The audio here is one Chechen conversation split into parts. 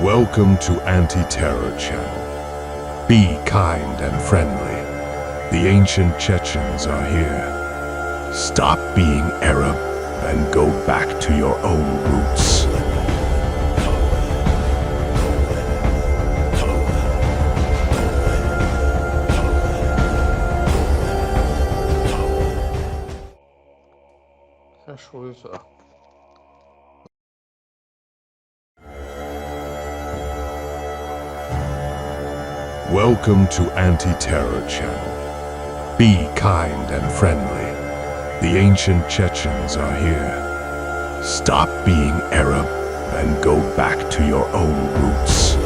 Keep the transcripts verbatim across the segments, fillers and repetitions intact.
Welcome to Anti-Terror Channel. Be kind and friendly. The ancient Chechens are here. Stop being Arab and go back to your own roots. Welcome to Anti-Terror Channel. Be kind and friendly. The ancient Chechens are here. Stop being Arab and go back to your own roots.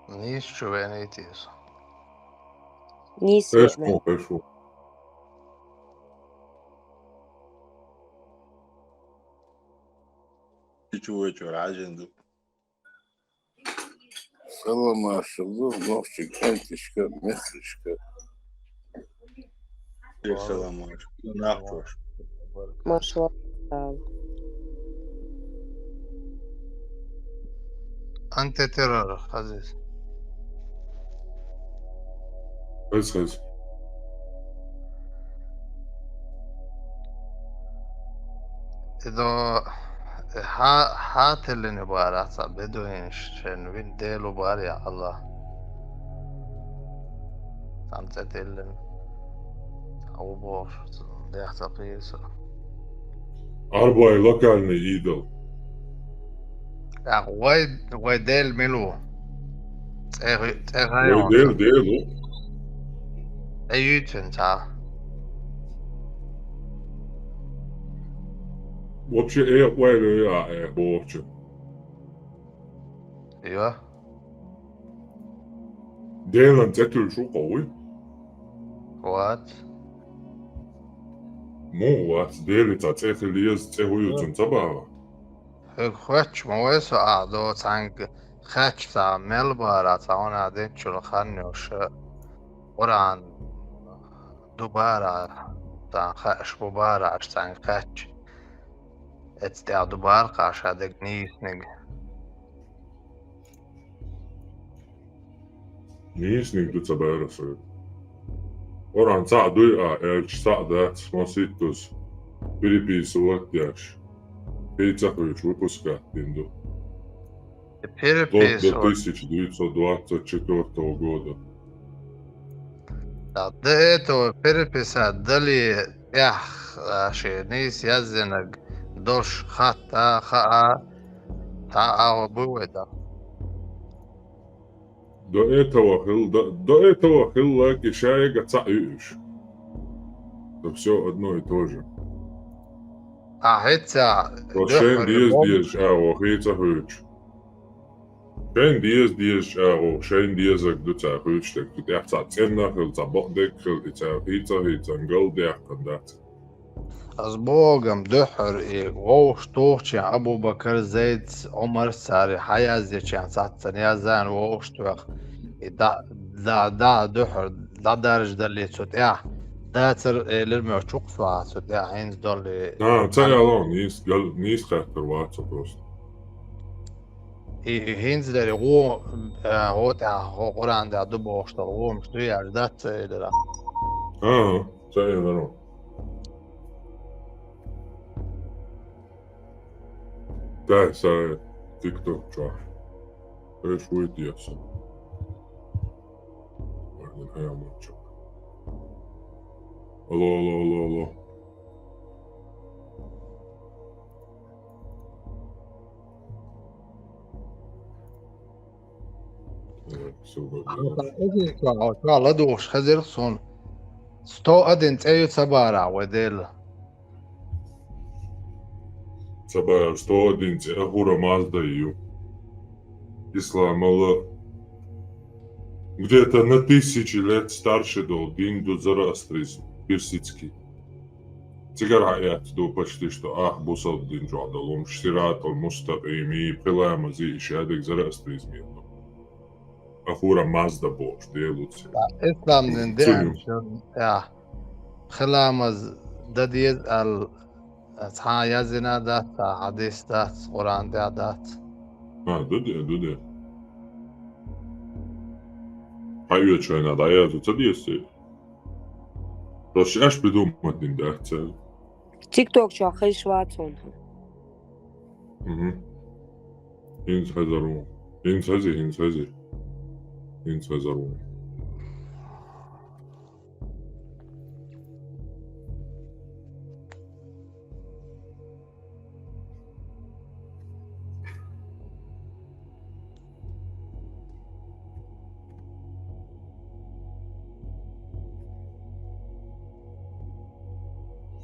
Нийса чу веанийта иза. Нийса веана. Хешо, хешо. Чу вечу разин ду. Салам, маршал ду, нохчий кӀантӀашка, мехкашка. Салам, маршал. Нахуш. Маршал. Антитеррор, Азиз. Хаза, хаза. Идо хьа-, хьателлина бара цхьа бедуинаш шен вин Делу бар я Аллах. Цхьан цӀе тиллина. Цхьа ву бохуш, дех ца кхийса. Арбай локальный идол. ТӀаккха вай, вай Дела мила ву? ЦӀе, цӀе гӀайгӀа. Вай Дела, Дела ву. Ай юьйцин ца. Вообще, э, вай, э, а, э, бохучу. Йо. Делан цӀе туьллуш ву кхо вуй? Вац. Муха вац, Делица цӀе хила еза, цӀе хӀу ю цунна ца бала? Хьоьга хоьттуш ма вай со, ахь до цхьаьнга хаьттича цхьа мел бара, цхьа хӀуна динчул хан йолуш, Къуръан ду бара, цхьа хаьаш бу бара, аш цхьаьнга хаьттича. Эца тӀехь ду бара кхаша дерг нийсаниг. Нийсаниг ду ца бара соьга. Къуръан цхьаъ дуй а аьлча, цхьаъ дац, маситтаза переписывать деш. Кхин ца хуьйцуш выпускать дина ду. Переписывать. До тысяча девятьсот двадцать четвёртого года. Да, до этого переписать дали тӀехь, а, шен нийса яздинарг долуш хатта, хаа, цхьа агӀо буй вай дан. До этого хилла, до, до этого хилла, кхин шайга цхьаъ ю уьш. Да всё одно и то же. А хӀетта ша шайна деза дезачу агӀор хийца хуьйцуш. Шайна деза дезачу агӀор, шайна дезарг ду цара хуьйцуш дерг. Кхин тӀехь цхьаъ цӀена хилла, цхьаъ бакъдерг хилла, и цара хийца-хийцан галдаьккхина дац. Ас боху-м дуьххьара и вовшах тухучийн Абу-Бакар, Зайдс, Ӏумарс цара хьан яздечийн цхьаццана яздаьна вовшах тоьхна. И дӀа, дӀа, дӀа дуьххьара дӀадаржадалле цу тӀехь дацара элира моьтту чукхуссуьйту цу тӀехь хӀинца долле. А, ца аьлла, нийса гал-, нийса хаттар вац со просто. И, и хӀинца дерриг гӀо, а, гӀо тӀехь, хӀо Къуръан тӀехь ду бохуш долу гӀомаш дуй аьлла дац ца элира? ХӀан-хӀа, ца элира. Дай сай TikTok чохь. Эш вуй теса. Вайна хьаямончук. Алло, алло, алло, алло. Э, всё, вроде. Сан эзар чохь, чохь ладугӀуш хезира суна. Сто один цӀе ю ца бара вай Дела. Ца бара, сто один цӀе Ахура Мазда ю. Исламала где-то на тысячи лет старше долу дин ду зороастризм персидский. Цигара хьаэцна ду почти что ах бусалба дин чохь долу хӀумаш, сиратал мустакъим, и пхи ламаз, и шадерг зороастризм ю. Ахура Мазда бохуш, Делуци. Ислам дин деанчун, я, хиламаз да деза аьлла, цхьа яздина дац, цхьа хьадис дац, Къуръан тӀехь дац. А, ду де, ду де. Хьайвечу вайна дӀаязу ца деза? Просто аш придумать дин дац. ТикТок чохь хезаш вац хьуна. Мгм. ХӀинца хезар ву. ХӀинца хези, хӀинца хези. ХӀинца хезар ву.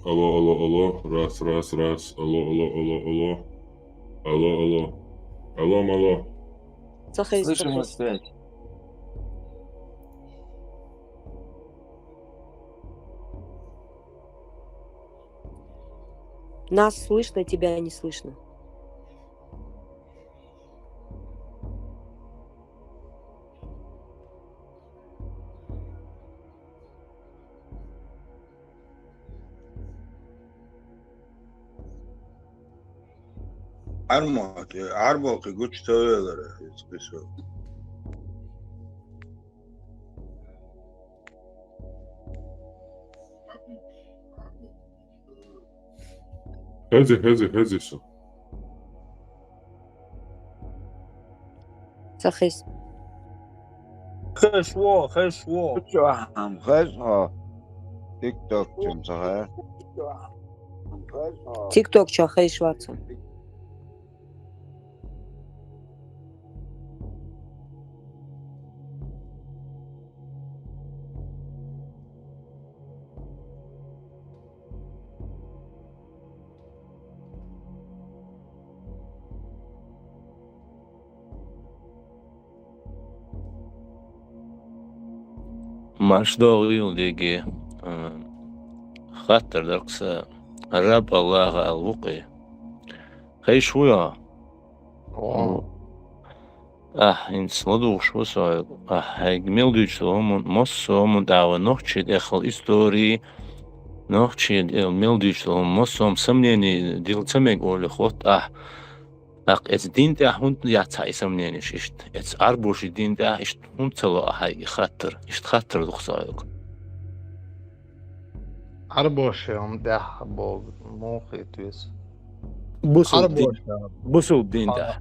Алло, алло, алло. Раз, раз, раз. Алло, алло, алло, алло. Алло, алло. Алло, алло. Слышим вас, связь. Нас слышно, тебя не слышно. Армат, арбалки гучтавелара, список. Хези, хези, хези со. Ца хез. Хез во, хез во. Чохам хез хо. ТикТок чум ца хез. ТикТок чохь хезаш вац хьуна. Марш догӀийла деге, а, хаттар дара-кх сан, раб Аллаха аьлла ву-кх и. Хезаш вуй хьо? Ву. Ахь хӀинца ладугӀуш ву со, ахь хьайга мел дуьйцу хӀума, массо а хӀума тӀехь вайн нохчийн тӀехь хилла истори, нохчийн тӀехь мел дуьйцу хӀума, массо а хӀума сомнений дила ца мега олий хотта ахь. ТӀаккха эцу дин тӀехь хӀунда яц хьан и сомненеш иштта? Эцу Ӏарбошийн дин тӀехь иштта хӀунда ца ло ахь хьайга и хаттар? Иштта хаттар ду-кх со хьоьга. Ӏарбошийн хӀума тӀехь боху муха хета веза? Бусулба дин, Ӏарбоша. Бусулба дин тӀехь.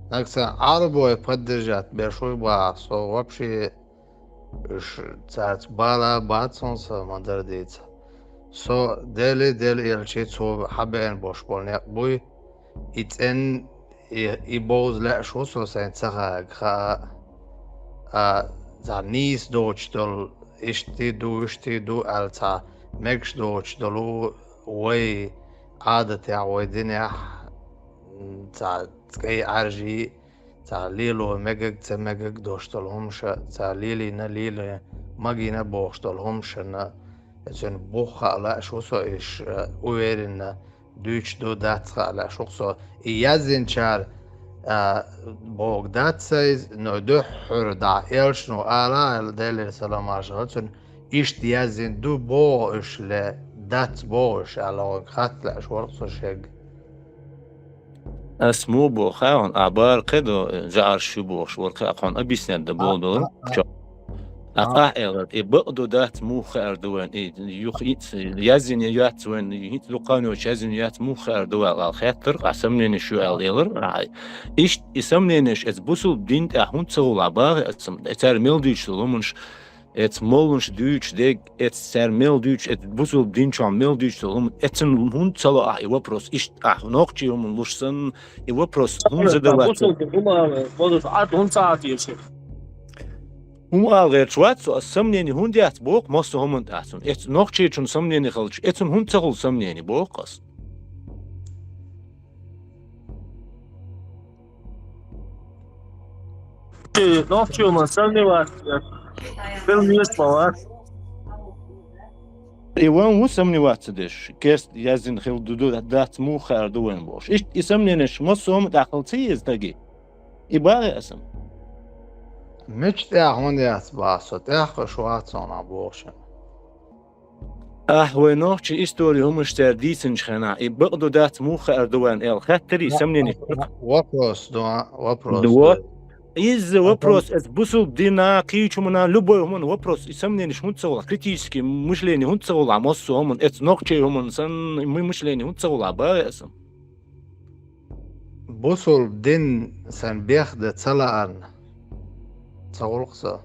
Нагахь санна Ӏарбой поддержать беш вуй бахахь, со вообще уьш цаьрца бала бац хьуна, сан ма-дарра дийца. Со Дели, Делан элчий, цо хьабеана болуш болу некъ буй. И цӀен-, и, и бовза лаьаш ву со, сайна ца хаьга хаа, а, цхьа нийса доцуш долу, иштта ду, иштта ду аьлла, цхьа мегаш доцуш долу вай Ӏадатехь, вай динехь, м, цхьа цкъа Ӏаьржий, цхьа лело мегаг, ца мегаг дош долу хӀумаша, цхьа лелийна, лелийна, магийна бохуш долу хӀумашана, цуьнан бух хаа лаьаш ву со, иштта, уверенно дуьйцуш ду, дац хаа лаьаш ву-кх со. И яздинчара, а, боху дац сан иза, но дуьххьара дӀа элчано ала аьлла, Делера салам-маршалла хуьлда цунна, иштта яздина ду боху уьш ле, дац боху уьш аьлла, хьоьга хатта лаьаш вара-кх со шега. Ас муха боху хаьий хьуна, ахь бара кхидо, жӀарш ю бохуш вара-кх, ахь хьуна объяснять дан болу долу. А, а, а. Ахь, а, ахь элира, и бакъ ду дац муха хаар ду вайн, и юха хӀинца яздина яц вайн, хӀинца дукха хан йоцуш яздина яц муха хаар ду вайн аьлла хаьттира, ахь сомненеш ю аьлла элира ахь. Иштта и сомненеш эцу бусулба дин тӀехь хӀунда ца хуьлу ахь бахахь, эцу цара мел дуьйцуш долу хӀуманаш, эцу молланаш дуьйцуш дерг, эцу цара мел дуьйцуш, эцу бусулба дин чохь мел дуьйцуш долу хӀума, эцунна хӀунда ца ло ахь и вопрос? Иштта ахь нохчийн хӀуманна луш санна, и вопрос хӀунда задавать ца... Бусулба дин хӀума, бозуш Ӏад хӀунда ца Ӏатийша? ХӀума ала гӀерташ вац со, ас сомнений хӀунда яц боху, массо а хӀуманна тӀехь цунна. Эцу нохчичунна сомнений хилча, эцунна хӀунда ца хуьлу сомнений боху ас? Нохчо ма сомневаться, хила мегаш ма вац. И вайн ву сомневаться деш, керста яздина хила ду, ду, дац муха хаар ду вайн бохуш. Иштта и сомненеш массо а хӀума тӀехь хила ца еза стаге? И бахахь ас-м. Мича тӀехь хӀунда яц бах со, тӀехь кхуьш вац хьуна бохуш. Ахь вай нохчийн истори хӀуманаш цара дийцинчу хенахь, и бакъду дац муха хаар ду вайн аьлла, хаттарий, сомненеш? Вопрос ду, вопрос ду. Изза вопрос, эс бусулба дина, кхечу хӀумана, любой хӀумана вопрос, и сомненеш хӀунда ца гӀулахь, критический мышление хӀунда ца гӀулахь, массо а хӀумана, эц нохчий хӀумана санна, мышление хӀунда ца гӀулахь, бах эсам. Бусулба дин сан бехда ца лаарна, ца гӀуллакх со.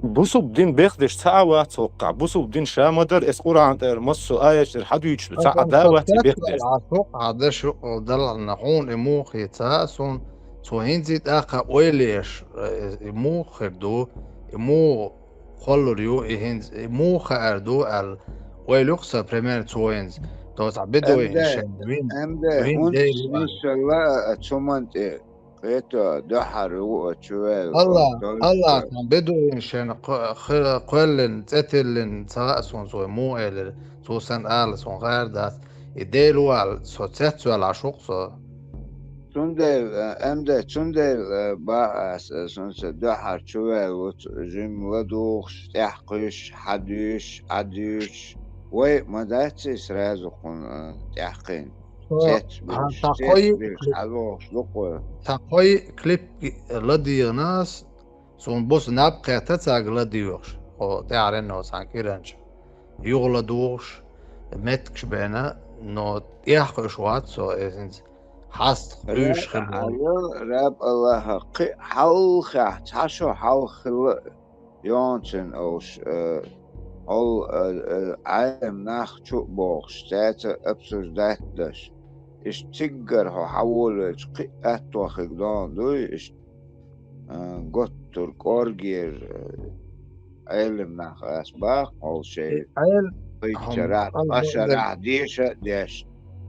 Бусулба дин бехдеш ца а вац хӀоккхахь. Бусулба дин ша ма дара, эс Къуръан тӀера массо а аяташ тӀера хьадуьйцуш ду, ца а да вац и бехдеш. Хьо хьан даша даларна хьуна и муха хи ца а суна, цо хӀинца и тӀаккха ойла еш, и муха хир ду, и муха кхоллур ю, и хӀинца и муха хаар ду аьлла, ойла юкъа сан, пример, цо хӀинца. Доцахь бедуин шен вин, вин дейла. Иншалла, а цу ман тӀе кхето дуьхьар ву а чувел. Алла, Алла сан бедуин шен кхоьллин, цӀе тиллин, ца хаьа суна цо муха элира, цо сан ала суна хаар дац. И Дела ву аьлла, со цецваьлла Ӏаш ву-кх со. Цундела, э, МД, цундела, э, бах ас, э, сунца дуьхьар чувел вуц, жимма ладугӀуш, тӀаьхьакхуьйсуш, хьадуьйсуш, Ӏадуьйсуш. Вай ма дац и сразу кхунна, э, тӀаьхьакхийна. Цецбуьйлуш, цецбуьйлуш, хьалохуш ду-кх вай. Цхьа кхоъ клип ладийгӀина ас, суна буса наб кхетта цаьрга ладоьгӀуш, хьо тӀаьхьаренна цхьана кӀиранча. Юха ладугӀуш, меттигаш бена, но тӀехь кхуьуш вац со, иза хӀинца хьаста кхуьйсуш хилла. Раб Аллаха, кхин хьалхахь, цхьа шо хьалха хилла а, йоцун олуш, э, хьол, э, э, Ӏелам нах чу а бохуш, цаьрца обсуждать деш. Иштта циггара хьо хьаволавелча, кхин а атто хиг дона дуй, иштта, э, готтур кӀоргера, э, Ӏелам нах ас баккха хьол шайн. Кхин чарахь, ткъа шарахь деша а деш,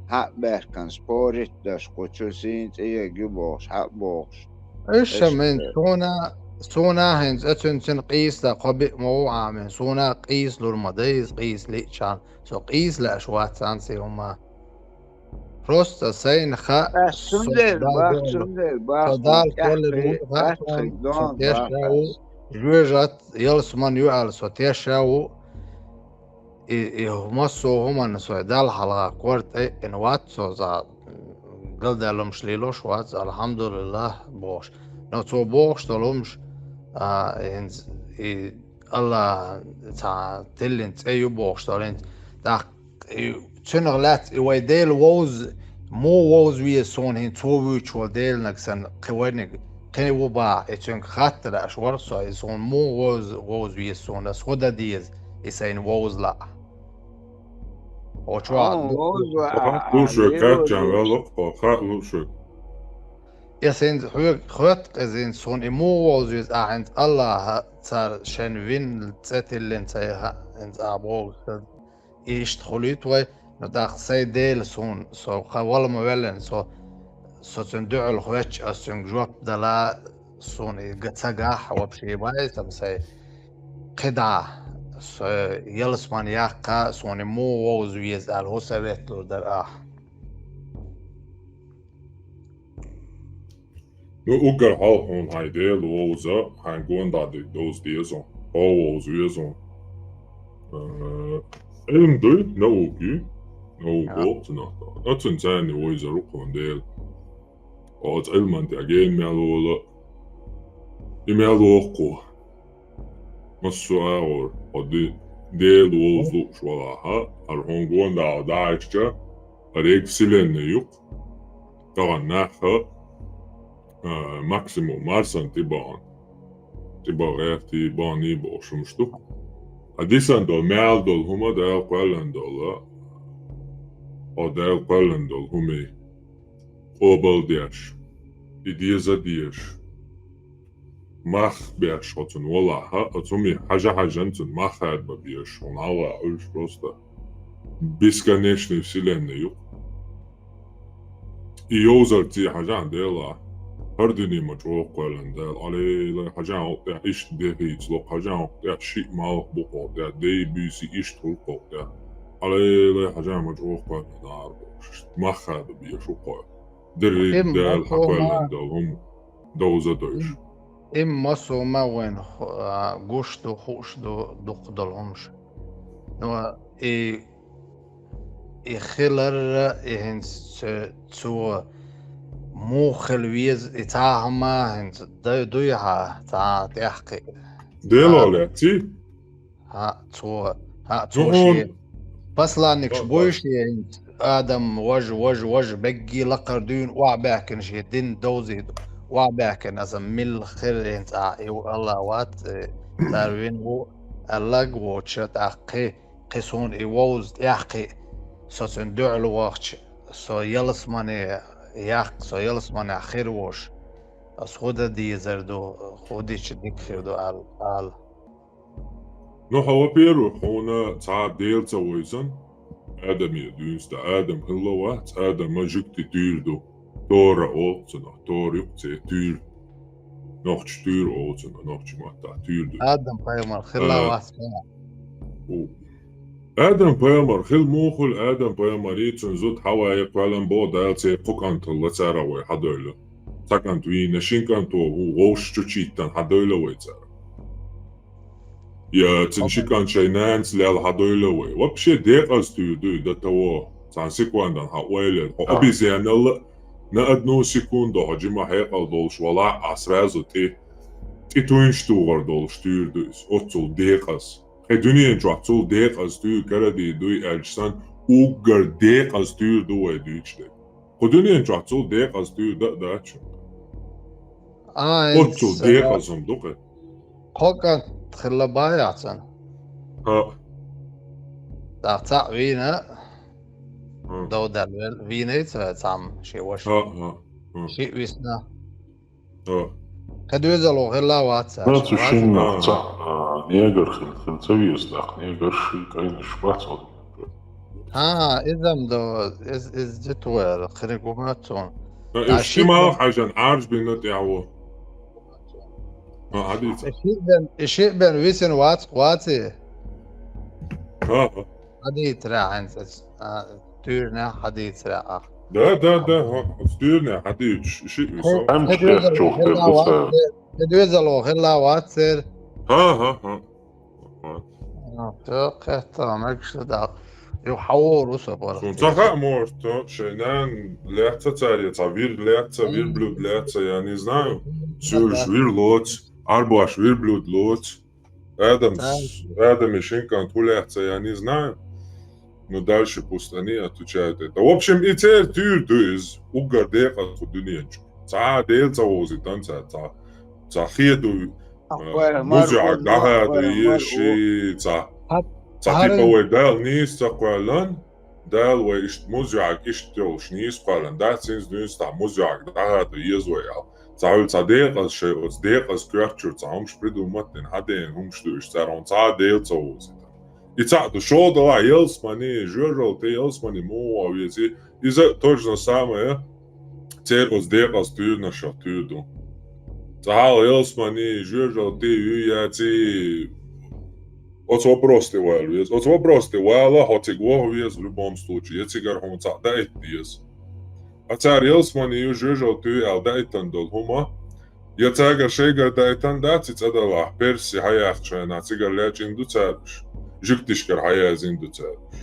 хьа а баьхкина спорить а деш, кху чу сийна цӀе егги бохуш, хьа а бохуш. Иштта мин суна, суна хӀинца оцуьнцина къийса кхо биъ ма ву Ӏамин, суна къийса лур ма дай иза, къийса лиъчарна, со къийса лаьаш вац цхьаьнций хӀума. Просто сайна хаьа, со Дала кхоллар ву хаьа суна, со тешна ву, жоьжат, ялсаман ю аьлла, со тешна ву. И, и массо а хӀуманна со Далла хьалха кор тӀе а йина вац со, за галдаьлла хӀумаш лелош вац, алхьамдулиллахӀ бохуш. Но цо бохуш долу хӀумаш, а, хӀинца и Аллах цхьа тиллина цӀе ю бохуш долу хӀинца. ТӀаккха и цуьнах лаьцна и вай Дела вовза, муха вовза веза суна хӀинца цо вуьйцуш волу Деланаг санна, кхин вайниг кхин ву бахьа, и цуьнга хаттар аш вара со, и суна муха вовза, вовза веза суна, ас хӀун дан деза, и сайна вовза лаа. Хьо чохь ду. Хаьа луш вай кхаьччахьана ваьлла-кх, хаьа луш вай. Ас хӀинца хьоьга хоьтту-кх иза, хӀинца суна и муха вовза веза, ахьа хӀинца Аллаха цара шен вин цӀе тиллина ца яха, хӀинца ахьа боху. И иштта хуьлуьйту вай, но тӀаккха сайн Дела суна, со хан вала ма веллина, со, со цуьнан дуьхьал хоьттуш, ас цуьнга жоп дала, суна и га ца гахь, вообще вай, сан сайн кхидӀа, со ялсаман яккха, суна муха вовза веза аьлла, хӀун совет лур дара ахьа. Ну, уггар хьалха хьуна хьайн Дела вовза, хьайн гондӀа дерг довза деза хьуна. Хьо вовза веза хьуна. Э, Ӏилма дуй, наука юй, наука боху цунах. Оцунна царна вовзар ву хьуна Дела. Оцу Ӏилман тӀехь гена мел вола, и мел воккхо. Массо а агӀор, хьо де-, Дела вовза лууш валахьа, хӀара хьуна гондӀа дӀа а ишча, хӀара ег вселенная ю-кх. Тахана нах а, а, максимум Марсан тӀе бахана. ТӀе баха гӀертий, баханий бохуш хӀумаш ду. Ткъа дисина долу, маьлла долу хӀума Дала кхоьллина долу, хьо Дала кхоьллина долу хӀума къобал деш, и деза а дезаш, мах беш хьо цунна валахьа, оцу хӀумий хьажа-хьажан цунна мах хадба безаш, хьуна хьалха Ӏуьллуш просто бесконечный вселенная ю-кх. И йовзар цӀе хьажахьа Дела, хӀара дуьне ма чӀогӀа кхоьллина Дала, алелай, хьажахьа хӀокху тӀехь иштта де хийцало-кх, хьажахьа хӀокху тӀехь шиъ малх бу-кх хӀокху тӀехь, дай буьйси иштта хуьлу-кх хӀокху тӀехь, алелай, хьажахьа ма чӀогӀа кхоьллина Дала бохуш, мах хадба безаш ву-кх хьо. Дерриг Дала хьакхоьллина долу хӀума довза а дойуш. Имма со ма вайн ху-, а, гуш ду, хууш ду, дукха долу хӀумаш. Но и, и хиларра, и хӀинца цо, цо муха хила веза, и цхьа хӀума хӀинца дай дуй хьа, цхьа тӀехкхи. Дело А. ле, ци? ХӀаъ, цо, хӀаъ, цо Ну, шен хьуна посланникаш Ба-, буй ба. шен хӀинца. Адам, важа, важа, важа, бегги лакхара дуьйна охьабаьхкина шен дин довзийта. Охьабаьхкина аса милла хир хӀинца а, и ву Аллах вац, э, цара вина ву, аьллаг воцуша, тӀаккха кхин, кхин суна и вовза тӀехкхи, со цуьнан дуьхьал вахча, со ялсамане яккха, со ялсаманехь хир вош. Аса хӀу дан дезар ду, хӀу дича дика хир ду аьлла, ала. Ну, хьо, во-первых, хьуна цхьа а Дела ца войзан, Адаме дуьйна ста. Адам хилла вац, Адама жуьгти туьйра ду. Тора олу цунах, Тора юкъа цӀе туьйра. Нохча туьйра олу цунах, нохча маттахь туьйра ду. Адам пайхамар хилла А. вац, ма. У. Адам пайхамар хила муха хуьлу, Адам пайхамар и цуьнан зуда Хьаваи кхоьллина боху Дала церан кху кӀанталла цара вай хьадойла. Цхьа кӀант вийна, шин кӀанто ву, вовшах чу читтан хьадойла вай цара. Я цуьнан ши кӀант шайн нанас лелла хьадойла вай. Вообще декъаза туьйра ду и до того. Цхьана секундан хьан ойла, хьо А. обезьянал на одну секунду хьо жима хьекъал долуш валахь, а сразу тӀе, тӀе туьйнаш тухур долуш туьйра ду иза. Оццул декъаза. Кхин дуьнен чохь цул декъаза туьйра карадийр дуй аьлча санна, уггар декъаза туьйра ду вай дуьйцуш дерг. Кху дуьнен чохь цул декъаза туьйра дан а дац шуна. А, Оццул ин декъаза хӀума ду кхин. Кхо кӀант хилла бахьа яц цуьнан. ХӀаъ. ТӀаккха цхьаъ вийна, ХӀаъ. дов даьлла вел-, вийна ца цхьамма шен ваша. ХӀаъ, хӀаъ, хӀаъ. Шиъ висна. ХӀаъ. Кхин доьзало хилла вац цара. Ма цу шиъ шиннах вац. цхьаъ, а, негр хила, хила ца веза, тӀаккха неграш ши кӀайнаш бац оцу. ХӀан, иза-м до, из-, иза дитвер, хиниг ву ма цунна. Ткъа иштта шиъ ма бен хьажан, Ӏаржбина тӀехь ву. ХӀан, хьадийца. И шиъ бен, и шиъ бен висина вац, ваций? ХӀан, хӀан. Хьадийцара хьаьнца, а, туьйранехь хьадийцара ахь. Да, да, да, хӀан, туьйранехь хьадийцаш, и шиъ висо. Хе-, хе доьзало хилла вац, хе доьзало хилла вац церан. ХӀан, хӀан, хӀан. А, тӀаккха кхетта, мегаш ду даккха. Юха хьан вогӀур ву со бара. Суна ца хаьа, может, шайн нана лаьцна цара, я цхьа вир лаьцна, верблюд лаьцна, я не знаю. Соьлаш вир лоцу, Ӏарбош верблюд лоцу. Адам, Адам и шин кӀант хӀун лаьцна, я не знаю. Ну, дальше пусть они отвечают это. В общем, и церан туьйра ду иза, уггар декъаза кху дуьнен чу. Цхьа а Дела ца вовзийтан цара, цхьа, цхьа хеду, э, музехь дӀахаду еши, цхьа, цхьа типа вай Дала нийса ца кхоьллан, Дала вай иштта музехь иштта йолуш нийса кхоьллан, дац хӀинца дуьйна цхьа музехь дӀахаду еза вай аьлла. Цхьа хӀуьлла цхьа декъаза шайн оцу декъаза коьртачуьра цхьа хӀумаш придумать дина, хьан дена хӀумаш ду иштта цара хӀума цхьа а Дела ца вовзийтан. И цхьаъ ду шолгӀа далахь, ялсамани, жоьжалти, ялсамани муха ван везий? Иза а то же самое, церан оцу декъаза туьйранашах туьйра ду. Цхьа ялсамани, жоьжалти, юй яций, оцу вопроса тӀе вала веза. Оцу вопроса тӀе вала, хьо цига ваха веза в любом случае, я цигара хьуна цхьаъ даитта деза. Ткъа цара ялсамани ю, жоьжалти ю аьлла даийтина долу хӀума, я цаьргара шайгара даийтина дац и цӀа далахь, перси хьаяьхча хенахь цигара лаьчӀина ду цара уьш, жуьгтишкара хьаяздина ду цара уьш.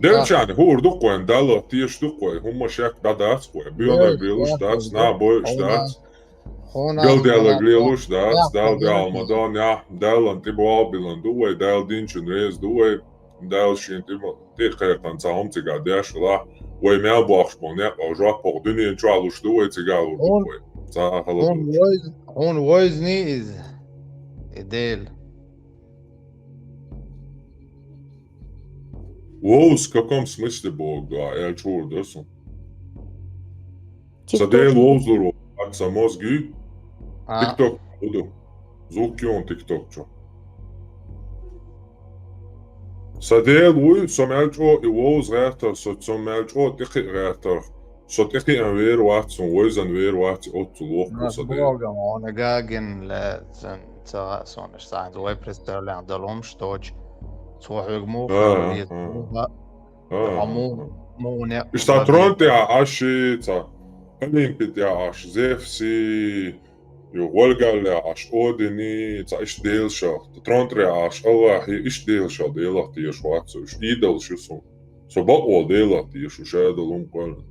Делчарна хуур ду-кх вайн, Далла тешаш ду-кх вай, хӀумма шек дӀадац-кх вай, боьнаг лелуш дац, нах бойуш дац. Галдаьлларг лелуш дац, Далла дуьхьал ма до нах, Далла тӀе болх биллина ду вай, Дала динчунна реза ду вай, Дала шен тӀе ма, тӀе кхайкхина цхьа хӀума цигахь деш хилахь, вай мел бохуш болу некъ а жоп хӀокху дуьнен чохь луш ду вай, цигахь лур ду вай. Цхьа а хала доцуш. Хьуна войзний иза, и Дела? Вовз в каком смысле боху, да, аьлча хуур дара суна. Сан Дела вовзалур ву, сан мозги. А. ТикТок хӀу ду? Звук юн ТикТок чу. Сан Дела вуй, со мел чӀогӀа и вовза гӀертарх, со, со мел чӀогӀа тӀекхиа гӀертарх, со тӀекхиъна вер вац, сан войзан вер вац, оццул воккха сан Дела. Богом, он гагин ле, сан, ца, сон, сан, вай представляем долу хӀумаш доцу. Цо хьоьга муха хилла веза, муха Ага. Хьо муха, муха некъ Иштта трон тӀехь Ӏаш, цхьа Олимпи тӀехь Ӏаш, Зевси, Ю гӀолгалле Ӏаш Одини, цхьа иштта делашах, тронтре Ӏаш Аллахьи, иштта делашах Делах тешаш вац со, уж идолаш ю сона. Со бакъволу Делах теша, уж шадолу хӀума кхоьллина.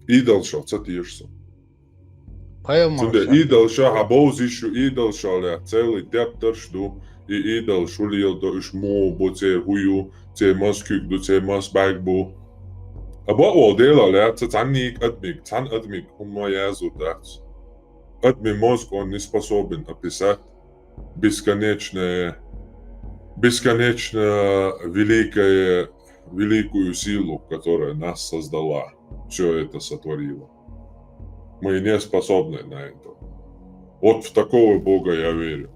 Идолашах ца теша со. Пайхамар Цундела шаьш идолашах а бовза йиш ю, идолашах лаьцна целый тептарш ду, и идолаш хӀун леладо, уж муха бу, церан хӀун ю, церан маса куьг ду, церан маса бӀаьрг бу. Ткъа бакъволу Делах лаьцна цхьаннега адамега, цхьана адамега хӀумма яздо дац. Адми мозг, он не способен описать бесконечное, бесконечно великое, великую силу, которая нас создала, все это сотворила. Мы не способны на это. Вот в такого Бога я верю.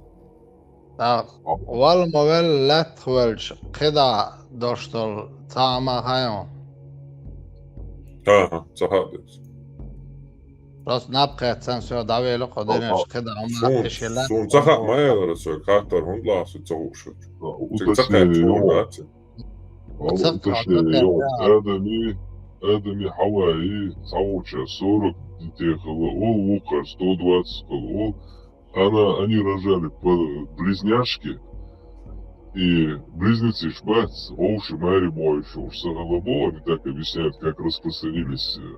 ТӀаккха вала ма велла, лаьттах велча, кхидӀа долуш долу цхьа а ма хаьа хьуна? ХӀан-хӀа, ца хаьа деза. Просто наб кхетта санна, со дӀавелла кху динарш кхидӀа а ма Суна, тешийла. Суна ца хаьа ма элира соьга, хаттар хӀунда лаахь со ца хууш хилча. Цига ца кхаьчча хӀунда дац? Уточнение йолу. Адами, Адами Хьаваи, цхьаволчара сорок детей хилла олу, вукхара сто двадцать хилла олу. Она, они рожали по-, близняшки. И близнецы ж бац, вовши маьри бохуьйтуш, ца хилла боху, они так объясняют, как распространились, э,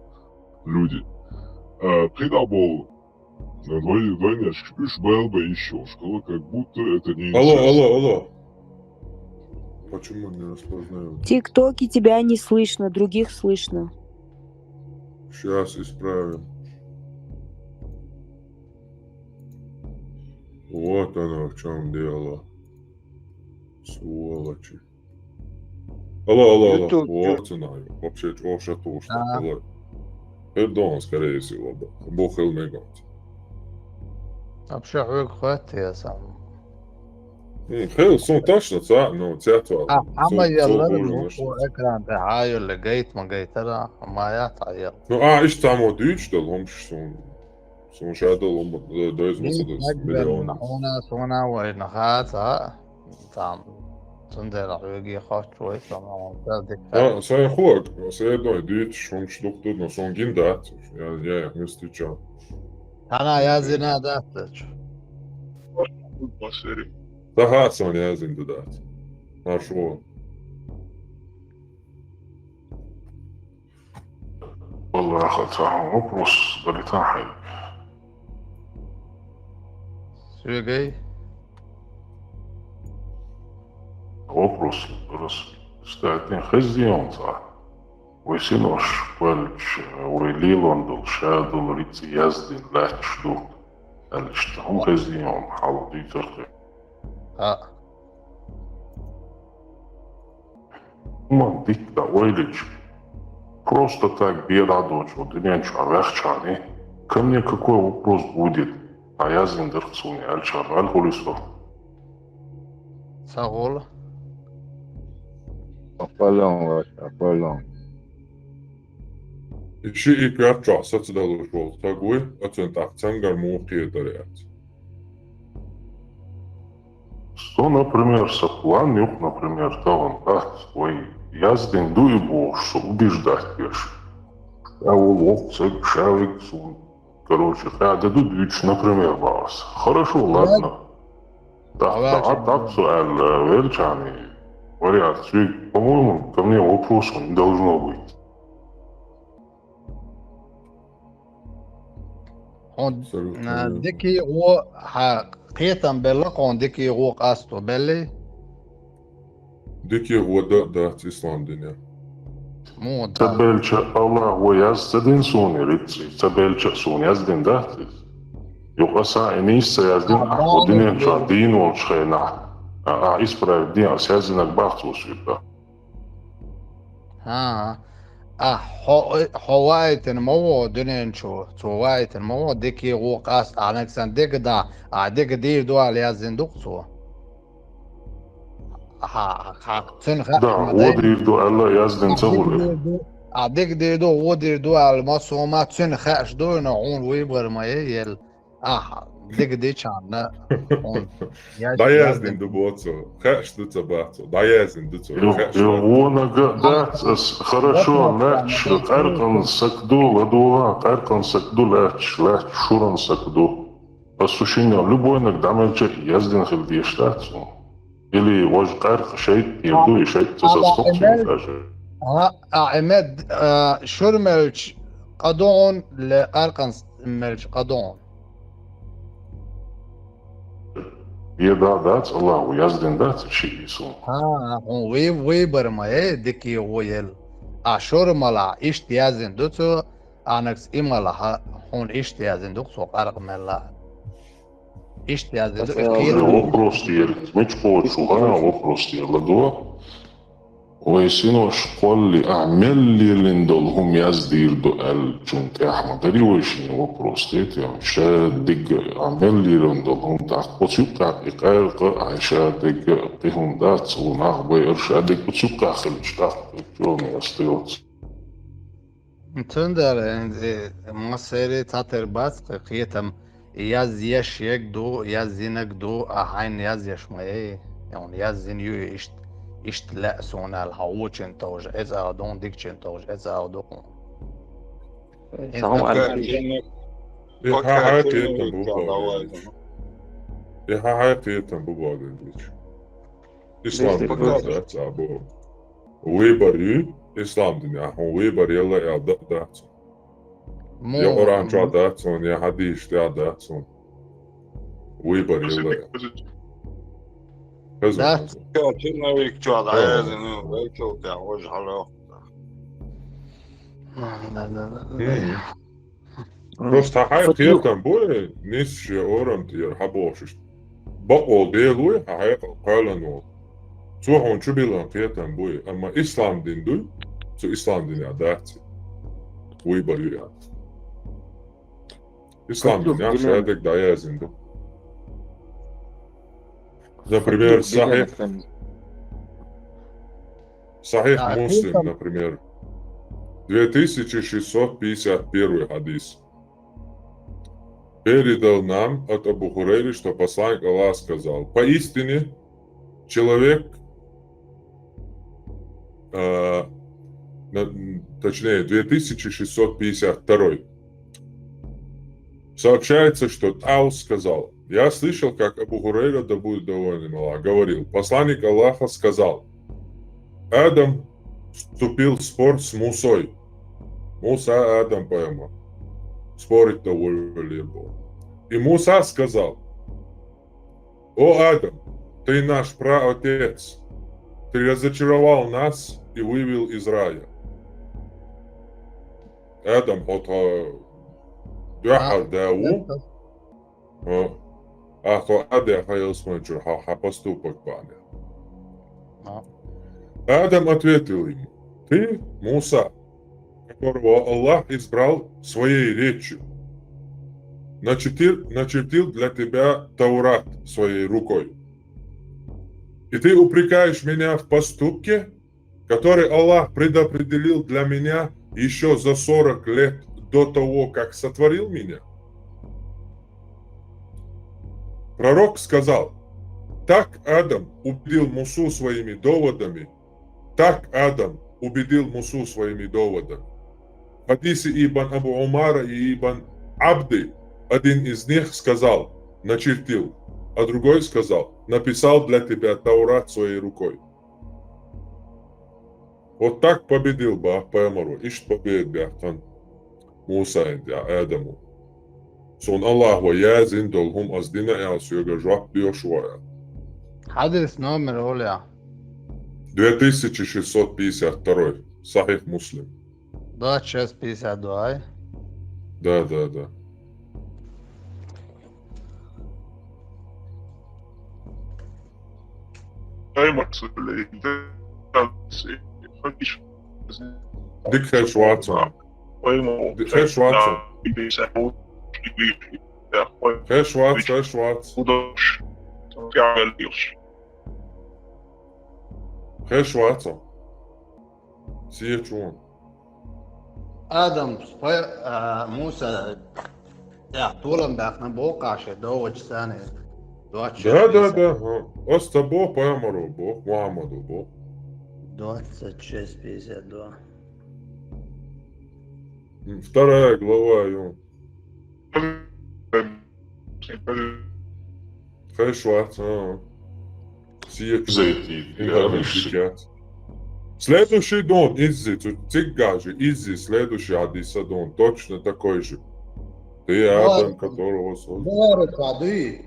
люди. А, кхидӀа боху, двой-, двойняшки, уьш бала бан йиш йолуш хилла, как будто это не инцест. Алло, алло, алло. Почему не распознаю? В ТикТоке тебя не слышно, других слышно. Щас исправим. Вот оно в чём дело. Сволочи. Алло, алло, алло. Ютуб, О, ю- цунами. Вообще, чё, что ты, что А. Ты дома, скорее всего, бу-, бухал мегать. Вообще, хьоьга хатта я сам. М, хел, сон точно ца, ну, ца ца. А, сон, ама сон ялла, божа ну, нашла. По экран, да, а, ялла, гайт, ма гайтара, ама я ца ялла. Ну, а, иштта мо дуьйцуш долу хӀумнаш сон. Суна ша долу хӀума д-, дойза ма ца дойза, миллион. Хьуна, суна вайна хаца, там, цундела хьоьге хоттуш вай, сан хьуна дика. А, сайн хӀума, сайн дой дуьйцуш, хӀумнаш дукха ду, но суна гина дац, я, я их не встречал. Хьана яздина дац, дац. Ца хаьа суна яздина ду дац. Маршо. Валлахьи, цхьа хьуна вопрос далийтахьа. Сергей? Вопрос, раз, кстати, хезна хьуна цхьа. Вай синош ваьлча, вай лелон долу, ша долу рицкъ яздина лаьтташ ду аьлла, иштта хӀума хезна хьуна, хьалха дийцарх. А. ХӀуманна дика дӀаойлича, просто так бен дӀа а доцуш, дуьнен чохь ваьхча хьуна, ко мне какой вопрос будет, а яздина дара-кх суна аьлча, мел хуьлу со? Ца хуьлу. Аполлон вац, Аполлон. И ши и коьрта чохь сацадалуш волу стаг вуй, оцунна тӀаккха цуьнгара муха кхетар яц. Со, например, сан план юкъа, например, тахана дац, вай яздина ду и бохуш, со убеждать беш. Ша волу воккха стаг, ша вигна суна. Короче, къаьхьа де ду дуьйцуш, например, бахьа ас. Хорошо, ладно. ТӀаккха, тӀаккха со аьлла, велча хьуна, вариант, соьга, по-моему, ко мне вопросов не должно быть. Хьуна, абсолютно, а, верно. Дикий гӀо, хьан кхетам белла, хьуна дикий гӀо къасто беллий? Дикий гӀо дан а дац ислам динехь. Муха ца дац? Белча, Аллах вай яз ца дина суна рицкъ, ца белча а суна яздина дац иза. Юкъа сан и нийса ца яздина, а, ахь вай дуьнен чохь дийна волчу хенахь, а, а, исправить дин ас яздинарг бац ву суьйта. ХӀан-хӀа. Ахь хьо, хьо ваийтина ма ву дуьнен чу, цо ваийтина ма ву дикий гӀо къаста, ахьаниг сан дика да, ахь дика дийр ду аьлла яздина ду-кх цо. Ахьа, ахьа, цуьнан хаа. Да, гӀо дийр ду аьлла яздина ца хуьлу. Ахь дика дийр ду, гӀо дийр ду аьлла, массо а ма цуьнан хаьаш ду, но хьуна вуй бара ма е, елла. Ахьа, дика дичанна, хьуна яздина. ДӀаяздина ду бо цо. Хаьаш ду ца бац цо. ДӀаяздина ду цо. Ил Хаьаш ил ду. вонага дац ас хорошо лаьтташ, къаьркъан саг ду, ладугӀа, къаьркъан саг ду лаьтташ, лаьтташ шуран саг ду. Ас цу шиннел любойнаг дӀамелча яздина хила деш дац цо. Или вож къаьркъа шайтӀа тӀера ду, и шайтӀа ца сас хокчун даже. А, а, Ӏимад, а, шура мелча къа ду хьуна, ле къаьркъан мелча къа ду хьуна. Е да дац, Аллаху яздина дац ши и сун. А, хьуна вай, вай бар ма е, дика е гӀо ел. А шура мала, иштта яздина ду цо, анакс и мала, хьуна иштта яздина ду цо къаьркъа мелла. Иштта яздина ду, Аса и ял- кхера. Вопрос тӀера. Мича кхочу хана вопрос тӀера ладугӀа. Вай синош кхоллий, ахь мел лелийна долу хӀума яздийр ду аьллачун тӀехь ма дарий вай шина вопрос тӀе, ша дигга ахь мел лелийна долу хӀума тӀаккха оцу юккъехь и къаьркъа, ахь ша дигга кхин хӀума дац, цу нах байар ша дигга оцу юккъехь хилча тӀаккха чуьра остаётс. Цундела, э, массеран цхьатера бац кхетам, яз еш ерг ду, яз йинарг ду, а хьайна яз еш ма ей. Хьуна яз йина ю иштта, иштта лаьа суна аьлла, хьан вочун товжа, эца ала ду, дикачун товжа, эца ала ду. Сахьум Окей. аьлла. И хьан хьай кхетам бу богӀан. И хьан хьай кхетам бу богӀан. Ислам Десять дин дац а бу. Выбор ю, ислам дин, ахьа выбор елла я да-, дац. Я Къуръан чохь дац, я хьадис чохь дац. Выбор елла я. Хаза. Дац. Черновик чохь дӀаяздина, векал тӀехь, вожа хьалох. Мгм. Просто хьан хьай кхетам бу, нийсачу орам тӀера хьан бохуш. Бакъо Дела вуй, хьан хьекъал кхоьллина волу. Цо хьуна чу билан кхетам буй, амма ислам дин дуй, цу ислам динехь дац. Выбор ю яц. Ислам динехь шадерг дӀаяздина ду. Например, Сахих, Сахих Муслим, например, две тысячи шестьсот пятьдесят первый хьадис. Передал нам от Абу Хурейры, что посланник Аллаха сказал: «Поистине человек», э, на- м, точнее, две тысячи шестьсот пятьдесят второй. Сообщается, что Таус сказал: «Я слышал, как Абу Хурейра, да будет доволен им Аллах, говорил: посланник Аллаха сказал: Адам вступил в спор с Мусой». Муса, Адам пайхамар. Спорить-то волли было. И Муса сказал: «О Адам, ты наш праотец, ты разочаровал нас и вывел из рая». Адам, хьо тхо дуьххьара да ву, а, а тхо Ӏадехьа ялсмани чуьра хьан поступок бахьана. Адам ответил ему: «Ты, Муса, которого Аллах избрал своей речью, начертил, начертил для тебя Таурат своей рукой. И ты упрекаешь меня в поступке, который Аллах предопределил для меня еще за сорок лет до того, как сотворил меня?» Пророк сказал: «Так Адам убедил Мусу своими доводами, так Адам убедил Мусу своими доводами». В хадисе Ибн Абу Умара и Ибн Абды один из них сказал: «Начертил», а другой сказал: «Написал для тебя Таурат своей рукой». Вот так победил бах пайхамаро, иштта победа баьккхина Мусайна тӀехь Адамо. Суна Аллахо яздина долу хӀума ас дина аьлла, соьга жоп доьшу ву аьлла. Хьадис номер оле. Две тысячи шестьсот пятьдесят второй. Сахих Муслим. Двадцать шесть пятьдесят два, ай? Да, да, да. Дика хеш вац хьуна. Дика хеш вац хьуна. Хеш вац, хеш вац. Хеш вац хьуна. Сечун. Адам, пай-, а, Муса, Да, толам бахна бокъаше, довач сане. Двадцать шесть Да, да, пятьдесят. Да. Ага. Оста бо, Пайхамаро бо, Мухаммадо бо. Двадцать шесть пятьдесят два. М, Вторая глава, ё. Хай швац, а. Сиек. Зайти, Интернет я сейчас. Следующий дон, иззи, цу-, циггажи, иззи, следующий хадиса дон, точно такой же. Ты Бухари. Адам, которого создал. Бухари кади.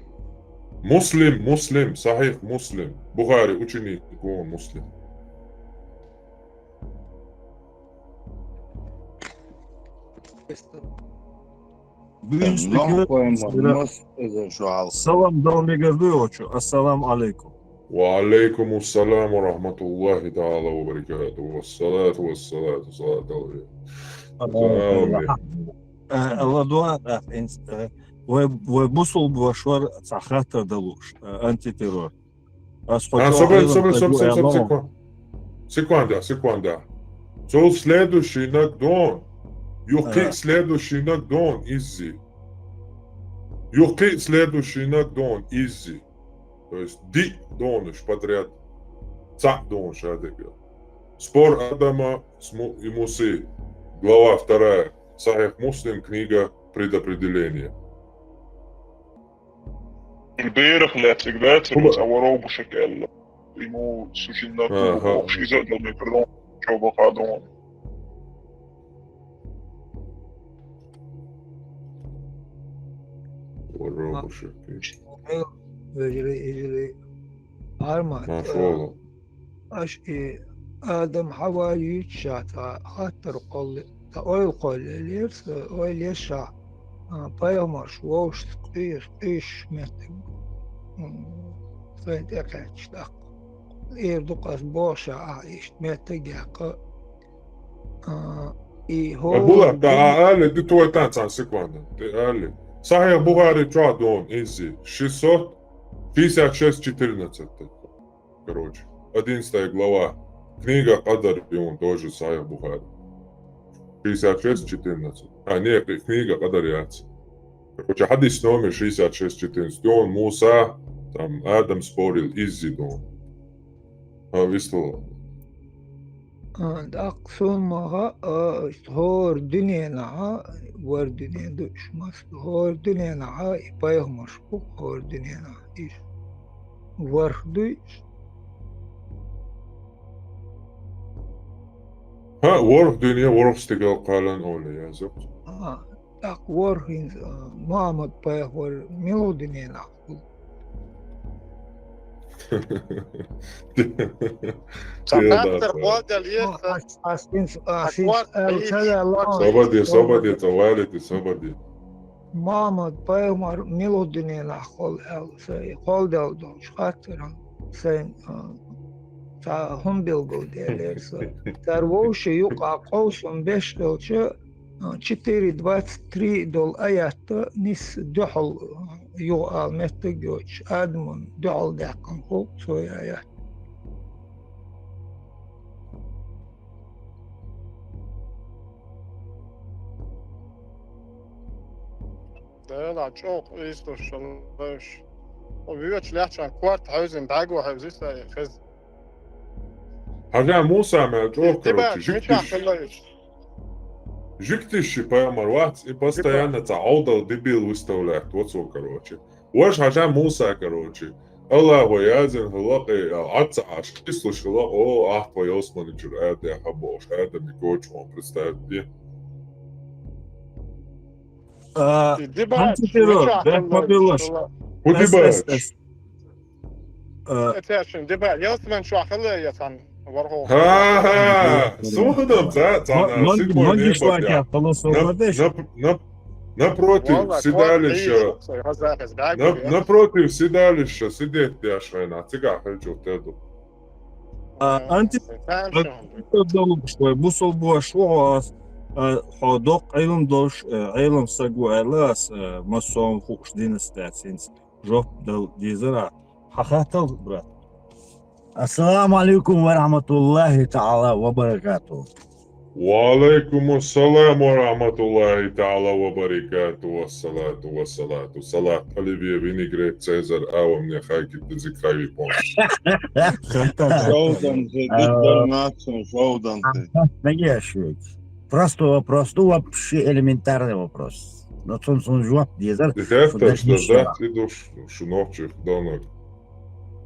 Муслим, Муслим, Сахих Муслим. Бухари, ученик, он Муслим. Bugün Noh qoyma, nos özün şu al. Salam, davom egazuy ochu. Assalomu alaykum. وعليكم السلام ورحمة الله تعالى وبركاته. والصلاة والصلاة صلاة الغيب. Salam. Alladua, we, we busul boşver, sahatta daluş, antiterror. А, собой, собой, собой, собой, секунда. Секунда, секунда. Цул следующий нагдон. Юхи Ага. Следующий нагдон, иззи. Юхи следующий нагдон, иззи. То есть ди донуш подряд. Ца донуш адыга. Спор Адама с Му-, и Мусы. Глава вторая. Сахих Муслим, книга предопределения. Берех лецик, да, Хуба. Цаваро бушек элла. Ему сужинна Ага. Бокш иза дал метрон чоба кадон. Воробушек. Вежри, изри. Арма. Машалла. Аш и Адам Хава юйча та хаттар къолли, та ойл къолли лерс, ойл леша. А, пайхамарш вовш къиш, къиш меттиг. М, Сайн текхач дак. Ир дукъас боша а иш меттиг якъа. А, и хо. Була, да, а, али, ди твой танцан секунда. Ди али. Сахих Бухари чуа дон, инзи. Шестьсот пятьдесят шесть четырнадцать. Короче, одиннадцатая глава. Книга Кадар, и он тоже Сахих Бухари. Шестьдесят шесть четырнадцать. А, нет, книга Кадар яц. Короче, хадис номер шестьдесят шесть четырнадцать. Он Муса, там, Адам спорил, иззи дон. А, висло. А, дак суммаха, а, хор дунена, вар дунен душ мас, хор дунена, и пайхмаш, хор дунена, иш. Варх душ. Ха, ворх дуния, ворх стигал къалан оле язык. А, так, ворх инз, а, Мухаммад пайхвар мило дунена. Сакъаттар къодал ес. Ас, ас, инз, ас, инз, Аквар, эл, ис, цалал, аквар. Собади, собади, цавалити, собади. Мухаммад пайхмар мило дунена хол эл, сай, хол дал дон, шхаттаран, сай, а, та хум билгул делер, сай. Тар вовши юкъа къовсун беш элча, а, четыре двадцать три дол аятта нис духал, а, ю ал меттиг йоч, Адамун духал даккан хол, сой аят. Дела чох исто шалаш. О виоч ляча кварт хавзин, даго хавзиса хез. Хажа Муса мел чох, Диба, короче, мича жиктиш. хыллач. Жиктиш пайхмар вац, и постоянно ца аудал дебил выставляет, вот со, короче. Ваш хажа Муса, короче. Аллаху язин хылак, э, аца аш, кислуш хылак, о, ах, твой осман чур, а, де, хабош, а, де, ми коч, он, представь, где. А, Диба, Антитеррор, мича да, хыллач. побилош. Куди Эс, эс, эс. А, Этяшин, диба, ялсман чуа хылла ясан, вархо. Ха-ха, слухадам, ца, ца, мо-, на, мон-, седьмой монгиш небо, ваки бля. ахтало На, собадеш. на, на, напротив, седалище. На, напротив седалища сидеть, я шайна, цыгах хочу теду. А, анти-, Долуш, бусул бош вогас, а, хо док, айлам долуш, э, айлам сагу айлас, э, масом хуш династия синс. Жоп дал дизара. Хахатал, брат. Ассаламу алейкум ва рахматуллахи таала ва баракатух. Ва алейкум ассалам ва рахматуллахи таала ва баракатух. Ва салату ва салату. Салат оливье, винегрет, цезарь, ава мне хайкит зикхави пон. Шоудан же, дикдар нацун, шоудан же. Нагешвик. Просто вопрос, ну вообще элементарный вопрос. Но цун цун жоп дезар. Детектор, что ждать, иду шунокчик, донок.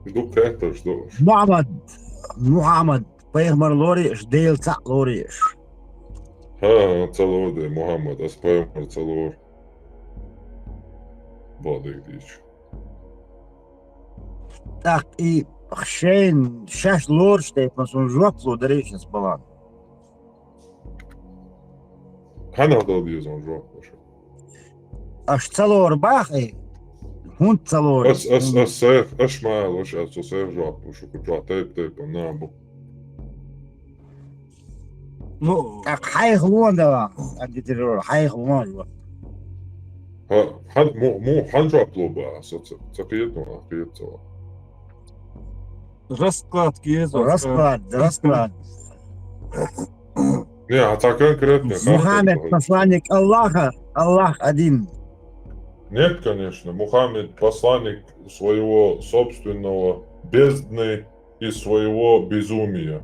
Жду детектор, жду. Мухаммад, Мухаммад, пайхамар лори, Дел цаӀ лори. Ха, ца лор де, Мухаммад, ас пайхамар ца лор. Бодык дич. Так и хшен, шаш лор, что это, на самом жоп лор, даришь, балан. Хана дал дизон жоп, вообще. Аш ца лор бахи, хун ца лор. Ас, ас, ас, сех, аш ма, лош, ас, сех жоп, шу куча тайп, тайп, на бу. Ну, так, хайх луан да, антитеррор, хайх луан. Ха, хан, му, му, хан жоп ло ба, со, ца, ца киет, ну, киет ца. Расклад киет, расклад, расклад. Не, а так конкретно. Мухаммед посланник Аллаха, Аллах один. Нет, конечно. Мухаммед посланник своего собственного бездны и своего безумия.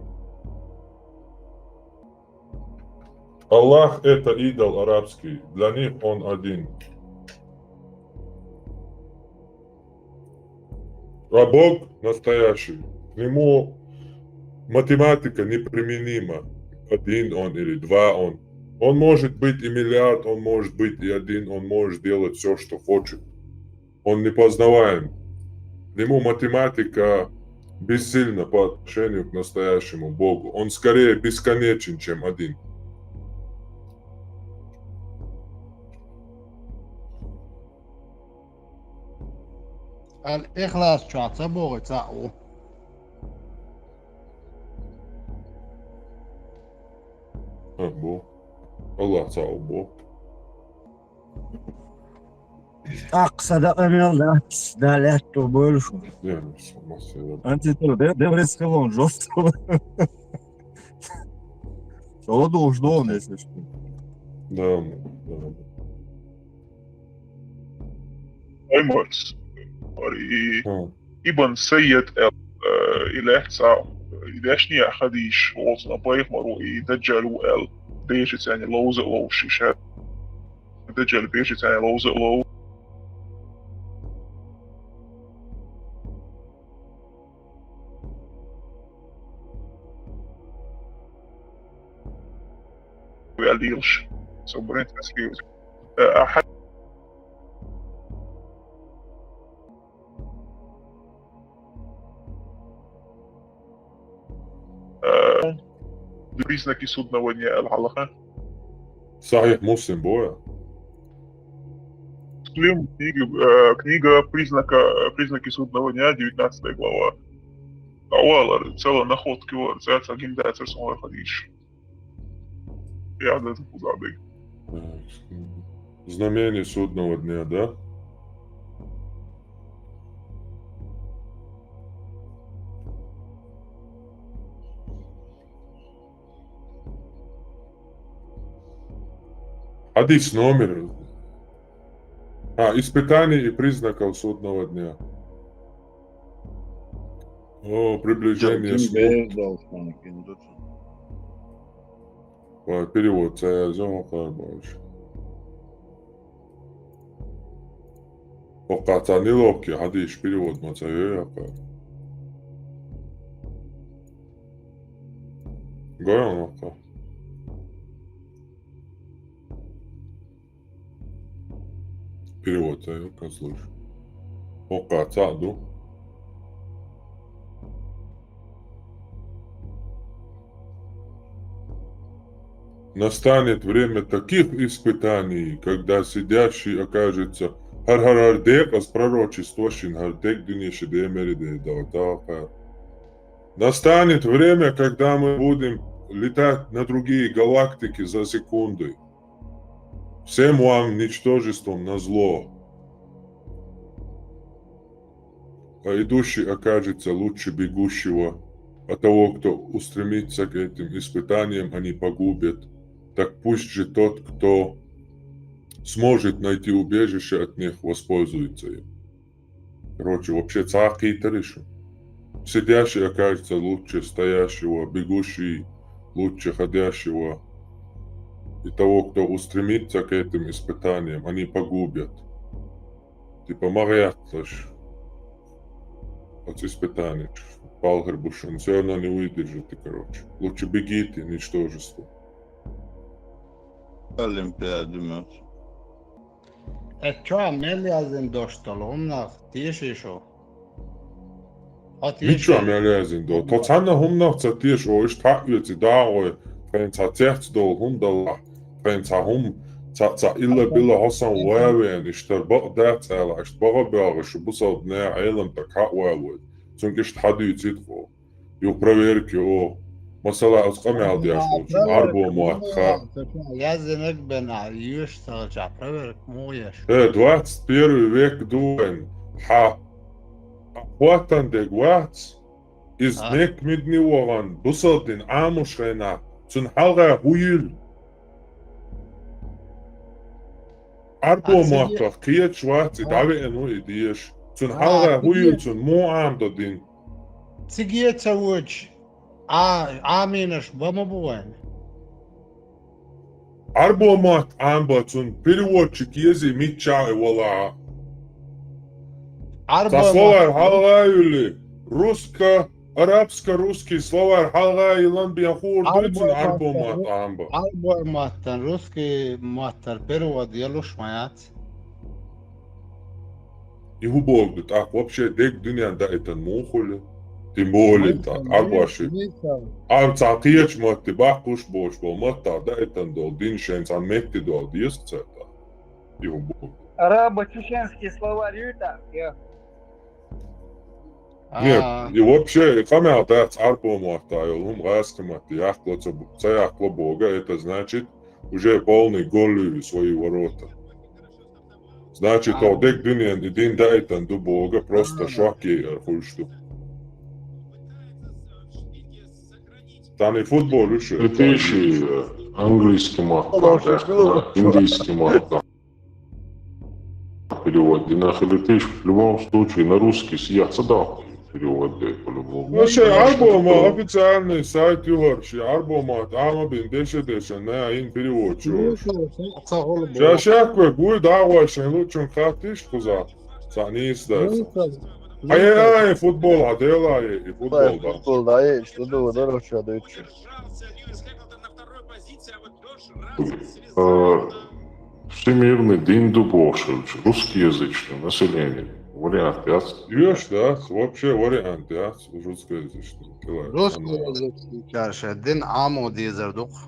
Аллах — это идол арабский, для них он один. А Бог настоящий, к нему математика неприменима. Один он или два он. Он может быть и миллиард, он может быть и один, он может делать все, что хочет. Он непознаваем. Ему математика бессильна по отношению к настоящему Богу. Он скорее бесконечен, чем один. Аль-Ихлас чуаца богы цау. А, бо. Аллах цау бо. Акъса да къамел да, да лятто больше. Не, ну, сама себе. Антител, де, де врез хилон жёстко. Шо должно, если что. Да, да. Аймарс. Ари. Хм. Ибн Саййид эл, э, илэхца, илэшни хадиш, олсна пайхмару и Даджалу эл. Дэшицани лоуза лоушиша. Даджал бешицани лоуза лоу. Вялдилш. Собрать, э, а, Э, признаки судного дня, аль-Аллаха. Сахих Муслим, боя. Муслим, книга, э, книга признака, э, признаки судного дня, девятнадцатая глава. Ауалар, целая находка, вот, за, за гимдацер, самой ходишь. Я даже куда. Так, знамение судного дня, да? Хадис номер. А, испытаний и признаков судного дня. О, приближение смерти. Ва перевод цаязон хабарш. Окъа ца неловкий хадиш перевод ма ца ёяка. Гойон окъа. Перевод ца ёка слыш. Окъа ца ду. Настанет время таких испытаний, когда сидящий окажется хар-хар-хар дек аз пророчество шин хар дек дунеши де мери де да да. Настанет время, когда мы будем летать на другие галактики за секунды. Всем вам ничтожеством на зло. А идущий окажется лучше бегущего. А того, кто устремится к этим испытаниям, они погубят. Так пусть же тот, кто сможет найти убежище от них, воспользуется им. Короче, вообще цхьа кхетарий шуна? Сидящий окажется лучше стоящего, бегущий лучше ходящего. И того, кто устремится к этим испытаниям, они погубят. Типа, ма гӀерталаш оцу испытанеш, палхир бу шуна, всё равно не выдержите, короче. Лучше бегите, ничтожество. Олимпиаду мёт. Э, чо, мел яздина дош долу хӀуманах теший шу? Хьо теший? Мича мел яздина долу? Тхо цхьанна хӀуманах ца теша, о, иштта хьаъ веци дагӀой, тхайна цхьа цец долу хӀума далахь, тхайна цхьа хӀума, цхьа, цхьа илла-билла хьо сан ван веана, иштта бакъ дац аьлла, иштта бакъ а боьгӀуш, шу бусалба нехан Ӏелам тӀе хьа а валой. Цуьнга иштта хьадуьйцуьйту хьо. Ю проверка ю. Масала, оцу къамел деш волчу Ӏарбо мотт ха. Яздинарг бен а, йоьш ца хилчахь, проверка муха еш? Э, двадцать первый век ду вайн. Хьан хӀоттан дерг вац? Иза Мекка мидни вогӀан, бусалба дин Ӏамош хенахь, цунна хьалха хӀун йуьллу? Ӏарбо моттах кхеташ вац и, дӀавеана ву и деша. Цунна хьалха хӀун йуьллу, цунна муха Ӏамадо дин? Циге ца воьдуш, Ӏа-, Ӏамийнарш бан ма бу вайн. Ӏарбо мотт Ӏамабан цунна переводчик езий миччахь а валахь. Ӏарбо мотт. Цхьа словарь хьалха а юьллий, русско-арабско-русский словарь хьалха а йиллина бен хуур дуй цунна Ӏарбо мотт Ӏамабан. Ӏарбой маттан русский маттара перевод ялуш ма яц. И хӀун боху ду тӀаккха, вообще дерг дуьнен даийтина муха хуьлу? Тем более тӀаккха Ӏарбоши. Амма цхьа кхечу матте баккхуш боцуш болу маттахь даийтина долу дин шайн цхьана метте долу деза цара тӀаккха. И хӀун боху ду? Арабо-чеченский словарь юй тӀаккха, я? Нет, и вообще, и къамел дац Ӏарбо маттахь йолу хӀума гӀазкхийн матте яккхало ца бу-, ца яккхало боху, это значит, уже полный голлив в свои ворота. Значит, хьо дерг дуьнен и дин даийтина ду боху, просто шок яйъар хуьлуш ду. Царна и футбол уьш. Летиши, э, английский маттахь, индийский маттахь. Перевод дина хилийтиш, в любом случае, на русский сиех ца дахь перевод де, по-любому. Ну, шайн Ӏарбо ма официальный сайт юхар, ши Ӏарбо ма тӀама бин деша-деша, на ин перевод чу. Ша шекве гуй дагӀой шайн лучун хаттиш кхуза. Ца нийса дац. Ай, ай, футбол, а дела, и футбол да. Футбол да, и что ду, дорожка дойчу. Э, всемирный дин ду бохуш, русскоязычное население. Вариант яц? Йош дац, вообще вариант яц, русскоязычный. Русскоязычный чаьрша дин Ӏамо дезар ду-кх.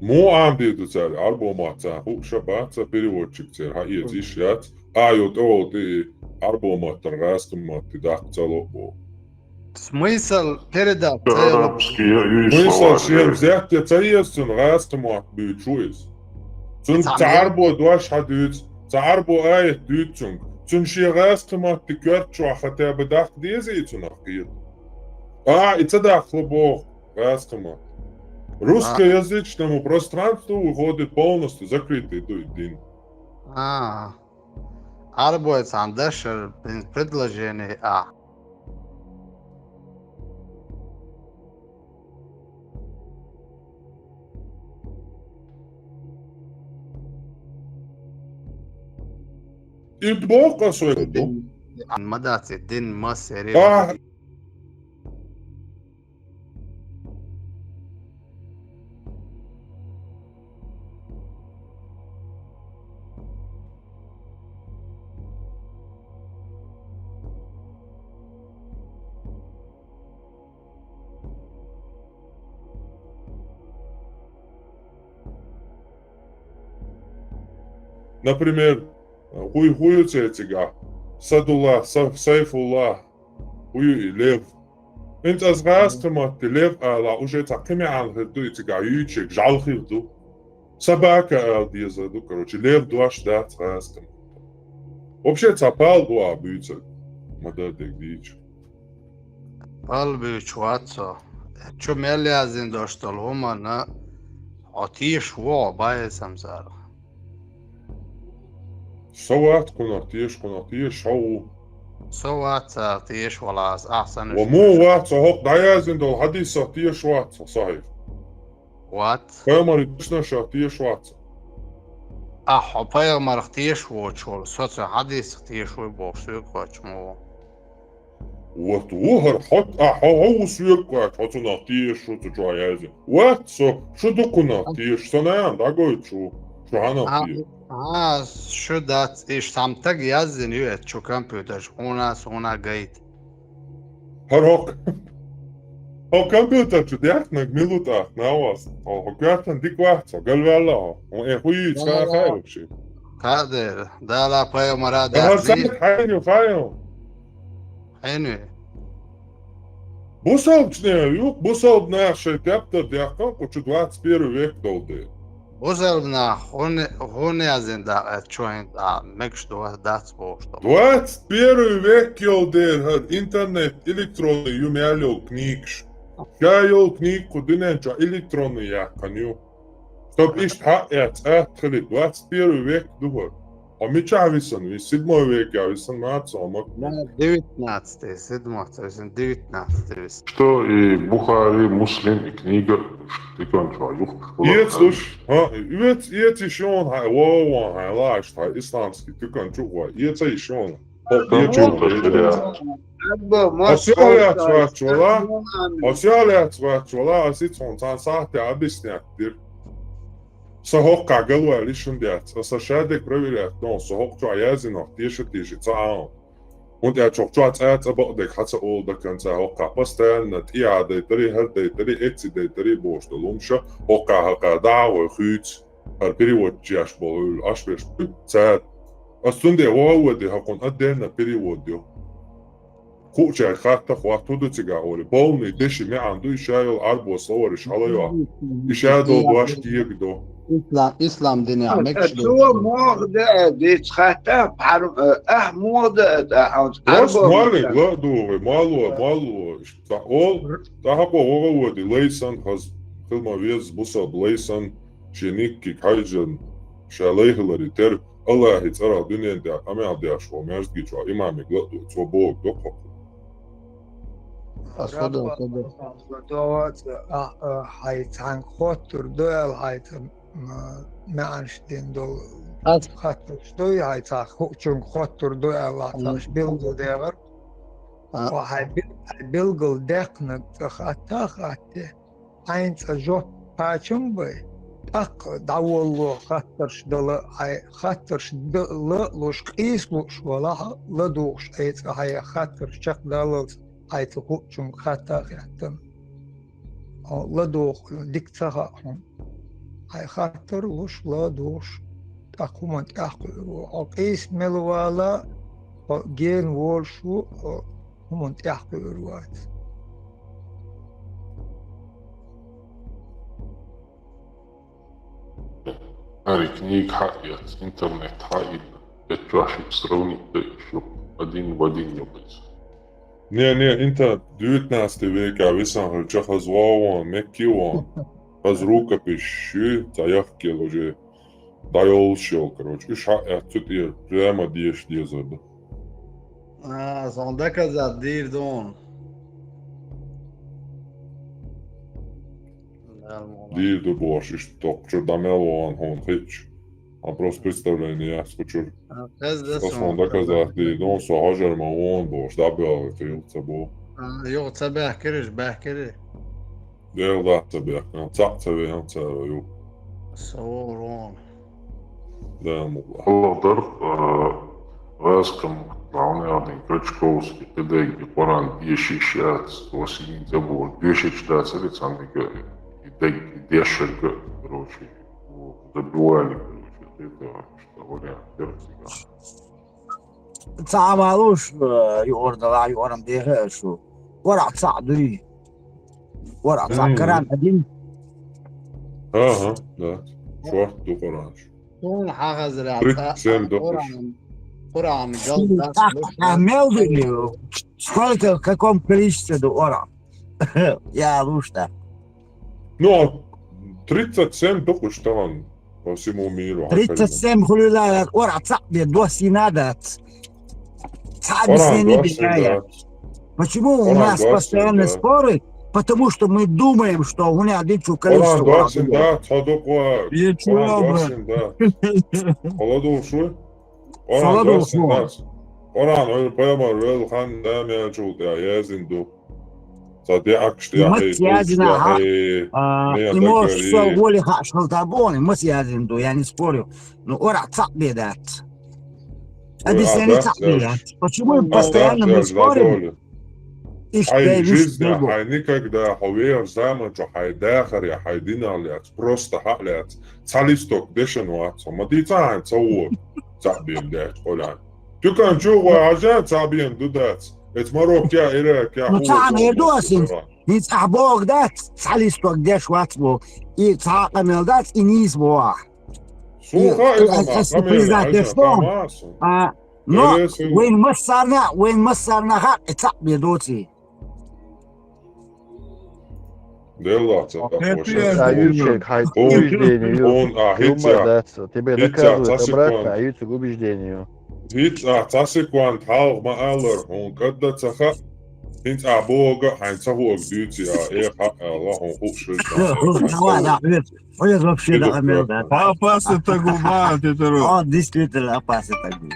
Муха Ӏамаде ду цара, Ӏарбо матта цара хууш а бац, ца переводчик церан хьаэца йиш яц, а ю тӀе волу тӀе и Ӏарбо маттара гӀазкхийн матте даккха ца ло а боху. Смысл передать ца йолу. Арабский, я, юй. Смысл словарь, шен взять я ца еза цунна гӀазкхийн мотт буьйцуш ву иза. Цунна ца Ӏарбо дош хьадуьйцу, ца Ӏарбо аят дуьйцу цунга. Цунна шен гӀазкхийн матте коьрта чохь хотя бы даккха дезий цунах кхета? А, и ца даккхало боху гӀазкхийн матте. Русскоязычному пространству выходит полностью закрытый ду и дин. А. Ӏарбой цхьана дашар, предложение а. И боккъа сой бу. Ан ма дац и дин массери. А. Например, хӀуй, хӀуй ю цецигахь? Садулла, Са-, Сайфулла, хӀуй ю и лев? ХӀинца аса гӀазкхийн матте лев ала, уже цхьа кхин маьӀна хир ду и цигахь юьйцург, жӀаьла хир ду. Собака ала дезар ду, короче, лев дош дац гӀазкхийн матте. Вообще, цхьа пал бу а буьйцург, ма дар дерг дийцича. Пал буьйцуш вац со. Чу мел яздина дош долу хӀуманна хьо тешаш ву хьо, Баэс Хамзат? Со вац кхунах теша, кхунах теша хьо ву. Со вац царах теша валахь, аса ахьа санна. Ва муха вац, хьо хӀокху дӀаяздина долу хьадисах теша вац хьо, сахьих? Вац. Пайхамаран дешнашах теша вац хьо. Ахьа хьо пайхамарах теша воцуш волу, со цу хьадисах теша вуй бохуш соьга кхочуш ма ву. Вот ву хӀара хьо, а хьо, хьо ву соьга кхочуш, хьо цунах теша ву, цу чохь яздина. Вац со, шу ду кхунах теша, сан нана дӀагойтуш ву, шу хьанах теша. А, шу дац, иштта цхьамма стага яздина ю эцу чу компьютерчу, хьуна а, суна а гайта. ХӀара хӀокху, хьо компьютер чу даьхнарг мила ву тӀаккха, Навас? Хьо, хьо коьртана дика вац, хьо галваьлла хьо. Хьо э хӀу йийца хан хаьа ши? Кхаа дера, Дала пайхамара дац. ХӀара сайт хьайна ю, хаьа? Хьайна ю. Бусалбачу ю, бусалба наха шайн тептар дехкан кху чу двадцать первый век долу дела. Бусалба нах хӀунда, хӀунда яздина дакъа чу хӀинца а мегаш ду дац бохуш ду. Двадцать первый век йолу дела хӀара интернет, электронный ю мел йолу книгаш. Ша йолу книга кху дуьнен чохь электронный яьккхина ю. Стаг иштта хьаъ эцна атта хили, двадцать первый век ду хӀара. Хьо мичахь висана? Вис седьмой векехь висана, маца хьо ма. Да, девятнадцатый, седьмой, то есть девятнадцатый вис. Что и Бухари, Муслим, и книга, тикан чу юхуш. Эца уьш, хьан, эца, эца йиш йоцу хьайн, вон, хьайн лааш, хьайн исламский тикан чу вай, эца йиш йоцу. Хьо эца йиш йоцу. Хьо сел яц вац вала, хьо сел яц вац вала, аса ица хьуна цхьана сахьте объяснять дира. Сан хӀокхахь галваьлла йиш хӀума дац. Аса шадерг проверять дон, сан хӀокху чохь яздинарг теша а теший ца Ӏа. ХӀунда аьлча хӀокху чохь цкъа а цкъа бакъдерг хьан ца олу даканца, хӀокхахь постоянно тӀе а дайтарий, хӀара дайтарий, эцци дайтарий бохуш долу хӀумаша, хӀокхахь хӀокхахь дӀа а гӀой хуьйцу. ХӀара переводчаш болу, Ӏаш берш буй цара. Ас цундела вогӀа а води хьакхунна отдельно перевод ю. Хуучаьрга хатта хӀотта хӀун ду цигахь олий, полный деши маьӀна ду, и ша йолу Ӏарбо словарь иша хьала йо. И ша долу дош кега ду. Ислам, ислам динехь мегаш ду. Цо муха даа дийца хатта, пхьар-, э, ахь муха даа, ахь хьуна Ӏарбо. Малик, ла а ду вай, мало, мало, иштта, цхьа олу, тӀаьхьа бо вогӀа а води, лайсан, хаза, хила ма веза, бусалба лайсан, шен никкиг хьайжан, ша лайхалари тера. Аллахьи цӀарах дуьнен тӀехь къамел деш волу маьждиге чохь имамиг ла а ду, цо бохург до-кх хӀокхо. Ас хӀун ду, хӀун ду? А, а, хьайца хьанга хоттур ду аьлла, хьайца, м, маьӀнаш дина долу хаттарш дуй, хьайца хуучунга хоттур ду аьлла, цхьаъш билггал дехар. А. Хьо хьайн бил-, хьайн билггал дехнарг цкъа хатта а хатте. Хьайна цкъа жоп кхачам бай, тӀаккха дӀаволло хаттарш дала, хьайн хаттарш дала луш, къийса лууш валахь, ладугӀуш, хьайца хьайн хаттарш чекхдаллалц, хьайца хуучунга хатта а хаьттина. Хьо ладугӀу дика ца хаьа хьуна. Хьайн хаттар луш, ладугӀуш, тӀаккха хӀуманна тӀаьхьакхуьур ву. Хьо къийса мел вала, хьо гена волуш ву, хьо хӀуманна тӀаьхьакхуьур вац. Ари книга хьаэц, интернет хьаийна, эццошиъ сравнить дан йиш ю, один в один ю иза. Не, не, интернет девятнадцатый векехь висана хилча, хаза вогӀу вон, мекки вон, хаза рукопись ю, цхьа яхкел уже. ДӀайолуш йолу, короче, уьш хьаэццу тӀера прямо деша дезар ду. А, сан доказать дийр ду хьуна. Дийр ду бохуш, иштта тохкучуьра дӀа мел вахана хьуна хиъча. Хьан просто представление яц кхучуьра. Ас хьуна доказать дийр ду хьуна, со хьожар ма вон бохуш, дӀабоьлху хила ца боху. А, юха ца баьхкира, баьхкира. Дела дахьа ца бехкан, цхьаъ ца веана цара ю. Со вогӀу. Дела мукъ лахь. АллахӀ дар, а, гӀазкхин Мухьаммад Ӏавнехдин Крачковский кхидерг и Къуръан дешийш яц, василин забур дешийш дацари цхьаннага и даг, и дешарга, короче, забивали, короче, это, что вариант, дерг цигахь. Цхьа а ма луш, э, юкъара далахь, юкъара-м дехар шу. Къуръан цхьаъ дуй. Къуръан цхьаъ Коран один. Ага, да. Шорта ду Къуръан. Суна хьахазра, Тридцать семь ду. Къуръан, Къуръан гал дас. Мел ду, сколько, в каком количестве ду Къуръан? Я луш да. Ну, тридцать семь только что он по всему миру. Тридцать семь хули ла, ора цапли, до синадац. Цапли Ора не до бегает. синадац. Почему у Ора нас до постоянно синадац. Споры? Потому что мы думаем, что у меня один Ора количество. до синадац, ходоква. Ничего, Ора до брат. синадац. Холодул шуй? Ора Холодул до синадац. Ора, ну, прямо рел хан да мячул, я язин ду. Садя акш, я Мат хей, язина, я ха. хей. А, Не, ему так все говори. воли хашал табони, мы связаны, я не спорю. Ну, ора цапли дац. Ой, Объясни а, да, цапли да. дац. Почему мы Ну, постоянно да, мы да, спорим? да. Иш Ай, дай виш жизнь, дай бог. ай, никогда, ховер, заман, чо, хай, дахар, я, хай, динал, яц, просто хак, яц, цалисток, дешен, вац, ма ди цан, цавур, цабием, дац, олян. Тюкан, чу, ва, ажа, цабием, ду, дац. Эц марок, я, ирек, я, Ну, ху, цан, ду, я, ду, ду, асин. ду. Ниц а бог дац, цалисток деш вац бо. И цакъа мел дац, и низ бо. Суха, И, изама, а, а, камера, признать, ажа, что он? Тамасу. А, но, Эресил. Вейн массарна, вейн массарна хак, и цапли доци. Делла, цапа, Это вообще. я А, Ючек, хай, убеждению. Он, а, Килма хитя. дац, тебе Хитя, доказывают цасик обратно, ван. А Ючек убеждению. Хит, а, цасик ван, хал, ма, алар, он, кадда, цаха. Хинц, а, бога, хайн, цахуак, дюти, а, э, ха, а, ла, он, хук, шит, а, Давай, да, привет. Привет, вообще, да, Привет, мел, привет. да. Папа, это губа, ты дорог. Он действительно опасный такой.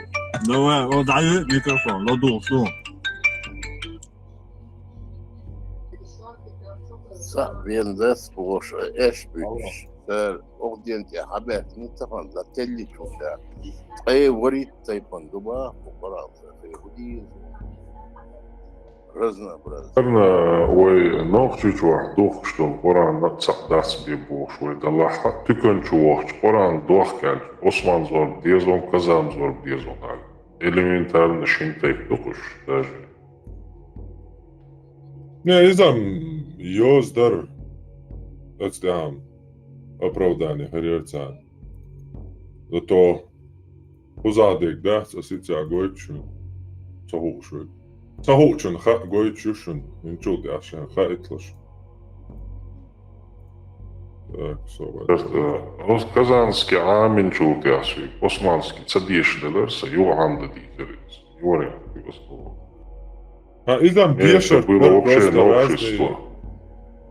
Давай, вот даю микрофон, ладул, су. Са вензес лоша эш бич. Сэр, огден те хабер, не цафан, за телли чута. Ай, варит тайпан дуба, пукарал, сэр, худиз. Разнообразие. Наверное, ой, нох чучуа, дух, что Коран на цахдас бе бо, шуй, да лаха, тюкан чуох, Коран дух каль, Осман зор, дезон, Казан зор, дезон, аль. Элементарно шин тайп духуш, даже. Не, изам, ёздар, это там, оправдание, харьерцан. Зато, хузадек, да, сосиця гойчу, сахучу. Сахучун, ха, гойчушун, инчул, яшен, ха, итлаш. Так, собой. Просто, ну, казанский амин чултясу, османский цадеш делерса, Иоанн да дикерец. Иоанн, его слово. А, изам Это дешер, было да, вообще просто разные, новшество.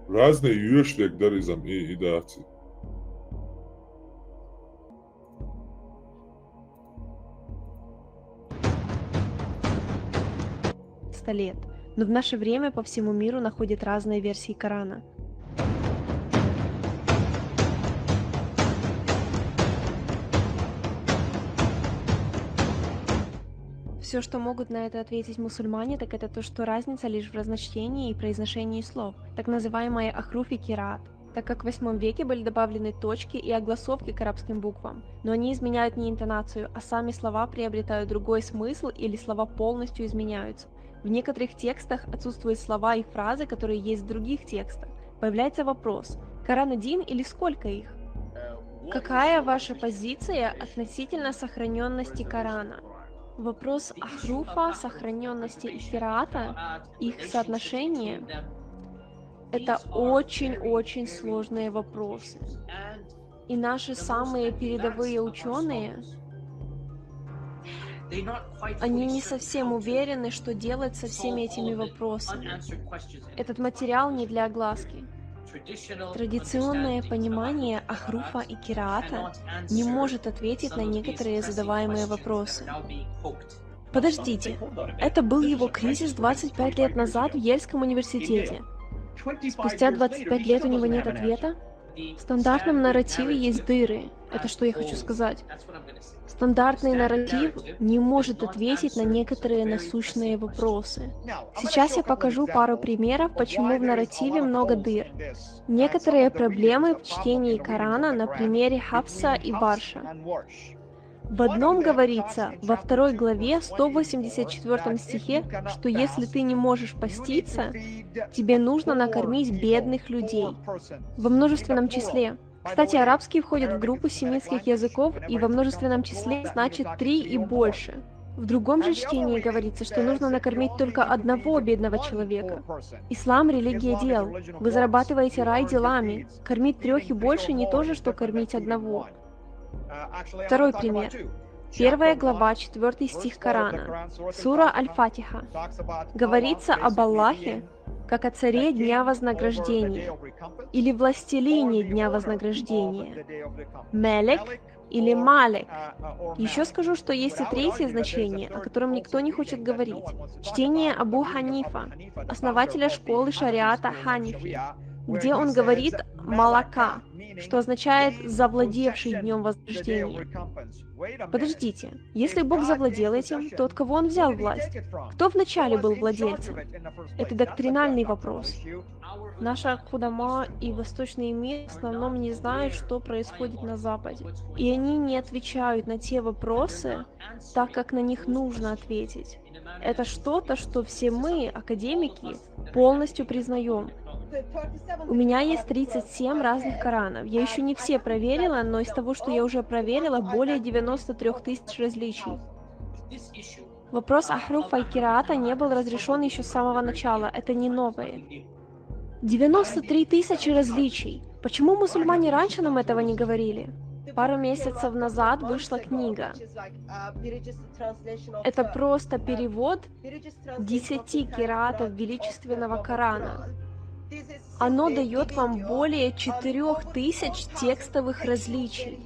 Разные юэш век дар изам и, и даци. Сто лет. Но в наше время по всему миру находят разные версии Корана. Все, что могут на это ответить мусульмане, так это то, что разница лишь в разночтении и произношении слов, так называемые ахруф и кираат, так как в восьмом веке были добавлены точки и огласовки к арабским буквам, но они изменяют не интонацию, а сами слова приобретают другой смысл или слова полностью изменяются. В некоторых текстах отсутствуют слова и фразы, которые есть в других текстах. Появляется вопрос: Коран один или сколько их? Какая ваша позиция относительно сохраненности Корана? Вопрос ахруфа, сохраненности и кираата, их соотношение — это очень-очень сложные вопросы. И наши самые передовые ученые, они не совсем уверены, что делать со всеми этими вопросами. Этот материал не для огласки. Традиционное понимание ахруфа и кираата не может ответить на некоторые задаваемые вопросы. Подождите, это был его кризис двадцать пять лет назад в Ельском университете. Спустя двадцать пять лет у него нет ответа? В стандартном нарративе есть дыры. Это что я хочу сказать. Стандартный нарратив не может ответить на некоторые насущные вопросы. Сейчас я покажу пару примеров, почему в нарративе много дыр. Некоторые проблемы в чтении Корана на примере Хафса и Варша. В одном говорится, во второй главе, сто восемьдесят четвёртом стихе, что если ты не можешь поститься, тебе нужно накормить бедных людей. Во множественном числе. Кстати, арабский входит в группу семитских языков и во множественном числе значит три и больше. В другом же чтении говорится, что нужно накормить только одного бедного человека. Ислам — религия дел. Вы зарабатываете рай делами. Кормить трех и больше не то же, что кормить одного. Второй пример. Первая глава, четвертый стих Корана. Сура Аль-Фатиха. Говорится об Аллахе как о царе дня вознаграждения или властелине дня вознаграждения. Мелек или Малек. Еще скажу, что есть и третье значение, о котором никто не хочет говорить. Чтение Абу Ханифа, основателя школы шариата Ханафи, где он говорит «малака», что означает «завладевший днем вознаграждения». Подождите, если Бог завладел этим, то от кого он взял власть? Кто вначале был владельцем? Это доктринальный вопрос. Наша кудама и восточный мир в основном не знают, что происходит на Западе. И они не отвечают на те вопросы, так как на них нужно ответить. Это что-то, что все мы, академики, полностью признаем. У меня есть тридцать семь разных Коранов. Я еще не все проверила, но из того, что я уже проверила, более девяносто трёх тысяч различий. Вопрос ахруфа и кираата не был разрешен еще с самого начала. Это не новое. Девяносто три тысячи различий. Почему мусульмане раньше нам этого не говорили? Пару месяцев назад вышла книга. Это просто перевод десяти кираатов величественного Корана. Оно дает вам более четырех тысяч текстовых различий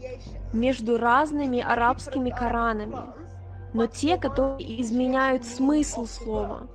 между разными арабскими Коранами, но те, которые изменяют смысл слова.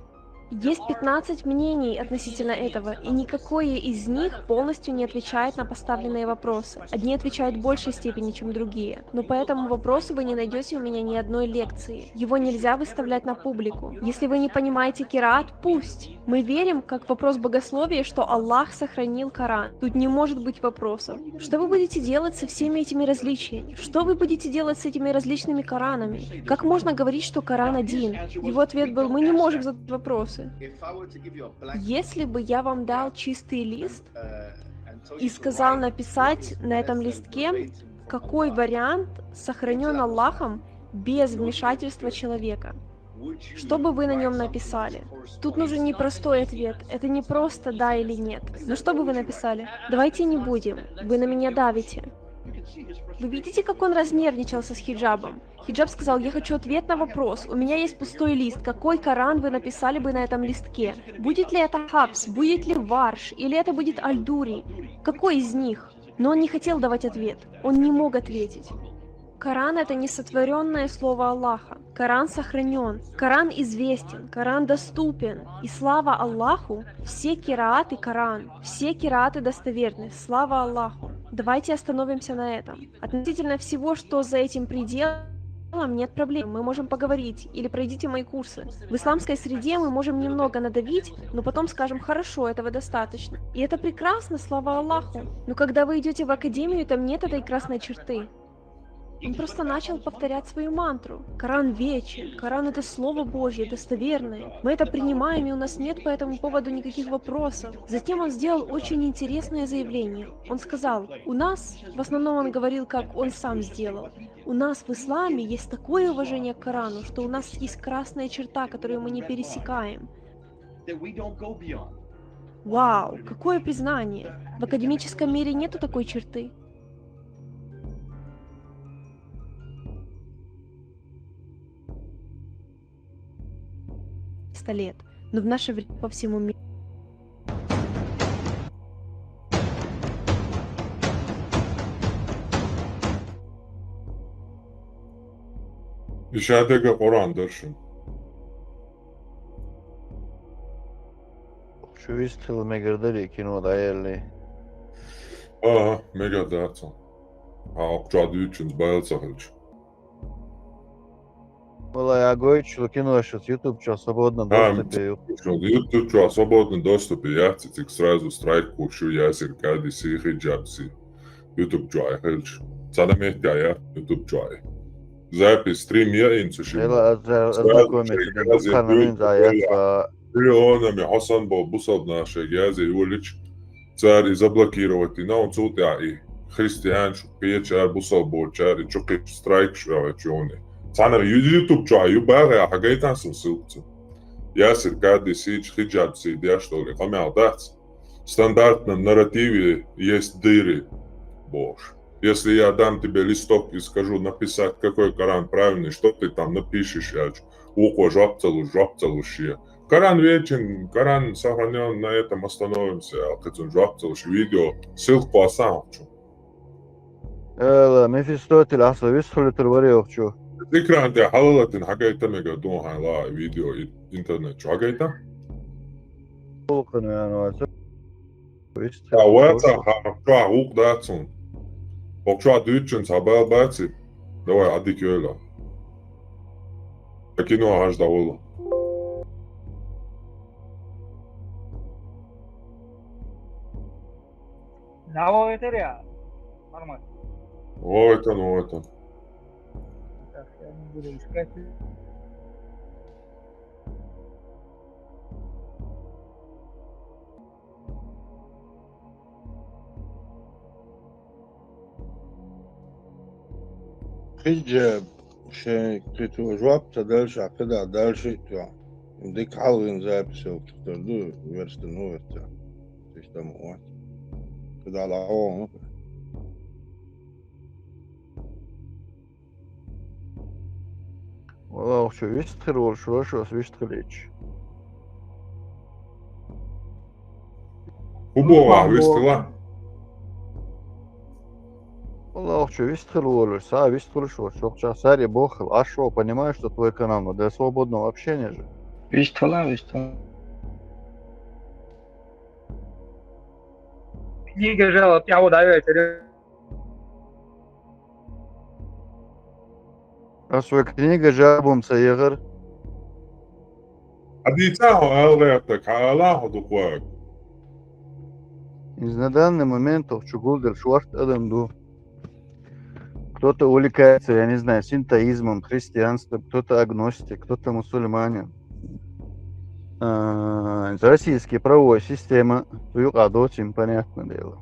Есть пятнадцать мнений относительно этого, и никакое из них полностью не отвечает на поставленные вопросы. Одни отвечают в большей степени, чем другие, но по этому вопросу вы не найдете у меня ни одной лекции. Его нельзя выставлять на публику. Если вы не понимаете кираат, пусть. Мы верим, как вопрос богословия, что Аллах сохранил Коран. Тут не может быть вопросов. Что вы будете делать со всеми этими различиями? Что вы будете делать с этими различными Коранами? Как можно говорить, что Коран один? Его ответ был: «Мы не можем задать вопросы». Если бы я вам дал чистый лист и сказал написать на этом листке, какой вариант сохранен Аллахом без вмешательства человека, что бы вы на нем написали? Тут нужен непростой ответ. Это не просто «да» или «нет». Но что бы вы написали? Давайте не будем. Вы на меня давите. Вы видите, как он разнервничался с хиджабом? Хиджаб сказал: «Я хочу ответ на вопрос. У меня есть пустой лист. Какой Коран вы написали бы на этом листке? Будет ли это Хабс? Будет ли Варш? Или это будет Аль-Дури? Какой из них?» Но он не хотел давать ответ. Он не мог ответить. Коран — это не сотворенное слово Аллаха. Коран сохранен. Коран известен. Коран доступен. И слава Аллаху, все кирааты Коран. Все кирааты достоверны. Слава Аллаху. Давайте остановимся на этом. Относительно всего, что за этим пределом, нет проблем. Мы можем поговорить. Или пройдите мои курсы. В исламской среде мы можем немного надавить, но потом скажем: «Хорошо, этого достаточно». И это прекрасно, слава Аллаху. Но когда вы идете в академию, там нет этой красной черты. Он просто начал повторять свою мантру. Коран вечен, Коран — это Слово Божье, достоверное. Мы это принимаем, и у нас нет по этому поводу никаких вопросов. Затем он сделал очень интересное заявление. Он сказал: «У нас», в основном он говорил, как он сам сделал, «у нас в исламе есть такое уважение к Корану, что у нас есть красная черта, которую мы не пересекаем». Вау, какое признание! В академическом мире нету такой черты. Сто лет. Но в наше время по всему миру. Ишадага Коран даршин. Шу вистхила мегардарий кино дӀаялли? Ага, мегардарца. А, окча дучун байл сахалч. Вала я гойчу кино сейчас YouTube чё свободно А, доступе. Шу YouTube чё свободно доступе, я цик сразу страйк кушу, я сир кади сихи джабси. YouTube чё ай хелч. Сада мехтя я YouTube чё ай. Запись стрим я инцуши. Ела аза Сразу ознакомиться, чё да, я буквально зайду, нин да я я. Миллионами Хасан бо бусалб наша гязе улич. Цар и заблокировать, и на он цут я и. Христиан шу печар бусалбочар и чукы страйк шу я чёны. Цхьана ю-, YouTube чу а ю багӀа, хьагайтан сун ссылка цу. Ясир Кади сич хиджаб си деш долу къамел дац. Стандартном нарративе есть дыры, бохуш. Если я дам тебе листок и скажу написать, какой Коран правильный, что ты там напишешь, я ч-, вукхо жоп ца луш, жоп ца луш е. Коран вечен, Коран сохранён, на этом остановимся, я кхецун жоп ца луш, видео, ссылка кхоссахьа чу. Эла, Мефистофель, ахьа со вистхуьлуьйтур вара йохчу. Экран тӀе хьалалатин хьагайта мега дун хьайла видео и-, интернет чу хьагайта? Улкхан ваьнна вац. Вистхуьлуьйтур. А, ваца хьа, чохь гӀуллакх дац хьуна. Окчохь дуьйцучун цхьа бал баци? Давай, Ӏадика йойла. Кино хьажа дӀаволла. Давай, Виталий, нормально. Ой, там, ой, там. Так, я не буду искать. Хиджаб, шайн кхету жоп ца дальше, а кхидӀа дальше а тоьхна. Дика хьалвин запись йолчух тар ду, верста, ну, верста. Система вац. КхидӀа лаьгӀо. Валлахьчу вистхир волуш вашас вистхилийча. ХӀун боху ахь вистхила? Валлахьчу вистхила волуш, са вистхилуш волуш, чохча сари боху, аш ву, понимаешь, что твой канал, но для свободного общения же. Вистхила, вистхила. Книга жалоб, я вот давай, Ас вай книга жабум ца егӀар. Хьадийца хьо ала гӀертаг, хьан ала хьо дукхаг? Иза на данный момент чугулдерш варт адам ду. Кто-то увлекается, я не знаю, синтоизмом, христианством, кто-то агностик, кто-то мусульманин. А, российская правовая система, цу юкъа доцийна, понятное дело.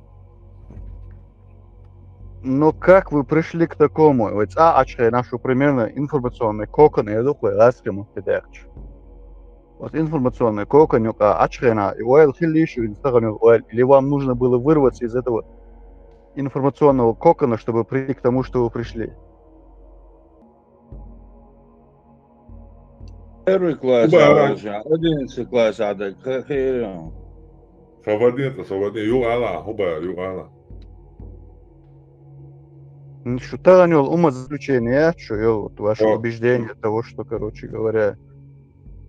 Но как вы пришли к такому? Вай цӀа Ӏачхье нашу примерно информационный кокон, я дукха вай ласкхи мутта даьккхача. Вот информационный кокон юкъа Ӏачхье на, и ойла хилла шу, и стагана ойла, или вам нужно было вырваться из этого информационного кокона, чтобы прийти к тому, что вы пришли? Первый класс, хӀун бара, а, одиннадцатый класс, а, так, ха-, хе-, Ха вадин, ха вадин, юкъа ала, хӀун бара, юкъа ала. М, шу тагӀан йолу умозаключение яц шу, йолу, вот ваше убеждение того, что, короче говоря,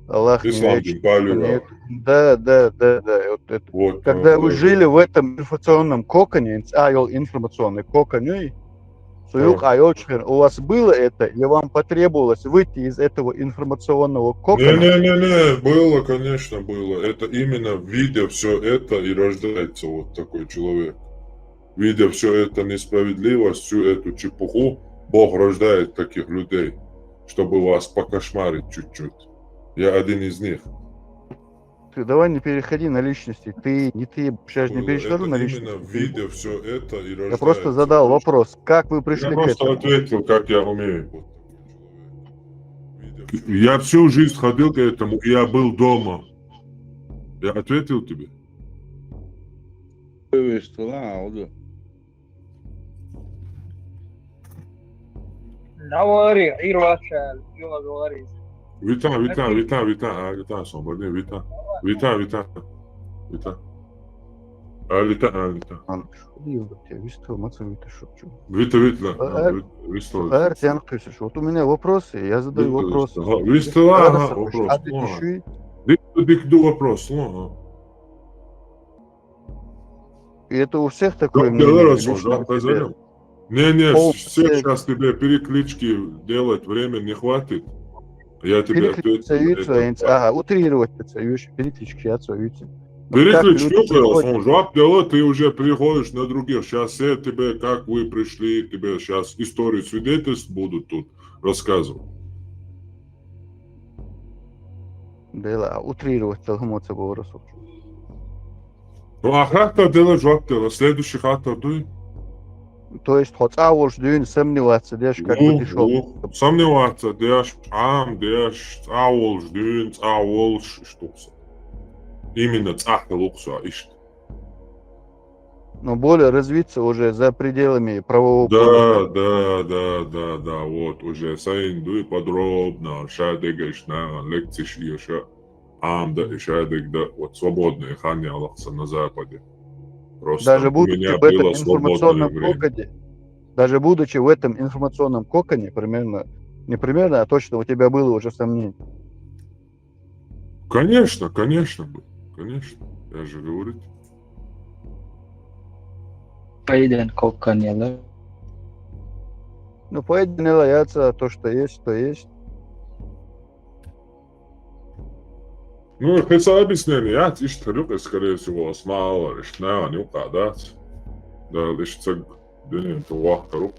Аллах не вечен, ислам дин палево. Да, да, да, да, вот это. Вот, когда вы жили в этом информационном коконе, а, йолу информационный кокон, Цу юкъа йолчу хенахь у вас было это, или вам потребовалось выйти из этого информационного кокона? Не-не-не-не, было, конечно, было. Это именно видя всё это и рождается вот такой человек. Видя всё это несправедливость, всю эту чепуху, Бог рождает таких людей, чтобы вас покошмарить чуть-чуть. Я один из них. Ты давай не переходи на личности. Ты, не ты, щас не перехожу на личности. Было. Это именно видя всё это и рождается. Я просто задал вопрос, как вы пришли к этому? Я просто ответил, как я умею. Я всю жизнь ходил к этому, и я был дома. Я ответил тебе. Вывести, ладно. Давай, Ир, вообще, чего говоришь? Вита, Вита, Вита, Вита, а, Вита, свободный, Вита. Вита, Вита. Вита. А, Вита, а, Вита. Ан, шу дийла, те вистхила, маца Вита шучу. Вита, Вита, да. А, а, Вит-, вистхила. А, Артян Кысыш. Вот у меня вопросы, я задаю вопросы. Вита, Вита. Ага, вистхила, ага, вопрос. Ага. Вита, дик ду вопрос, ага. И это у всех такое мнение, или что у тебя? Не, не, всех щас тебе переклички делать время не хватит. Я тебе ответил на этот вопрос. Переклички яц вай, ага, утрировать яц вай, переклички яц вай. Переклички, он жоп дело, ты уже переходишь на других. Щас все тебе, как вы пришли, тебе щас истории свидетельств будут тут рассказывать. Дела, а утрировать талхамоца боврасов. Ну, а хаттар дела, жоп дела. Следующий хаттар дуй? То есть хьо цӀа волуш дуьйна сомневаться деш, как бы ты шёл. Сомневаться деш, Ӏама деш, цӀа волуш дуьйна, цӀа волуш, иштта ду-кх со. Именно цӀа хила-кх со, иштта. Но более развиться уже за пределами правового Да, поля. Да, да, да, да, вот, уже сайна дуй подробно, шадерг иштта нахана лекцеш эша, Ӏама дан и шадерг дан, вот свободный хан яьлла-кх сан на Западе. Просто Даже у будучи меня в этом было свободное информационном время. коконе, даже будучи в этом информационном коконе, примерно, не примерно, а точно у тебя было уже сомнение. Конечно, конечно, был, конечно, я же говорю. Пайдан коккан яла. Ну, поэтому не лаяться, то, что есть, то есть. Ну, хӀинца объяснение яц, иштта хир ю-кх, скорее всего, ас ма аллара, иштта нахана юкъа дац. Да, иштта ца дуьнен тӀе вахкар ву.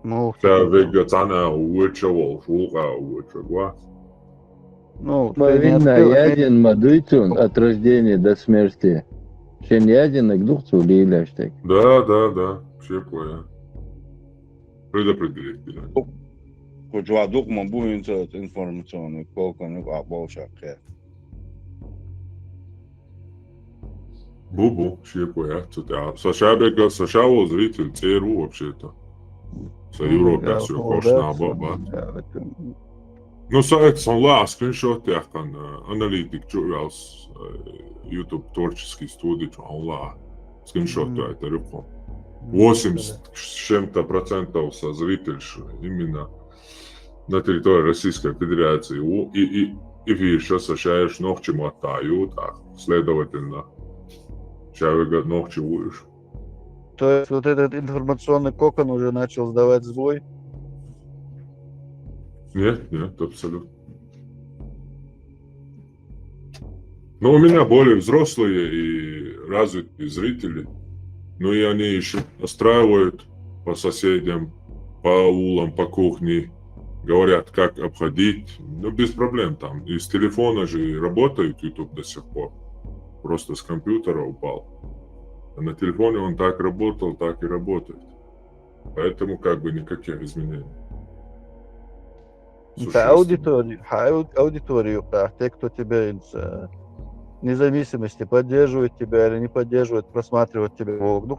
Ну, Ша вегга цхьана воча волуш, вукъа воча вац. Ну, Ма ты не винна открыл, язйина ма дуй цунна от рождения до смерти. Шен язйинарг ду-кх цо лелаш дерг. Да, да, да, шекоя. Предопределить дина. Кху чохь дукха ма бу хӀинца информационный кокон юкъахь болуш а кхетта. Бу, бу, шекоя, цу тӀехь. Со ша бегга, со ша волу зритель цӀера ву вообще-то. Со Европе Да, со да, кошна да, баба. да, это- Ну, со это сон ла, а скриншот яхкан, э, аналитик чу вялс, э, YouTube творческий студия чу ла. Скриншот Мгм. ту это рюкхо. Мгм. Восемьдесят с чем-то процентов со зрительш именно на территории Российской Федерации. У, и, и, и вирша со шаерш нохчи мотта ю, так, следовательно, шаерга нохчи вуйш. То есть вот этот информационный кокон уже начал сдавать сбой? Нет, нет, абсолютно. Но у меня более взрослые и развитые зрители. Ну и они еще настраивают по соседям, по аулам, по кухне. Говорят, как обходить. Ну, без проблем там. И с телефона же и работает YouTube до сих пор. Просто с компьютера упал. А на телефоне он так работал, так и работает. Поэтому как бы никаких изменений. Это аудиторию, ау- аудиторию, да, те, кто тебя из, э, независимости поддерживает тебя или не поддерживает, просматривает тебя, ну,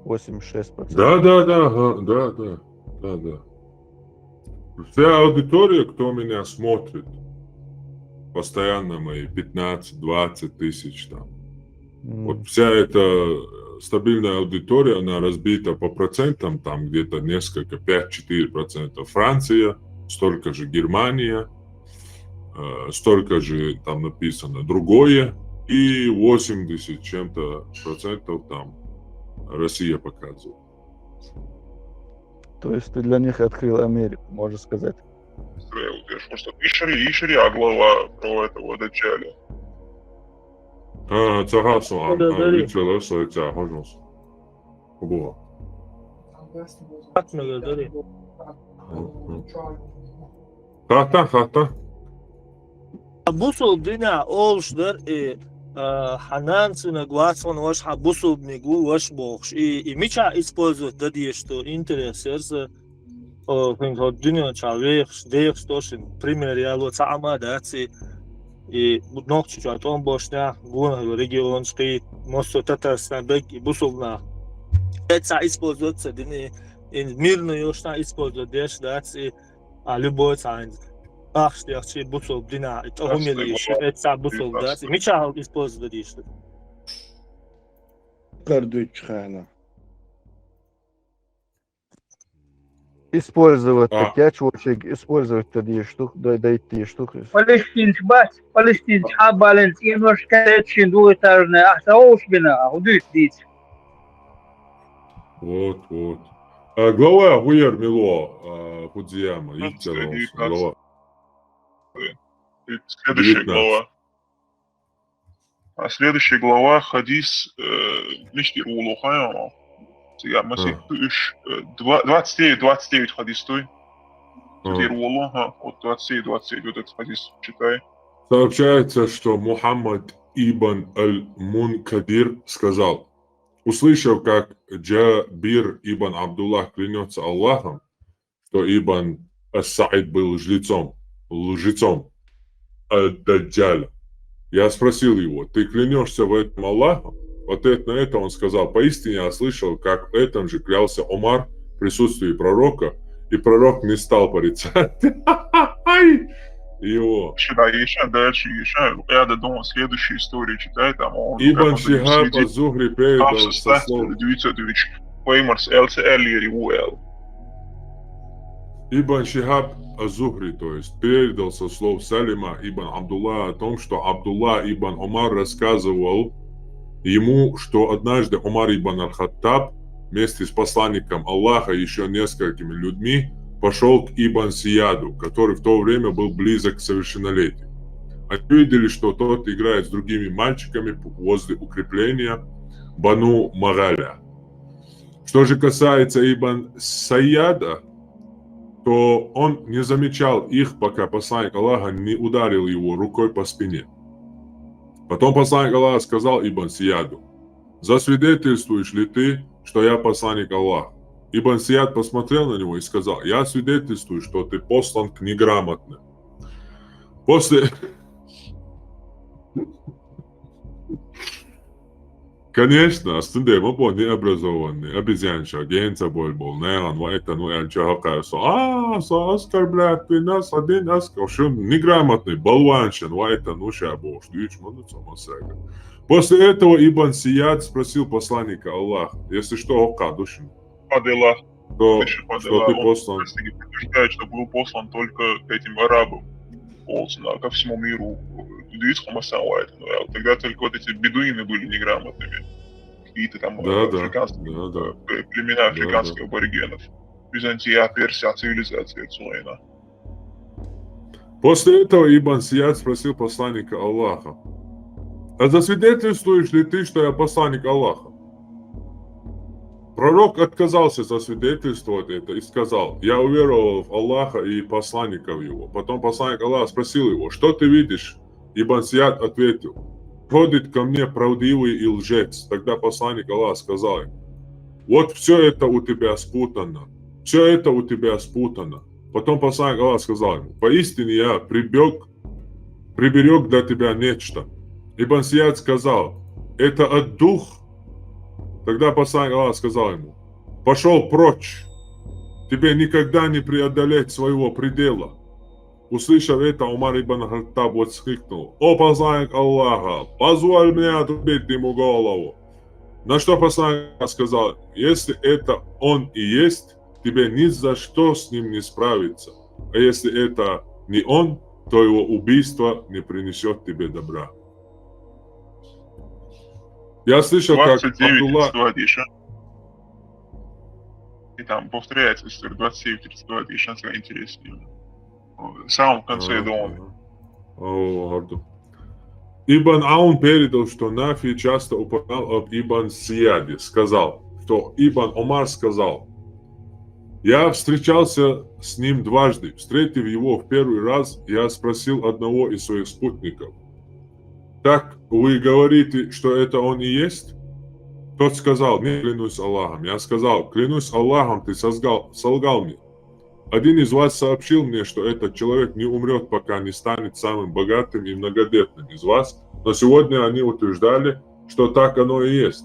восемьдесят шесть процентов. Да, да, да, ага, да, да, да, да. Вся аудитория, кто меня смотрит, постоянно мои пятнадцать-двадцать тысяч там. М. Вот вся эта стабильная аудитория, она разбита по процентам, там где-то несколько, пять-четыре процента Франция, столько же Германия, э, столько же там написано другое, и восемьдесят чем-то процентов там Россия показывает. То есть ты для них открыл Америку, можно сказать. Строил, я ж просто ишри, ишри, а глава про этого Даджаля. А, ца хьа со, а, Да, да, да. Вицела со, ца хьожнос. Хубула. Хатмага дари. Хата, хата. А бусулба дина олуш дар и, а, хьан нана цуьнан вац ван ваша, хьан бусулбаниг ву ваша бохуш. И, и мича использовать дан дезаш ду, интерес яр сан. О, хӀинца хӀо дуьнен чохь вехаш, дехаш тошин пример яло цхьа а ма дац и, и нохчи чохь тӀом бошнехь, гонах регионаш кхий, массо Татарстан бег и бусулбанах. Эца использовать ца дини, и мирно йошна использовать деш дац и, а любой цхьа ахш дехчи бусулба дина, и тӀо хӀумилийш, эца бусулба дац, и мича хьал использовать дадийш ду. Кардуьтчу хана. Использовать А. так, я чувачек, использовать тогда штук, дай, дай ты штук. Палестинцы бац, палестинцы хьабален цӀенош каьччина двухэтажная ахьа ца вовш бина, а хӀу дуьйцу дийца. Вот, вот. А глава хӀу яр мило, а, хӀу дияма, йиццалос, глава. Следующая Девятнадцать. Глава. А следующая глава, хадис, э, миштир улу хайо. Цигахь масех уьш, э, два- двадцать девять, двадцать девять хадис туй. Цигахь улу, ха, вот двадцать девять, двадцать девять, вот этот хадис читай. Сообщается, что Мухаммад ибн Аль-Мункадир сказал, услышав, как Джабир ибн Абдуллах клянется Аллахом, что ибн Ас-Саид был жрецом, лжецом Аль-Даджаля. Я спросил его: «Ты клянешься в этом Аллахом?» В ответ на это он сказал: «Поистине я слышал, как в этом же клялся Умар в присутствии пророка, и пророк не стал порицать его». Сюда еще дальше, еще. Я додумал следующую историю читать, там он Ибн Шихаб Аз-Зухри передал со слов Пеймарс Эл Цеэль Ривуэл. Ибн Шихаб Аз-Зухри, то есть, передал со слов Салима ибн Абдулла о том, что Абдулла ибн Умар рассказывал ему, что однажды Умар ибн Аль-Хаттаб вместе с посланником Аллаха и еще несколькими людьми пошел к Ибн Сияду, который в то время был близок к совершеннолетию. Они видели, что тот играет с другими мальчиками возле укрепления Бану Магаля. Что же касается Ибн Саяда, то он не замечал их, пока посланник Аллаха не ударил его рукой по спине. Потом посланник Аллаха сказал Ибн Сияду: «Засвидетельствуешь ли ты, что я посланник Аллаха?» Ибн Сияд посмотрел на него и сказал: «Я свидетельствую, что ты послан к неграмотным». После Конечно, астунде ма бо необразованный, обезьянша, генца боль бол, не он, ва это, ну, я чё, хакая, со, а, со, оскорблять ты нас, один оскор, что неграмотный, болванщин, ва это, ну, ша бо, что ич, ну, ну, само сага. После этого Ибн Сияд спросил посланника Аллаха, если что, хакая душин. Падела. Что, Еще что ты он послан. Подтверждает, что был послан только к этим арабам. Ползна, ко всему миру. Дивись, Хамасан Уайт. Ну, а тогда только вот эти бедуины были неграмотными. Какие-то там Да, э, да, африканские да, да. э, племена африканских аборигенов. Византия, Персия, цивилизация Цуэна. После этого Ибн Сияд спросил посланника Аллаха: «А засвидетельствуешь ли ты, что я посланник Аллаха?» Пророк отказался засвидетельствовать это и сказал: «Я уверовал в Аллаха и посланников его». Потом посланник Аллаха спросил его: «Что ты видишь?» Ибн Сияд ответил: «Ходит ко мне правдивый и лжец». Тогда посланник Аллаха сказал ему: «Вот все это у тебя спутано, все это у тебя спутано». Потом посланник Аллаха сказал ему: «Поистине я прибег, приберег для тебя нечто». Ибн Сияд сказал: «Это от дух?» Тогда посланник Аллаха сказал ему: «Пошел прочь, тебе никогда не преодолеть своего предела». Услышав это, Умар ибн Хаттаб воскликнул: «О посланник Аллаха, позволь мне отрубить ему голову». На что посланник сказал: «Если это он и есть, тебе ни за что с ним не справиться, а если это не он, то его убийство не принесет тебе добра». Я слышал, как 29 Абдулла... 32 еще. И там повторяется история двадцать девять тридцать два, это еще интереснее. В самом конце Ага, дома. Ага. О, Арду. Ибн Аун передал, что Нафи часто упоминал об Ибн Сияде, сказал, что Ибн Умар сказал: «Я встречался с ним дважды. Встретив его в первый раз, я спросил одного из своих спутников: «Так вы говорите, что это он и есть?» Тот сказал: «Нет, клянусь Аллахом». Я сказал: «Клянусь Аллахом, ты солгал, солгал мне. Один из вас сообщил мне, что этот человек не умрет, пока не станет самым богатым и многодетным из вас, но сегодня они утверждали, что так оно и есть».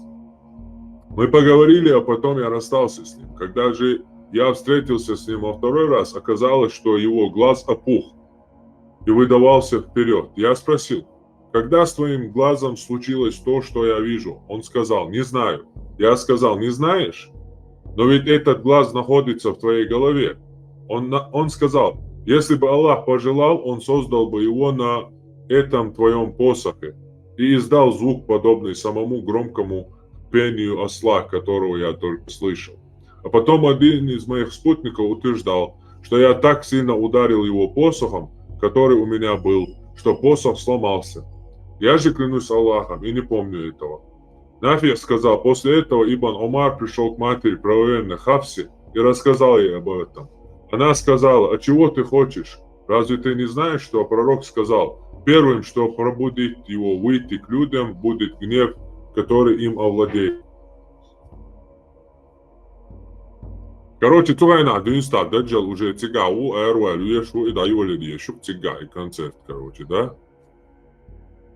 Мы поговорили, а потом я расстался с ним. Когда же я встретился с ним во второй раз, оказалось, что его глаз опух и выдавался вперед. Я спросил: «Когда с твоим глазом случилось то, что я вижу?» Он сказал: «Не знаю». Я сказал: «Не знаешь? Но ведь этот глаз находится в твоей голове». Он, на- он сказал: «Если бы Аллах пожелал, он создал бы его на этом твоем посохе и издал звук, подобный самому громкому пению осла, которого я только слышал». А потом один из моих спутников утверждал, что я так сильно ударил его посохом, который у меня был, что посох сломался. Я же, клянусь Аллахом, и не помню этого. Нафи сказал: «После этого Ибн Умар пришел к матери правоверной Хафсе и рассказал ей об этом. Она сказала: «А чего ты хочешь? Разве ты не знаешь, что пророк сказал: Первым, что пробудит его выйти к людям, будет гнев, который им овладеет. Короче, цу хенахь дуьйна даджал уже цигахь ву, араваьлла везаш ву, и дӀайолаелла езаш ву цигахь и концерт, короче, да?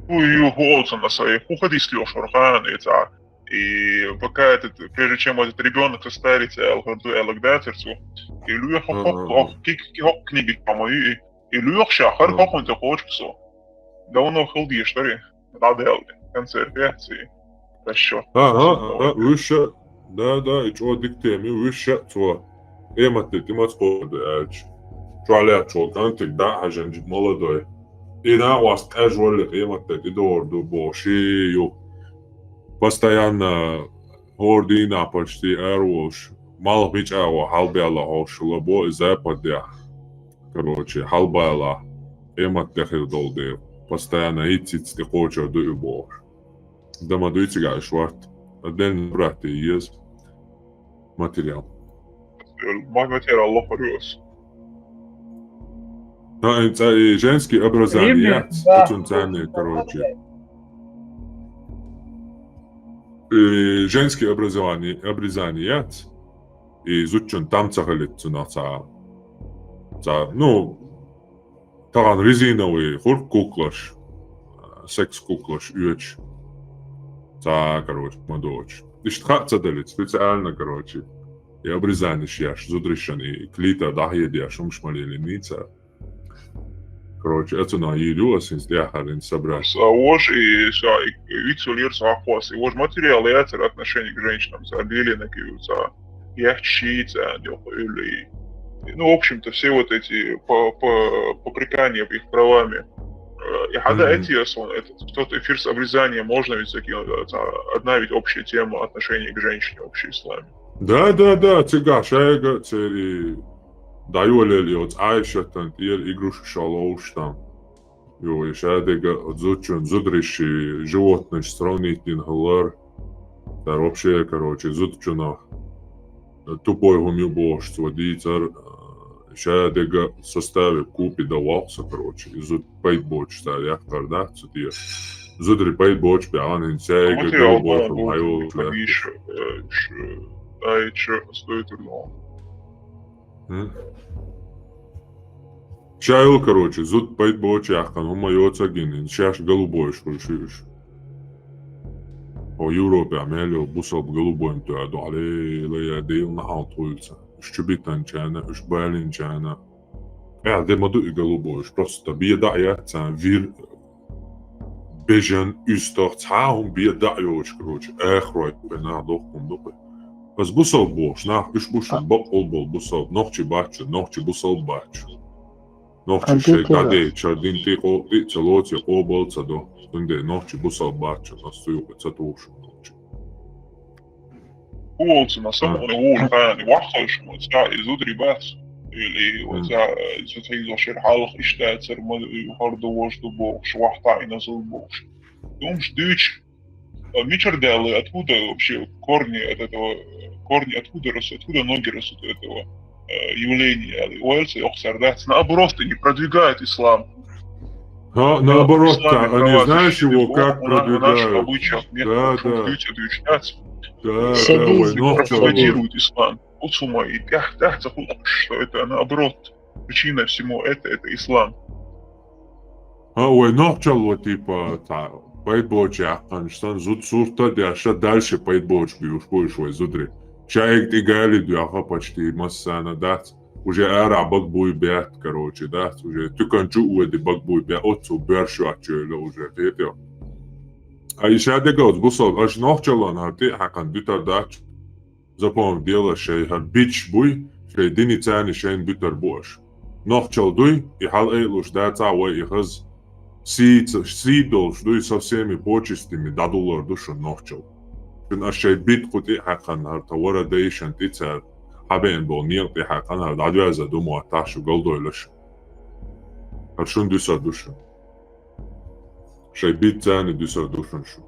Ой, ю, хӀу олцана сай, хӀу хадис лоьхуш вара хана, и цӀа. И пока этот, прежде чем этот ребёнок состарится, аьлла хӀара ду аьлла дацар цо. И лоьху хӀокху, хӀокху, кик-, хӀокху книги, по-моему, и, и лоьху ша, хӀара хӀокхунна тӀе кхочу со. Давно хила дезаш дара, дӀадаьлла, концерт яц и. Расчёт. Ага, ага, вуьш ша, да, да, и чӀогӀа дика тема ю, вуьш ша цо. Къематде тӀе маца кховдо аьлча. Чохь лаьттачу кӀантиг дӀа а хьажан молодой. И накъост къежвалли къематде тӀе догӀур ду бохуш ю. Постоянно хӀора дийнахь почти араволуш, малх мича а ван хьалабаьлла хьошула бо и западехь. Короче, хьалабаьлла, къематде хир долу дела. Постоянно хӀиц-хӀиц тӀе кхочур ду и бохуш. Да ма дуй цигахь уьш варт. Отдельно брать еза материал. Ма-, материал лохур ю ас. А, и цӀа-, и женский обрезание яц, да, оцун царне, короче. И женский образование, обрезание яц. И зудчун там ца хилита цунах цхьа, цхьа, ну, тахана резиновый хуьрк куклаш, секс куклаш оьцуш. Цхьа, короче, ма доцуш. Иштта хаа ца далица, специально, короче. И обрезанеш еш, зударшан и клитор дӀахьедеш, хӀумаш ма лелийна цара. Короче, оцунах йийр ю ас хӀинца тӀаьххьара собрать. Ас а вож, и ша, и вицвелира со хьакхосса. И вож материал яцара отношение к женщинам, цара лелийнарг ю, цара яхча шийца, дёха, или, ну, в общем-то, все вот эти по-, по-, попрекания их правами. Э, и хьада эти, ас вон, этот, тот эфир с обрезанием можно ведь закинуть, а, одна ведь общая тема отношения к женщине, общий исламе. Да, да, да, цигахь шайга церий дӀайолаелла йоцу Ӏайшатан тӀера игрушка ша ловш там. Йо, и шадерг а зудчун зударши животныйш сравнить дина хилар. Цара вообще, короче, зудчунах тупой хӀума ю бохуш цо дийцар, шадерг а составе купе дан воккху со, короче, и зуда пайда боцуш цара яккхар дац цу тӀера. Зударий пайда боцуш баьхьана хӀинца яйга гал бой хӀума хьайолуш лаьтташ. Ай, чё, стоит, ну. М? Ша йолу, короче, зуда пайда боцуш яьккхина хӀума йоцург йина, шаьш голубойш хуьлуш ю уьш. Хьо Европехь мел йолу бусалба голубойн тоьар ду, хьале, лая, Дела нахьалт хуьлуьйту. Уьш чу битанчарна, уьш балинчарна. Э, де ма ду и голубойш, просто бен дӀа а яц царна, вир, бежан, уьстагӀ, цхьа а хӀума бен дӀа а йоцуш, короче, ахарой бен нах дохкун ду кхуьй. Ас бусалба бохуш, нах уьш бу шуна, бакъ болу бусалба, нохчий бац шуна, нохчий бусалба бац шуна. Нохчий шайн дӀадейчара дин тӀе къо-, тӀе а ца лоцу, я къобал а ца до. Цундела нохчий бусалба бац шуна, ас цу юкъа ца тухуш нохчий. ХӀу волу цунах самукъане вуьйр хьайна, ваххалш ма цкъа и зударий бац. Или и ва цкъа, э, цу цхьа йизошера хьалха иштта цара ма ю, хӀара ду, важа ду бохуш, вахтахь и назыл бохуш. Хьумаш дуьйцуш, а, мичара даьлла, откуда вообще корни от этого, э, корни откуда растут, откуда ноги растут у этого, э, явления? Ойла ца йоккху цара дац. Наоборот, они продвигают ислам. Ха, наоборот, они, знаешь, его как продвигают. Да, да. Да, да, ой, нохчалла. Пропагандируют ислам. Оцу хӀуман и тӀаьхьа-тӀаьхьа ца хуьлуш, что это, наоборот, причина всему это, это ислам. А, вай нохчалла, типа, цхьа пайда боцуш яьккхинчу санна, зуда сурт а деш, ша дальше пайда боцуш буьйлуш бу уьш вай зударий. Шайга тӀе гали доьху почти массарна дац. Уже арахь бага буй баьтта, короче, дац. Уже туькан чу а воьдий бага буй баьтта, оццул боьрша йоцучу йойла уже, кхетий хьо. А и шадерг а оцу бусалба, аша нохчаллана хӀара тӀе а хьаькхна дуьтур дац. Запомни дело, шайн хӀара биташ буй, шайн динацани шайна буьтур бу аша. Нохчалла дуй, и хьала айалуш дацахь вай и хаза. Сийца, сий долуш дуй, со всеми почестями дӀадуллур ду шуна нохчалла. Шуна аша шайн бита кху тӀе а хьаькхна, хӀара тхан вара дайшна тӀе цара хьабеана болу некъа тӀе хьаькхна, хӀара дӀадоьрзур ду моттахь шу, галдойла шу. ХӀара шуна дуьсур ду шуна. Шайн битацани дуьсур ду шуна шу.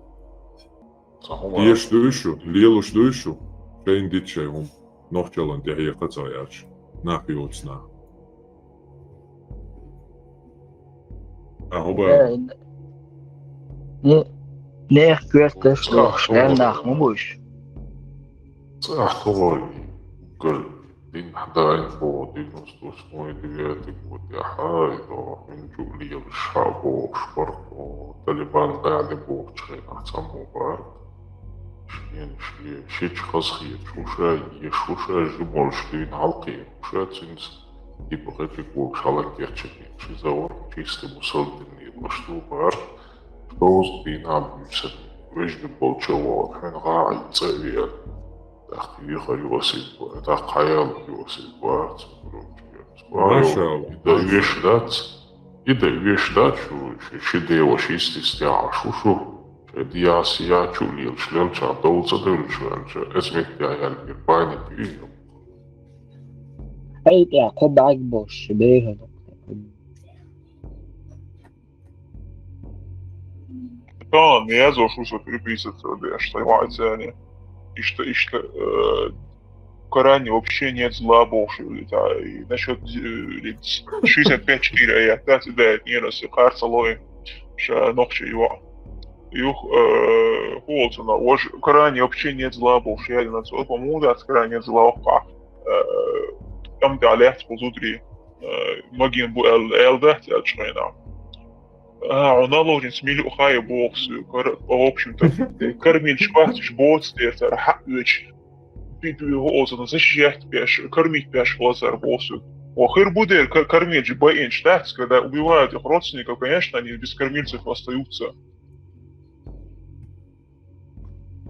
Цхьа хӀума. Дезаш дуй шу, лелаш дуй шу, шайна дита шайн хӀума, нохчаллана тӀе хьекха ца гӀерташ, нах йоцу наха. А, хӀу бара? Э, не-, нехан коьрташ ЦӀахь долуш, тхо нах ма бу уьш. ЦӀахь тхо гӀой гар дин хьадаийна боху девяносто восьмой, девятый годехь, ай, доху, хӀинца чу а лелаш хьа бохуш, бархӀ боху, Талибан дӀаде бохучу хенахь цхьаммо бара. Шена шен шича хазахеташ ву ша, еш ву ша, жимолуш дуьйна хьалакхийна ву ша, цуьнца типа хетиг вогуш хьалакхечча, ши завар чистый мусульманийн башду бара, шовзткъа дийнахь буьйсанна, вежарий болчу а вахана, хьуьнан гӀа а цӀа а веана. ТӀаккха вехар Иосиф бара, тӀаккха хьаяла Иосиф бара, цуьнан громчу герз бара. Машалла. И дан веш дац, и дан веш дац шу, ши, ши деваш йистистехьаш ву шу, шайн дияс я чу а лелаш лелчахь, довла ца девллаш ваьлча, эца метте яьлла бир бани пи ю. Хьай тӀехь кхо бӀаьрг болуш, ши бехана. Тан, я зошу со переписываться деш, тайванцяне. Иштта, иштта, э, Коране вообще нет зла бохуш, а, и насчёт, э, шестьдесят пять четыре аят, да, цигахь не раз, харцалой, ша нохчи йоӀ. Юх, э, хӀу олу цунах, вож-, Коране вообще нет зла бохуш, я дина цо, по-моему, дац Коране нет зла, охьа, э, там, да, лаьцна бу зударий, э, магийна бу аьлла, аьлла дац аьлла чу хенахь. А, хьо налогница мила ю хаа боху соьга, кор-, в общем-то, кормильча бац уьш боцу дера цара хьаъ оьцуш, би-, би-, хӀу олу цунах, защищать беш, кормить беш хила цара боху соьга. О, хир бу дера, ка-, кормильча байинчу дац, когда убивают их родственников, конечно, они без кормильцев остаются.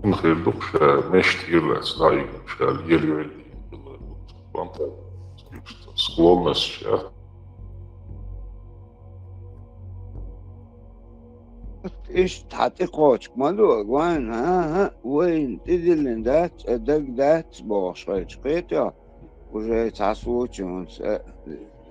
Хир ду ша, мешта хир лаьцна дӀа а йигна ша, елвелла, склонность ша. Иштта хьан тӀекхочуш ма ду, вайн, хӀан-хӀа, вайна тӀедиллина дац, даг дац бохуш хилча, кхетий, уже цхьа случай хӀинца, а,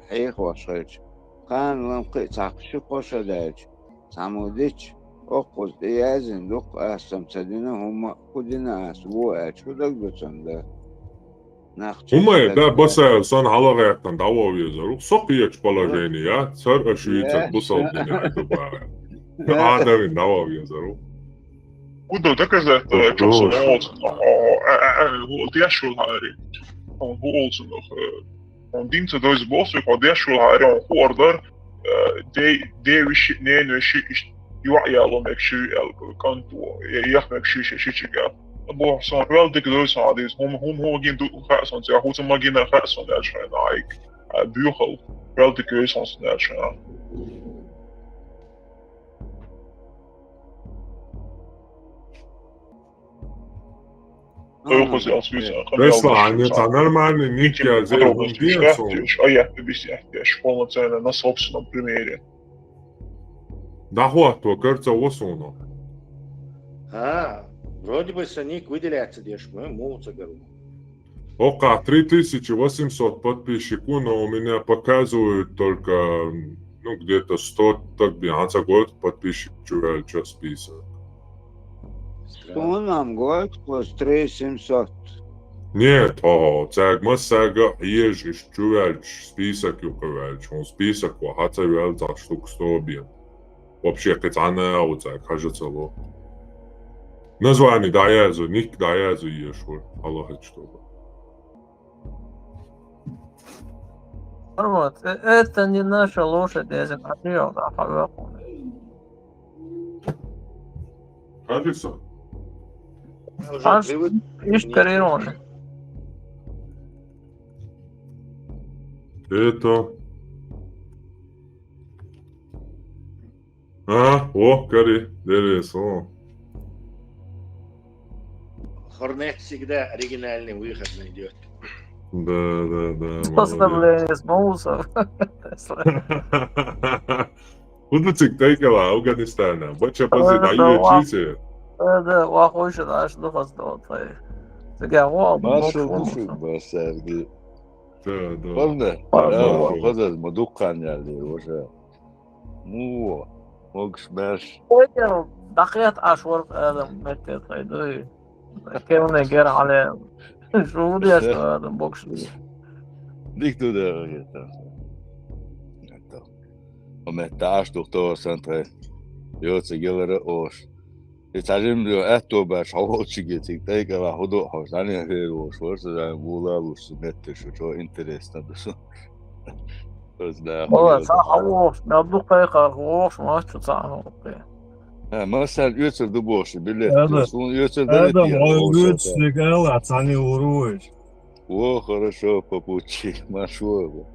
хьехош хилча, кхана лам кхин а цхьа ши-кхо шо даьлча, цхьаммо дича, оккхуза тӀеяздина дукха астам ца дина хӀума, хӀу дина ас, вон аьлча, хӀу дагадо цунна дан? Нах ХӀумай, чуьра да, дагадо. Басаев, сан хьалагӀаьттина дӀаван везар ву. Со кхечу положение, я? Цара аша вийцар бусалба дине хьайду бара. Ада вина дӀаван везар ву. Куда доказать, э, чё со молодцы, э, э, э, э, вот я шёл, говорит. Он молодцы, э, Он динца дойза боху соьга, хьо деш ву хьаре, хьуна хуур дара, э, дей, дей вешин, ненан вешин, иштта йоӀ яло мегаш ю аьлла, кӀант ву, я, яха мегаш ю шен шичиг аьлла. Боху, сан вел дика дойза сан хьадийца, хӀума, хӀума, хӀума гина ду хаьа сан цӀе, хӀума ма гина хаьа сан аьлла шайна, айк, а, буьйхал, вел дика йойза сан, сан аьлла шайна. Вай хӀокхуза ялсвиса, Беслан, хӀан ял цхьа нормальный ник язъе, хӀума де суна. Аят бисият деш, полноценно, на собственном примере. ДӀахӀотто кара ца во суна. А, вроде бы сан ник выделяться деш, ма, муха ца гару. ХӀокхахь три тысячи восемьсот подписчик ву, но у меня показывают только, ну, где-то сто, так би, хьан ца гойту подписчик чу ваьллачех список. Суна-м гойту кхуза три семьсот. Нет, хьо, цаьрга массаьрга а езаш, иштта чу ваьллачу список юкъа ваьллачу, хьуна список ван хьан ца ваьлла цхьа штук сто бен. Вообще кхин цхьанна а ву цаьрга хьажа ца ло. Название дӀаязу, ник дӀаязу еш вара, хьалахӀиташ долу. Вот, э, это не наша лошадь, я за Кадрилов, да, хьавоькъун. Хьажи со. Аш иштта карийра. Это. А, о, карий, деррис, о. Хорнет всегда оригинальный выход найдёт. Да, да, да, молодец. Постановление с Маусов. Куда цик тайкала Афганистана? Бача позит, да, а да, ю ва-, чисе? Да, да, ва хойша наш ну хас да вот. Сега ва, Маршал бокс Душик, Маусов. Басарги. Да, да. Помнишь? Ладно, да, ладно. Хоза, ма дуккан яли уже. Муо, могуш беш. Ой, дакъет аш варх адам метте тхайдуй. Кевне гер але. Шу деш адам бокс. Дик ду де гета. Метта Ӏаш дух тохар санна тхай. Йоцу гелара ош. И цхьа жимма аьтто баьчча хьо волчуьнга цига тӀайкъала хӀу ду хьо, цхьаьна хӀера волуш вара, сан зама вула луш, сан метташ, чӀо интересно ду сан. Оцу нахана Вала, йоцу цхьа хьо хьо. Вохуш, мел ду кхайкхар, вохуш, массо цхьа хьо вохуш. Э, массарна оьцур ду бохуш, билет. Адам, суна оьцур дара Адам, те, хьо вохуш оьцуш ата. Дерг ала, цхьаьна вур ву вайша. Во, хорошо, попутчик, марш ву.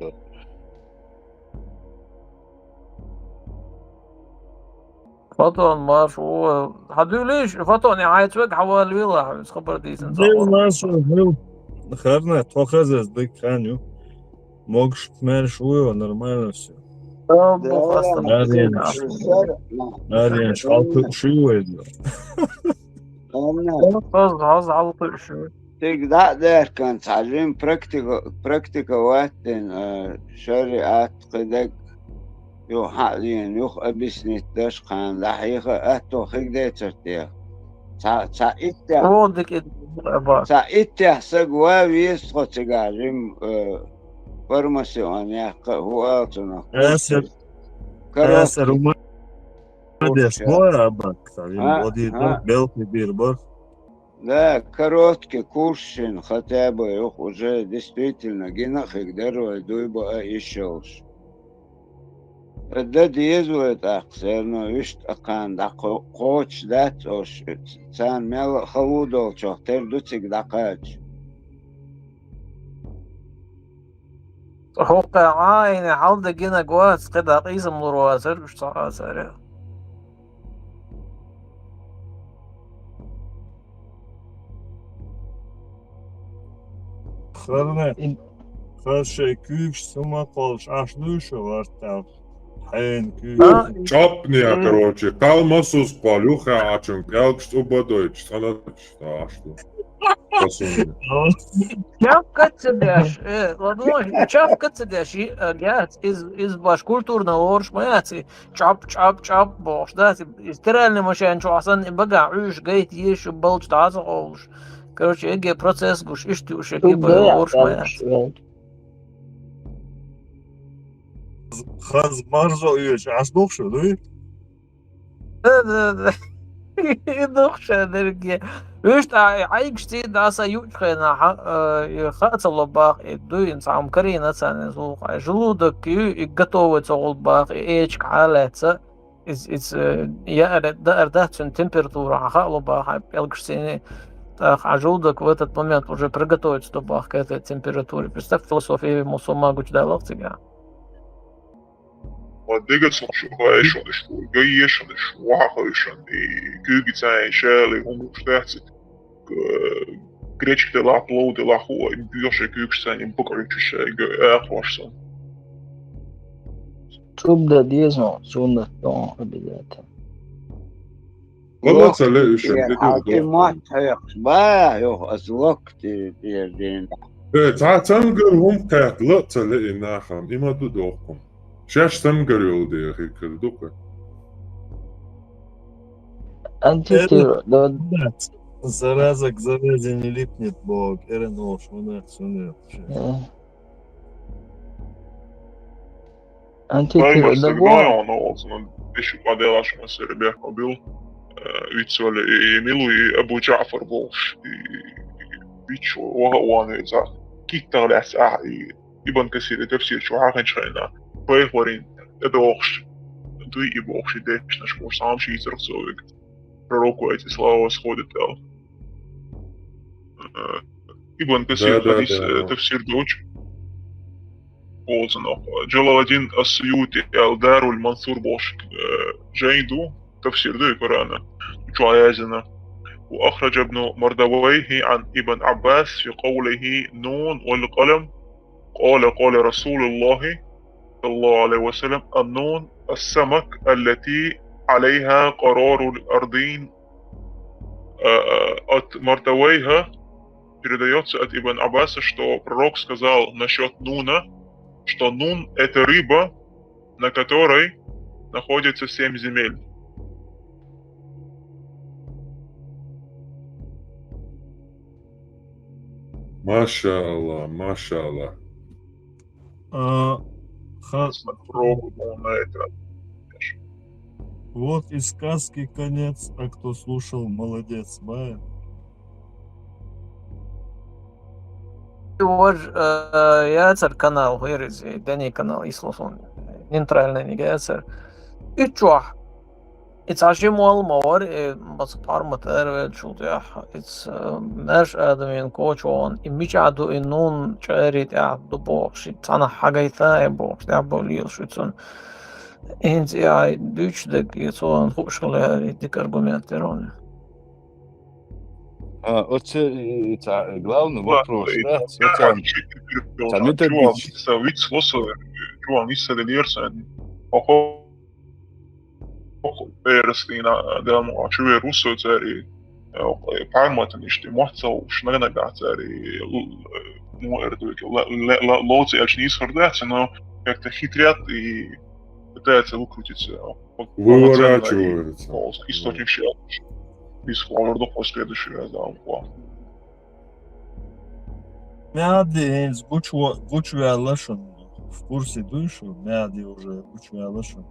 Фотон марш ву. Хьан дуьлийш, фотон, я хьайца вега хьан валвела, хьан хабар дийсан ца Дел хьо. Марш ву, хил. Харна, тхо хаза дик хан ю. Могуш марш ву, нормально всё. О, бу Да, хаста да. Марин, марш ву. Марин, шалкы ши вайда. Ладно. Хаз, хаз, хьалкхуьуш ву. Цига дӀа а даьхкина, цхьа жима практика, практика ваттина, а, шариат кхидерг, юха хьаъ дийна, юха объяснить даш кхана, дӀахьеха а аьтто хиг децар теха. Цхьа, цхьа иттех, О, дика ит, аба. Цхьа иттех саг ва веза тхо цигахь жима, а, формацион яккха а, хӀу ала цунах, Эсер, курсаш. Короткий. Эсер, ума-, молодец, курсаш. Бора, аба, кстати, А, боди а. Белхи бир бар. Да, короткий курс шин, хотя бы юха уже действительно гина а хиг дара вай дуй баа йиш йолуш. Дан деза вай тӀаккха, все равно вуьшта кхана дӀакхо-, кхочуш дац ош, царна мел а хала долчух тера ду цига дӀакхача. ХӀокху Ӏайна хьал дан гинарг вац, кхидӀа къийсам лур вацара, уьш ца Ӏацара. Харна, хаза шайн куьйгаш сама кхоллаш Ӏаш дуй шу вартал? Хьайна куьйгаш. А? ЧӀапне, М. Короче, кхалмасуз кхол, юха Ӏачун кӀелгаш цӀу бадойтуш, цӀанаташ, Ӏаш ду. Чап каца деш, э, ладно, чап каца деш, и, э, яц, из, из баш культурно лоруш ма яц, и чап, чап, чап бохуш, да, и, и стиральный машина чохь санна, и бага Ӏуьйш гайта езаш, балчу дӀа а ца къовлуш. Короче, эге процесс гуш, иштта уьш, эге бага лоруш ма яц. Хаз марзо оьшу, Ӏаш духуш дуй? Да, да, да. И духуш дерге. Вуьш тӀа Ӏайгаш цӀий даса юучу хенахь, а, и хаа ца ло баха, и дуйна цхьа хӀума карийна царна иза вукху. Желудок ю, и готовый ца гӀул баха, и эчиг хьалаьца, из, из, э, яар, даар дац цуьнан температура, хьан хаа ло баха, хьан пӀелгаш цӀийна, тӀаккха хьан желудок в этот момент уже приготовиться до баха к этой температуре. Представь, философия мусульман гучу далах цигахь. Ма дегацлуш вайшунаш, гайешанаш, вахайшан, и куьйгица шаьле хӀумаш дац, э, гречка делахь, плов делахь, хӀу, и боьхачу куьйгашца, и бакъ чу шайга, э, акхош сан. Цубда деза, суннат тон обязательно. Валла ца ле уьш, локти ма тхьекхаш, ба, юха ас локти тӀера дийна. Э, цхьа цамгар хӀума кхетта, ла а ца ле и нахана, и ма ду дохкун. Шаьш цамгар йолу дехар ду-кх. Антитела, да. Зараза к заразе не липнет, боху, эран олуш, ванах цунах. Э. Антитела, Ай, да, мастер, бо- давай он олсун, эшук аделаш мастер бехъобил. Э, вицвале, и, и Милу, и Абу Джаъфар болуш, и, и, вич ваха ван веза. Киттах лаьцна ахь, и Ибн Касир, и тафсир чу хьахинчу хенахь, пайхамарин тӀедогӀуш дуй и бохуш, и дешнаш бохуш, цхьа хӀума шийцарх цо вега. Пророку эти слова восходит аьлла. Э, Ибн Касир Да, да, хадис, да, э, да. Тафсир доцуш. Олзанах. Джалаладдин ас-Суюти аьлла Дарул Мансур бохуш, э, жайн ду, тафсир ду и Корана. Чу аязина. وأخرج ابن مردويه عن ابن عباس في قوله: "نون والقلم". قال: قال رسول الله صلى الله عليه وسلم: "النون السمك التي عليها قرار الأرضين". Э, э, от Мардавайха передаётся от Ибн Аббаса, что пророк сказал насчёт Нуна, что Нун — это рыба, на которой находится семь земель. Машаалла, машаалла. А, ха- Пророк, он это, Вот и сказки конец, а кто слушал, молодец, бай. Вож, э, яцар канал, хӀерези, дани канал, ислосон. Нейтральный нига яцар. Ичуах. Ица ши муал мавар, э, маца пармат эрвел чулдях. Иц, э, наш адамин кочон, и мичаду и нун чарит я ду бохши, цана хагайта и бохш, я болил шуцун. Инц я дучдек, и цон хушкале, и дик аргумент вероне. А, оце, е, це главный вопрос, да? Оце, це методичка. Вид способ, чуван исцеление, охо, охо, перестина, да, ну, а чуве русо цари, парматан ишти, мохцал, шнагнага цари, ну, эрдуйке, лоци ачни исхордаться, но как-то хитрят и пытаются выкрутиться. Выворачиваются. Источник сейчас. Из Флориды по следующий раз, да, вот. Мяди инц гучва-, гучвяла шун. В курсе дуй шу, мяди уже гучвяла шун.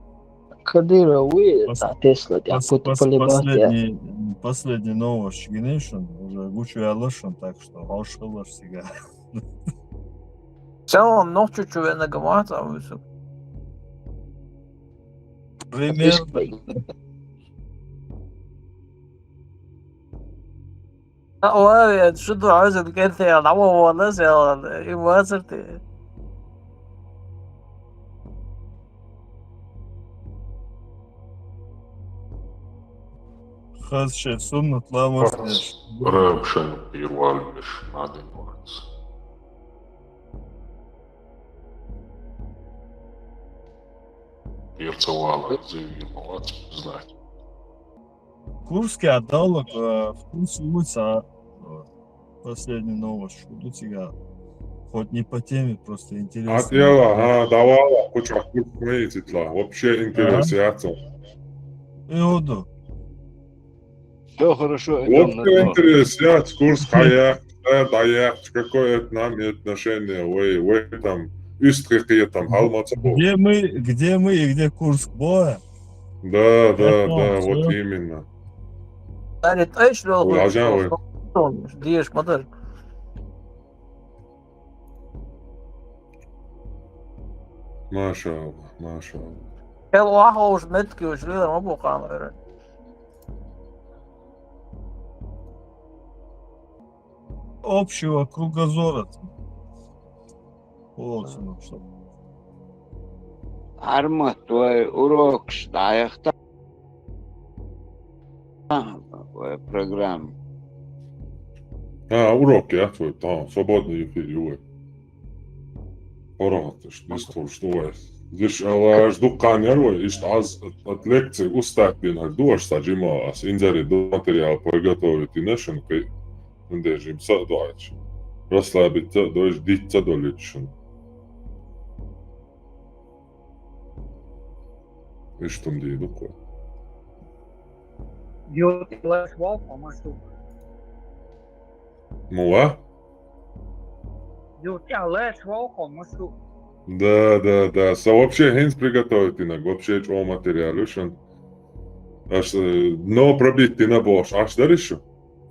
Кадыров, вы, Пос-, да, Тесла, да, пос-, куда пос-, полебать, да. Последний, последний новость, конечно, уже гучвяла шун, так что хошхалаш сега. Целом, нох чуть-чуть на гамат, а вы су. Пример. А, ой, что ты, а, за какая-то, я, на, вот, вот, на, сделал, и вот, ты. Хаз шеф суннат ламас. Рабшан пирвалмеш надин вац. Пирцавала зивил вац, знать. Курский отдалок, э, в курсе улица, э, последний новость, что у тебя? Хоть не по теме, просто интересно. От яла, ага, давала, куча курс мои титла. Вообще интерес, я цо. И оду. Все хорошо, Вообще интерес, я курс хая, да, да, я, какое это нам отношение, вы, вы там, истхи там, халмаца. Где мы, где мы и где Курск? Боя? Да, да, Это да, всё. Вот именно. Ари, тайш лёл. Ой, а жан вы? Деш, мадаш. Машалла, машалла. Хел вахо уж метки уж лила ма бухам эре. Общего кругозора. Вот, ну что. Арма, твой урок шдаехта. Твоя программа. А, урок, я твой, там, свободный эфир, юэ. Орохатыш, не слушай, что вы. Здесь, а, жду канер, вы, ишт аз от, от лекции устать, блин, а жду, аж саджима, а с инзари до материал подготовить, и нашим, кай, индежим са дуач. Расслабиться, дойш, дитца долечен. Иштум ди дуква. Ютилаш волко машу. Мула? Ютилаш волко машу. Да, да, да. Со вообще хинс приготовить инак, вообще чего материал ушен. Аж, э, но пробить ты на бош. Аж даришу?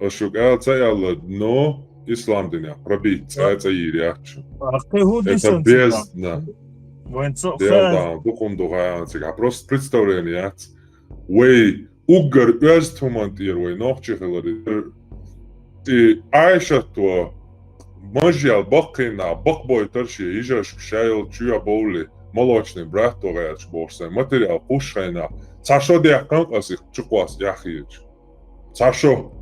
Аж шук эл цаялла, но ислам диня. Пробить, цая цаирячу. А ты гу Это дисан бездна. Ванцо Дел ха. Да, духум духаянцик. А просто представление. Вей, уггар оьзт хуман тир, вей, нохчи хилари. И айшатва, мажьял баккина, бакбой тарши, ижаш шайыл чуя бовли, молочный брат тогаяч бохсай, материал кушхайна. Цашо дяхкан касих чуквас яхиеч. Цашо.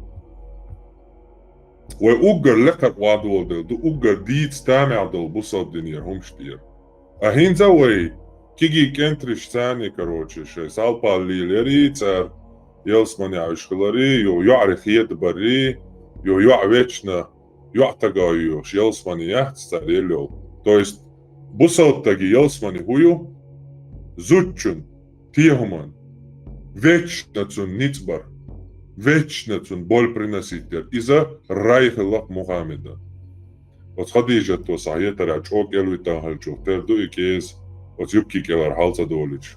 Вай уггар лекар вадвол дел, ду уггар диц тамял дол бусал диньер хумштир. А хинза вай киги кентриш цани, короче, шей салпал лилери цар елсман яшкалари, ё яри хиет бари, ё я вечно, я тага ё елсман яц цар елёл. То есть бусал таги елсмани хую, зуччун, тиехуман, вечно цун ницбар, вечно цун боль приносить дер. Иза райхилак Мухаммеда. Оц Хадижат то сахьетара чок элвитан халчух терду и кез, оц юбки келар халца долич.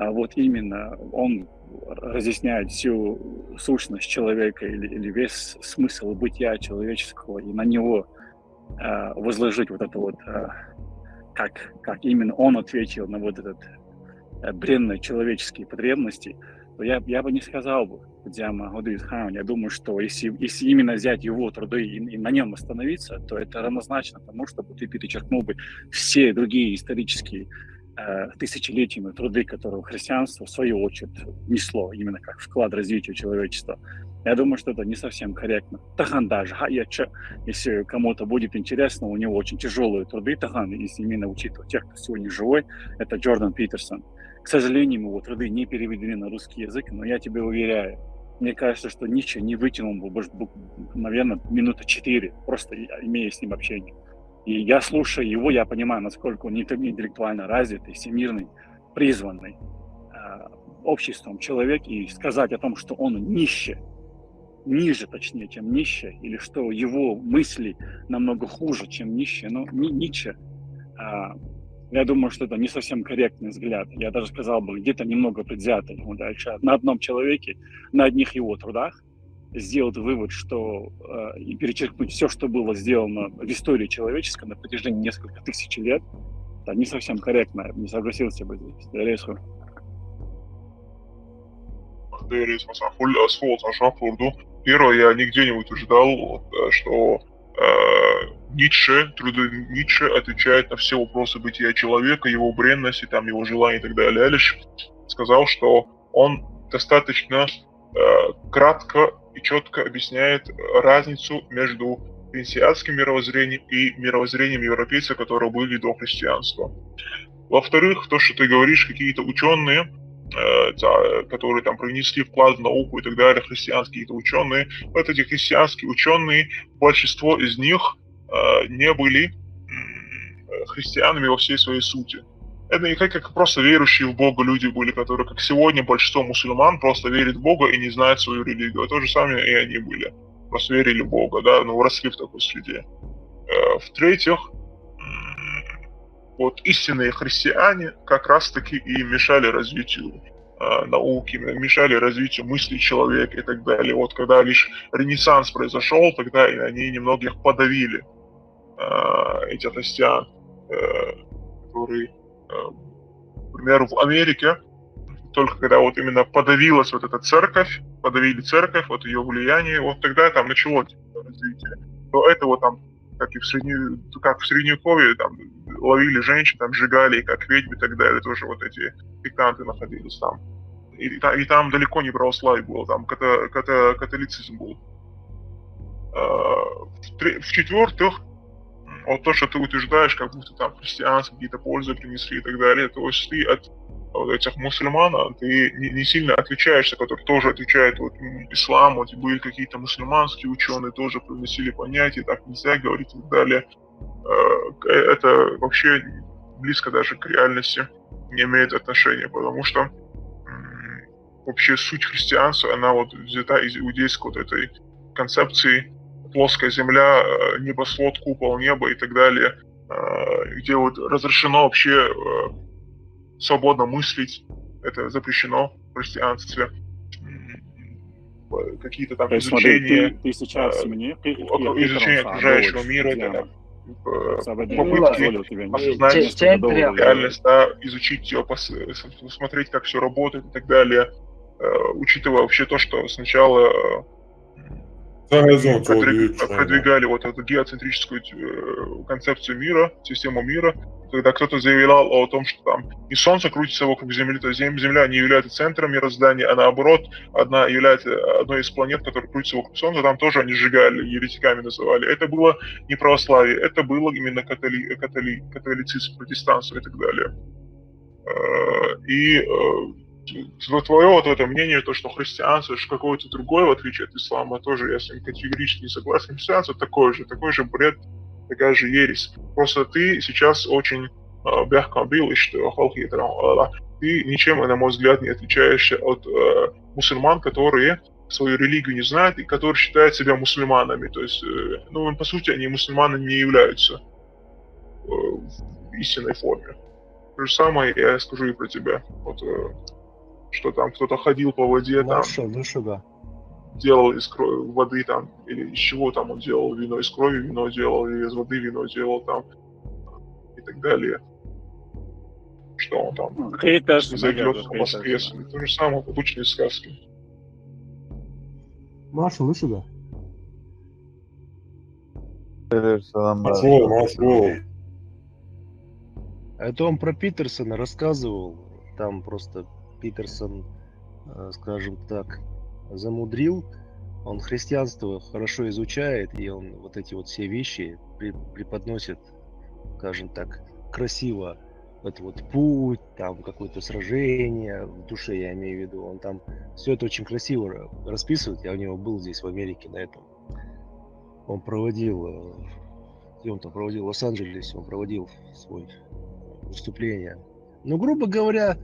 а, вот именно он разъясняет всю сущность человека или, или весь смысл бытия человеческого, и на него, а, возложить вот это вот, а, как, как именно он ответил на вот этот, э, бренные человеческие потребности, то я, я бы не сказал бы, Кудзяма Годыхаун. Я думаю, что если, если именно взять его труды и, и на нем остановиться, то это равнозначно тому, чтобы ты перечеркнул бы все другие исторические, э, тысячелетиями труды, которые христианство, в свою очередь, несло именно как вклад в развитие человечества. Я думаю, что это не совсем корректно. Тахан даже, ха, я чё, если кому-то будет интересно, у него очень тяжелые труды, тахан, если именно учитывать тех, кто сегодня живой, это Джордан Питерсон. К сожалению, его труды не переведены на русский язык, но я тебе уверяю, мне кажется, что Ницше не вытянул бы, бу-, бу-, наверное, минуты четыре, просто и-, имея с ним общение. И я, слушая его, я понимаю, насколько он интел-, интеллектуально развитый, всемирный, призванный, а, обществом человек, и сказать о том, что он ниже, ниже, точнее, чем Ницше, или что его мысли намного хуже, чем Ницше, ну, Ни-, Ницше, а, я думаю, что это не совсем корректный взгляд. Я даже сказал бы, где-то немного предвзятый. Вот дальше на одном человеке, на одних его трудах сделать вывод, что, э, и перечеркнуть все, что было сделано в истории человеческой на протяжении несколько тысяч лет, это не совсем корректно. Я бы не согласился бы здесь. Дересу. Дересу, Сафуль, Асфол, Саша Фурду. Первое, я нигде не утверждал, вот, э, что, э, Ницше, труды Ницше отвечают на все вопросы бытия человека, его бренности, там, его желания и так далее. Я лишь сказал, что он достаточно, э, кратко и четко объясняет разницу между принципианским мировоззрением и мировоззрением европейцев, которые были до христианства. Во-вторых, то, что ты говоришь, какие-то ученые, э, та-, которые там привнесли вклад в науку и так далее, христианские какие-то ученые, вот эти христианские ученые, большинство из них, э, не были, м, христианами во всей своей сути. Это не как, как просто верующие в Бога люди были, которые, как сегодня, большинство мусульман просто верит в Бога и не знает свою религию. А то же самое и они были. Просто верили в Бога, да, ну, росли в такой среде. Э, в-третьих, м, вот истинные христиане как раз-таки и мешали развитию, э, науки, мешали развитию мысли человека и так далее. Вот когда лишь Ренессанс произошел, тогда и они немногих подавили, э, эти христиан, э, которые, э, например, в Америке, только когда вот именно подавилась вот эта церковь, подавили церковь, вот ее влияние, вот тогда там началось развитие. До этого там, как и в среднюю, как в средневековье, там ловили женщин, там сжигали их как ведьм и так далее, тоже вот эти сектанты находились там. И, та- и там далеко не православие было, там ката- ката- католицизм был. Э, в-тре- В-четвертых, вот то, что ты утверждаешь, как будто там христианство какие-то пользы принесли и так далее, то есть ты от вот этих мусульман, а ты не, не сильно отличаешься, которые тоже отвечают вот, м, исламу, вот были какие-то мусульманские ученые, тоже приносили понятия, так нельзя говорить и так далее. Э, к- Это вообще близко даже к реальности не имеет отношения, потому что, м, вообще суть христианства, она вот взята из иудейской вот этой концепции: плоская земля, э, небосвод, купол неба и так далее, э, где вот разрешено вообще, э, свободно мыслить, это запрещено в христианстве. М, Какие-то там То есть, смотри, изучение, ты, ты сейчас э, мне, ты, окру- изучение окружающего мира, это, э, Сабадин попытки позволил тебе осознать, Центре. реальность, да, изучить ее, посмотреть, как все работает и так далее, э, учитывая вообще то, что сначала, э, Загазон продвиг- продвиг- продвигали вот эту геоцентрическую, э, концепцию мира, систему мира, когда кто-то заявлял о том, что там не Солнце крутится вокруг Земли, то есть Зем- Земля не является центром мироздания, а наоборот, одна является одной из планет, которая крутится вокруг Солнца, там тоже они сжигали, еретиками называли. Это было не православие, это было именно католи- католи- католицизм, протестанство и так далее. Э, И э, твое вот это мнение, то, что христианство, что какое-то другое, в отличие от ислама, тоже я с ним категорически не согласен. Христианство такое же, такой же бред, такая же ересь. Просто ты сейчас очень, э, бяхкамбил, и что халхи, ты ничем, на мой взгляд, не отличаешься от, э, мусульман, которые свою религию не знают и которые считают себя мусульманами. То есть, э, ну, по сути, они мусульманами не являются, э, в истинной форме. То же самое я скажу и про тебя. Вот, э, что там кто-то ходил по воде, там, Маршал, ну что, да. делал из крови, воды там, или из чего там он делал вино, из крови вино делал, или из воды вино делал там, и так далее. Что он там Ну, хейтер, не зайдет наверное, в Москве, хейтер. То же самое, обычные сказки. Маршал, ну что, да. Selamlar. Marshal, Marshal. Это он про Питерсона рассказывал. Там просто Питерсон, э, скажем так, замудрил. Он христианство хорошо изучает, и он вот эти вот все вещи при- преподносит, скажем так, красиво. Это вот путь, там какое-то сражение в душе, я имею в виду. Он там все это очень красиво ра- расписывает. Я у него был здесь, в Америке, на этом. Он проводил, э, где он там проводил, в Лос-Анджелесе он проводил свой выступление. Ну, грубо говоря,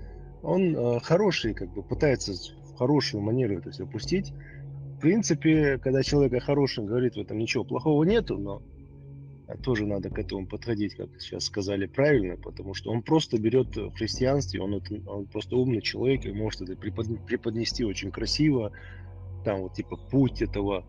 он э, хороший, как бы пытается в хорошую манеру это все пустить. В принципе, когда человек о хорошем говорит, в этом ничего плохого нету, но а, тоже надо к этому подходить, как сейчас сказали, правильно, потому что он просто берет в христианстве, он, это- он просто умный человек и может это препод- преподнести очень красиво, там вот типа путь этого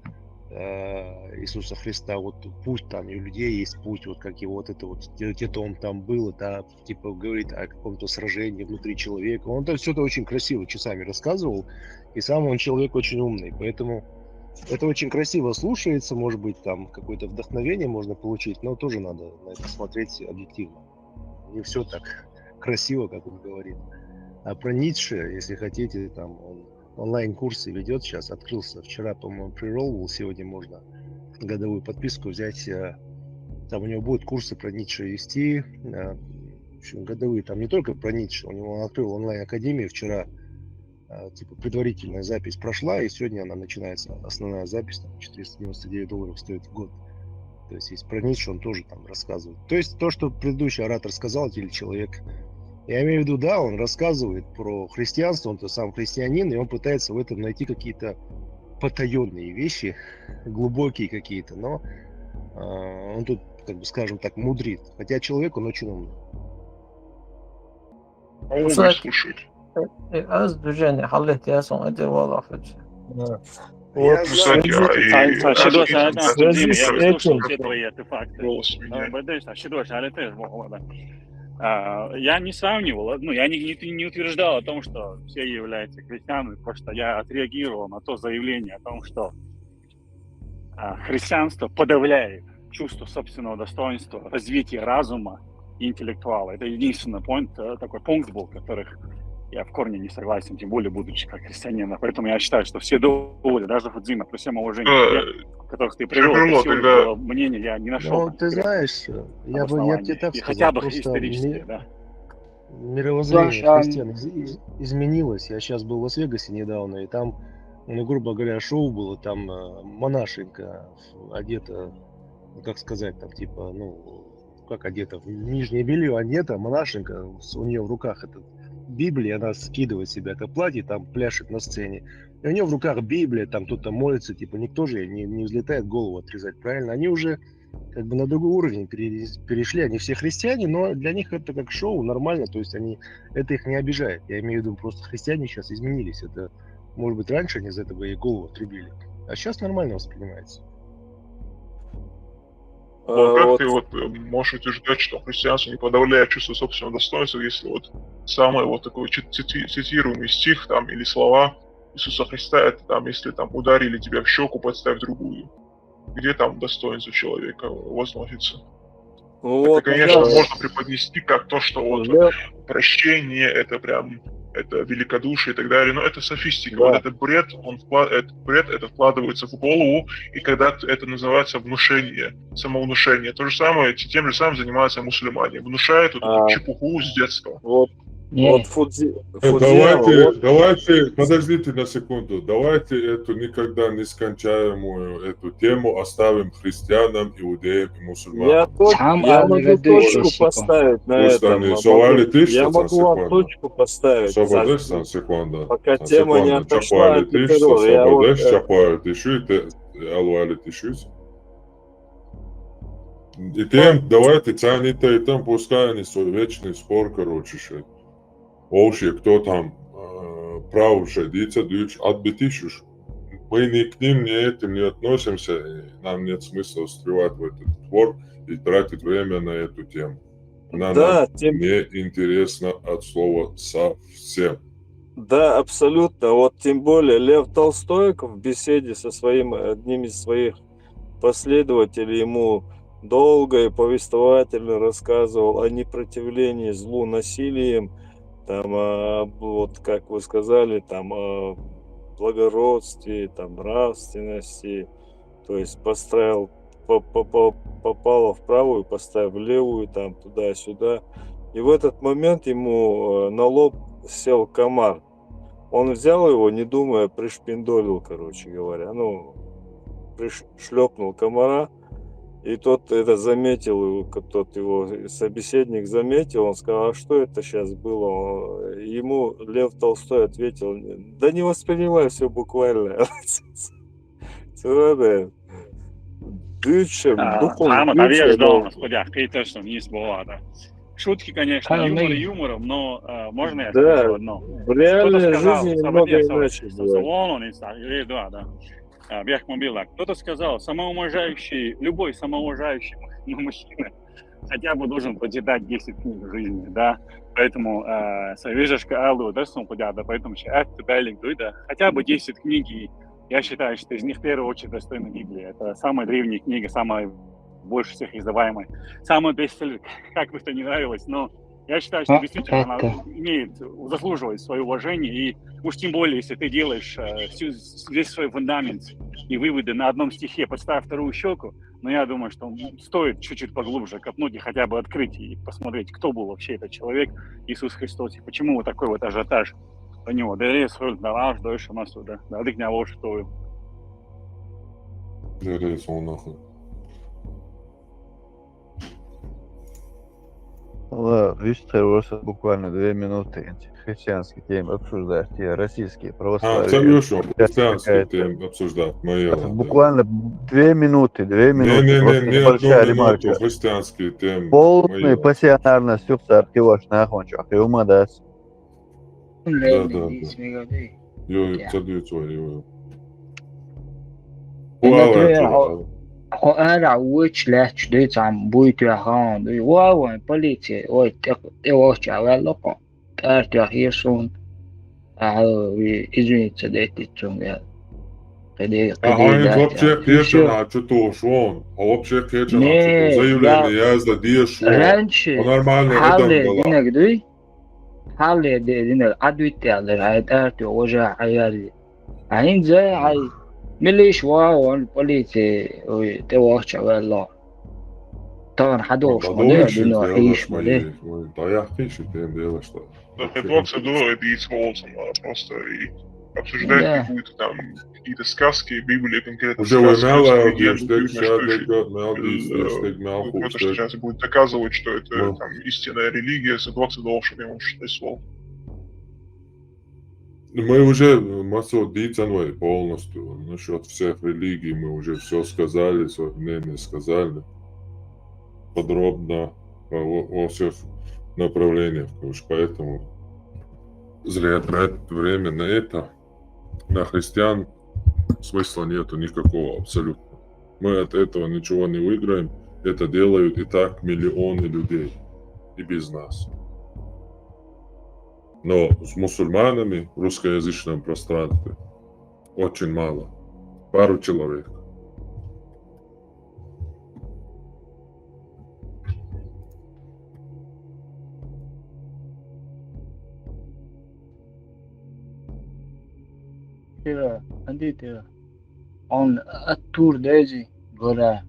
э, Иисуса Христа, вот путь там и у людей есть путь, вот как его вот это вот где- где-то он там был, да, типа говорит о каком-то сражении внутри человека. Он это все это очень красиво часами рассказывал, и сам он человек очень умный, поэтому это очень красиво слушается, может быть, там какое-то вдохновение можно получить, но тоже надо на это смотреть объективно. Не все так красиво, как он говорит. А про Ницше, если хотите, там он онлайн-курсы ведет сейчас, открылся вчера, по-моему, прирол был, сегодня можно годовую подписку взять. э, Там у него будут курсы про Ницше вести. э, В общем, годовые там не только про Ницше, у него он открыл онлайн-академию вчера, э, типа предварительная запись прошла, и сегодня она начинается, основная запись, там четыреста девяносто девять долларов стоит в год. То есть, есть про Ницше, он тоже там рассказывает. То есть то, что предыдущий оратор сказал, или человек, я имею в виду, да, он рассказывает про христианство, он-то сам христианин, и он пытается в этом найти какие-то потаенные вещи, глубокие какие-то, но э, он тут, как бы, скажем так, мудрит. Хотя человек, он очень умный. А он Кстати, слушает. э, э, аз движение халет я сон это вала хочу. Кстати, а и Та- та- а Шидо, с та- этим- та- В связи Дима, с я этим- слушал все твои артефакты. Голос А, меня. подожди, а Шидо, а это ж, вот, да. А, Я не сравнивал, ну, я не, не, не утверждал о том, что все являются христианами, просто я отреагировал на то заявление о том, что а, христианство подавляет чувство собственного достоинства, развитие разума и интеллектуала. Это единственный point, э, такой пункт был, в которых я в корне не согласен, тем более будучи как христианин. Поэтому я считаю, что все доводы, даже Фудзима, при всем уважении к тебе, Э, которых ты привел, это Шевроло, всего лишь тогда- было мнение, я не нашел Ну, там ты конкретно знаешь, я бы, я бы тебе обоснования. так И сказал, хотя бы просто исторические, ми- да. мировоззрение Слушай, а- христиан из- из- изменилось. Я сейчас был в Лас-Вегасе недавно, и там, ну, грубо говоря, шоу было, там э, монашенка одета, ну, как сказать, там, типа, ну, как одета, в нижнее белье одета, монашенка, с- у нее в руках эта Библия, она скидывает с себя это платье, там пляшет на сцене. И у нее в руках Библия, там кто-то молится, типа, никто же не, не взлетает голову отрезать, правильно? Они уже как бы на другой уровень пере- перешли, они все христиане, но для них это как шоу, нормально, то есть они, это их не обижает. Я имею в виду, просто христиане сейчас изменились, это, может быть, раньше они из этого и голову отрубили, а сейчас нормально воспринимается. Вот Э, как вот. Ты вот э, можешь утверждать, что христианство не подавляет чувство собственного достоинства, если вот самый вот такой ци- цити- цитируемый стих там или слова Иисуса Христа, это там, если там ударили тебя в щеку, подставь другую. Где там достоинство человека возносится? Вот, Это, конечно, да. Можно преподнести как то, что вот Да. Прощение, это прям, это великодушие и так далее, но это софистика. Да. Вот это бред, он вкла- этот бред, это вкладывается в голову, и когда т- это называется внушение, самовнушение. То же самое, т- тем же самым занимаются мусульмане. Внушают вот эту А. Чепуху с детства. Вот, Не. Вот Фудзи, Э, Фудзима, Давайте, вот, давайте, подождите на секунду. Давайте эту никогда нескончаемую эту тему оставим христианам, иудеям и мусульманам. Я, точ- Там я а могу не ведётся точку секунду. Поставить на Пусть этом. они а сували могу- тысячу Я там могу вам секунду. Точку поставить. Свободно, Саш. там секунду. Пока Там тема не секунду. отошла Чапали от тысячу, Петрова, я вот, свободно, э, чапали тысячу, и ты, алуали тысячу. И тем, давайте ценить и там, пускай они свой вечный спор, короче, шей. Вообще, кто там э, прав шей дийцад, дийцад, отбитишь уж. Мы ни к ним, ни этим не относимся, и нам нет смысла встревать в этот спор и тратить время на эту тему. Она Да, нам тем- не интересна от слова совсем. Да, абсолютно. Вот тем более Лев Толстой в беседе со своим, одним из своих последователей, ему долго и повествовательно рассказывал о непротивлении злу насилием, там, а, вот как вы сказали, там, о благородстве, там, нравственности, то есть поставил, по- по- по- попало в правую, поставил в левую, там, туда-сюда. И в этот момент ему э, на лоб сел комар. Он взял его, не думая, пришпиндолил, короче говоря. Ну, приш... шлепнул комара. И тот это заметил, его, тот его собеседник заметил, он сказал: «А что это сейчас было?» Он- Ему Лев Толстой ответил: «Да не воспринимай все буквально». Цурада. Дычем, А, духом, Ама, дычем, да, вижу, да, да. у нас, хотя, хейтер, что не было, да. Шутки, конечно, Ха, юмор мы- юмором, но а, можно я Да. скажу одно? В реальной Кто-то сказал, жизни Сабатеев, немного Сабатеев, иначе бывает. Солон, он и ста- или два, да. А, Бехман Билак. Кто-то сказал, самоуважающий, любой самоуважающий ну, мужчина хотя бы должен прочитать десять книг в жизни, да. Поэтому э, со вижашка алу дерсун кудяда, поэтому сейчас это дайлинг, да. Хотя бы десять книг, и я считаю, что из них в первую очередь достойна Библия. Это самая древняя книга, самая больше всех издаваемая, самая бестселлер, как бы это ни нравилось, но я считаю, что А, действительно она это- имеет, заслуживает свое уважение, и уж тем более, если ты делаешь э, всю, весь свой фундамент и выводы на одном стихе, подставив вторую щеку, но я думаю, что стоит чуть-чуть поглубже копнуть и хотя бы открыть и посмотреть, кто был вообще этот человек, Иисус Христос, и почему вот такой вот ажиотаж у него. Да и свой нараж дальше у нас да, да, дык не что Дерриз, он нахуй. Ладно, виштхер просто буквально две минуты. Христианские темы обсуждаешь, те российские А, православие. царь Йошуа, Сейчас христианские какая-то- темы обсуждать, мои Это да. буквально две минуты, две минуты. Не-не-не, Просто не небольшая одну минуту ремарка. Христианские темы. Полный мои. Пассионарность, все царь, ты ваш нахуй, чё, ты умадас. Да, да, да. Йо, царь Йошуа, йо. Ну, Хуавар например, туда. а- Хо ара уч лач дыцам буйт я хан ды. Ва ва полиция, ой, те те вача валло ко. Тар те хирсун. А извините, дайте цунга. Кыды А хайн вообще кечен, а что то шон? А вообще кечен, а что то заявление я за дешево. Раньше А нормально хале это было. Динаг дый. Хале динаг адвитял ай тар те ожа аяри. Ай инза ай милиш ва он полиция, ой, те вача валло. Тан хадош Подумай, моне что дуно дело хиш с моне. моей. Ой, да я хищу, ты им дело что. Да, это вообще, да, это и волосом, а просто и обсуждать Да. какую-то там какие-то сказки, Библия конкретно Уже вы сказки, мало русские объясняете, диалоги, что что это, мало объясняете, что это мало вот то, что объясняете. Сейчас будет доказывать, что это Ну. Там истинная религия, это двадцать два, что я вам что слово. Мы уже массово дицанвай полностью насчет всех религий, мы уже все сказали, свое мнение сказали подробно во, во всех направлениях, короче, поэтому зря тратить время на это. На христиан смысла нету никакого абсолютно. Мы от этого ничего не выиграем. Это делают и так миллионы людей и без нас. Но с мусульманами в русскоязычном пространстве очень мало. Пару человек. Тира, анди тира. Он аттур дези гора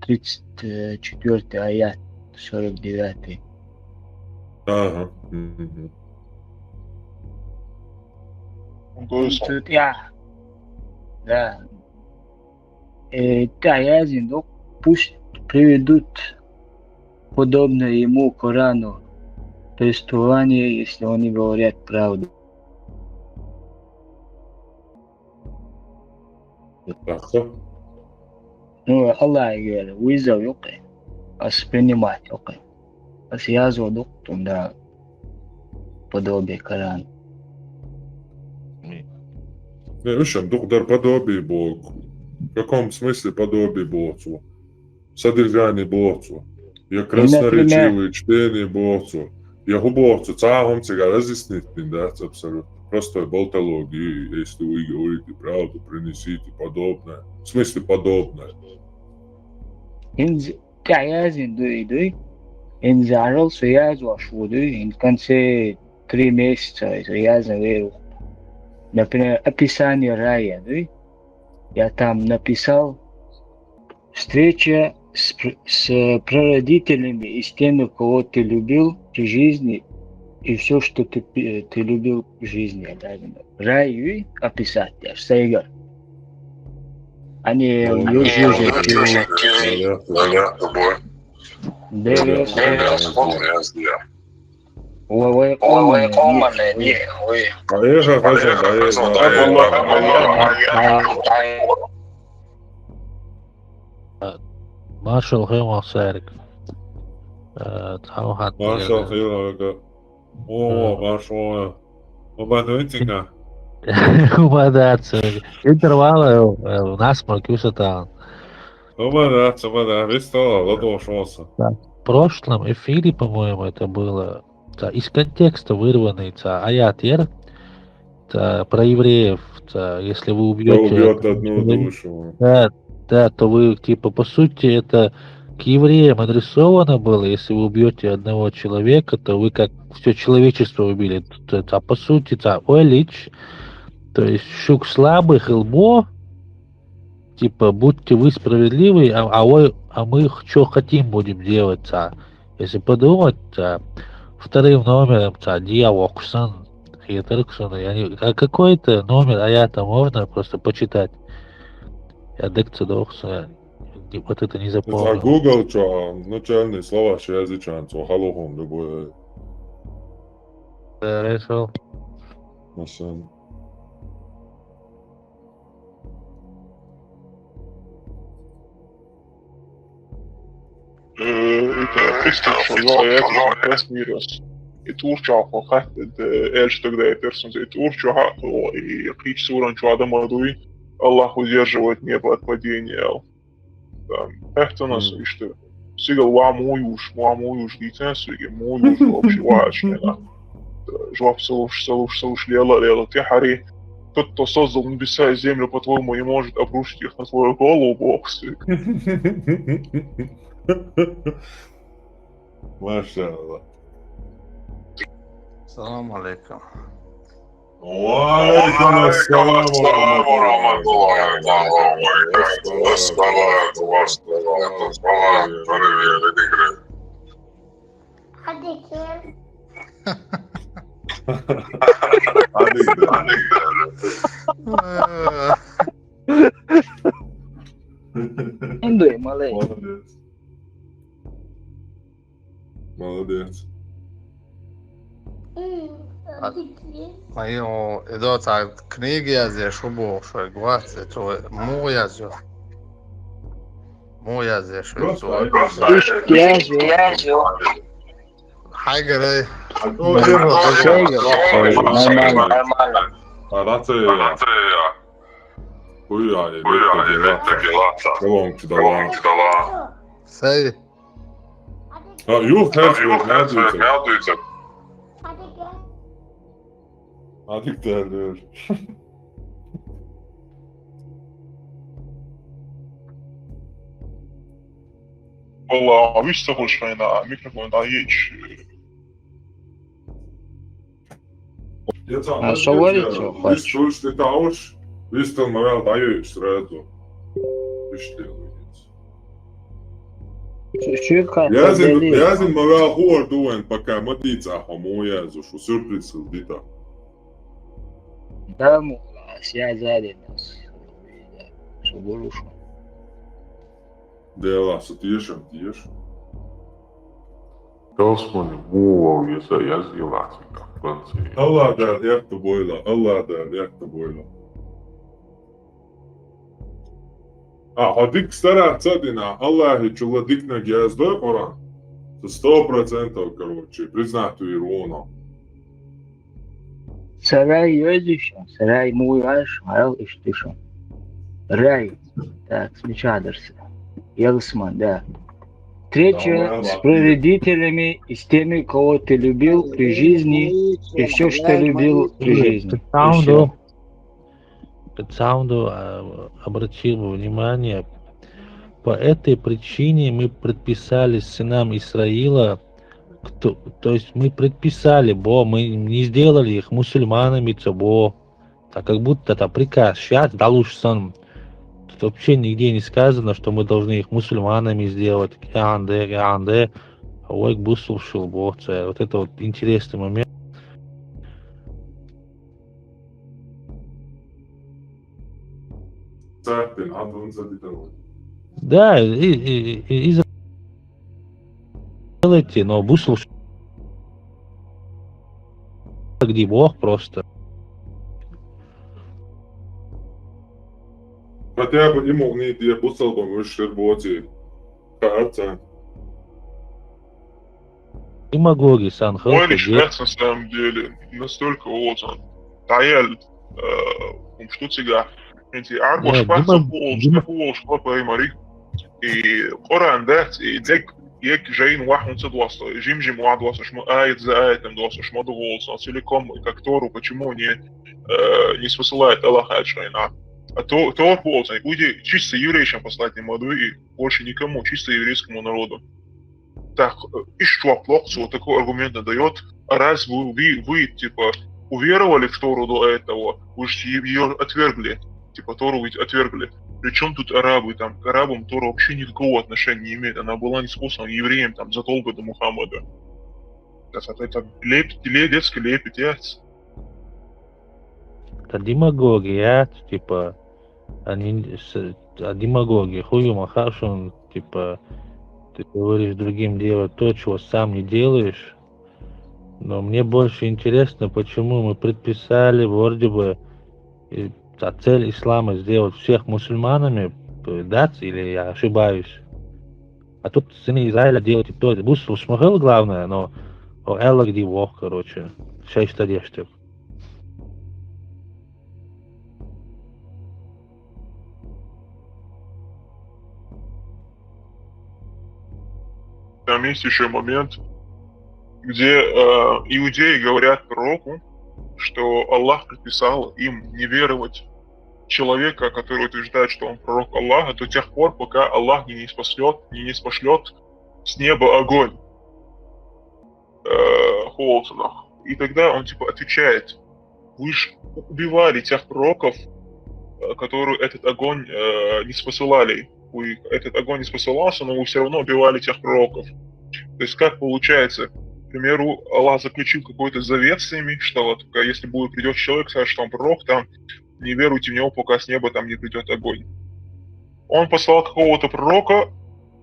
тридцать четвёртый аят, сорок девятый. Ага. Мгм. То есть Тут я. Да. Э, та язин, ну, пусть приведут подобное ему Корану повествование, если они говорят правду. Так что? Ну, Аллах говорит, вызов юкъе. ас понимать йокъай. Ас язва дукъ тунда подобие Коран. Не, уж ам дукъ дар подобие боху. В каком смысле подобие боху цо? Содержание боху цо. Я красноречивое чтение боху цо. Я хӀу боху цо, цхьа а хӀума цига разъяснить дина дац абсолютно. Простой болтология, если вы говорите правду, принесите подобное. В смысле подобное. ХӀинца тӀехь яздина дуй, дуй. ХӀинца Ӏарал со яздеш ву дуй. ХӀинца в конце три месяца со яздина вер ву. Например, описание рая дуй. Я там написал: встреча с, пр- с прародителями и с теми, кого ты любил при жизни, и все, что ты, пи- ты любил при жизни. Я даже рай юй описать, я ж сайгар. Они юж юж Берес. Ва вай къоман не, ой. Къайгъа хаза, къайгъа. Маршал хилла, Сарик. Э, тхьамхат. Маршал хилла, ага. О, о, маршал. О, ба, ну, итика. Ма дац. Интервалы, э, насморк юсатан. О, ба, дац, о, ба, да, вистала, ладошоса. В прошлом эфире, по-моему, это было. Ца, из контекста вырванный, ца, аят яр, ца, про евреев, ца, если вы Да убьете убьет одного одну человека, душу. да, да, то вы, типа, по сути, это к евреям адресовано было, если вы убьете одного человека, то вы как все человечество убили. Т- т- А по сути, ца, ойлич, то есть шуг слабый хилбо, типа, будьте вы справедливы, а, а, вы, а мы что хотим будем делать, ца. Если подумать, ца, вторым номером, ца, диалог сан, хитрый сан, я не, а какой-то номер аята можно просто почитать. Я декцедохса, вот это не Ца запомнил. Google чу начальный словарь язычан, цо халохун любой. Хорошо. Машин. Э, это пусть ещё, но я это как раз вирус. И турча хатта, э, эльш тогда и персон, и турча хатта, и кич суран чуада мадуй, Аллах удерживает небо от падения. Там, это у нас, Мгм. Что сигал ва мой уж, ва мой уж, дитя, сиге мой уж вообще важно. Жвап салуш, салуш, салуш, лела, лела, тихари. Тот, кто создал небеса и землю, по-твоему, не может обрушить их на твою голову, Бог. Машалла. Салам алейкум. Ва алейкум ассалам ва рахматуллахи ва баракатух. Индуй, малей. Молодец. Молодец. Ма ю, идо ца книги язеш, убо шо гвац, то му язю. Му язеш, Просто то. это Ишк язю. Хайгарай. Нормально. Арацея. Хуя, и это дела. Колонки дала. Сай. А, юх, херс, юх, херс. Адик дер. Валла, виштта хуш хайна, микрофон да ич. А шо варит, шо хочешь? Слушай, ты таош, вистал мавал даешь сразу. Виштал. Шуьйха Язин, язин мавал хуар дуэн, пока матица, а хому язу, шо сюрприз хилдита. Даму, я заден. Шо буруш. Дела, со тиешам, тиеш. Калсмани мула веса язила цика Франции. Аллах да, як то бойла, Аллах да, як то бойла. А, хьо дика стараться а дина, Аллахьа чула диканиг яздой Къуръан. Со сто процентов, короче, признать ву и руно. Сарай йоазуш, сарай му яш, айл иштта шу. Рай. Так, смечадарса. Ялсман, да. Встреча Да, с прародителями и с теми, кого ты любил при жизни, и все, что любил при жизни. И всё. Пацанду, а, обратил бы внимание, по этой причине мы предписали сынам Исраила, кто, то есть мы предписали, бо мы не сделали их мусульманами, цо бо. Так как будто это приказ. Сейчас, да лучше сон. Тут вообще нигде не сказано, что мы должны их мусульманами сделать. Янде, янде. А ой, бусул шул бо, цо. Вот это вот интересный момент. Сартин, Антон Сартин. Да, и, и, и, и сделайте, но бусул ш- где Бог просто. Хотя бы ему не где бусалбам уж шерботи. Харца. Демагоги сан Ой, халкы лишь де- на самом деле, настолько вот он. Таял, э, ум что тебя. Эти арбо Нет, шпаца дема- пол, дема- пол, шпа мари. И Коран, да, и дек, ек жейн вахун са дуасо, жим жим ва дуасо, шма ает за аятом дуасо, шма дуасо, целиком, как Тору, почему не, э, не спосылает Аллах Ачайна. А то, Тор ползан, уйди чисто еврейшам послать не могу и больше никому, чисто еврейскому народу. Так, э, ищу плохо, вот такой аргумент надает. А раз вы, вы, вы, типа, уверовали в Тору до этого, вы же ее отвергли. Типа, Тору ведь отвергли. Причем тут арабы? Там к арабам Тора вообще никакого отношения не имеет. Она была не способна евреям там задолго до Мухаммада. Это, это леп, ле- детский лепет, яц. Это демагогия, типа, они с- а демагогия, хую махашун, типа, ты говоришь другим делать то, чего сам не делаешь. Но мне больше интересно, почему мы предписали вроде бы, и, а цель ислама сделать всех мусульманами, э, да, или я ошибаюсь? А тут сыны Израиля делать и то, бус смысл главное, но о Элла где Бог, короче, шесть одежды. Там есть еще момент, где э, иудеи говорят пророку, что Аллах предписал им не веровать человека, который утверждает, что он пророк Аллаха, до тех пор, пока Аллах не, не спаслет, не, не спошлет с неба огонь. Э, Холсонах. И тогда он типа отвечает: вы же убивали тех пророков, э, которые этот огонь э, не спосылали. Вы, этот огонь не спосылался, но вы все равно убивали тех пророков. То есть как получается, к примеру, Аллах заключил какой-то завет с ними, что вот э, если будет придет человек, скажет, что он пророк, там не веруйте в него, пока с неба там не придет огонь. Он послал какого-то пророка,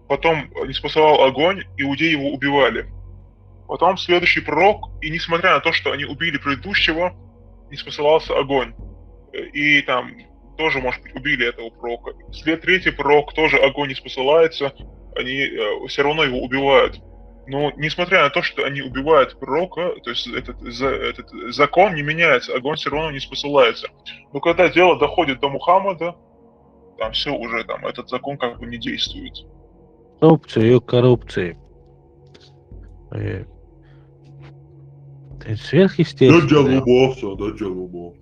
потом не спосылал огонь, иудеи его убивали. Потом следующий пророк, и несмотря на то, что они убили предыдущего, не спосылался огонь. Э, И там тоже, может быть, убили этого пророка. След третий пророк, тоже огонь не спосылается, они все равно его убивают. Но несмотря на то, что они убивают пророка, то есть этот, за- этот закон не меняется, огонь все равно не спосылается. Но когда дело доходит до Мухаммада, там все уже, там этот закон как бы не действует. Коррупция, её коррупция. Э, это Да сверхъестественное. джалубо, все, да джалубо.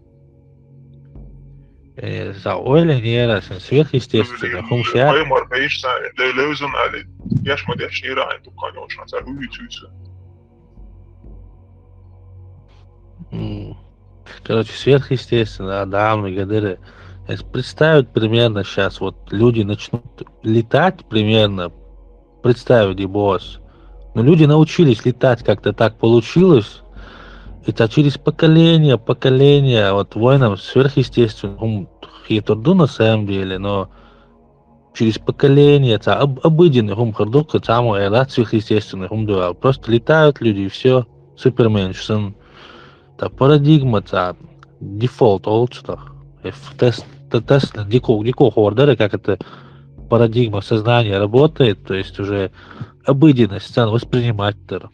Э, за ойлен не раз, сверхъестественное. Хум шар. Паймар пейшса, левзун али. Яшма дешнира, ай туканёшна, цар увидите. М. Короче, сверхъестественно, а, да, мы гадали. Если представить примерно сейчас, вот люди начнут летать примерно, представить и босс. Но люди научились летать, как-то так получилось. Это через поколение, поколение, вот воинам сверхъестественно, ум хитурду на самом деле, но через поколение, это об- обыденный ум хардук, это самое, да, сверхъестественный ум, да, просто летают люди и все. Супермен, сын. Это парадигма, это дефолт, олцтах. Тест, тест, дико, дико хордер, как это парадигма сознания работает, то есть уже обыденность стала воспринимать это.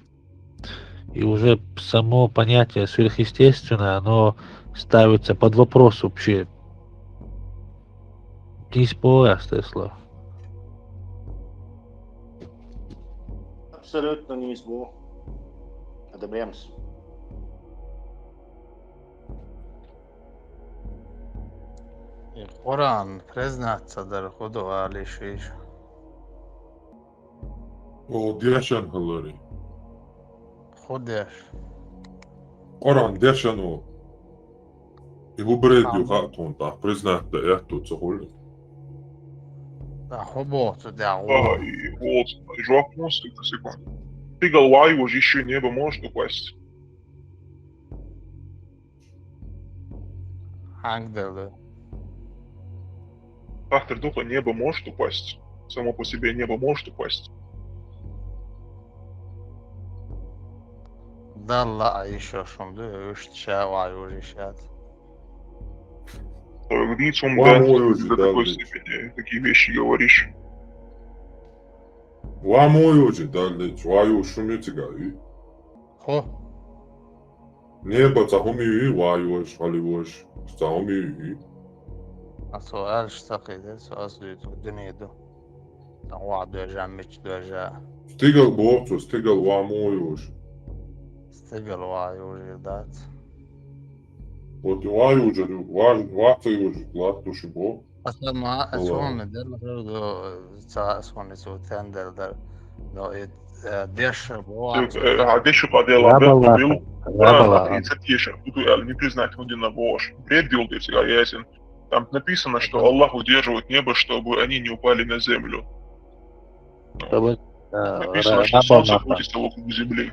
И уже само понятие сверхъестественное, оно ставится под вопрос вообще. Дисбо, Тесла. Абсолютно не избо. Адамемс. И Къуръан признаться дар худу али шиш. О, дешан халари. Худеш. Къуръан дешан о. И хубред ю хатун та признать да я тут цохули. Да хубо цу да А, и вот, жопнус, секунду. Тигал вай уже еще небо может упасть. Хангдалы. Фактор духа небо может упасть. Само по себе небо может упасть. Далла а еще шумду, уж ча вай уже щат. Лицом Вам да, ой, уже до такой дали. Степени такие вещи говоришь. Вам ой, уже дали, чуаю шуме тигави. Хо. Небо цахуми ви, вай уж, хали уж, цахуми ви. А суал штакиде, суал дуйду, дунеду. Там ва дожа, мич дожа. Стигал борцу, стигал вам ой, уж. Стигал вай уже дац. Вот вай уже, вай, вай уже, лат туши бо. Асама, Алло. асуаме дер, до, ца, асуаме су тендер дер. Но и, э, деш, бо, А дальше подела, Рабала, был рабала. Тридцать тиша, буду я не признать, он на Бош. Бред делал ты всегда ясен. Там написано, что Аллах удерживает небо, чтобы они не упали на землю. Чтобы, э, Написано, что солнце рабала, крутится вокруг земли.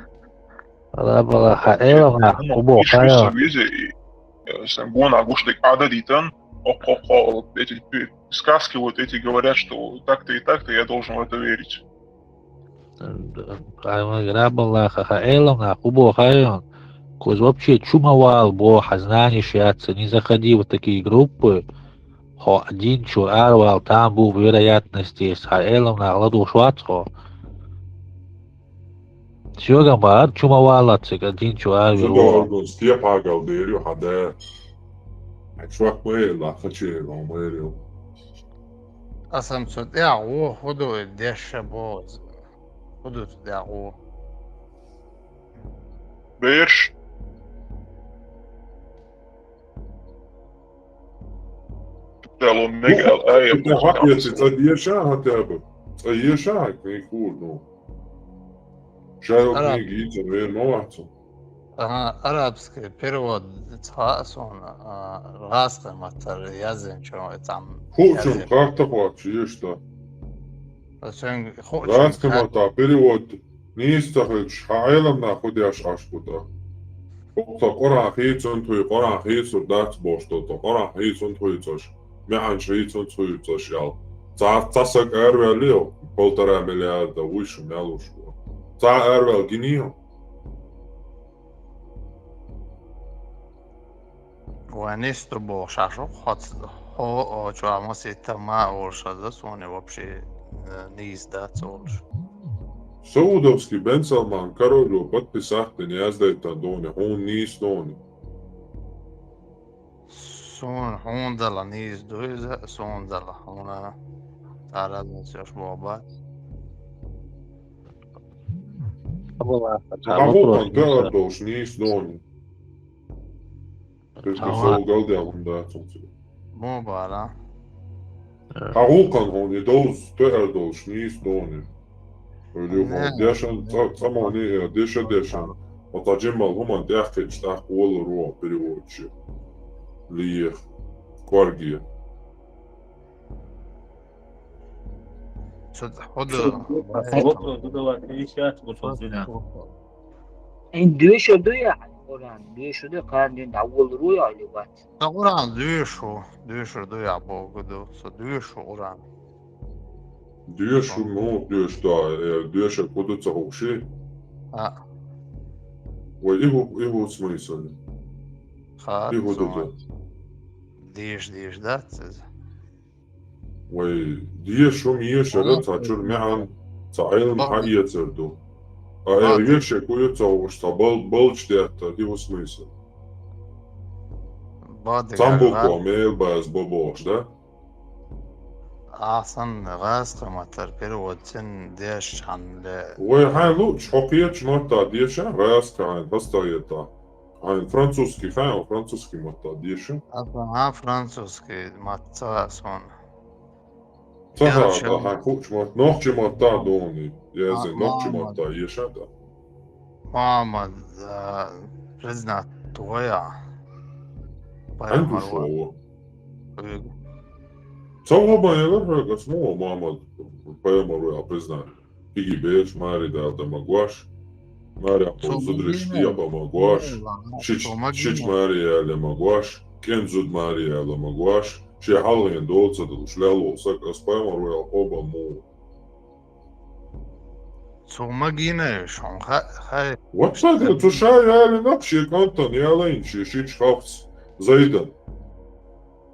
рабала хаэлама, хубо хаэлама. Сангон, Агуштык, Ададитан, эти пи- сказки вот эти говорят, что так-то и так-то я должен в это верить. Аймаг рабала хаэлама, хубо хаэлама. Коз вообще чума вал бо, хазнаешь яца, не заходи в такие группы. Хо один чур арвал, там бу вероятность есть. Хаэлама, ладу швацхо. Сёган бар, чума вал ацик, один чур арвал. Зудоргун, скепагал дерю, хада. Акшвак мэй, ла хаче, ла мэрю. Асам цу дя, о, худу деш, бо. Худу цу дя, о. Берш. Дало мега, ай, Это хак, если цадеша, хотя бы. Цадеша, как не хур, ну. Шайо Ара. Книги, это, наверное, молодцы. Ага, арабский перевод цха сон, а, раста матар язын чё там. Хочем, как-то вообще, что. Сон, хочем, Раста мата перевод. Не истахыч, хаэлам на ходяш ашкуда. Окта Къуран хейцун туй, Къуран хейцур дац бошто, то Къуран хейцун туй цош. Мяан шейцун туй цош ял. Ца, ца сак арвел лео, полтора миллиарда, выше мял ушло. Ца арвел гинео. Ванисту бо шашук, хоц, хо, о, чуа масита ма олша да, соне вообще, э, не издац олш. Саудовский Бен Салман королю подписать не яздайтан доне, он не из доне. Сон, хун дала не издуй за, сон дала, хуна. Тара да сёш боба. Была А вот он, да, должен не из доне. Ты Ага. Саудал да, он да, тут. Боба, да? Хагукан он и долз, ты эр долз, не из доне. Или Не, он дешан, не. ца-, цамони, э, деша, дешан. Вот а джиммал хуман дяхкич, так, уолу руо, переводчи. Лиех. Корги. Сут худу. Вопрос задавать, решать, вот он сюда. Ин дешер ду я, Къуран, дешер ду, къан дин да уол ру я или бат. Да Къуран дюшу, дюшу ду я Богу ду, со дюшу Къуран. Дешу, ну, деш, да, э, деша куду цахукши. А, Ой, и ху, и ху смысл. ха, И ху сама. ду. Диш, диш, да, цез. Вай, деша хӀума ешар цхьа чура маьӀан, цхьа Ӏилма хьаэцар ду. А, э, вешек ву ю ца хууш, цхьа бал-, балча детта, ди ва смысл? Цхьан буква мел база бо бохуш, да? Ахьа санна гӀазкхийн маттара перевод цӀена деш хьанна ле. Вай хьайн луучу хьо кхечу маттахь деша, гӀазкхийн хьайн хастагӀетахь. Хьайн французский хаьа, французский маттахь деша. Аса, хьан французский матта ца хаьа суна. Ца хаьа, хьайн хуучу матта, нохчи маттахь дуьйна, язде, нохчи маттахь еша тӀа. Мухьаммад, а, признать ву хьо? Хьайн пайхамар ву хьо? Ца вабан яла хьоьга, ас ма ву Мухьаммад пайхамар ву аьлла признать. Кхиги бераш маре дала дан магош, маре ахь зударий дӀа ма гош, шич, шич маре яла ма гош, кӀен зуда маре яла ма гош, шен хьалхе дола ца далуш, лелла саг, ас пайхамар ву аьлла къобан ма ву. Цо магийна уьш, хьуна ха-, хай. Вот так, цо ша ялийнарг шен кӀантана ялийна, шен шича Хафс, Зайдан.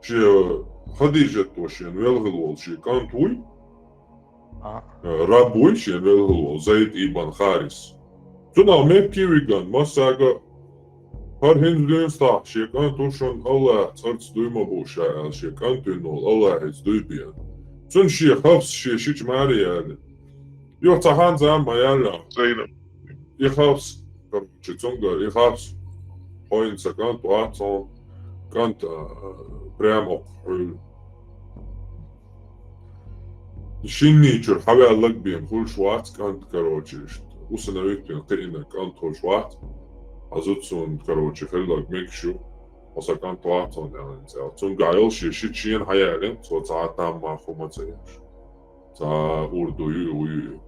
Шен Хадижат ву шен велхала волу шен кӀант вуй? А. Э, раб вуй шен велхала волу, Зайд ибн Харис. Цунах Мекке виган, массаьрга хӀара хӀинца дуьйна стахь, шен кӀант ву шуна Аллахь цӀарца дуй ма бу ша аьлла, шен кӀант вина волу Аллахьица дуй бен. Цунна шен Хафс, шен шича маре яла. Юха цхьа хан зама ма яьлла. Зайнаб. И Хафс, короче, цуьнгара, и Хафс, хьо хӀинца сан кӀант вац хьуна, кӀант, а, прямо оккха хьуьлла. Шинничуьра хьаваьлларг бен хуьлуш вац кӀант, короче, иштта. Усыновить вина кхиъна кӀант хуьлуш вац. Хьан зуда суна, короче, хилларг мегаш ю. Хьо сан кӀант вац хьуна аьлла цӀе. Цуьнгахь йолу шен шича шена хьаялийна, цо цхьа а там-мах хӀума ца еш. Цхьа урду ю, ву ю,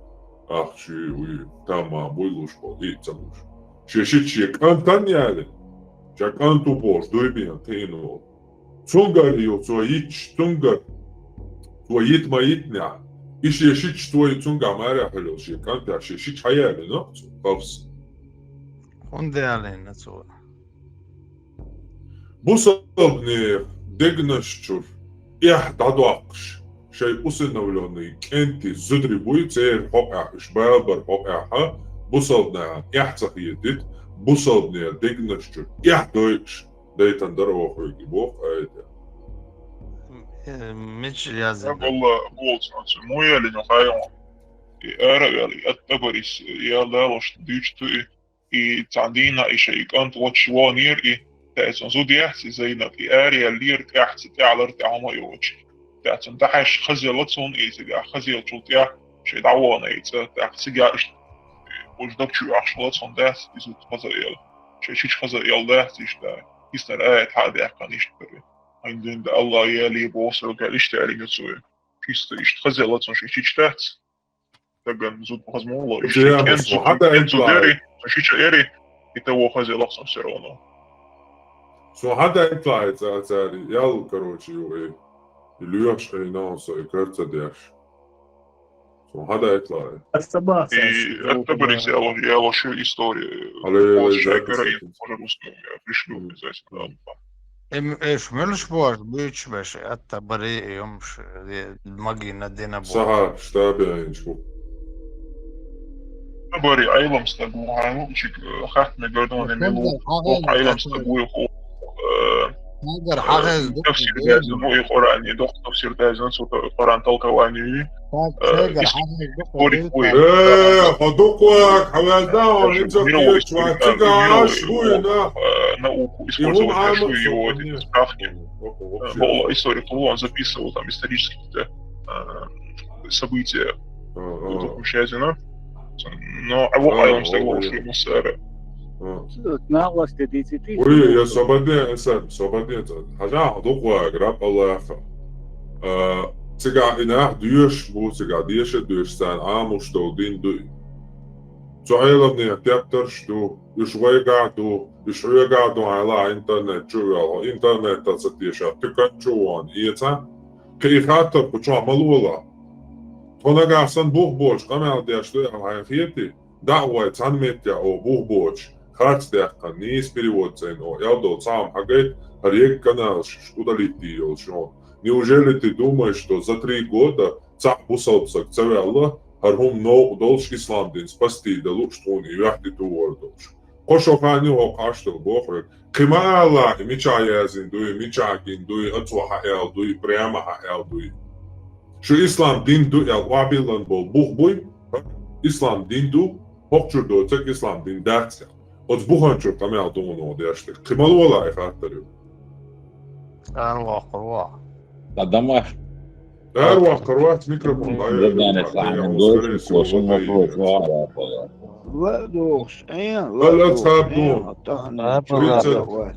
ахча ю, ву ю, там-мах буй луш болу, хӀинца ца луш. Шен шича шен кӀантана ялийна, шен кӀант ву бохуш дуй бен кхиъна волу. Цуьнгара ю цо йитча, цуьнгара. Цо йита ма йитинехь. И шен шича цо и цуьнгахь маре хьуьлла шен кӀантехь шен шича хьаялийнарг цо, Хафс. ХӀунда ялийна цо? Бусалбанийн дегнаш чуьра эхь дӀадоккхуш, шайн усыновлённый кӀентий зударий буй, церан хьокъехь, уьш бала бар хьокъехь, бусалбанийн эхь ца хетийта, бусалбанийн дегнаш чуьра эхь дойуш, дайтина дара оха хьоьга и боху аят. Э, мича яздина? Алла волчу, муха ялийна хьайо? И ара а ваьлла, и Ат-Табарис ял далош дуьйцу и, и цхьана дийнахь и шайн кӀант воцуш вонийра и, тӀаьхьа цуьнан зуда яц и Зайнаб, и ара яьллера тӀаьхьа, тӀаьхьа лар тӀехь хӀума а йоцуш. ТӀаьхьа цуьнан дӀахьаьжча хазъелла цунна и, цигахь хазъеллачул тӀаьхьа шайн дӀавахана и цӀа, тӀаккха цигахь иштта уьш даг чу ахча хилла цунна дац, и зуда хаза а елла. Шайн шича хаза а елла дац иштта, иснара аят хьа а даьккхина иштта бара. Хьайн дин да Алла яле боху соьга аьлла иштта аьлла цо. Чисто иштта хазъелла цунна шен шича дац. Даган зуда хаза ма ву, и шен кӀен зуда яри, шича яри, и того хазъелла цунна всё равно. Со хьан дайта лаьа цара, цара ял, короче, ю и, и лоьхуш хьайна со и кара ца деш. Со хьан дайта лаьа. Ас ца бахса, и ас ца Ат-Табарис бахса. Ял, ял ши история. Алло, алло, алло, шайкара алло, и алло, уже русском, я пришёл, мгм, обязательно. Эм, эш мелаш бохуш буьйцуш беш, Ат-Табари, юмш, э, магийна дина боху. Сахьа, штабе айнчу. Табари Ӏилма стаг ву, хьан ву, чик, э, хатта мегар ду, не мегу, Ӏилма стаг ву, хьо, э, тафсир даьзна ву, и Къуръане доккха тафсир даьзна, цо Къуръан толкование ю. Э, историк ву. Э, хьо дукха ваьлла, хьо ваьлла, да, хьо хӀинца мировой кхечу вац, историк, цига мировой аш ву, и на. Э, науку использовать большую его эти справки. Э, бо историк ву, он записывал там исторические какие-то, э, события. Ага. Тут общаюсь, да? Но, а вот Ӏилма стаг ву, ой, шуьга массара. А. Ой, я свободен, эсэм, свободен. Хьажахьа дукха вагар, Аллаха. А, цигахь и нах доьшуш бу, цигахь деша а доьшуш, царна Ӏамош долу дин ду и. Цу Ӏеламнехан тептарш а ду, уьш вайгахь а ду, уьш хьоьгахь а ду, хьайла интернет чу а ваьлла, интернетта ца тешахь, туькан чу а вахана, эца. Кхин и хаттар кху чохь ма лолахь. Тхо нагахь санна бух боцуш къамел деш ду аьлла хьайна хетий? ДӀа а вай цхьана меттехь оха бух боцуш, харц даьккхина, нийса перевод цӀена оха, эл долу цхьа хӀума хьагайта, хӀара ерриг каналаш удалить дийр йолуш хьуна. Неужели ты думаешь, что за три года цхьа бусалба саг ца ваьлла, хӀара хӀума новкъа долуш, ислам дин спасти дан лууш тхуна и юьхь тӀе тувр долуш? Кхо шо хан ю хӀокху Ӏаш долу бохург. Кхин ма ала, и мичахь яздина дуй, мичахь гина дуй, ацо хьан аьлла дуй, прямо хьан аьлла дуй. Шу ислам дин ду аьлла охьабиллина болу бух буй? Ислам дин ду, хӀокху чуьра доцург ислам дин дац аьлла. Оцу буханчуьра къамел ду хьуна деш дерг. Кхин ма лолахь и хаттар ю. Ара воккхур ву. Адамаш. Ара воккхур вац, микрофон дӀа. ЛадугӀуш, Ӏен, ладугӀуш, Ӏен, ладугӀуш.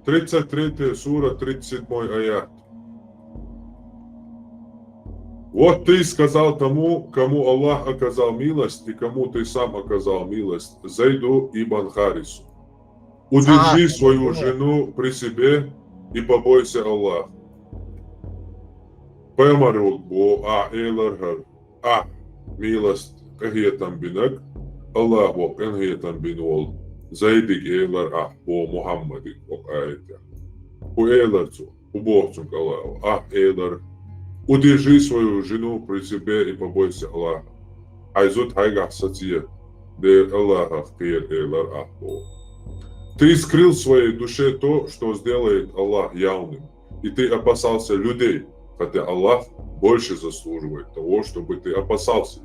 Тридцать третья сура, тридцать седьмой аят. Вот ты сказал тому, кому Аллах оказал милость и кому ты сам оказал милость, Зайду ибн Харису: «Удержи свою жену при себе и побойся Аллаха». Пайхамарга боху ахь элира хӀара, ахь милость, къинхетам бинарг, Аллахо къинхетам бина волу Зайдига элира ахь, боху Мухьаммадига, хӀокху аятехь. ХӀун элира цо? ХӀун боху цуьнга Аллахо? Ахь элира: «Удержи свою жену при себе и побойся Аллаха». Хьайн зуда хьайгахь саце, Дела, Аллахах кхера, элира ахь, боху. Ты скрыл в своей душе то, что сделает Аллах явным, и ты опасался людей, хотя Аллах больше заслуживает того, чтобы ты опасался.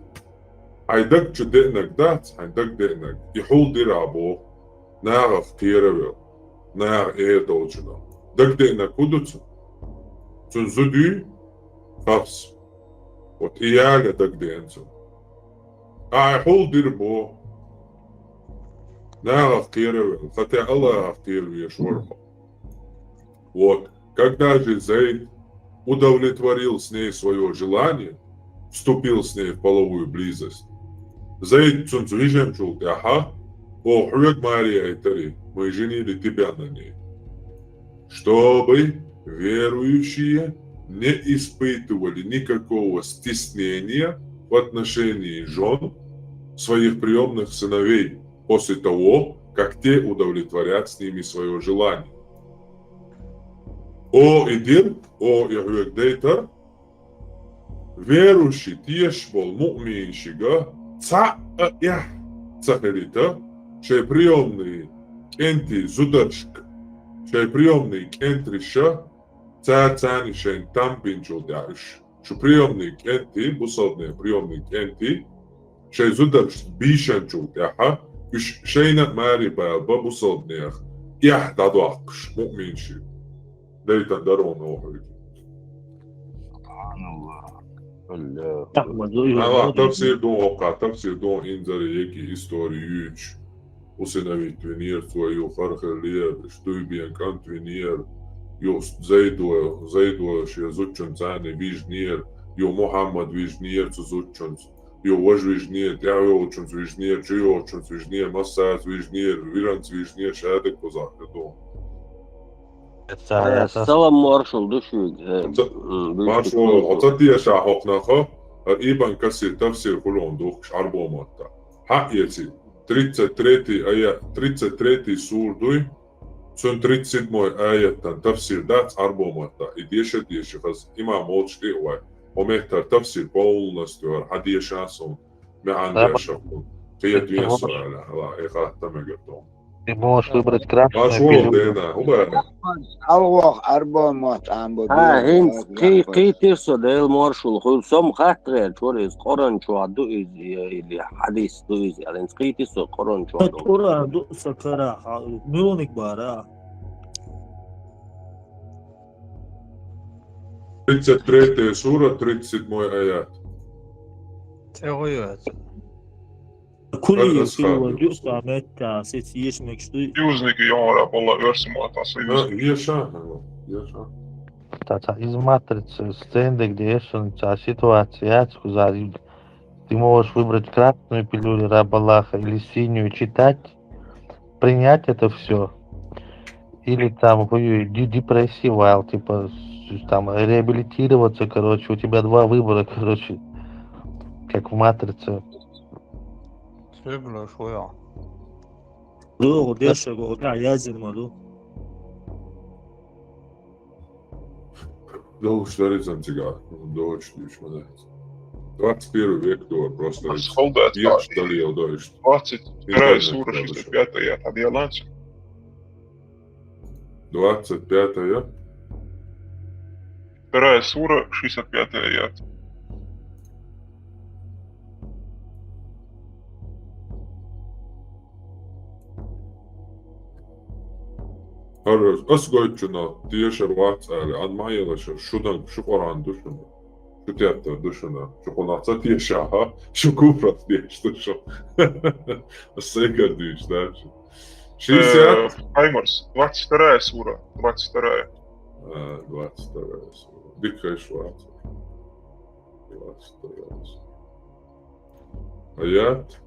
Хьайн даг чу деанарг дац, хьайн даг деанарг, и хьул дира ахь, боху, нахах кхеравелла, наха эр долчунах. Даг деанарг хӀун ду цуьнан? Цуьнан зуда юй, харц. Вот и яга даг деана цуьнан. Ахь хьул дира, боху, нахах кхеравелла, хотя Аллахах кхера везаш вара хьо. Вот. Когда же Зайд удовлетворил с ней своё желание, вступил с ней в половую близость, Зайд цуьнца вижначул тӀаьхьа, оха хьоьга, маре айтари, мы женили тебя на ней, чтобы верующие не испытывали никакого стеснения в отношении жён своих приёмных сыновей после того, как те удовлетворят с ними своё желание. О, и дир, о, и хьоьга дайтар, верующий, тешаш болу муъминашка цхьа а эхь ца хилийта, шайн приёмный кӀентий зударшка, шайн приёмный кӀентариша, цара царна шайна там бинчул тӀаьхьа уьш. Шу приёмный кӀентий, бусалбанийн приёмный кӀентий, шайн зударшца бийшанчул тӀаьхьа, уьш шайна а маре бала бан бусалбанех эхь дӀадоккхуш, муъминашка. Дайтан дара оха хьоьга. Субханаллах. Аллаху акбар. Аллах, тафсир ду хӀокху, тафсир ду, инзаре яги история юьйцуш. Усыновить винера цо, юха хӀара хиллера, дуй бен кӀант винера, юха Зайдо, Зайдо шен зудчунца цхьаьна вижнера, юха Мухьаммад вижнера цу зудчунца, юха важа вижнера, тӀаьхьа йолчунца вижнера, чу йолчунца вижнера, массаьрца вижнера, виранца вижнера, ша дерг кхузахь хир ду. Э, салам маршалла ду шуьга. Э, м, маршалла, хьо ца теша хӀокхунах, хӀара Ибн Касир тафсир хуьлун духкуш Ӏарбо маттахь. Хьаэци, тридцать третий аят, тридцать третий сур дуй, цуьнан тридцать седьмой аятан тафсир дац Ӏарбо маттахь. И деша а деши хаза, имам волчу тӀе а вай. Хьо меттара тафсир полностью хӀара хьан деша суна, маьӀна деша хӀун, кхета вен со аьлла, хьала, и хатта мегар ду. Ты можешь выбрать красную пилюлю. Дена, хӀун бара? Аллах Ӏарбо мотт Ӏамбо. Ха, хӀинца кхи-, кхийтира со, Дела маршалла хуьлда, со-м хатта гӀерташ вара иза, Къуръан чохь ду иза, или хьадис ду иза, аьлла, хӀинца кхийтира со Къуръан чохь ду. Къуръан ду сан карахь, муьлханиг бара? Тридцать третья сура, тридцать седьмой аят. Куьллий, куьллий ван юкъа меттехь, сица еш мегаш дуй? Союзники йогӀура болла оьрсийн маттахь союз. Еша, еша. Цхьа из матрица, стендик дешан, цхьа ситуация яц кхузахь. Ты можешь выбрать красную пилюлю раба Аллаха или синюю, читать, принять это всё. Или там хӀун ю, де-, депрессия вайл, типа, с-, там, реабилитироваться, короче, у тебя два выбора, короче, как в «Матрице». Сёгла шуя. Ду, дешего, да, язин ма ду. Долуш дари цан цигахь, дочу дуьйш ма дац. Двадцать первый век дора просто. Ас халда деш дале дойш. Двадцать вторая сура, шестьдесят пятая аят, хьаделанца. Двадцать пятая. Вторая сура, шестьдесят пятая аят. ХӀара ас гойтчунах тешар вац аьлла, ан ма елаша, шу дан, шу Къуръан ду шуна. Шу теттар ду шуна. Шу кхунах ца тешахьа, шу куфрах теш ду шу. Ас сайгара дуьйцу, да, шу. Шестьдесят. Э, Хаймарс, двадцать вторая сура, двадцать вторая. А, двадцать вторая сура. Дика хеш вац. Двадцать вторая сура. Аят?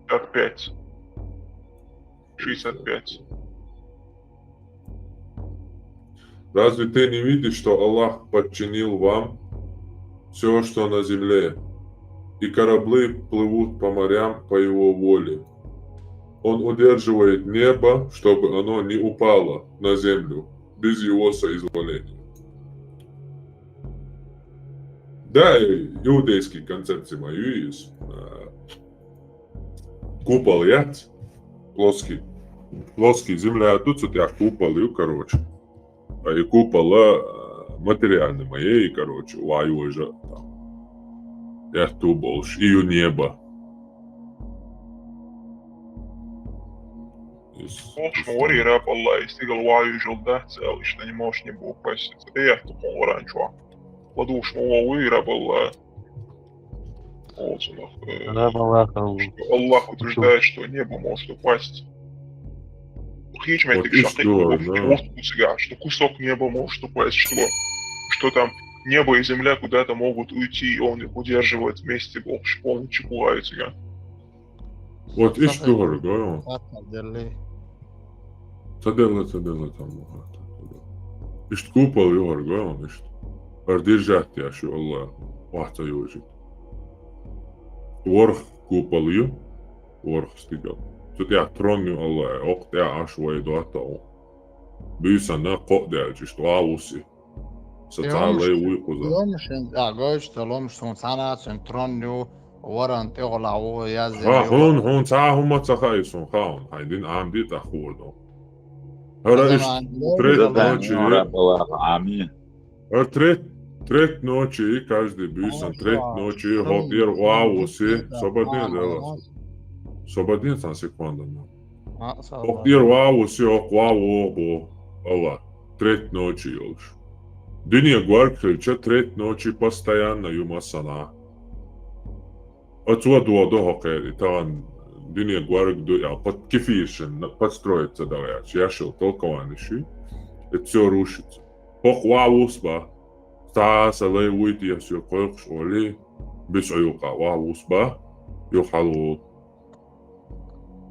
Пятьдесят пять. Шестьдесят пять. Разве ты не видишь, что Аллах подчинил вам все, что на земле, и корабли плывут по морям по Его воле? Он удерживает небо, чтобы оно не упало на землю без Его соизволения. Да, иудейский концепция мою из. Купол яц. Плоский. Плоский земля, а тут цу тӀехь купол ю, короче. А и купола, а, материальный ма ей, короче, вай уже там. Я ту болш, и ю небо. Иш ма вара и раб Аллах, и стигал вай уже дац, а иштта не можешь не бу пасти. Эх, ту хун варан чуа. Ладуш ма вой и раб Аллах. Олсунах, э, Аллах утверждает, что небо может упасть. Хич меттиг шахтик, что кусок неба может упасть, что, что там небо и земля куда-то могут уйти, и он их удерживает вместе, бо полночи пугают тебя. Вот иш дуьхьара гойту. Ца делла, ца делла, ца делла, ца делла. Иштта купол ю хӀара, гойту иштта. ХӀара держать деш ю Аллах, вац ца йожийта. ВорхӀ купол ю, ворхӀ стигал. Цу тӀехь трон ю Аллах, хӀокху тӀехь Ӏаш вай доттагӀа. Буьйсанна кхоъ даьлча, иштта ван вуси. Сан цхьа лай вуй кхуза. Ломаш, а, гойту, ломаш, суна цхьана а цуьнан трон ю, варан тӀехула ву, язйина. Ха, хьуна, хьуна цхьа а хӀума ца хаьа суна, хаьа хьуна, хьайн дин Ӏамаде тӀаккха хуур ду. ХӀара иштта треть ночи. Амин. ХӀара треть, треть ночи, каждый буьйсан треть ночи, хӀокху тӀера ван вуси, собар де, Дела. Собар де цхьана секунда. ХӀокху тӀера ван вуси, хӀокху ван вогӀу боху Аллах. Треть ночи йолуш. Дуьне горга хилча, треть ночи постоянно ю массанхьа. Оцо догӀу до хӀокхерий, тахана дуьне горга ду аьлла, под кефиршина подстроиться дан гӀерташ, яшал толкованиш ю. Это всё рушится. ХӀокху ван вус бан. Цхьа а сан лай вуй те соьга кхойкхуш олий, буьйса Ӏуьйкъа ван вус бан, юха хьалаволу.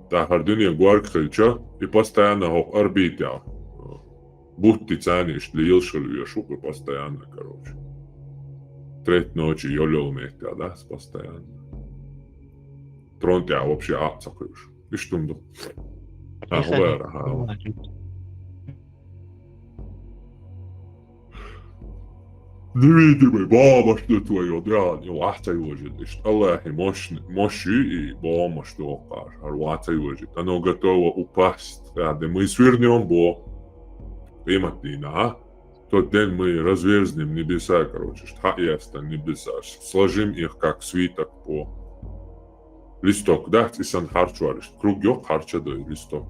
ТӀаккха хӀара дуьне горга хилча, и постоянно хӀокху орбитехь, бутти царна иштта лелаш хила веш ву, и постоянно, короче. Треть ночи йол-йолу меттехь дац постоянно. Трон тӀехь вообще Ӏа а ца кхуьуш. Иштта хӀума ду. А, хӀун бара, хьа. Невидимый, богӀамаш ду твоё, да, и ван ца йожийта. Иштта Аллахьан мощ, мощь ю и богӀамаш ду хӀокхара, хӀара ван ца йожийта. Оно готово упасть. Да, мы свернём бо. Къематдийнахь, а? Тот день мы разверзнем небеса, короче, иштта хьаэцна небеса, сложим их как свиток по. Листок дац, и сан хьарчор, иштта круг йоккха хьарча дай листок.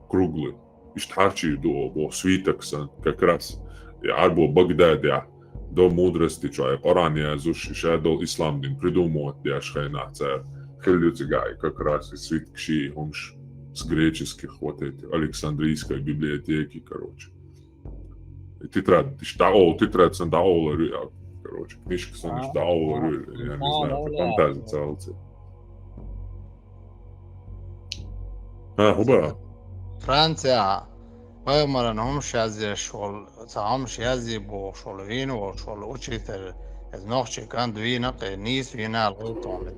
Круглый. Иштта хьарчийр ду оха боху, свиток санна, как раз и Ӏарбо Багдадехь, до мудрости чохь, и Къуръан яздеш, и ша долу ислам дин придумывать деш хенахь цара, хилла ю цигахь, и как раз и свиткаш, и хӀумаш с греческих, вот эти, Александрийской библиотеки, короче. И тетрадь, иштта дӀаолу, тетрадь санна дӀаолар ю, короче, книжка санна иштта дӀаолар ю, я не знаю, фантази ца хилча. А, хӀун бара? Францехь пайхамаран хӀумаш язъеш волу, цхьа хӀумаш язъе бохуш волу, вийна волуш волу учитель, иза нохчийн кӀант вийна, кхин нийса вийна аьлла гӀуьйту хьуна.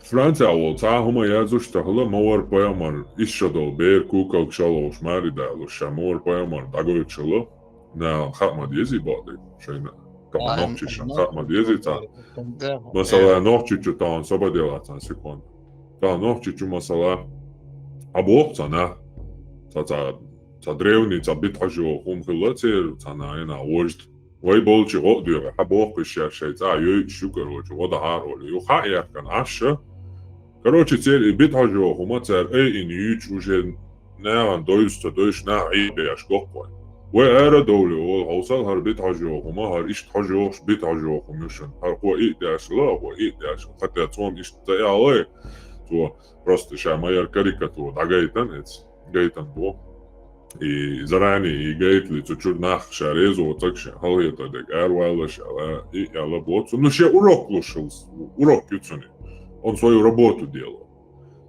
Франция волу цхьа хӀума яздеш тахала, ма вара пайхамар, иштта долу бер кукалг шалгӀуш маре далуш, ша ма вара пайхамар дӀагойтуш хила, нахана хаа ма дезий бакъдерг шайна. Тахана нохчиша хаа ма дезий цхьа. Масала, нохчичу тахана собар делахь цхьана секунда. Тахана нохчичу, масала, а боху цхьа нах, цхьа, цхьа, цхьа древний, цхьа битхьажо хӀума хилла церан цхьана, ина вожд. Вай болчу гӀо а доьгӀу, хьан бохкуш шаьш шайн цӀа йойтуш ю, короче, гӀо дахьара олий. Юха хьа а яьккхина, Ӏаш а. Короче, церан и битхьажо хӀума цара айина юьйцуш уже нахана дойзуш ца дойзуш, нах Ӏийбеш гоккхой. Вай ара а довлий олу, хьовсал, хӀара битхьажо хӀума, хӀара иштта хьожохуш битхьажо хӀума ю шуна. ХӀара кхо и а деш ла, кхо и а деш ла. Хатта цунна иштта ца аьллай, цо просто ша ма яра карикатура дӀагайтан эца. Гайтан бо. И заранее, и гайтли цу чуьра нах ша реза воцург шен хьалхетар дерг араваллаш аьлла, и аьлла боцу. Ну, шен урок луш хилла, урок ю цуьнан. Он свою работу делал.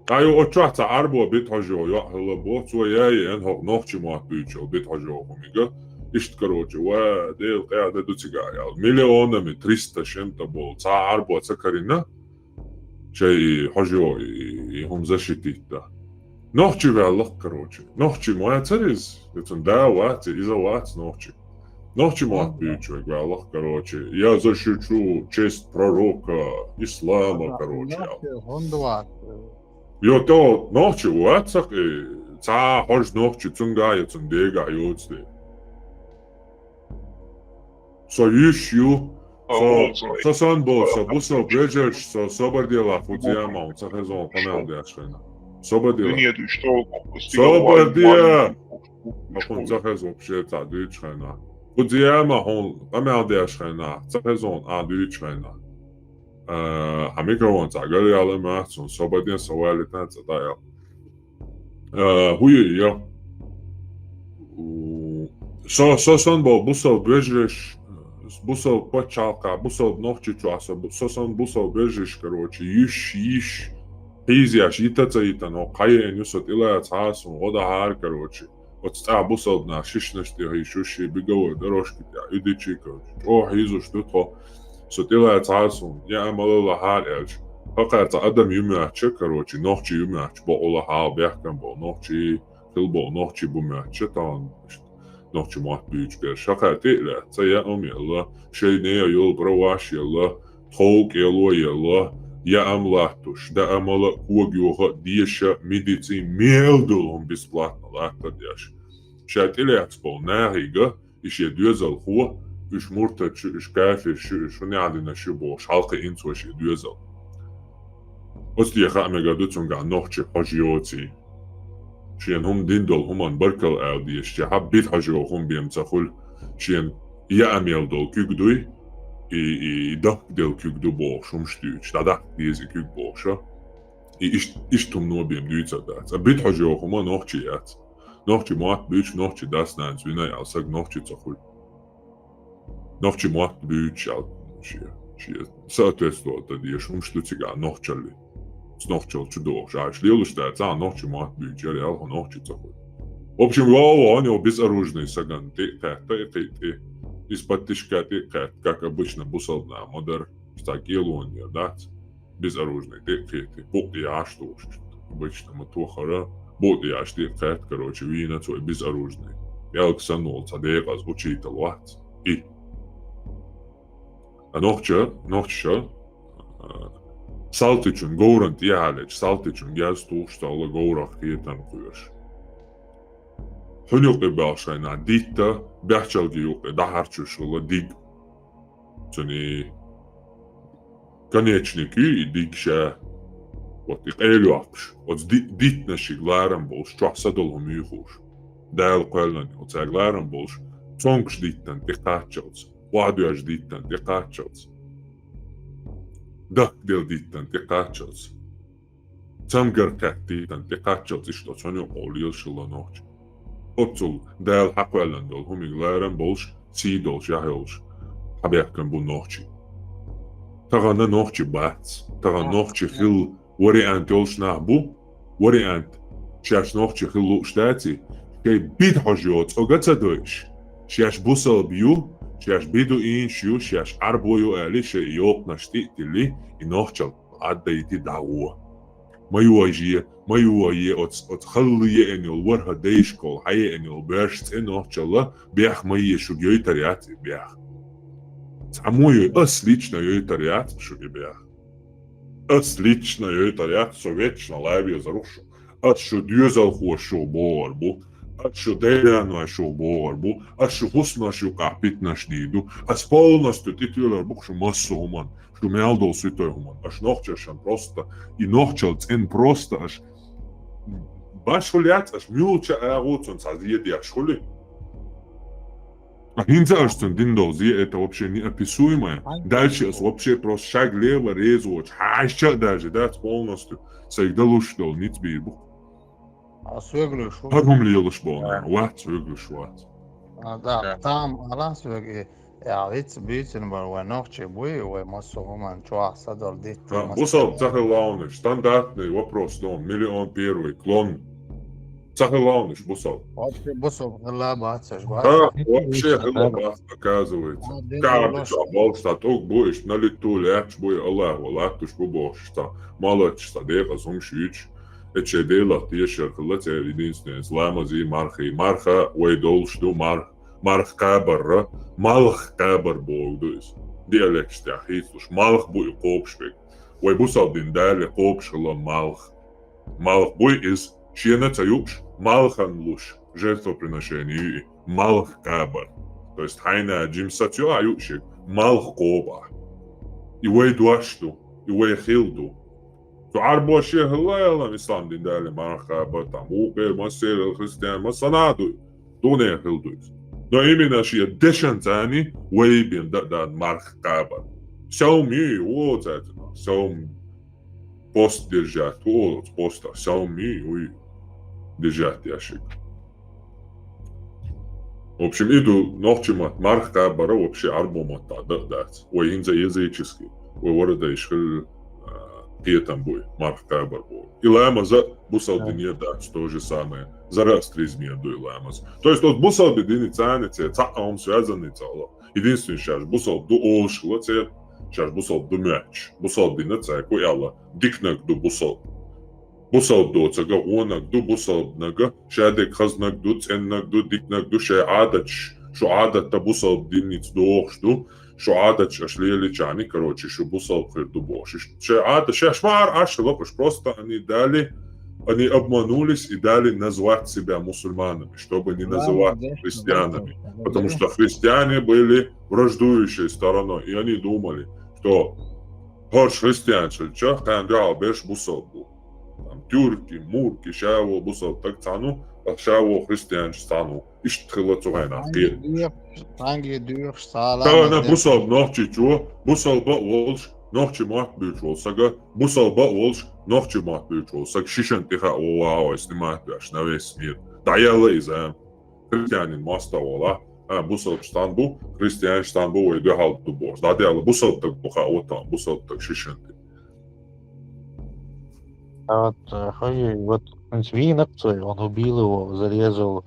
Ткъа ю оцу чохь цхьа Ӏарбо битхьажо йоӀ хилла бо, цо яй ен хӀокху нохчи мотт буьйцуш йолу битхьажо хӀумига. Иштта, короче, ва, Дела къаьхьа ду цигахь аьлла. Миллионами триста шен тӀе болу цхьа Ӏарбо ца карийна, шайн и хьожо, и, и хӀума защитить дан. Нохчи ваьллакх, короче. Нохчи ма вацара иза. Я цуьнан да вац, я иза вац нохчи. Нохчи мотт буьйцуш верг ваьллакх, короче. Я защищу честь пророка, ислама, короче. Нохчи хӀунда вац? Йо, то нохчи вац, и цхьа хьожа нохчи цуьнгахь я цуьнан дегахь йоцу де. Со йиш ю. Со, со сан болу, со бусалба вежарш, со собар делахь, фу зема хьуна ца хезон къамел деш хенахь. Собар делахь. Нет, что? Собар де! Хьуна ца хезон вообще цхьа дуьйцуш хенахь. Фу зема хьуна къамел деш хенахь, ца хезон а дуьйцуш хенахь. А, хьан микрофон цхьа гал яла ма цунна, собар де, со валитан цхьа дӀаэл. Э, хӀу ю, я? У, со, со сан болу бусалба вежарш, бусалба пачхьалкхехь, бусалба Нохчийчохь со бу-, со сан бусалба вежарш, короче, йиш, йиш, хьийзеш, йита ца йитана, хӀокху хьаеана ю со тӀелаца хьа суна, гӀо дахьара, короче. Оцу цӀа бусалба нах шишнаш тӀе хьийшуш, шен беговой дорожки тӀехь, уьдичи, короче, чӀогӀа хьийзуш ду тхо. Со тӀелаца хьа суна, я амала лахьара аьлча, хӀокхара цхьа адам ю моьттуш, короче, нохчи ю моьттуш, бакъ лахьа бехкам болу нохчи, хила болу нохчи бу моьттуш, тахана нохчи мотт буьйцуш берш. ХӀокхара тӀе а лаьцна, цхьа яа ма елла, шайн нехан йолу праваш елла, тхов кӀело елла, яа ма латтуш, даа мала а, кога йоха а, деша а, медицина, мел долу хӀума бесплатно латтар деш. Ша тӀелаьцна болу нахе а, и шен доьзалхо, уьш муртаташ ю, уьш кафирш ю, уьш хӀун яа динарш ю бохуш, хьалакхиъна цо шен доьзал. Оцу тӀе хаа мегар ду цуьнгахь нохчи хьожа йоций. Шена хӀума дина долу хӀуманна баркалла ала дезаш, шен хьан битхьажо хӀума бен ца хуьлу, шена яа мел долу куьг дуй, и, и, и дахка делла куьг ду бохуш, хӀумаш дуьйцуш, дӀадахка деза и куьг бохуш, а? И ишт-, иштта хӀумано бен дуьйцур дац. А битхьажо хӀума нохчи яц. Нохчи мотт буьйцуш, нохчи дас-нанас вина аьлла, саг нохчи ца хуьлу. Нохчи мотт буьйцуш аьлла, шен, шен соответствовать дан дезаш хӀумаш ду цигахь нохчалли. Цу нохчалла чу догӀуш, аьлла, лелаш дац, а, нохчи мотт буьйцуш яра аьлла, хьо нохчи ца хуьлу. В общем, вовва, хьуна йо безоружный сагана тӀе а кхетта, и кхин тӀе, из подтишка тӀе а кхетта, как обычно, бусалба нах ма дара, цхьа кӀелонера дац. Безоружный тӀе а кхетта, букъ тӀе яш тухуш. Обычно ма тохара, букъ тӀе яш тӀе а кхетта, короче, вийна цо безоружный. ПӀелг санна волу цхьа декъаза учитель вац. И. А нохча, нохчаша, а, салтичун, говран тӀехьа лечу салтичун гез тухуш цхьа говрах кхетам кхоьруш. Хьуьна юкъе баьлла шайна дитта, баьхчалги юкъе дӀахьарчуш хилла диг. Цуьнан конечник ю и диг ша. Вот и къайлойоккхуш. Оцу ди-, диттанашиг ларам болуш, чохь са долу хӀума юьйхуш. Дала кхоьллина йолу цаьрга ларам болуш, цомгуш диттан тӀе кхаччалц, охьадоьжна диттан тӀе кхаччалц, дахкаделла диттан тӀе кхаччалц. Цамгар кхеттийтан тӀе кхаччалц иштта оцу хьуьнан юкъа лелаш хилла нохча. Оццул Дала хьакхоьллина долу хӀумиг ларам болуш, сий долуш, яхь йолуш, хьабаьхкина бу нохчий. Тахана нохчи бац. Тахана нохчи хилла вариант йолуш нах бу. Вариант, шаьш нохчи хила лууш даций, шайн бида хьожа йоцу цӀога ца дойуш, шаьш бусалба ю, шаьш бедуинаш ю, шаьш Ӏарбо ю аьлли, шайн и йоккханаш тӀе а тилли, и нохчалла Ӏаддайти дӀагӀо. Ма йоже, ма йое, оц, оц халла еана йолу ворхӀа дайшкол хьаеана йолу берш цӀе нохчалла бех ма е, шуьга йойтар яц и бех. Цхьаммо йой, ас лично йойтар яц шуьга и бех. Ас лично йойтар яц, со вечно лайв езар ву шу. Ас шу доьзалхоша шу богӀар бу. Ас шу дайнанойша шу богӀар бу. Ас шу хӀусамаш юкъахь питанаш дийр ду. Ас полностью тӀетоьлар бу шу массо а хӀуманна. Шу мел долу святой хӀуманна. Аш нохчашан просто, и нохчалла цӀена просто аш баш хуьлу яц, аш муьлхача агӀо цунна цхьа зен деш хуьлу. А хӀинца аш цунна дина долу зен, это вообще неописуемое. Дальше ас вообще просто шаг лева реза воцуш, хьаьжча а даже дац полностью, сайга далуш долу ницкъ бийр бу. А соьга луьйш ву? ХӀара хӀума лелаш боху нах, вац, соьга луьйш вац. А, да, там, ала соьга и, я, виц, буьйцина бара вай нохчий буй, вай массо а хӀуманна чохь садолу дитта. А, бусалба ца хилла вайна, стандартный вопрос ду, миллион первый, клон. Ца хилла вайна бусалба. Вообще бусалба хилла бац аш, бац. А, вообще хилла бац, оказывается. А, Каьрда чохь болуш цхьа тӀулг бу, иштта налитто лаьтташ бу, и Аллахо латташ бу бохуш цхьа, молодчаш цхьа декъаза хӀумаш юьйцуш. Эцу шайн Делах тешар хилла церан единственный ламазий, мархий. Марха вай долуш ду, марх-, марха кхабарра, малх кхабар боху ду иза. Диалекташ тӀехь хийцалуш, малх бу и кхобуш верг. Вай бусалба дин Дала кхобуш хилла малх. Малх буй иза, шена а ца юуш, малхан луш, жертвоприношение ю и, малх кхабар. То есть хьайна жимма саца ю а юуш ерг, малх кхобу ахь. И вай дош ду, и вай хила ду. Цу Ӏарбоша хилла а ялам ислам дин дале марха кхабар, там вукхеран массеран христиан массанхьа а ду, дунен хила ду иза. Но именно шен дешан царний вай бен дан а дан марха кхабар. Севм ю и, во цаьрца, севм пост держать, во оцу постах севм ю и, вуй держать деш ерг. В общем, и ду нохчийн мотт марха кхабар вообще Ӏарбойн маттахь дан а дац. Вай хӀинца языческий, вай ворхӀ дайша хилла, а, кхетам бу и, марха кхабар боху. И ламаз а бусалба динехь дац, то же самое. Зороастризмехь ду и ламаз. То есть оцу бусалба динца цхьаьна цхьа а хӀума связанный ца хилла. Единственный, шаьш бусалба ду олуш хилла церан, шаьш бусалба ду моьттуш. Бусалба динан цаьрга ку аьлла, диканиг ду бусалба. Бусалба доцург а гӀонаг ду, бусалбаниг а шадерг хазниг ду, цӀенниг ду, диканиг ду, шайн Ӏадаташ, шу Ӏадат а бусалба динца догӀуш ду, шу Ӏадаташ аша лелийчахьана, короче, шу бусалба хир ду бохуш. Иштта шайн Ӏадат, шаьш ма-, ара Ӏаш хилла уьш, просто они дали, они обманулись и дали назвать себя мусульманами, чтобы не называть христианами. Потому что христиане были враждующей стороной, и они думали, что хӀорш христианаш хилча, кхарна дуьхьал берш бусалба бу. Там тюрки, мурки, ша вон бусалба стаг цхьаьна ву, ткъа ша вон христианаш цхьаьна ву. Иштта хилла цу хенахь кхетам. Цхьаьнгге доьхуш, цхьа а ламаз деш. Тахана бусалба нохчичо, бусалба а волуш, нохчийн мотт буьйцуш волу сага, бусалба а волуш, нохчийн мотт буьйцуш волу сага, шишан тӀе хаа вогӀу вай снимать беш на весь мир. ДӀаяьлла иза. Христианийн мостагӀа волахь, а, бусалбаш цхьаьна бу, христианаш цхьаьна бу, вай дуьхьал ду бохуш. ДӀадаьлла бусалба стаг бу хаа ву тахана, бусалба стаг шишан тӀе. А вот, э, хай, вот, в принципе, вийнаг цо, он убил его, зарезал.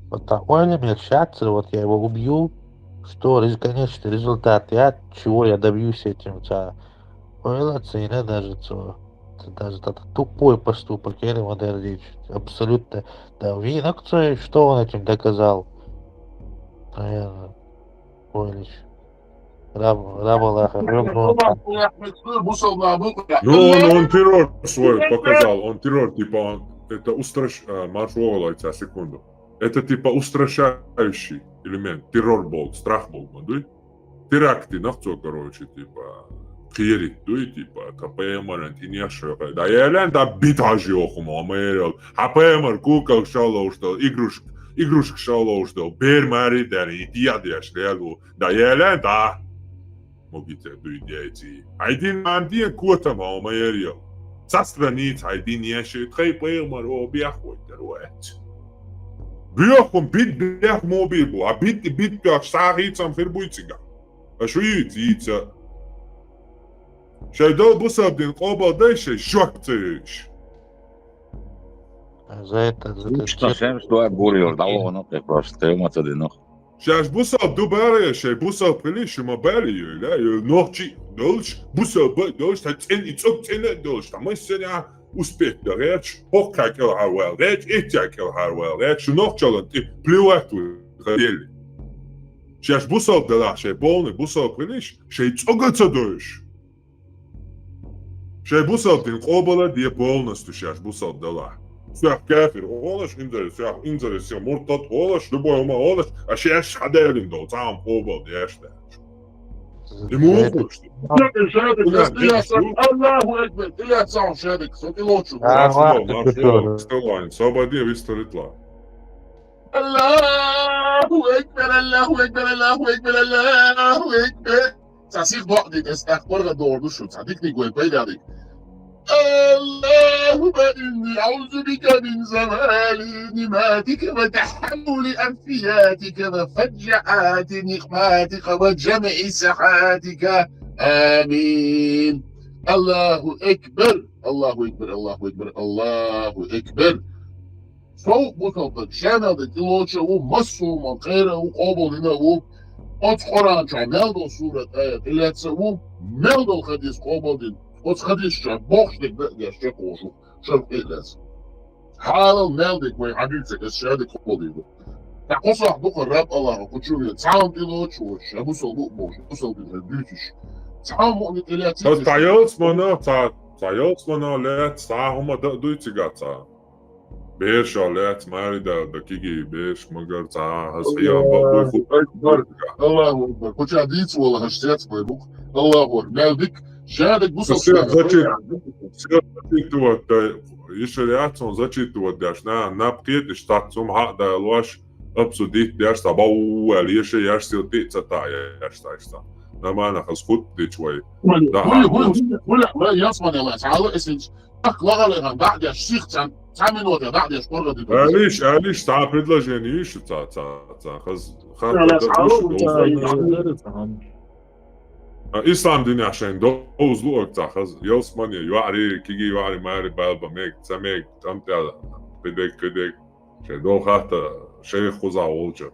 Вот так, ойла мел шаьццара, вот я его убью, что рез-, конечный результат, я, чего я добьюсь этим, ца, ойла цо, даже цо, это даже это тупой поступок, я не могу даже речь, абсолютно. Да, вийнаг цо, что он этим доказал? Наверное, ойлаш. Раб, раб Аллаха, раб Аллаха. Ну, он, он террор свой показал, он террор, типа, он, это устраш-, а, марш вогӀалойца, секунду. Это, типа, устрашающий элемент, террор болу, страх болу, ма дуй? Теракт динарг цо, короче, типа, кхерийта дуй, типа, тхан пайхамаран тӀе неш хьоькху. ДӀаяьлла, дӀа бита хьажа йоху ма, ма ярал. Хьан пайхамар кукалш шалловш долу, игрушк-, игрушкаш шалловш долу, бер маре а даьлла, и дехьа деш лело. ДӀаяьлла, дӀа. Могита дуй дяйций. Хьайн дин ма ден котам хьо ма ярал. Цхьа страница хьайн дин еши, тхайн пайхамар о бехк вайтар вац. Боьхун бит бех мо бийр бу, а бит, бит бех схьа хийцам хир буй цигахь. А шу йийца, йийца. Шайн дал бусалба дин къобал дай, шайн шок ца йойш. За это, за это. Лучше там честно. Шемш дуай бурьйор, да, вон, ну, ты просто, ты ему это динах. Шаьш бусалба ду бара, шай бусалба хилий, шу ма балийла, ю нохчи долаш, бусалба долаш, та цӀен, и цӀог цӀена долаш, та массане а успех да гӀерташ, хӀокху кӀелхьарвала гӀерташ, итт кӀелхьарвала гӀерташ, шу нохчалан тӀе плевать ву хадели. Шаьш бусалба далахь, шай полный бусалба хилий, шай цӀога ца дойш. Шай бусалба дин къобала де полностью шаьш бусалба далахь. Сох кафир олаш, инзаре сох, инзаре сох муртад олаш, любой хӀума олаш, а шаьш хьадаьллина долу цхьа хӀума къобал деш даьлча. И муха ду? Шадик, Шадик, Шадик, Аллаху Акбар, Ильяс, Шадик, со тӀелоцу. Аллаху Акбар, Маршо, Маршо, Стеллани, Собади, Вистаритла. Аллаху Акбар, Аллаху Акбар, Аллаху Акбар, Аллаху Акбар. Цхьа сиха докъа дийта, аса тӀаккха паргӀат догӀур ду шу, цхьа диканиг вайн пайда дийта. اللهم إني أعوذ بك من زوال نعمتك وتحول عافيتك وفجأة نقمتك وجمع سخطك. آمين. Аллаху Акбар, Аллаху Акбар, Аллаху Акбар, Аллаху Акбар. Сов бусалба ша мел дерг тӀелоцуш а ву, массо а хӀуманна кхера а ву, къобалдина а ву. Оцу Къуръан чохь мел долу сурат аят тӀелаьцна а ву, мел долу хадис къобалдина. Оцу хадис чохь бохуш дерг дан а деш чекхволуш ву, шарх тӀе а лаьцна. Хьалал мел дерг вай хьан дуьйцург аса ша дерг къобалдина ду. Ткъа кху сохьта дукха раб Аллаха кху чу вен, цхьа хӀума тӀелоцуш а ву, ша бусалба ву а бохуш, бусалба дин дуьйцуш. Цхьа хӀума муъмин тӀелаьцна. Аса цхьа ялсмана, цхьа, цхьа ялсмана лаьцна, цхьа хӀума дан а дуй цигахь цхьа. Бераш а лаьцна, маьри даьлла дан кегий бераш, магар цхьа а, хӀаза хьехам бакъ буй хӀу-, Аллаху Акбар. Аллаху Акбар. Кху чохь дийца волу хӀара сец бай бу-кх. Аллаху Акбар. Мел дика, ша дерг бу со. Сел зачит-, сел зачитывать дай, йиш яц хьуна зачитывать деш, на, наб кхеташ, цхьацца хӀума хьа а далош, обсудить деш, цхьа бау аьлла, еша еш, сел тӀе а ца таӀа еш, цхьа иштта. Нормально, хӀаза хӀутту дича вай. Хьуна, да, хьуна, хьуна, хьуна, хьуна, ялсмане лаьцна, хьала эсинчу. Ах, лагӀалеран дӀа а деш, сих цхьаьна, цхьа минуте дӀа а деш, паргӀат дитар. Алиш, Алиш, цхьа предложение йиш ю цхьа, цхьа, цхьа, хаз-, хаз-, Алиш, хаз-, Алиш, хаз-, Алиш. А, ислам динехь шайн довза луъург цхьа хаза, ялсмане, йоӀарий, кегий йоӀарий, маьри балба мега, ца мега, тӀамтӀел, кхидерг, кхидерг, шайн дов хатта, шайх кхузахь волчу.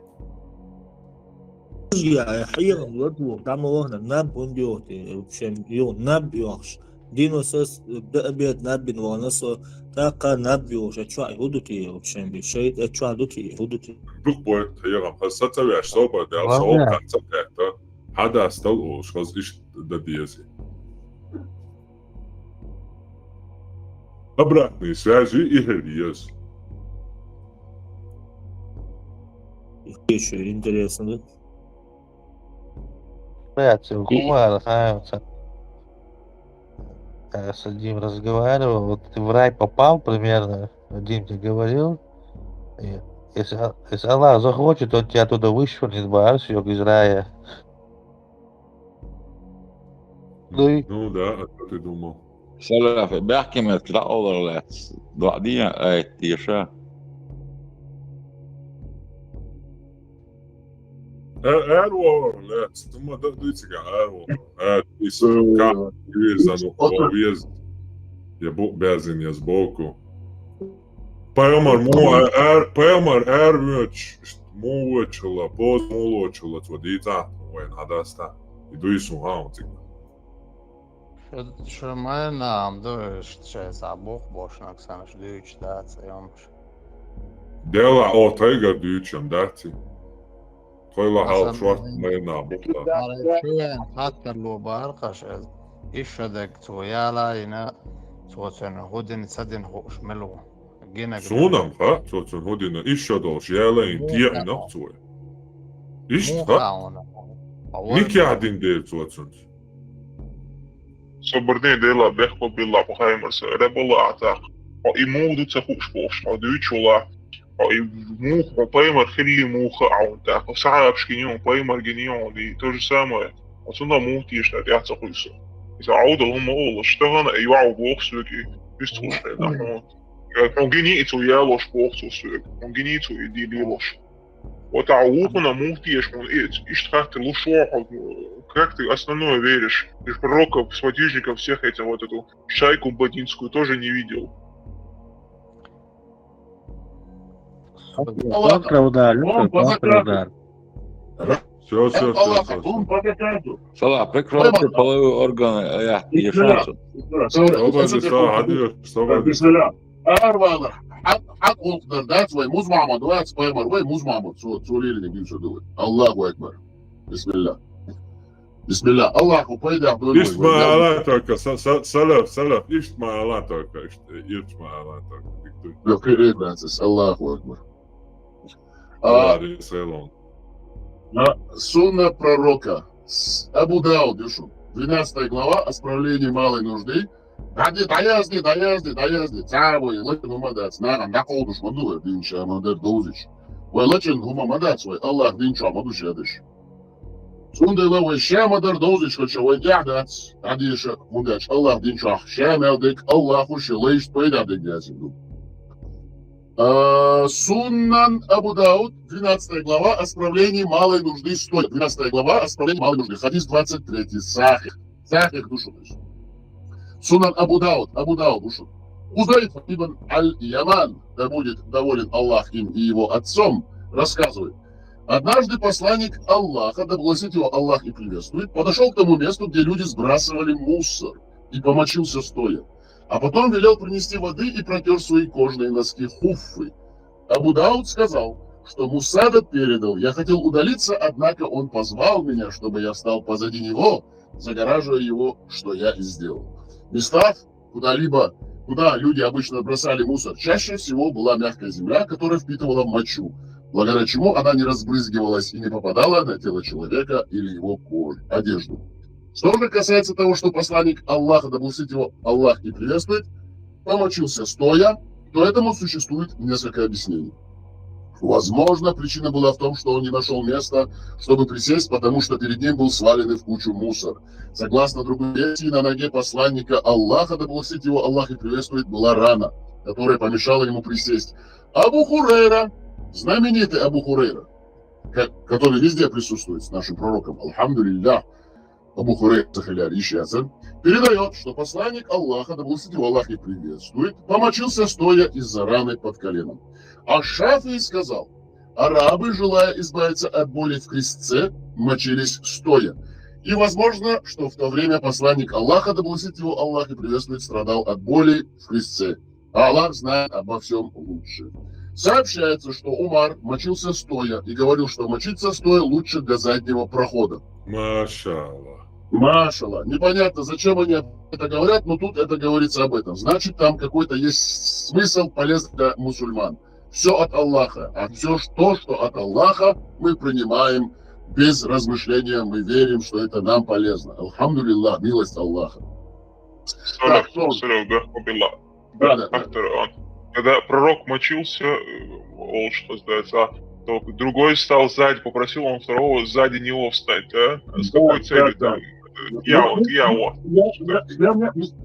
Я, хьехам латву, там вахна, наб хӀунда йоху те, вообще, ю, наб йохуш. Динус ас, да, обед наб бин вахна со, тӀаккха наб йохуш, а чохь хӀу ду те, вообще, шайта, а чохь ду те, хӀу ду те. Дукха бой, хьехам, хаза са ца веш, собар дел, со, ца кхетта, хьадас дал олуш, хаза иштта дан деза. Обратные связи и хӀара еза. Ещё интересно, да? Блядь, хумар, а, ца-, я с одним разговаривал, вот ты в рай попал примерно, Вадим тебе говорил, и если, если Аллах захочет, он тебя оттуда вышвырнет, барсёк, из рая. Ну и Ну да, а что ты думал? Салафа, баьхкинарг дӀакъовлар лаьцна, доӀа дийна айта теша. Эр, эр вор лаьцна, ма дан дуй цигахь, эр вор. Эр, ис, Э, ка, веза, ну, о, веза. Я бу-, бязин, я сбоку. Пайхамар му, эр, пайхамар эр воьдуш, му воьдуш хилла, поз му лоцуш хилла, цо дийцахь, вайн хьадаста. И дуй сун хьан цига. Шу, шу майна ам ду, шу шайца бух бошнак санаш дуьйцуш дац, юмш. Дела, о, тайгар дуьйцуш ам дац. Тхойла хьал Асан шорт майна бух да. Ара чувен хаттар ло бахар кхаш аз. Иша даг цо яла йина, цо цун худин садин хуш мелу. Гинаг Сунам ха, цо цун худина, иша долуш, яла йин, Муха. Тиянах цо. Ишт Муха ха? Ауна. Никяхь дин дер цо цунц. Со барне дела бехко билла по хаймарса, рабала атак. О, и муду ца хуш бохш, о, дуйчула. О, и мух, о, паймар хилли муха аун так. О, сахабш гиньон, паймар гиньон, и то же самое. О, цунда мух тиешна, тя ца хуйсу. Иса ауда лума ола, штагана, и вау бохсуки, бистхуш, да, он. Он гини и цу ялош бохсу сук. Он гини цу и ди лилош. Вот а ухуна мух тиеш, он и, ишт хаттар лушо, как ты основное веришь? Ты в пророков, сподвижников, всех этих, вот эту шайку бандитскую тоже не видел. Контрудар, Люка, контрудар. Все, все, все, все. Салам, прикройте половые органы, я, я шансу. Собади, са, хадир, собади. Бисмилла. Арвала, хак, хак улкдар, да, свой муз Мухаммад, да, свой мар, вай муз Мухаммад, су, су лилини бил су дувы. Аллаху акбар. Бисмилла. Бисмилла. Аллаху пайда, ишт мала только, са, са, салаф, салаф, ишт мала только, ишт, ишт мала только. Аллаху акбар. А, Сунна пророка. Абу Дауд, Юшуф. Двенадцатая глава о справлении малой нужды. Хадис, да язди, да язди, да язди. Цавой, лык, ну, мадац, на, на, колдуш, маду, дин ша, мадар, дозич. Вай лачын, гума, мадац, вай, Аллах, дин ша, маду, шадыш. Сунда ла, вай, ша, мадар, дозич, хоча, вай, я, дац. Хадиша, мудач, Аллах, дин ша, ша, мелдык, Аллаху, ша, лайш, пайда, дык, язди. А, Суннан Абу Дауд, двенадцатая глава, о справлении малой нужды стоя. Двенадцатая глава, о справлении малой нужды. Хадис двадцать третий, сахих. Сахих, душу. Суннан Абу Дауд, Абу Дауд, душу. Хузайфа ибн Аль-Яман, да будет доволен Аллах им и его отцом, рассказывает. Однажды посланник Аллаха, да благословит его Аллах и приветствует, подошел к тому месту, где люди сбрасывали мусор, и помочился стоя. А потом велел принести воды и протер свои кожаные носки, хуффы. Абу Дауд сказал, что Мусада передал: «Я хотел удалиться, однако он позвал меня, чтобы я встал позади него, загораживая его, что я и сделал». В местах, куда-либо, куда люди обычно бросали мусор, чаще всего была мягкая земля, которая впитывала мочу, благодаря чему она не разбрызгивалась и не попадала на тело человека или его кожу, одежду. Что же касается того, что посланник Аллаха, да благословит его Аллах и приветствует, помочился стоя, то этому существует несколько объяснений. Возможно, причина была в том, что он не нашел места, чтобы присесть, потому что перед ним был сваленный в кучу мусор. Согласно другой версии, на ноге посланника Аллаха, да благословит его Аллах и приветствует, была рана, которая помешала ему присесть. Абу Хурейра, знаменитый Абу Хурейра, ко-, который везде присутствует с нашим пророком, алхамдулиллях, Абу Хурейра, Сахиляр, Ишияцин, передает, что посланник Аллаха, да благословит его Аллах и приветствует, помочился стоя из-за раны под коленом. А Шафии сказал: «Арабы, желая избавиться от боли в крестце, мочились стоя». И возможно, что в то время посланник Аллаха, да благословит его Аллах и приветствует, страдал от боли в крестце. А Аллах знает обо всем лучше. Сообщается, что Умар мочился стоя и говорил, что мочиться стоя лучше для заднего прохода. Машаллах. Машаллах. Непонятно, зачем они это говорят, но тут это говорится об этом. Значит, там какой-то есть смысл, полезный для мусульман. Все от Аллаха. А все то, что от Аллаха, мы принимаем без размышления, мы верим, что это нам полезно. Алхамдулиллах, милость Аллаха. Так, что он... Да, да, да. Когда пророк мочился, э, олуш хаздаца, то другой стал сзади, попросил он второго сзади него встать, да? С какой целью там? Я вот, я вот. Я, я, я,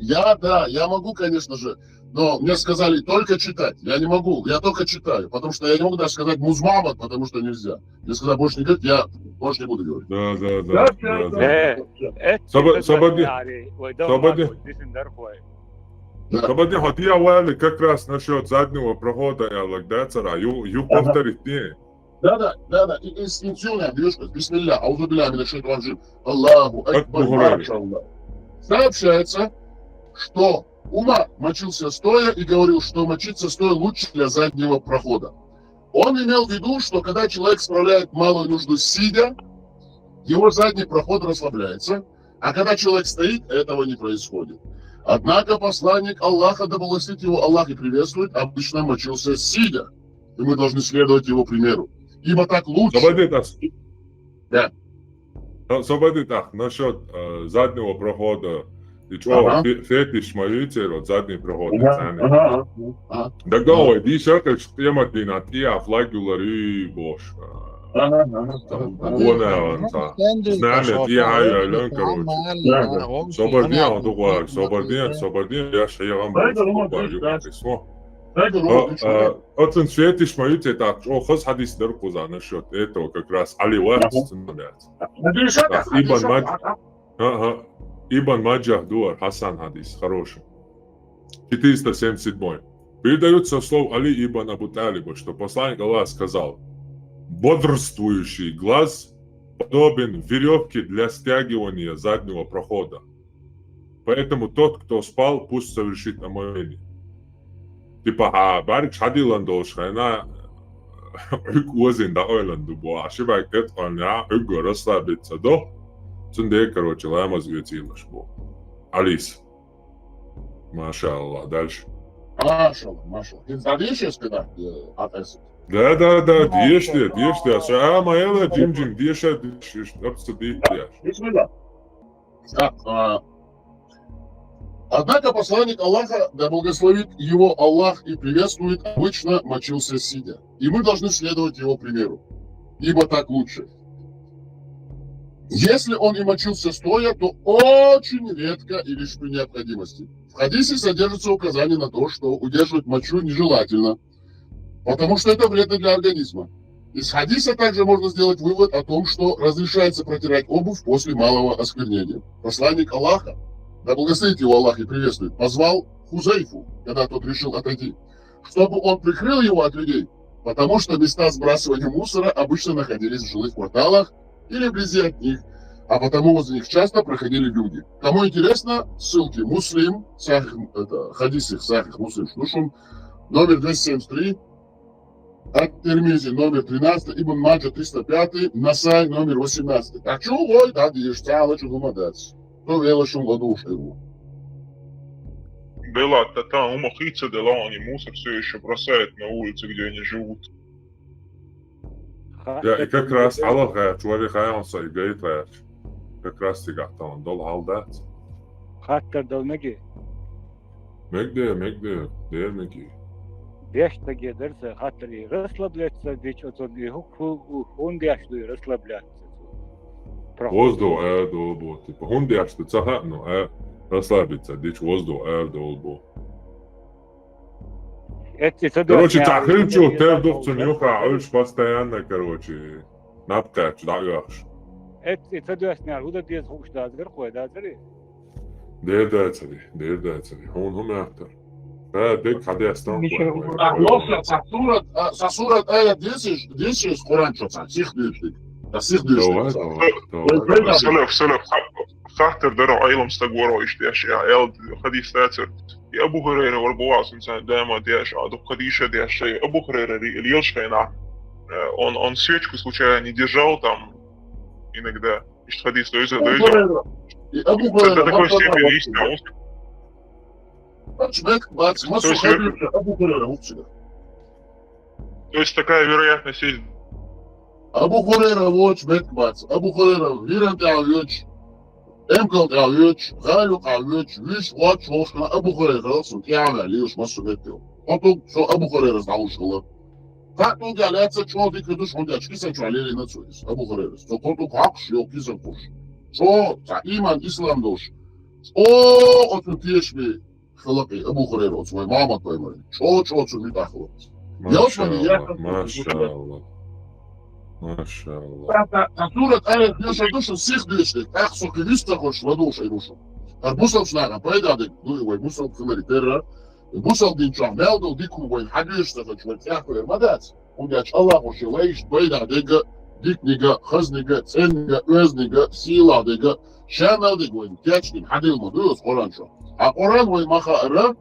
я, да, я могу, конечно же, но мне сказали только читать. Я не могу, я только читаю, потому что я не могу даже сказать муз Мухаммад, потому что нельзя. Мне сказали больше не говорить, я больше не буду говорить. Да, да, да. Э, э, собади, собади. Собади, хотя вали как раз насчет заднего прохода, я лагдацара, ю, ю повторить, не? Да, да, да, да. И, и, и всё, я, девушка, бисмилля, аузу билля, мина шайтан раджим. Аллаху акбар, машаллах. Сообщается, что Умар мочился стоя и говорил, что мочиться стоя лучше для заднего прохода. Он имел в виду, что когда человек справляет малую нужду сидя, его задний проход расслабляется, а когда человек стоит, этого не происходит. Однако посланник Аллаха, да благословит его Аллах и приветствует, обычно мочился сидя. И мы должны следовать его примеру. Ибо так лучше. Собади, да. Да. Собади, так, насчет, э, заднего прохода. И чё, фе-, фетиш мои, вот задний проход. Ага, ага, ага. Дагавай, ди шакаш, я Мадина, ти афлагулари бош. Знамя, ти ай, ай, короче. Собади, а, дугар, собади, собади, я шаярам. Оцен фетиш мои, так, о, хаз хадис дар куза насчет этого как раз. Али вахт. Ибн Мадж-, ага. Ибн Маджа дуар, Хасан хадис, хороший. Четыреста семьдесят седьмой. Передают со слов Али ибн Абу Талиба, что посланник Аллаха сказал: «Бодрствующий глаз подобен верёвке для стягивания заднего прохода. Поэтому тот, кто спал, пусть совершит омовение. Типа, хьа бӀаргаш хьадийлан долча хана, Ӏуьг озийна дӀаойлан ду боху, ши бӀаьрг тӀе тӀе кхоьллина, Ӏуьгго расслабиться до. Цундела, короче, ламаз оьцийла аша боху. Алис. Машалла, дальше. Машалла, машалла. Ты задышишь, когда, э, отъясываешь? Да, да, да, дешде, дешде. Ша, а, ма яла, Джим-Джим, деша, деш, обсудить, деш. Бисмилла. Так, а, однако посланник Аллаха, да благословит его Аллах и приветствует, обычно мочился сидя. И мы должны следовать его примеру, ибо так лучше. Если он и мочился стоя, то очень редко и лишь при необходимости. В хадисе содержится указание на то, что удерживать мочу нежелательно, потому что это вредно для организма. Из хадиса также можно сделать вывод о том, что разрешается протирать обувь после малого осквернения. Посланник Аллаха, да благословит его Аллах и приветствует, позвал Хузайфу, когда тот решил отойти, чтобы он прикрыл его от людей, потому что места сбрасывания мусора обычно находились в жилых кварталах или вблизи от них, а потому возле них часто проходили люди. Кому интересно, ссылки: Муслим, Сахих, это, хадис их Сахих Муслим, слушаем, номер двести семьдесят три, Ат-Тирмизи, номер тринадцать, Ибн Маджа, триста пятый, Насаи, номер восемнадцать. А чу лой, да, диш, цала чу гума дац. То вела шун ладуш эру. Дело, та, та, ума хица дела, они мусор все еще бросают на улице, где они живут. Я, и как раз хьалха, чувари хаям са, и гайт хач. Как раз тигахтан, дол хьал дац. Хаттар дал меги? Мегде, мегде, дер меги. Беш таге дерса хаттари расслабляться, дич оцон и ху-, ху-, ху-, хун деш дуй расслабляться. Воздух аьр долбу, типа, хун деш ду ца ха, ну, а расслабиться, дич воздух аьр долбу. Эцци ца Короче, доцнер, цхьа хилчу тер дух цун юха, уьш постоянно, короче, наб кхаьччу, дӀа оьхуш. Эцци ца доцнер, хӀу дан деза хууш дазар, кхой дазар и? Дер дацари, дер дацари. Хьуна хӀу мехтар? Ха, дерг хьадестан. Миша, кхой, кхой. А, ну, са, са сурат, а, са сурат аят десиш, десиш Къуран чу цхьа, сих дешдик. Са сих дешдик. Давай, давай, давай. Салаф, салаф, хаттар дара Ӏилма стаг вара иштта деш, я, эл хадис дацар. И Абу Хурайра вара боху цунца даима деш, а дукха хадиша деш, и Абу Хурайра ри-, лелаш хенахь, э, он, он свечку случайно не держал там иногда? Иштта хадис дойза, Абу дойза. Хурайра. И Абу Хурайра, до такой степени истина. Ач бек бац, массо хадиша Абу Хурайра вуцира. То есть такая вероятность есть. Абу Хурайра воч бек бац. Абу Хурайра виран тӀехь веч, эмкал тӀехь веч, гӀалу къа веч, виш воч волшкана Абу Хурайра хилсун тӀехь леш массо беттел. Хьо ту со Абу Хурайра дӀалуш хила. Та ту гӀалаца чо дика душ хьундяч кисан чу лелина цо иза Абу Хурайра. Со кхо ту хьакхаш йо кисан кхуш. Цо, цхьа иман, ислам дош. Цо оцу тешаме халакъи Абу Хурайра оцу вай Мухьаммад пайхамар. Чо-чо цу муьтӀахь халакъ. Ялсмани Машалла, яхар машалла. Машалла. Та, та, та сурат аят деша ду шу сих дешдек, тӀаккха со кхин вист ца хош ладугӀуш ай ду шу. Ар бусалб нахана пайда дек, ну, и вай бусалб хилари терра, бусалб дин чохь мел долу дика хӀу вайн хьан доьшуш ца хилча, вайн цӀехкавер ма дац. ХӀунда аьлча Аллахо шен лайшна пайда дега, дикнига, хазнига, цӀеннига, оьзнига, сийлахь дега, ша мел дега вайн кечдина хьан дилла ма ду оцу Къуран чохь. Хьан Къуран вай ма хаара,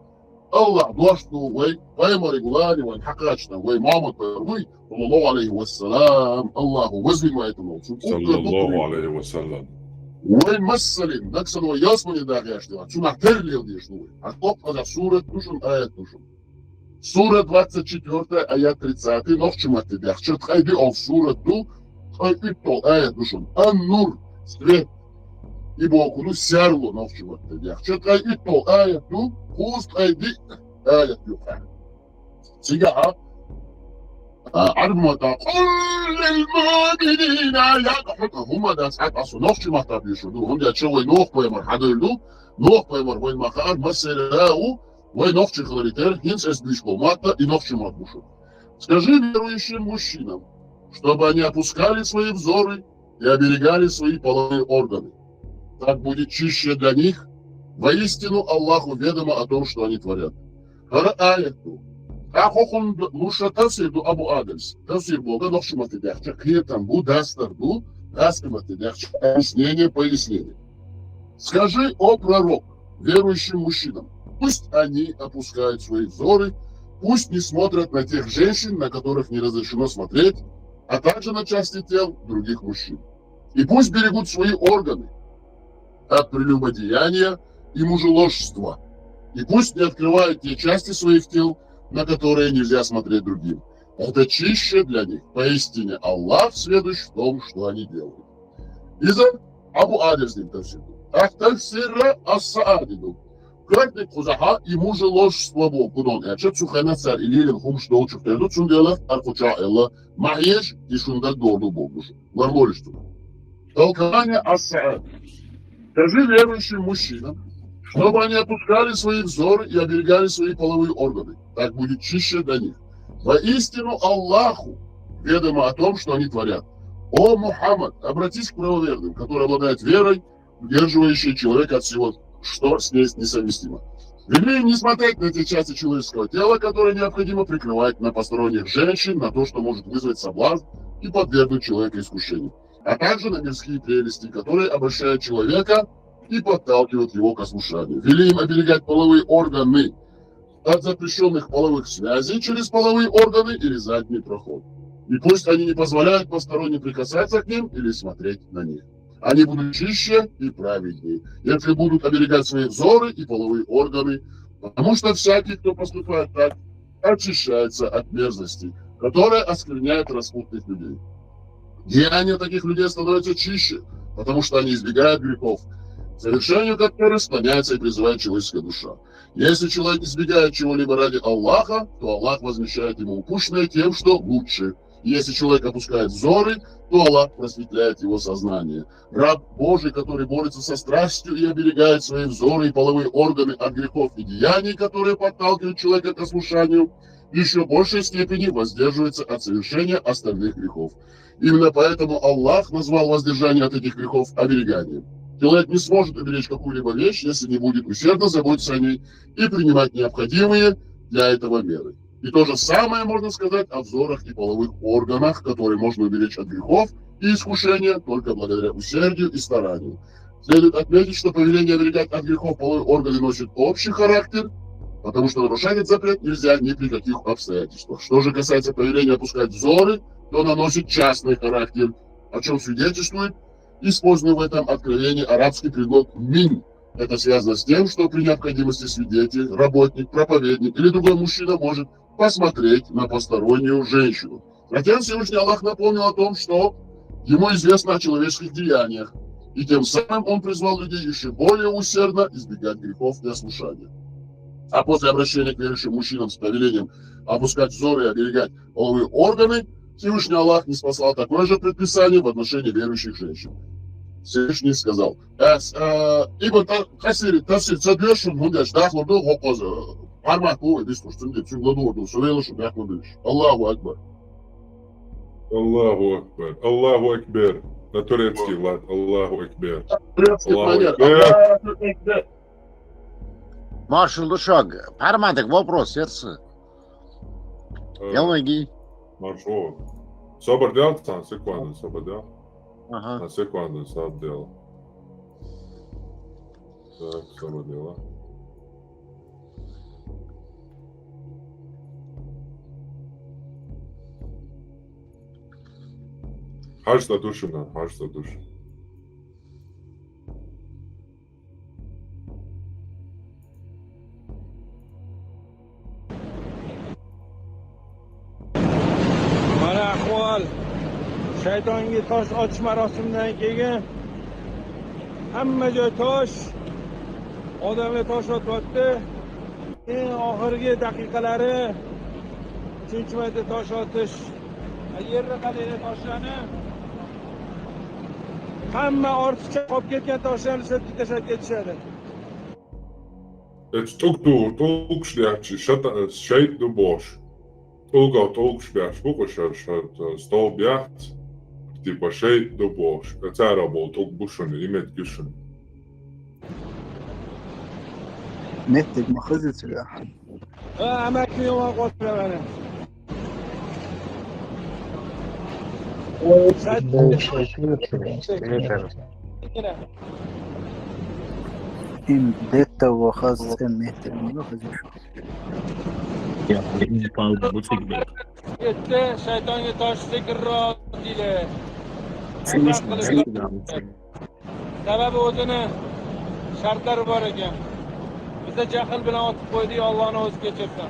Аллах дош ду вай, пайхамариг лани вайн хьакхачна, вай Мухьаммад пайхамар вуй, саллаллаху алейхи ва саллям, Аллаху вазвин вайтам волчу. Саллаллаху алейхи ва саллям. Вай массалин, даксан вай ялсмани дахьеш дела, цунах терлел деш ду вай. Хьан кхоккхаза сурат ду шун, аят ду шун. Сура двадцать четвёртая, аят тридцатый, нохчи матте дехча, ткъе диъал сурат ду, ткъе уьттал аят ду шун. Ан-Нур, свет. И боху ду серло нохчи матте дехча, ткъе уьттал аят ду, кхузткъе диъ аят ю кхаьа. Цигахьа, а, Ӏарбмата, «Къул лил муъминина ягӀдуду», хӀума дац хьатӀа со нохчи матта бийшур ду, хӀунда аьлча вай Нух пайхамар хьадевлла ду, Нух пайхамар вайн маха ар массеран а ву, вай нохчи хилари тера, хӀинца эс буьйш болу матта, и нохчи мотт бу шу. Скажи верующим мужчинам, чтобы они опускали свои взоры и оберегали свои половые органы. Так будет чище для них. Воистину Аллаху ведомо о том, что они творят. ХӀара аят ду. ТӀаккха хӀокхунна луша тафсир ду Абу Адамс. Тафсир бога нохчи матте дехча, кхетам бу, дастар ду, Раскрывать, легче объяснение, пояснение. Скажи, о пророк, верующим мужчинам: пусть они опускают свои взоры, пусть не смотрят на тех женщин, на которых не разрешено смотреть, а также на части тел других мужчин. И пусть берегут свои органы от прелюбодеяния и мужеложества. И пусть не открывают те части своих тел, на которые нельзя смотреть другим. Это чище для них. Поистине Аллах сведущ в том, что они делают. Иза Абу Адир син тафсир. Ах тафсирра ас-Саади ду. Квартни кузаха и мужеложество бу кудон. Яча цухена цар илирин хумш долчух терду цундела аркуча элла. Махьеш и шунда долду болмуш. Глаголишту. Толкование ас-Саади. Скажи верующим мужчинам, чтобы они опускали свои взоры и оберегали свои половые органы. Так будет чище для них. Воистину Аллаху ведомо о том, что они творят. О Мухаммад, обратись к правоверным, которые обладают верой, удерживающей человека от всего, что с ней несовместимо. Вели им не смотреть на те части человеческого тела, которые необходимо прикрывать, на посторонних женщин, на то, что может вызвать соблазн и подвергнуть человека искушению, а также на мирские прелести, которые обольщают человека и подталкивают его к ослушанию. Вели им оберегать половые органы от запрещенных половых связей через половые органы или задний проход. И пусть они не позволяют посторонним прикасаться к ним или смотреть на них. Они будут чище и праведнее, если будут оберегать свои взоры и половые органы, потому что всякий, кто поступает так, очищается от мерзости, которая оскверняет распутных людей. Деяния таких людей становятся чище, потому что они избегают грехов, совершению которых склоняется и призывает человеческая душа. Если человек избегает чего-либо ради Аллаха, то Аллах возмещает ему упущенное тем, что лучше. И если человек опускает взоры, то Аллах просветляет его сознание. Раб Божий, который борется со страстью и оберегает свои взоры и половые органы от грехов и деяний, которые подталкивают человека к ослушанию, в еще большей степени воздерживается от совершения остальных грехов. Именно поэтому Аллах назвал воздержание от этих грехов обереганием. Человек не сможет уберечь какую-либо вещь, если не будет усердно заботиться о ней и принимать необходимые для этого меры. И то же самое можно сказать о взорах и половых органах, которые можно уберечь от грехов и искушения только благодаря усердию и старанию. Следует отметить, что повеление оберегать от грехов половые органы носит общий характер, потому что нарушать этот запрет нельзя ни при каких обстоятельствах. Что же касается повеления опускать взоры, то оно носит частный характер, о чем свидетельствует используемый в этом откровении арабский предлог «мин». Это связано с тем, что при необходимости свидетель, работник, проповедник или другой мужчина может посмотреть на постороннюю женщину. Затем Всевышний Аллах напомнил о том, что ему известно о человеческих деяниях, и тем самым он призвал людей еще более усердно избегать грехов и ослушания. А после обращения к верующим мужчинам с повелением опускать взоры и оберегать половые органы, Всевышний Аллах ниспослал такое же предписание в отношении верующих женщин. Всевышний сказал: Ибн Касир тафсир цадвешун мундеш дахлурду гокоз пармат бу бистурсун деп сюгладу орду. Сулейлушун дахлурдуш. Аллаху Акбар. Аллаху Акбар. Аллаху Акбар. На турецкий, Влад. Аллаху Акбар. Турецкий Аллаху манер. Акбар. Аллаху Акбар. Маршал Душаг, парматик вопрос, сердце. Э, Ялмаги. Маршал. Собр дел, сан секунду, собр дел. Ага. На секунду, собр дел. Так, собр дела. Хаж за душина, хаж за душина. Mana ahvol. Shaytonga tosh otish marosimidan keyin hamma joy tosh. Odamlar tosh otyapti. Eng oxirgi daqiqalari uchinchi marta tosh otish. Yerda qadaydi toshlarni. Hamma ortiqcha qolib ketgan toshlarni sirtga tashlab ketishadi. Эч тӀуг ду, тӀулгаш дехчи, шата-, шайтӀа ду бохуш. ТӀулгал тӀулгаш бехча бу-кх шар, шар, столб яц, типа шайтӀа ду бохуш. Цара боху тӀулг бу шуна, и меттиг ю шуна. Меттиг ма хезий цигахь. А, амма куьйгӀа ван къотӀа ваьнна. Им детта вахаз цӀе меттар ма вахаз. Yetti, şeytan yeter, zikr dile. Sebebi özüne şartlar var eken. Bize cahil bile atıp koydu, Allah'ın özü geçirsin.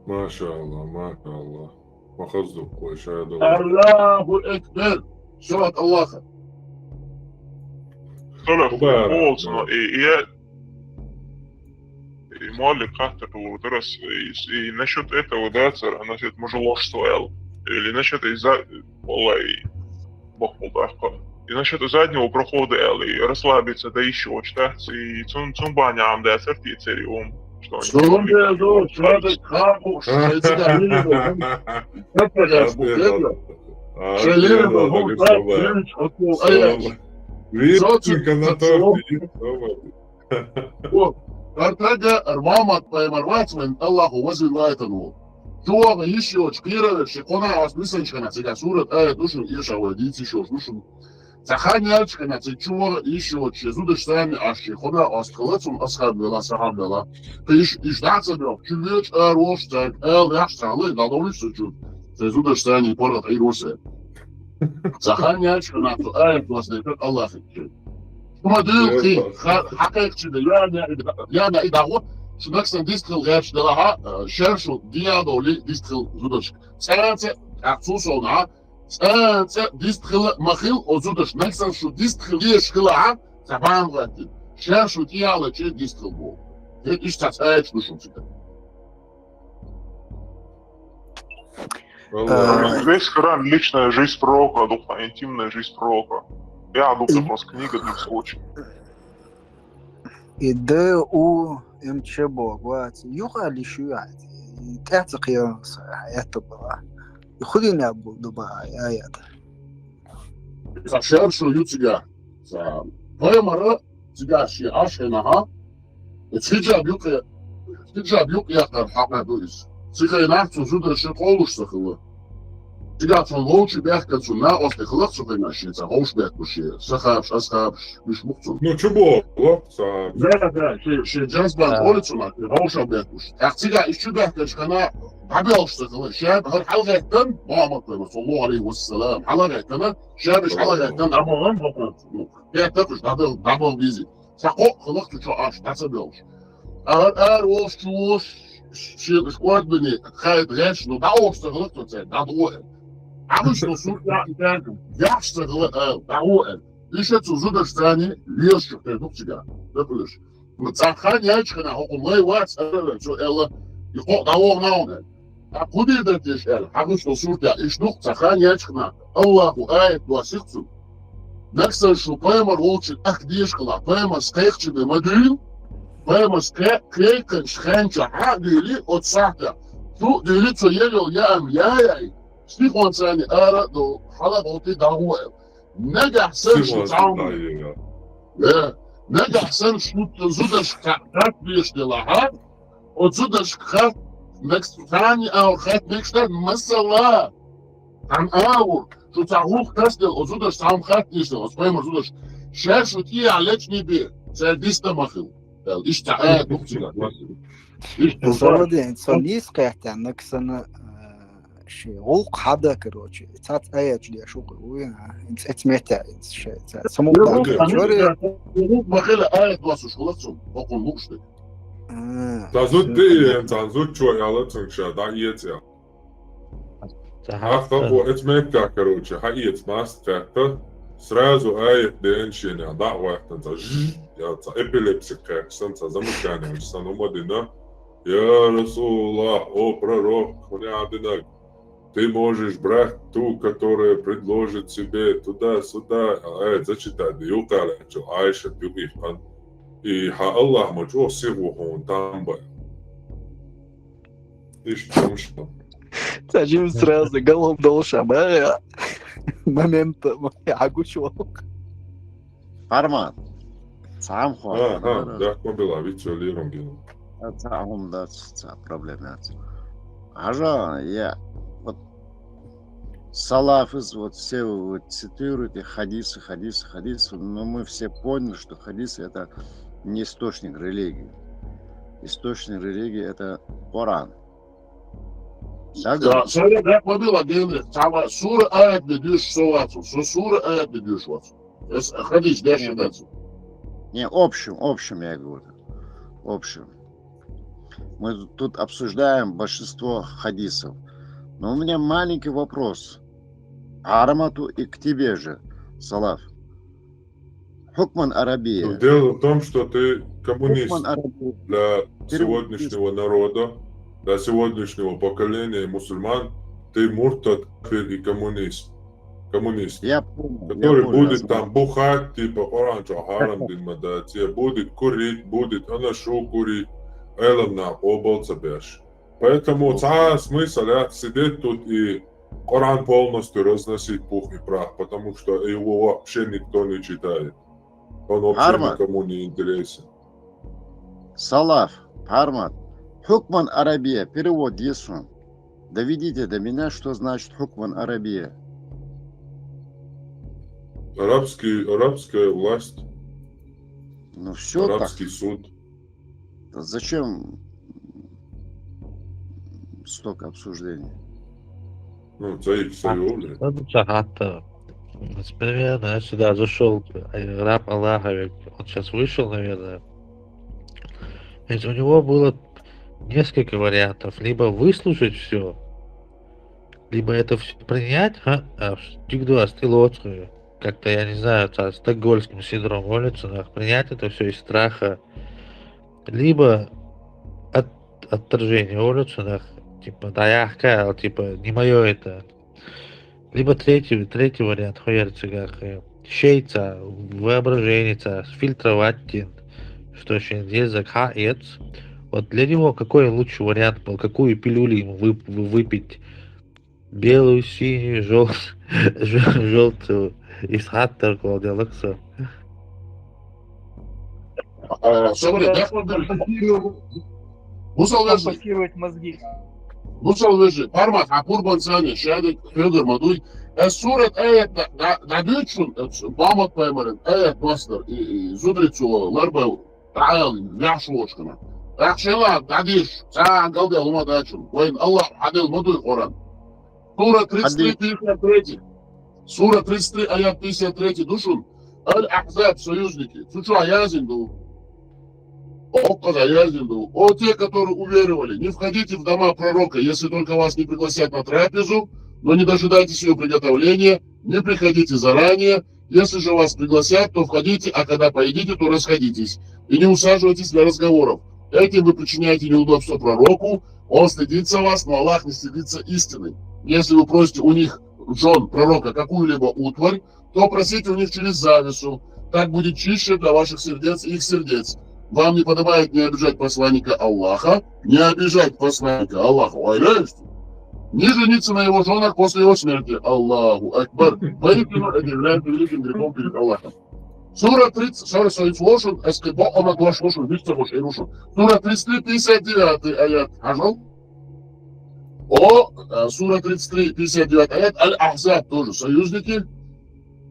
Maşallah, maşallah. Maxazduq qo'y, shaydo. Allahu Ekber. Surat Alloh. So'ra Muborak. Olsun. E, e, e, muallif qatta qiluvdi ras. E, e, насчёт этого, да, цар, насчёт мужеложства, или насчёт из-за, валлай, бахулдахка. И насчёт заднего прохода, или расслабиться, да еще что-то. И цун, цун баня, ам, да, сарти цариум. Что они So'ng berdi, shunday qabu, shaydiga meni. Katta gap bu, endi. Shalerni bu, bu, ayat. Virus kanatov. Bu, Qartaga Muhammad payg'ambar va'z men Allohu vazin va'ytan u. Chuvoqni ish yo'q, qiyraver, shi qona os bisan chiqana, tsiga surat ayat ushun, irsha va diytsi shosh ushun. Tsaxan yal chiqana, tsi chuvoq ish yo'q, shi zudash sani ashi, qona os qilitsun ashab bela, sahab bela. Ish, ish datsa bela, chuvesh ar wosh tsak, al yash sali, da dolish su chu. Tsi zudash sani porat irose. Tsaxan yal chiqana, tsu ayat was de, Allah fikir. Kuma dil ki, haqiqchi de, ya ne, ya ne, idago, shunaksan distil gash de la ha, shar shu, diadoli, distil zudash. Tsanse, aksu sona, tsanse, distil mahil, o zudash, naksan shu, distil yesh kila ha, saban vati. Shar shu, diala, che, distil bo. Het ish tats ayat shu shu. Здесь Коран, личная жизнь пророка, духа, интимная жизнь пророка. Я думаю, просто книга для случая. И Д У М Ч Бог, вот. Юха лишь я. Тяца киос это была. Худин я был дуба аят. Sa shar shu yutsiga. Sa paymara tsiga shi ashena ha. It's hijab yuqe, hijab yuq yaqar haqa duis. Tsiga inach tsu zudash shi qolush sa khulu. Tsiga tsu lochi behka tsu na oste khulak tsu khina shi, tsa hosh behku shi, sa khabsh, as khabsh, mish mukhtsu. Ну, чего? Вот, а, Да, да, shi, shi jazban qoli tsu na, shi hosh behku shi. Ach tsiga ish tsu behka shi kana, babelsh sa khulu. Shi har halghettan, Muhammad sallallahu alaihi wasallam, halghettan, shi bish halghettan, amalan, Muhammad. Пятак уж дабл, дабл бизи. Сако хылык ту чо аш, даса белш. Ар, ар, вош, чуш, шил, шкват бини, хайт, геш, ну, да, ош, са хылык ту цей, да, дуэ. Амыш, ну, сур, я, и так, яш, са хылык, э, да, уэ. Ише цу зудаш цани, веш, чу, ты, дук, цига. Да, кулеш. Ну, цахан, я, чхана, хокум, лай, вац, э, цу, элла, и хо, да, уэ, на, уэ. А куди да теш эл, хагыш то суртя, иш дух цахан ячхна, Аллаху аят дуа сихцу. Наксан шу паймар волчи ах деш кала, паймар скайхчи бе мадуил, паймар скайхчи ханча ха дуили от сахта. Ту дуили цо елил я ам я яй, стихон сани ара до хала волти дагуэл. Нагах сэн шу цаун. Э, нагах сэн шу зудаш как деш дела, ха? Отсюда ж хат, мекс-, тани аур хат, мекстар, масала. Там аур, шу цагух кастел, отсюда ж сам хат, ништа, отсюда ж. Шаш шу ти алеч не би, це диста махил. Ишта, э, дух цига. Заводи, со низ кэхтэн, наксана, ши, гулк хада, короче. Цац аяч деш, уй, а, эц мета, эц ши, цац саму. Махил, ай, дуасу школацу, окон лушты. Тазут дыен, тазут чо яла цункша, да, иец я. Ахта бу эц мекка, короче, ха иец маст кэхта. Сразу аят дэн шеня, да, вахтан, та жж, я, та эпилепсик кэхсан, та замыкание, сан умадина. Я Расулуллах, о пророк, хуня адинак. Ты можешь брать ту, которая предложит тебе туда-сюда. А, э, зачитать, да, юкаля, чё, Айша, ты их, а? И ха Аллах, ма, чё, сигу, хун, там, ба. Ишт, потому что. Сажим сразу, голом долша, ба, момент, агучу. Арман. Сам хо. А, а, да, кобила, вицо лиром гину. Ца хум да, ца проблема. Ажа, я, вот, Салафы, вот все вы вот цитируете хадисы, хадисы, хадисы, но мы все поняли, что хадисы — это не источник религии. Источник религии — это Коран. Так? Sa, sa je rekla bila genre, sama sura ajet ne duš so vacu, so sura ajet ne duš vacu. Es hadis deš vacu. Не, общем, общем я говорю. Общем. Мы тут обсуждаем большинство хадисов. Но у меня маленький вопрос. Армату и к тебе же, Салаф. Хукман Арабия. Дело в том, что ты коммунист. Хукман Арабия. Для сегодняшнего народа, для сегодняшнего поколения мусульман, ты муртад, кафир и коммунист. Коммунист. Я понял. Который я понял, будет там бухать, типа Коран чо харам дин мадати, будет курить, будет анашу курить, элам на оболца беш. Поэтому цар смысл я сидеть тут и Коран полностью разносить пух и прах, потому что его вообще никто не читает. Он вообще Арма. Никому не интересен. Салаф, Армат. Хукман Арабия. Перевод есть он. Доведите до меня, что значит Хукман Арабия. Арабский, арабская власть, Ну все так. Арабский суд. Зачем столько обсуждений? Ну, цаик саёвле. Ладно, чё, хатта. Примерно, я сюда зашел, раб Аллаха, ведь он сейчас вышел, наверное. Ведь у него было несколько вариантов. Либо выслушать все, либо это все принять, а, а дигду астыл отхуй. Как-то, я не знаю, та- стокгольмский синдром улицы, принять это все из страха. Либо от, отторжение улицы, типа, да я, типа, не мое это. Либо третий, третий вариант, хуярится как э, шейца, воображение, фильтровать, что еще здесь закаец. Вот для него какой лучший вариант был, какую пилюлю ему вып- выпить? Белую, синюю, жел- желтую. Из хаттер кладелакса. А, Соболев, да? Мусал вежи, Компостировать мозги. Мусал вежи, Армат, а пурбан сани, шади хёгер мадуй. Э, сурат аят да, да, да дючун, э, бамат паймарен, аят мастер, и, и зудрицу, ларбал, аят, яшвошкана. Ахшела, да диш, са галде лума дачун. Вайн Аллах, адел мадуй Коран. Сура тридцать три, пятьдесят три. Сура тридцать три, аят пятьдесят три, душун. Аль-Ахзаб, союзники. Цучу аязин ду. О, коза аязин ду. О, те, которые уверовали, не входите в дома пророка, если только вас не пригласят на трапезу, но не дожидайтесь ее приготовления, не приходите заранее. Если же вас пригласят, то входите, а когда поедите, то расходитесь. И не усаживайтесь для разговоров. Этим вы причиняете неудобство пророку, он стыдится вас, но Аллах не стыдится истины. Если вы просите у них, жен пророка, какую-либо утварь, то просите у них через завесу. Так будет чище для ваших сердец и их сердец. Вам не подобает не обижать посланника Аллаха, не обижать посланника Аллаха, уайляешься, не жениться на его женах после его смерти. Аллаху Акбар. Поистину это является великим грехом перед Аллахом. Сура тридцать, сура тридцать восемь, эскебо омагуаш восемь, вица восемь, рушен. Сура тридцать три, пятьдесят девятый аят. Хажал? О, э, сура тридцать три, пятьдесят девятый аят, Аль-Ахзаб тоже, союзники.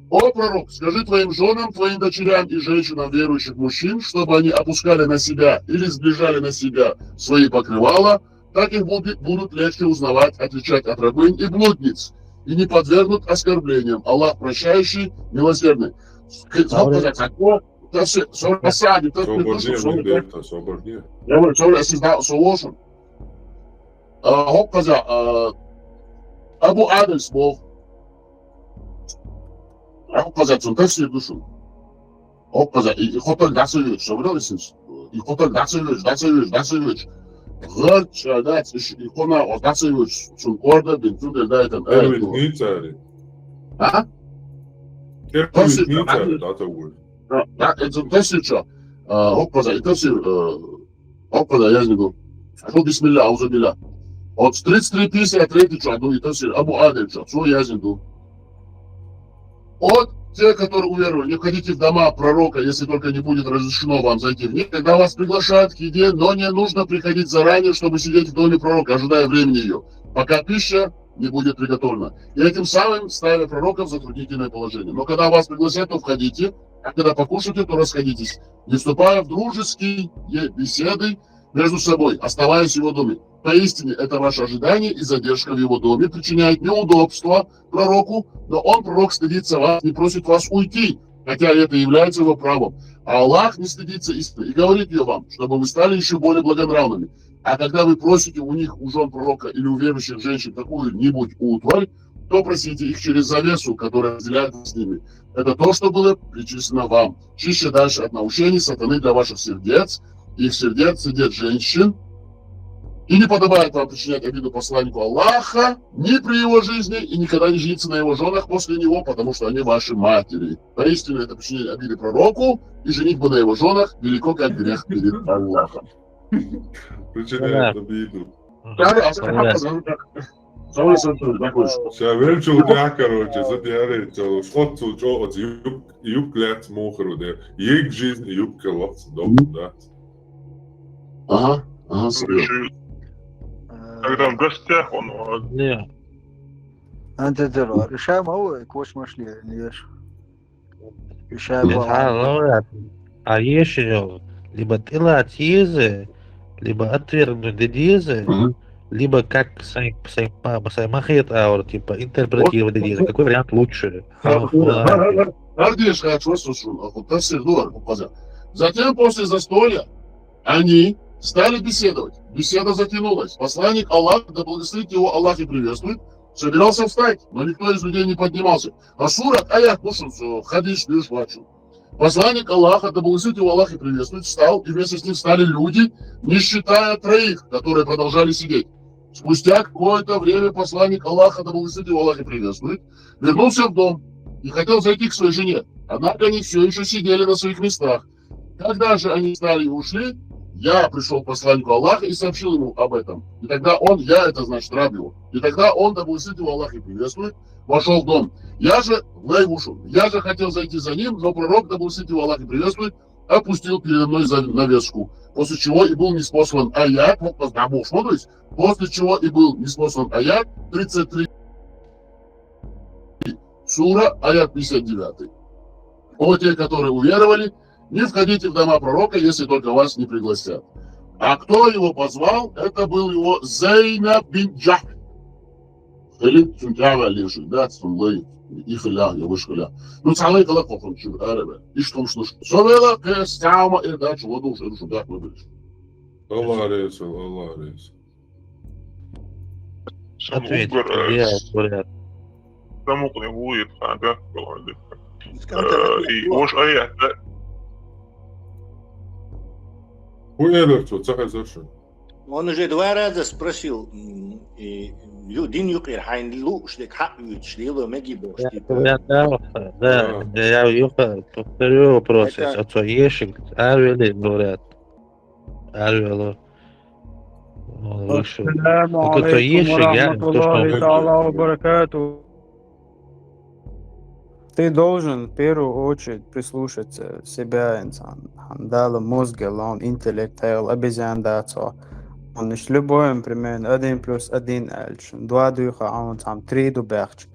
О, пророк, скажи твоим женам, твоим дочерям и женщинам верующих мужчин, чтобы они опускали на себя или сближали на себя свои покрывала, так их будет, будут легче узнавать, отличать от рабынь и блудниц, и не подвергнут оскорблениям. Аллах прощающий, милосердный. С- к- Добре. Господи, какого? Да все, всё, осадит, так Соборнее, придушим, всё, Мендельта, соборнее. Я говорю, всё, если да, всё ложен. А, Хокказа, а, Абу Адель смог. Хокказа, цун тафсир душун. Хокказа, и, и хотел дацевич, собрал и син. И хотел дацевич, дацевич, дацевич. Гърч, а, дац, и, и хона, о, дацевич, цун корда, бин, цун, да, это, э, Первый ну. дни цари. А? Первый После- дни а, цари, да, то будет. Да, да, это тафсир, что? А, Хокказа, и тафсир, э, Хокказа, я не говорю. А то бисмилля, аузу билля. От тридцать три пятьдесят три, что, ну, и тафсир, Абу Адель, что, цу я не говорю. От те, которые уверовали, не входите в дома пророка, если только не будет разрешено вам зайти в них, когда вас приглашают к еде, но не нужно приходить заранее, чтобы сидеть в доме пророка, ожидая времени ее, пока пища не будет приготовлено. И этим самым ставя пророка в затруднительное положение. Но когда вас пригласят, то входите, а когда покушаете, то расходитесь, не вступая в дружеские беседы между собой, оставаясь в его доме. Поистине, это ваше ожидание и задержка в его доме причиняет неудобства пророку, но он, пророк, стыдится вас, не просит вас уйти, хотя это является его правом. А Аллах не стыдится истины и говорит ее вам, чтобы вы стали еще более благонравными. А когда вы просите у них, у жен пророка или у верующих женщин какую-нибудь утварь, то просите их через завесу, которая разделяет вас с ними. Это то, что было причислено вам. Чище дальше от наущений сатаны для ваших сердец, их сердец, сердец женщин. И не подобает вам причинять обиду посланнику Аллаха ни при его жизни, и никогда не жениться на его женах после него, потому что они ваши матери. Поистине это причинение обиды пророку, и женитьба на его женах велико как грех перед Аллахом. Причиняет обиду. Да, да, а Самой Сантур, закончил. Сейчас верчу, да, короче, за пиарить, что отцу, что от юг, юг лет мухру, да. Ек жизнь, юг колодц, дом, да. Ага, ага, серьезно. Тогда в гостях он. Не. Антидерор. Решаем, а вы квош машли, не ешь. Решаем, А, ну, а ешьё, либо тыла тизы, либо отвергнуть дизы, либо как сай сай сай махет аур, типа интерпретировать дизы. Какой вариант лучше? Ардеш хочу слушаю, а вот так всех дуар показал. Затем после застолья они стали беседовать. Беседа затянулась. Посланник Аллаха, да благословит его Аллах и приветствует, собирался встать, но никто из людей не поднимался. А сурат, аят, слушай, хадис, видишь, бачу. Посланник Аллаха, да благословит его Аллах и приветствует, встал, и вместе с ним встали люди, не считая троих, которые продолжали сидеть. Спустя какое-то время посланник Аллаха, да благословит его Аллах и приветствует, вернулся в дом и хотел зайти к своей жене. Однако они все еще сидели на своих местах. Когда же они встали и ушли, я пришел к посланнику Аллаха и сообщил ему об этом. И тогда он, я, это значит раб его, и тогда он, да благословит его Аллах и приветствует, вошел в дом. Я же, лай вышел, я же хотел зайти за ним, но пророк, да благословит его Аллах и приветствует, опустил передо мной занавеску, после чего и был ниспослан аят, вот, да, бог, смотрите, после чего и был ниспослан аят, тридцать три, сура, аят пятьдесят девятый. О те, которые уверовали, не входите в дома пророка, если только вас не пригласят. А кто его позвал, это был его Зейнаб бин Джахш. Хилит сунтява леши, да, сунлай, и хиля, я вышкаля. Ну, цалай кала кокон чу арабе. Иш том шлуш. Совела кэ сяма и да чу воду шу да кэ беш. Аллах рейсел, Аллах рейсел. Ответь, я говорят. Самукни вует, а, да, говорит. И уж аят, да. Хуэлэр цо цахай зашын. Он уже два раза спросил, м, и ю- дин юкъир хайн лу, что хак вид, что его меги бо, Я говорят, да, да, да, я юха повторю вопрос, Это- а то ешик, арвели, говорят. Арвело. Он вышел. السلام Только то عليكم ешик, я, ورحمة то, что он الله تعالى وبركاته. Ты должен в первую очередь прислушаться в себя, инсан. Хамдала мозга, лон интеллект, хел обезьян дацо. Он иш любой, примерно, один плюс один альч. Два духа, а он там три дубяхч.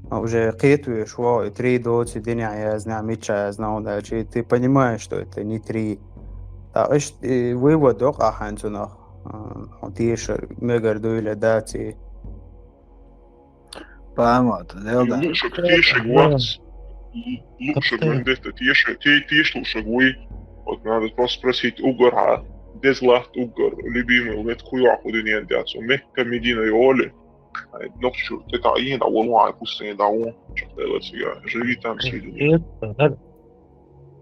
А уже кхетуеш, во, и три доци, диня я знаю, меча я знаю, дальше. И ты понимаешь, что это не три. Так, иш, и вывод, ох, аханцунах. А, вот ещё мегар дуйля даци. Памат, да, да. Лучше тише глаз. Лучше гвондес, тише, ти- тише лучше гвой. Вот надо просто спросить у гора, дезлахт угор, любимый, лет хуя худинен дяцу, Мекка, Медина и Оли. Нокчу, ты та ин да вон вай пустыне да вон. Чё ты вот я, живи там среди них. Это, да.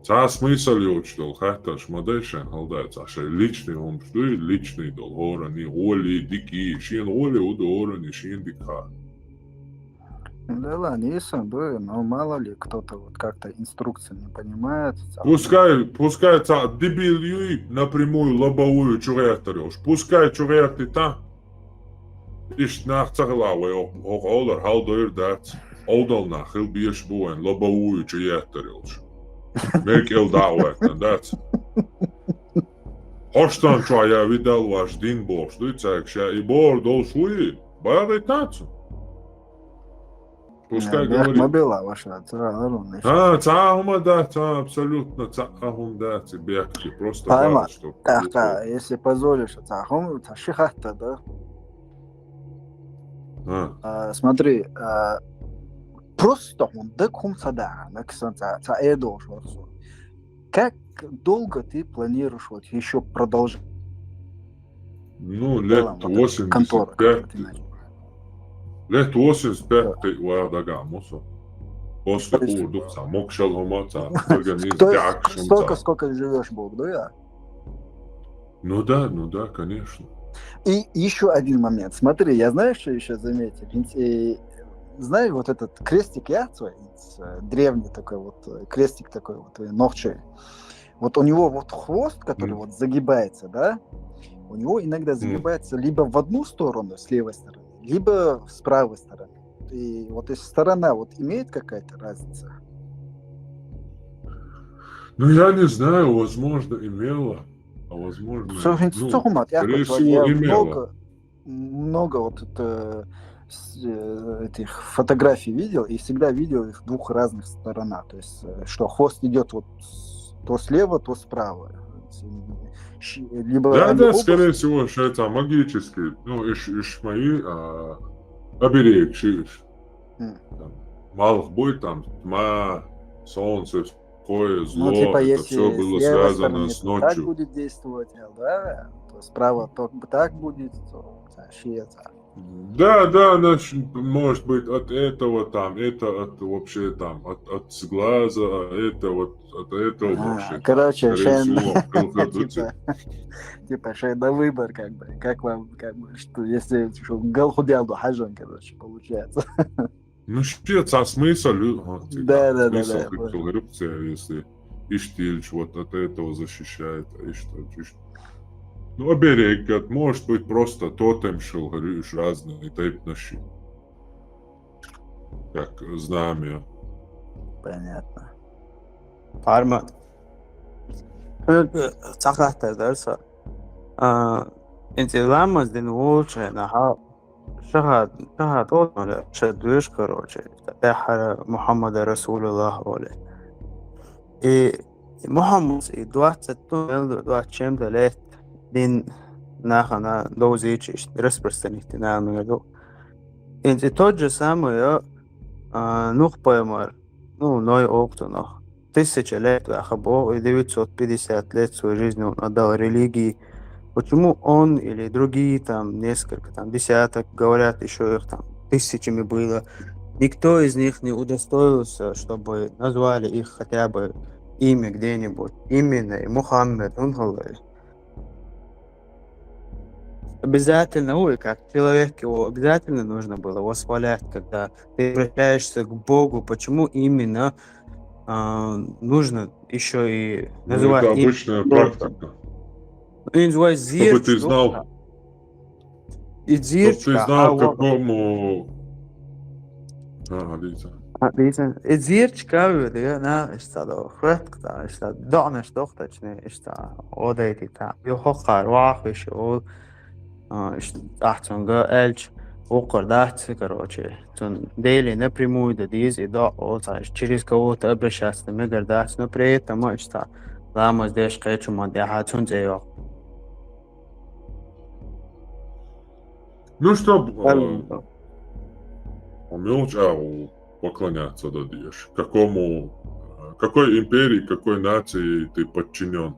Цаа смысл ёчдол хатташ мадайшан халдац, аша личный хомшдуй, личный дол, хорани, оли, дики, шин оли, уду хорани, шин дикха. Да ладно, если бы, но мало ли кто-то вот как-то инструкции не понимает. Пускай, пускай ца дебил юй напрямую лобовую чугаяттар ёлш. Пускай чугаяттар та. Иш нах цахла вай ох олар халдойр дац. Олдал нах хил беш буэн лобовую чугаяттар ёлш. Мекел да вайтан дац. Хоштан чуя видал ваш дин бохш, дуй цайк ша и бор дол шуи. Бары тац. Пускай Бехк говорит. ма бела ваша, цара аларун. А, цхьа хӀума дац, цхьа абсолютно цхьа хӀума дац, бехке, просто Пойма, важно, что тӀаккха, если позволишь, цхьа хӀума, цхьа ши хатта да. А, А, смотри, а, просто хӀума, да хӀума ца да, на ксан ца, ца эдо шо. Как долго ты планируешь вот еще продолжать? Ну, Делом лет вот этой конторы, как восемьдесят пять. ты начал. Лет восемьдесят пять ты вадага мусо. После То есть- урдук ца, мокшал хӀума ца, организм То есть дякшим столько, ца. Сколько живешь, Бог, да я? Ну да, ну да, конечно. И еще один момент. Смотри, я знаешь, что еще заметил? Ведь, э, знаешь, вот этот крестик яйцо, э, древний такой вот, э, крестик такой вот, э, ногчей. Вот у него вот хвост, который Мгм. Вот загибается, да? У него иногда загибается либо в одну сторону, с левой стороны, либо с правой стороны. И вот эта сторона вот имеет какая-то разница? Ну, я не знаю, возможно, имела, а возможно, Слушай, ну, что хумат, я скорее хочу, всего, я имела. много, много вот это, с- э, этих фотографий видел, и всегда видел их двух разных сторонах. То есть, э, что хвост идет вот с- то слева, то справа. Щ- Либо Да, они да, оба- скорее всего, что это магический, ну, иш, иш мои, а, оберег, шиш. М. Там, малых будет там тьма, солнце, такое зло, Ну, типа, это если все было с левой связано стороны с то так ночью. Будет действовать, да, то справа то так будет, то вообще это. Да, да, значит, может быть, от этого там, это от вообще там, от, от глаза, а это вот от этого Ага, больше. короче, Скорее шен- всего, только типа, типа, шен на выбор, как бы, как вам, как бы, что, если что, гал худял до хажан, короче, получается. Ну, что, а смысл, лю- а, типа, Да, да, да, смысл да, как вот. Коррупция, если иштилч вот от этого защищает, а ишта, ишта. Ну, оберег, говорит, может быть, просто тотем шел, говорю, иш разные тайп наши. Как знамя. Понятно. Парма. Цахаттар дарса. А, инти ламаз дин волча, наха. Шаха, шаха тот, ша душ, короче. Тахара Мухаммада Расулуллах, оли. И Мухаммад и двадцать ту, двадцать чем-то лет дин нахана довзичиш, распространить на миру. Инти тот же самый, а, Нух пайгамбар, ну, Ной октунах. Тысяча лет ваха Бог, и девятьсот пятьдесят лет своей жизни он отдал религии. Почему он или другие там несколько, там десяток, говорят, еще их там тысячами было. Никто из них не удостоился, чтобы назвали их хотя бы имя где-нибудь. Именно и Мухаммед, он говорит. Обязательно, ой, как человек, его обязательно нужно было восхвалять, когда ты обращаешься к Богу. Почему именно а, нужно еще и Ну, называть это имя обычная просто? Практика. Инзуай Чтобы ты знал, И чтобы ты знал, к какому... А, видите. Дийцан, и зирч кавы, да, на, ишта да, хватка, ишта, дона, что точно, ишта, одайти, та, ё хохар, вахиш, ол, а, ишта, ахцунга, элч, укр, дац, короче, цун дели напрямую да диз, и да, ол, та, через кого-то обращаться, мегар дац, но при этом, ишта, ламаз деш, кайчу, ман, я, ха, цун, цеё. Ну, чтоб, э, умел чагу поклоняться, да, дешь. Какому, э, какой империи, какой нации ты подчинен?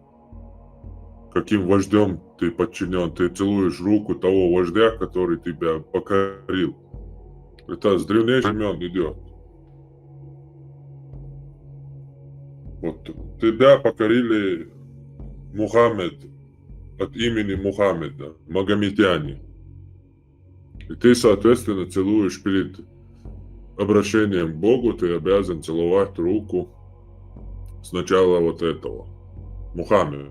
Каким вождем ты подчинен? Ты целуешь руку того вождя, который тебя покорил. Это с древних времен идет. Вот тебя покорили Мухаммед от имени Мухаммеда, магометяне. И ты, соответственно, целуешь перед обращением к Богу, ты обязан целовать руку сначала вот этого, Мухаммеда,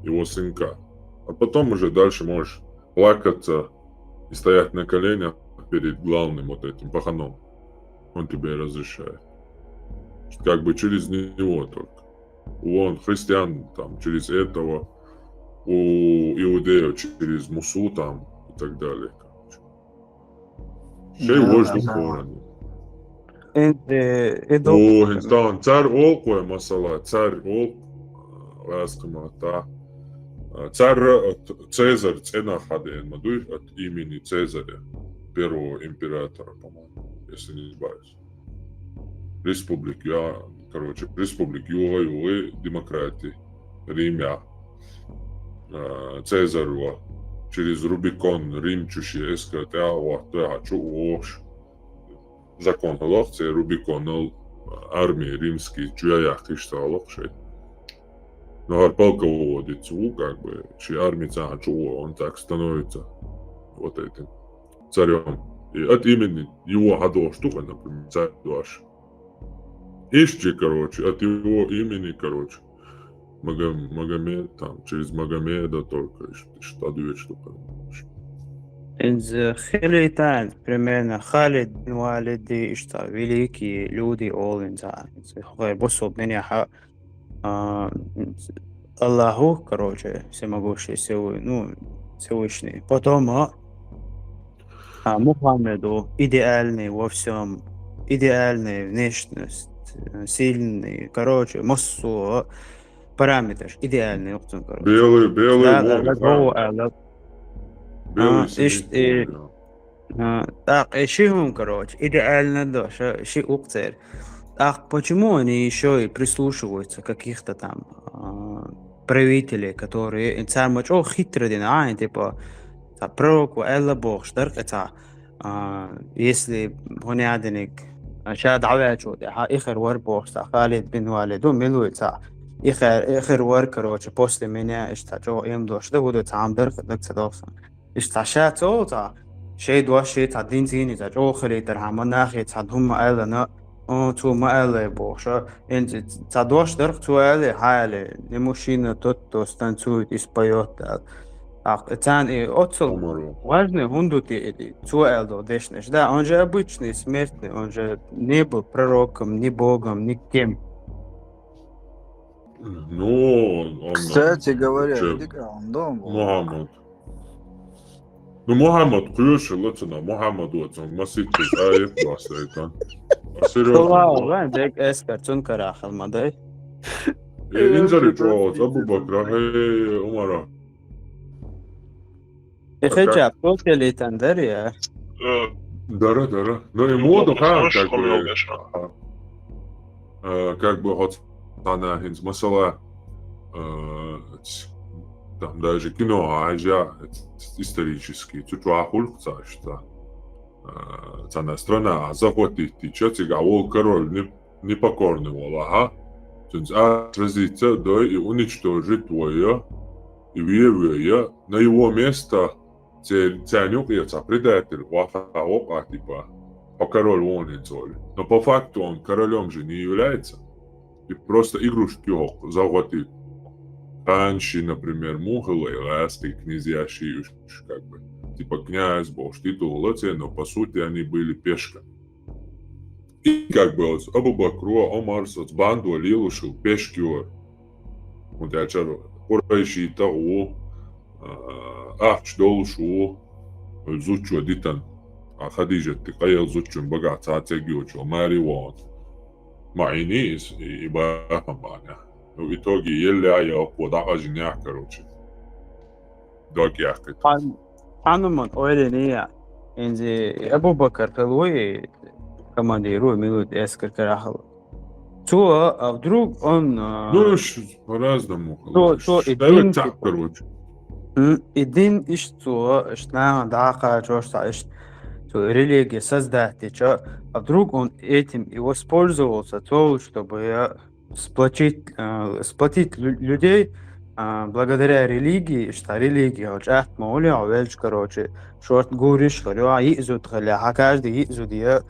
его сынка. А потом уже дальше можешь плакаться и стоять на коленях перед главным вот этим паханом. Он тебе разрешает. Как бы через него только. У он христиан там через этого, у иудеев через Мусу там и так далее. Короче. Шей Да, вождь да. корень. Э, э, э, док- О, хӀинца цар олкъой, масала, цар олкъ, ласкама та. Цар, э, Цезарь цӀена хаден, ма дуй, от имени Цезаря, первого императора, по-моему, если не ошибаюсь. Республик, я, короче, республик юга-юга демократи, Римя. Э, Цезарь ва через Рубикон Рим чуши эска тя ва тя чу ош. Закон гӀалахь, цӀе Рубиконал армия римский чуяяхкишталахь шей. Но гьар полководец ву, как бы, ши армия цӀа чу, он так становится вот этим царём. И от имени его хадош тухай, например, царь дош. Ишчи, короче, от его имени, короче, Магом-, Магомед, там, через Магомеда только иш-, иш-, отвечу, короче. Из хилитан, примерно, Халид бин Валиди, ишта великие люди, олинца. Хой бусул меня ха, а, Аллаху, короче, всемогущий, всевы-, ну, Всевышний. Потом, а, а, Мухаммеду идеальный во всем, идеальная внешность, э, сильный, короче, массу параметраш идеальный, ёхтун, короче. Белый, белый Да, да, вон, да, да. Гоу, а, да. Белый А, синий иш-, э, вон, да. А, так, э, ши хӀум, короче, идеально доша, ши укъ цер. Так, почему они ещё и прислушиваются к каких-то там, а, правителей, которые, э, цар мачо хитро дин, а, типа, ца пророку Элла бохш, дар, э, ца, а, если гонядиник, а, ша давячу, де, ха, ихер вар бохш, ца, Халид бин Валиду, милуй, ца, ихер, ихер вар, короче, после меня, иш, ца, чо им дош, да, буду, ца, ам дар, так, ца, дохсан. Иш ца ша цо ца, шей дош шей ца дин зини ца чӀохилийтар хӀама нахе ца дума аьллана, о, цо ма аьллай бохуша. Эн ца дош дарх цо аьллай, хьаьле, не мужчина тот, кто станцует и споёт, аьлла. Ах, цан и оццул Умару. Важный хӀунду те эти, цо аьлла дешнаш. Да, он же обычный смертный, он же не был пророком, ни богом, ни кем. Ну, он, он, Кстати говоря, че, иди-ка, он дом был. Мухаммад. Ну, Мухаммад кхуьйшилла цунах, Мухаммад вацун, маситтас аят вастайтан. Серьёзно. Саллаллаху алейхи, дек эскар цун карахал ма дай. Э, инзари чоц, Абу Бакра, хей, Умара. Э, хей, чап, кот келитан дарья. Э, Дара, дара. Ну, и ну, моду вот, ха, знаешь, как что бы, мне мешало? А, э, как бы, вот, она, хинц, масала, э, ц-, там даже кино, а, я, ц-, исторический, цу чуа хулк цашта. Э, цана страна, а, захватить, ты чё, цига, а, вол король не, непокорный вол, ага. Цунц, а, сразиться, да, и уничтожить твоё, и ве-, ве-, я, на его место Цер-, царна юкъе цхьа предатель ваха вокъа, типа, по король вон инцоли. Но по факту он королём же не является. И просто игрушки хӀокху захватить. Ханши, например, мухала и ласки князьяши уж, как бы. Типа князь бохуш титул лаце, но по сути они были пешками. И как бы оц Абу Бакро, Омар соц бандо лелушил пешкиор. ХӀунда аьлча Къурайшита ву, а, ахча долуш ву, зудчо дитан. А Хадижатти къайла зудчун багахь цхьа цӀе йоцуш ву, мари вон. Ма Ӏийни иза, и, и бахам бана. Ну, в итоге елли а я окхо дӀакъажинехь, короче. Дог яьккхита. Хан-, хануман ойла не я. Инзи Абу Бакар хила ву и командир ву, милуд эскар карахала. Цо, а вдруг он, а, Ну, уж по-разному. Цо, цо и Давай дин, так, типа, короче. М, и дин иш цо, иш нахана даха чош са иш цо религия создать чо. А вдруг он этим и воспользовался, цо, чтобы, а, сплотить, а, сплотить лю-, людей, а, благодаря религии, иш ца религия, чӀахт ма ули, а велч, короче, шорт гуриш хилла, а, йиъзуд хилла, а, каждый йиъзуд я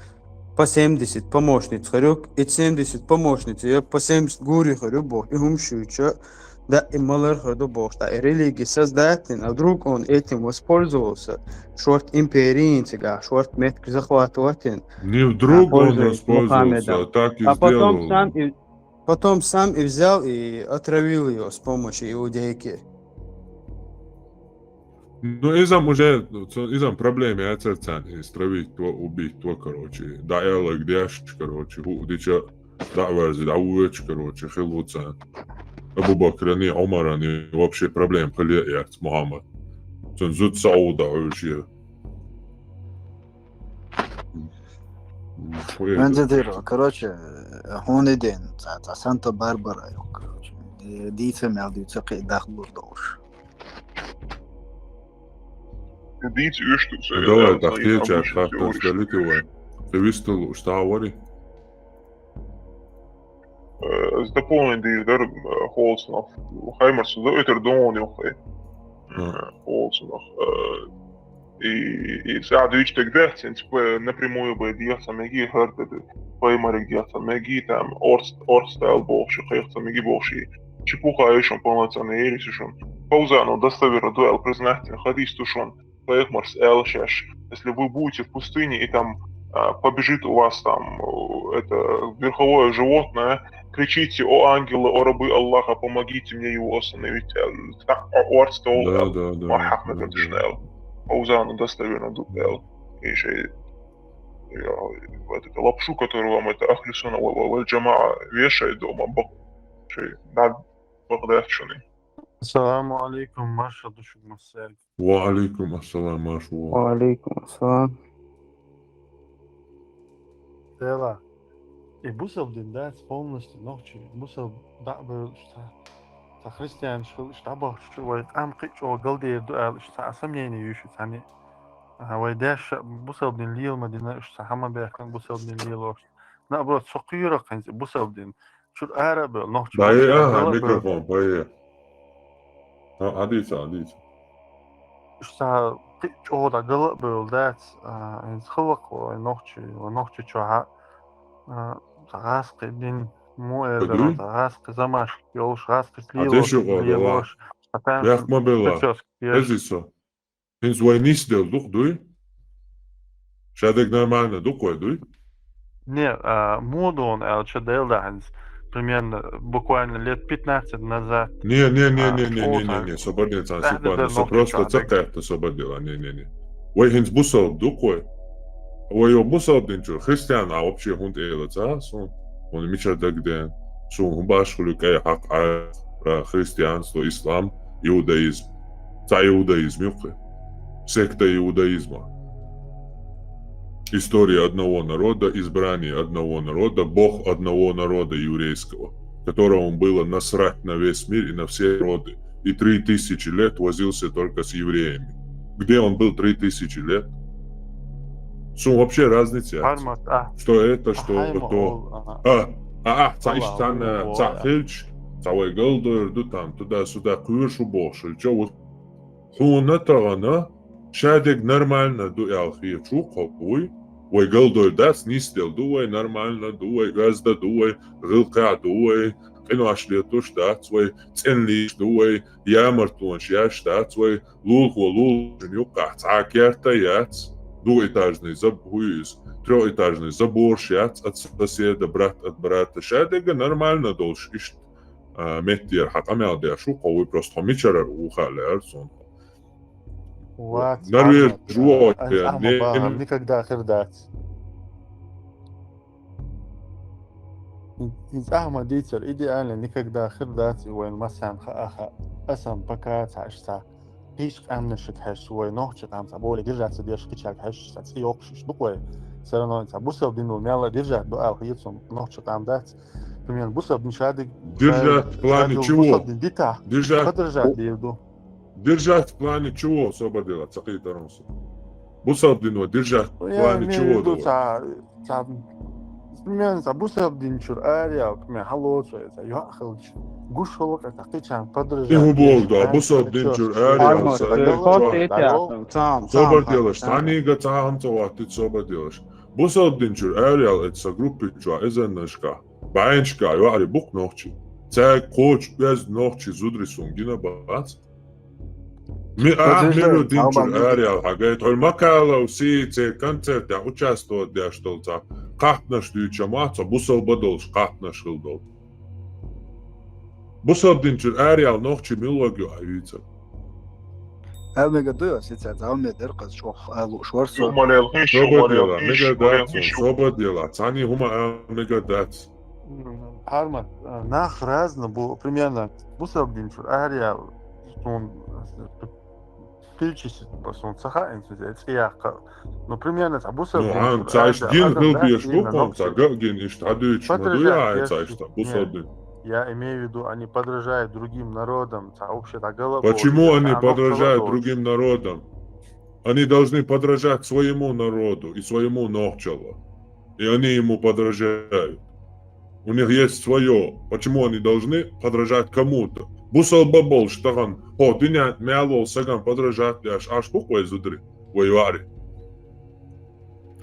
по семьдесят помощниц хир ю, и семьдесят помощниц я по семьдесят гури хир ю, бо, и хӀум шуьйча, да, и малар хир ду, бо, да, и религия создать, а вдруг он этим воспользовался, шорт империи, цига, шорт метки захватывать, Не вдруг он пользуясь воспользовался, Мухаммедом. А так и сделал. А потом сам и, потом сам и взял и отравил её с помощью иудейки. Ну, изам уже, цо-, изам проблема яцар царна, и стравить то, убить то, короче. Да, элаг деш, короче, ху дича, да, верзи, да, уч, короче, хилу царна. Абу Бакрани, Умарани, вообще проблема хали яц, Мухаммад. Цун зуд Сауда уже. Вензитиро, короче, хуниден, ца, ца Санта-Барбара, короче. Дица мел, дица кхи дахлур долуш. Дийца уьш ду, Ну, давай, э, так, э, кхеча обычно хаттарш теориш. Далите вай. Хьо вистал уж, та вари? Э, дополнение дийр дар, э, холцунах. Хаймарс, да, это дон, ёхай. А. Э, холцунах. Э, и, и саду ич так да, сенс, э, напрямую бы дьяхца меги, хар да, паймарик дьяхца меги, там, орц, орц стайл бохши, хайхца меги бохши. Чепуха ишон полноценный ересь ишон. Фаузану достоверно дуэл признать, хадис тушон. Пайхамарс аьлла шаьш: «Если вы будете в пустыне, и там, а, побежит у вас там, э, это верховое животное, кричите: „О ангелы, о рабы Аллаха, помогите мне его остановить“». Э, так, о, орц то, Да, э, да, да, махах да, например, да. Шнел. Фаузану достоверно дуэл. И шей, я, вот эту лапшу, которую вам это Ахлю Сунна валь, валь, валь Джамаа вешает дома, бак-, шей, да, бакъдатчуни. Ассаламу алейкум, марша ду шуга массаьрга. Ва алейкум ассалам, марша ву. Ва алейкум ассалам. Дела, и бусалба дин дац полностью нохчий, бусалба дӀа а бевлла, ца, ца христианаш хилла, ца бахча, вай къам кхи чӀогӀа галдер ду аьлла, ца сомнение юьйш цхьанне. А, вай деш бусалба дин лела ма дина, ца хӀама бехкан бусалба дин лелош. Наоборот, со кхоьру хӀинца бусалба дин. Чура ара а бевлла, нохчий Бае, бахча аха, гала а бевлла. Микрофон, бае. А, а, дийца, а, дийца. Ца кхи чӀогӀа гала а бевлла дац, а, хӀинца халкъ вай нохчий, вай нохчий чохь а, а, ца гӀаскхи дин, му Ца эзар, дуй? Ца гӀаскхи замаш йолуш, гӀаскхи А лелош, тешух а бела. Лелош, а там Бехк ма бела. Прическа еш. Эзи со. ХӀинца вай нисделла ду-кх, дуй? Шадерг нормально ду-кх вай, дуй? Не, а, модон аьлча, дел да хӀинца. Примерно, буквально лет пятнадцать назад. Не, не, не, А, не, не, не, не, чӀогӀа не, со барден цхьана тӀаьхьа секунда, дар со нохчий просто ца чохь дерг. Кхетта, со бардела, не, не, не. Вай хӀинца бусалба ду-кх вай? Вай йо бусалба дин чуьра, христиан а вообще хӀунда эла ца, сон, хӀунда мичара дагаден, сон хӀун баш хуьлу кӀай хьакъ, а, христианство, ислам, иудаизм. Ца иудаизм юккхе. Секта иудаизма. История одного народа, избрание одного народа, Бог одного народа еврейского, которому было насрать на весь мир и на все народы. И три тысячи лет возился только с евреями. Где он был три тысячи лет? Сун вообще разница яц. Формат, а. Что это, А что хайма то. Ол, ага. А, а, а, ца Ала, ишта цан, ала, ца ала. Хилч, ца вай галдойр ду там, туда-сюда кхуьр шу бохшил, чо вот. Хьуна тагана, шадерг нормально ду аьлла хеташ ву-кх хьо, вуй? Вай галдойр дац, нисделла ду вай, нормально ду вай, оьзда ду вай, гӀиллакхехь ду вай, къинош летош дац вай, цӀена лийш ду вай, ямартонаш еш дац вай, лулахо лулахочун юккъехь цхьа а керта яц, двухэтажный заб-, хӀу иза, трёхэтажный заборш яц от соседа, брат от брата. Шадерг нормально долуш иштта, а, меттера хьан къамел деш ву-кх хьо, вуй, просто хьо мичара ву хаьа лаьара суна. Вац, Норвеж Ахьмад, ву а, хьо, а, Ахьмад, не, бахар, никогда хир дац. Иза Ахьмад дийцар идеально никогда хир дац, и вайн массарна хаа хаьа. Асан пока ца аш ца. Кхечу къаьмнашка хьаьжча, вай нохчийн къам цхьа более держаться деш, кхечаьрга хьаьжча, цхьа цӀе йоккхуш ду-кх вай. Всё равно цхьа бусалба дино мелла держать ду аьлла хета суна, нохчийн къам дац. Примерно, бусалба дин шадерг Держать в плане шадерг чего? Бусалба дин дитахь, Держать. Подражать дийр ду. Держать в плане чего, собар дела, ца кхетарон со. Бусалба дино держать в плане чего, я имею в виду, давай? Ца, ца, примерно, ца бусалба дин чуьра араяьлла, примерно, хьалоцу, ца йоӀ хилча, гуш хӀаллакъ, ца кхечарна подражать деш, И хӀун боху, да, бусалба дин чуьра араяьлла, Альма, ца ты просто эти, а, там, там, Собар там, делаш, там. Цхьаннега цхьа хӀума ца хӀоттийта, собар делаш. Бусалба дин чуьра араяьлла, эца сан группи чохь, эзарнашкахь, бӀеннашкахь йоӀарий бу-кх нохчий. Цаьрга кхочу оьзда нохчий зударий суна гина бац. Ми-, ахь мила динчуьра араяьлла хьагайта, хьуьлла Макалов Сий церан концертехь участвовать деш долу цхьа кхахпанаш дуьйцуш ма, цхьа бусалба долуш кхахпанаш хилла долу. Бусалба динчуьра араяьлла нохчий мила вогӀу ахь вийцар? Эл мега дуй, сица зал ме дер къаз чох алу шварсо. Собадела, мега дац, собадела. Цани хума эл мега дац. Армат, нах разно было, примерно, бусалбин чур ария, он, пилчис, пасон, саха, инсузе, цияха. Ну, примерно, ца бусалбин. Ну, ан, ца иш дин хил биеш бу, кон, ца га ген иш, та дуй, чма дуй, ай, ца иш, та бусалбин. Я имею в виду, они подражают другим народам, ца вообще, та гала. Почему они подражают другим народам? Они должны подражать своему народу и своему нохчалу. И они ему подражают. У них есть свое. Почему они должны подражать кому-то? Бусалба болш тахан, хо, дуьнен мялол саган подражать деш, аш бу кой зудри, вай вари.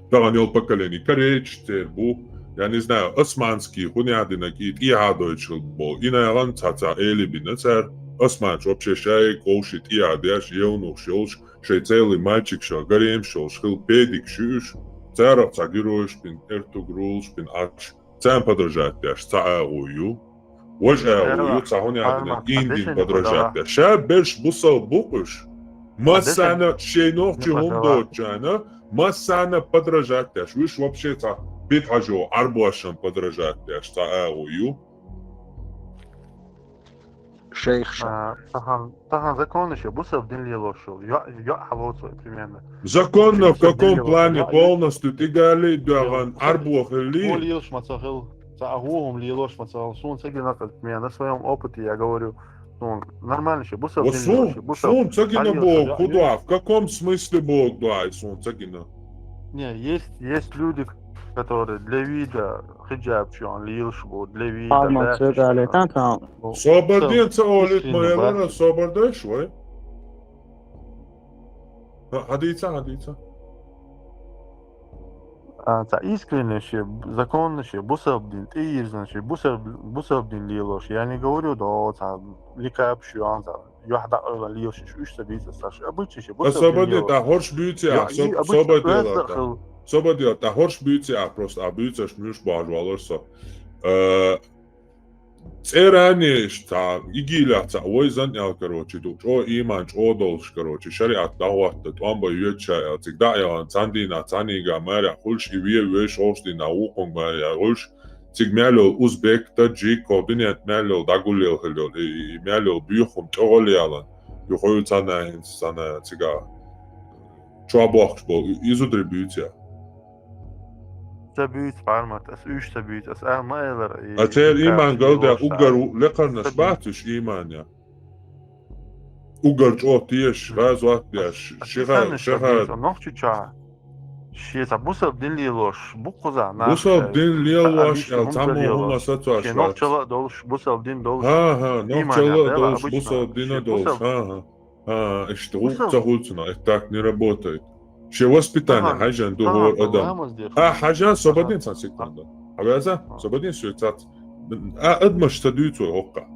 Тахан йол поколение корейч цер бу, я не знаю, османский, хуня динак ит, и гадойчил бу. И наяган ца-ца эли бина цер, османч вообще шай, ковшит, и адеш, евнух шолш, шей целый мальчик шо, гарем шолш, хил педик шуш, царах ца геройш бин, эртугрулш бин, аш, цан подражать деш, ца агу ю. Вож агу ю, ца хуня динак индин подражать деш. Ша берш бусал букуш. Массана шей нохчи хум дочана, массана подражать деш. Виш вообще ца бит хажо, арбуашан подражать деш, ца агу ю. Шейх ша. А, тахан, тахан законно ше, бусал дин лелошул. Я, я, алоцо, примерно. Законно в каком плане? Полностью тигали, даган, арбуахили. Лелш мацахил. Ца агугум лелош мацал, сун цагина, как, не, на своём опыте я говорю, ну, нормально ещё, бусал дин ещё, бусал. Сун цагина Бог, куда? В каком смысле Бог, да, и сун цагина? Не, есть, есть люди, которые для вида хиджаб чуан лилш бу, для вида. Арман, да, цвет али, тан, тан. Собадин ца олит, моя собардай швай. Хадица, хадица. А, ца искренне ше, законно ше, бусалбдин, тӀеирзан ше, бусалб-, бусалбдин лелош. Я не говорю, да, ца никап шу, а, ца, юхь дакъала лелош, шу, иш ца бийца, ца, шу, обычно ше, бусалбдин лелош. Собади, та хорш бийца, собади, собади, та хорш бийца, просто, а бийца, ш мюш бажвалар со. Э, ЦӀеранеш ца, игиля ца, вой зан ял, короче, ду, чӀо иман, чӀо долш, короче, шариат дагьватта, тӀомба юеча ял, циг да ялан, цандина, цанига, маря, хулш, и ве, ве, шолш дина, вукъун, маря, хулш, циг мялёл узбек, таджик, кодунят мялёл, дагулел хилёл, и, и мялёл бюхум, тӀогъол ялан, юхой цана, цана, цига, чуа бохш бол, и-, изудри бюця. Ца буьйц, Пармат, ас уьш ца буьйц, ас а ма элар, и, а цер и иман галда угар лекарнаш бацуш иманя. Угар чӀо теш, газват деш, шиха, шиха. Нохчи ча. Ши ца бусал дин лилош, буккуза, на. Бусал дин лилош, а, ял ца мугьума сацуаш. Ши нохчала долуш, бусал дин долуш. Ха, ха, нохчала долуш, бусал дина долуш, ха, ха. А, ишта гӀулакх ца хулцуна, это так не работает. Ше воспитание хьажан ду гьор адам. А, хьажан, собадин цан секунда. Хьавяза? Собадин суй цац. А, адмаш ца дуьйцу гӀокка.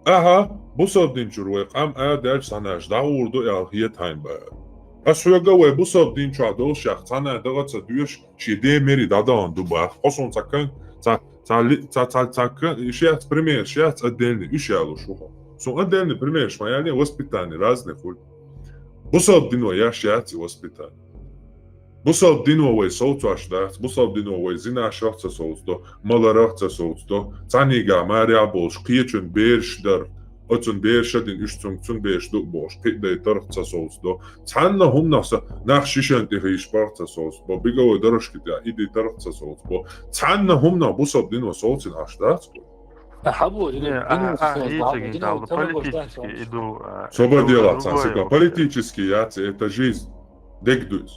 Аха, бусалдин чур вай къам а дальше санаш, дагьур ду ял хиет хьайн ба. Ас хьоьга вай бусалдин чуа долшах, цана дагӀа ца дуьш, ши де мери дадагӀан ду бах. Хосун ца кан, ца Ца ли-, ца, ца, ца, ка-, шиац пример, шиац отдельный, уьш ялуш ву хьо. Сун отдельный пример, шма яни воспитание, разный хуй. Бусалб дино яш яц и воспитание. Бусалб дино вай совцош дац, бусалб дино вай зина шахца совцдо, мала рахца совцдо, цанига маря болш, кхечун берш дар, оцун берш дин уьш цун, цун берш ду болш, кхи дай тарх ца совцдо. Цхьанна хӀумнах са нах шишан тӀе хийш паргӀат ца совц бо, беговой дорожки тӀе иди таргӀат ца совц бо. Цхьанна хӀумнах бусалб дино совцин аш дац бо. Хьабу, не, а, а, политический иду, а, собар дела цан секунд. Политический яц, это жизнь. Дег дуйц.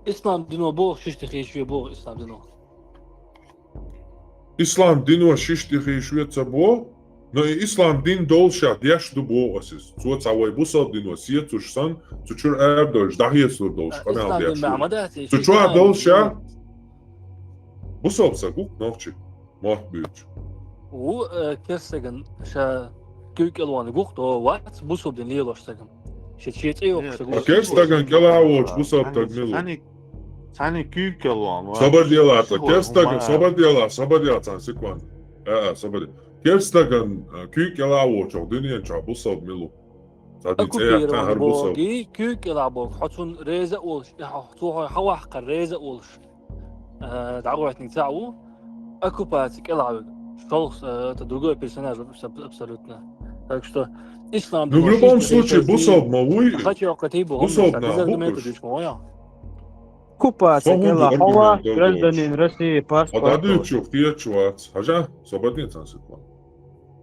Ислам дино бо, шиш тӀе хийш ве бо, ислам дино. Ислам дино шиш тӀе хийш ве ца бо, но и ислам дин долша деш ду бо асис. Цо ца вай бусалб дино сецуш сан, цу чур эр долш, дахьецур долш, къамел деш ду. Цу чуа долша, бусалб са гук нохчи, мот буьч. У, э, керсаган ша куьйкӀелван гук то вац, бусалб дин лелош саган. Ше чецӀе йокуш саган. Керстаган кӀела воч, бусалб таг милу. Цани куьйкӀелван. Собар дела та, керстаган, собар дела, собар дела цан секунд. А, а, собар. Керстаган, а, куьйкӀела вочох, дуьнен ча бусалб милу. Цхьа дин цӀе яхкан хӀара бусалба. Оккупированный боги, куьйга кӀелахь боху, хьо цунна реза а волуш, хьо цо хьо хьаваккхар реза а волуш, а, дӀагӀоьртиниг ца а ву, оккупаци кӀелахь вуьгу. ШолгӀа, а, это другой персонаж аб-, аб-, абсолютно. Так что ислам... Ну, в любом случае, бусалба ма вуй, хача йоккхатий бу, бусалба нах бу уьш. Оккупаци кӀелахь хьо вац, гражданин России, паспорт. Хьо дӀадуьйцуш юха кхеташ вац. Хьажа, со бадин цхьана секунда.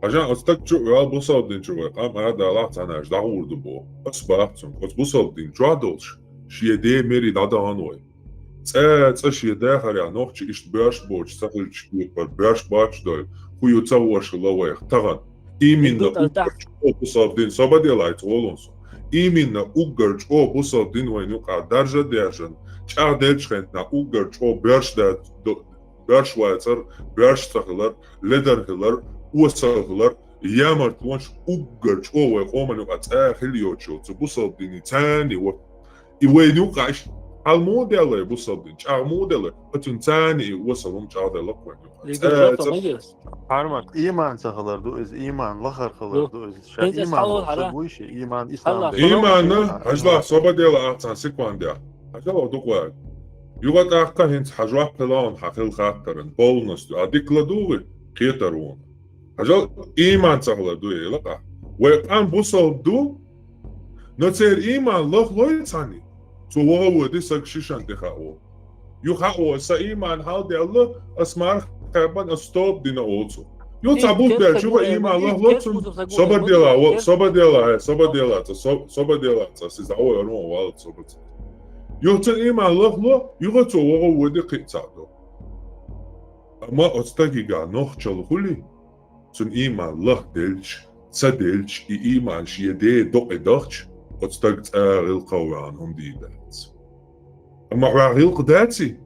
Хьажа, оцу стаг чу а ваьлла, бусалба дин чу вай къам арадалахь, цхьана аьлча дӀагӀур ду боху. Ас бах цунга, оцу бусалба дин чохь долуш, шен ден мери дӀадахана вай. ЦӀа, цӀа шен дахарехь нохчий иштта боьрша боцуш ца хилча кхетар, боьрша боцуш дойла, хӀун ю ца хууш хилла вайх тахана. Именно уггар чӀогӀа бусалба дин, со баделлахь, ца волун со. Именно уггар чӀогӀа бусалба дин вайна юкъахь даржа а даьржина, чӀагӀделлачу хенахь уггар чӀогӀа боьрша дац, до-, боьрша вацар, боьрша ца хилар, ледар хилар, осал хилар, ямартлонаш уггар чӀогӀа вай къоман юкъахь цӀа хила йоцуш йолу цу бусалба динан цӀарна вот. И вайна юкъахь иштта хьал муха делла и бусалба дин, чӀагӀ муха делла, оцунна цӀарна и осал хӀума чӀагӀделла вайна юкъахь. ЦӀа, цӀа. Хьармат, иман ца хилар ду иза, иман лахар хилар ду иза. Ша иман долуш вуй ши, иман ислам. Иманна, хьажалахь, со баделлахь ахь цхьана секундехь. Хьажалахь, дукха. Юха тӀаккха хӀинца хьан жоп хилла хьан хилла хаттаран полностью. А дика ладугӀи, кхетар ву. Хьажал, иман ца хилар ду, эла къа. Вай къам бусалба ду, но церан иман лахлой цхьаний? Цо ваха води саг шишан тӀе хао. Юха хао, сан иман хьалделла, ас марха кхаьббан, ас тоба дина оцу. Юха цхьа бутт баьлча, юха иман лахло цунна, собар дела, во, собар дела, э, собар дела, ца, со-, собар дела, ца, сиз дӀа вай арон валла, собар ца. Юха цунна иман лахло, юха цо ваха води кхин а цхьаъ до. Амма оцу стагигахь нохчалла хуьлий? Цуьнан ийман лахделча, ца делча, и ийман шен ден докъе дахча, оцу стаг цӀа гӀиллакхах ваьхьна хӀума дийр дац. Амма хьоьгахь гӀиллакх даций?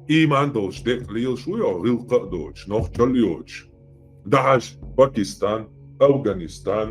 Ийман долуш декъ лелаш ву хьо гӀиллакх а доцуш, нохчалла йоцуш. ДӀахьажа Пакистан, Афганистан,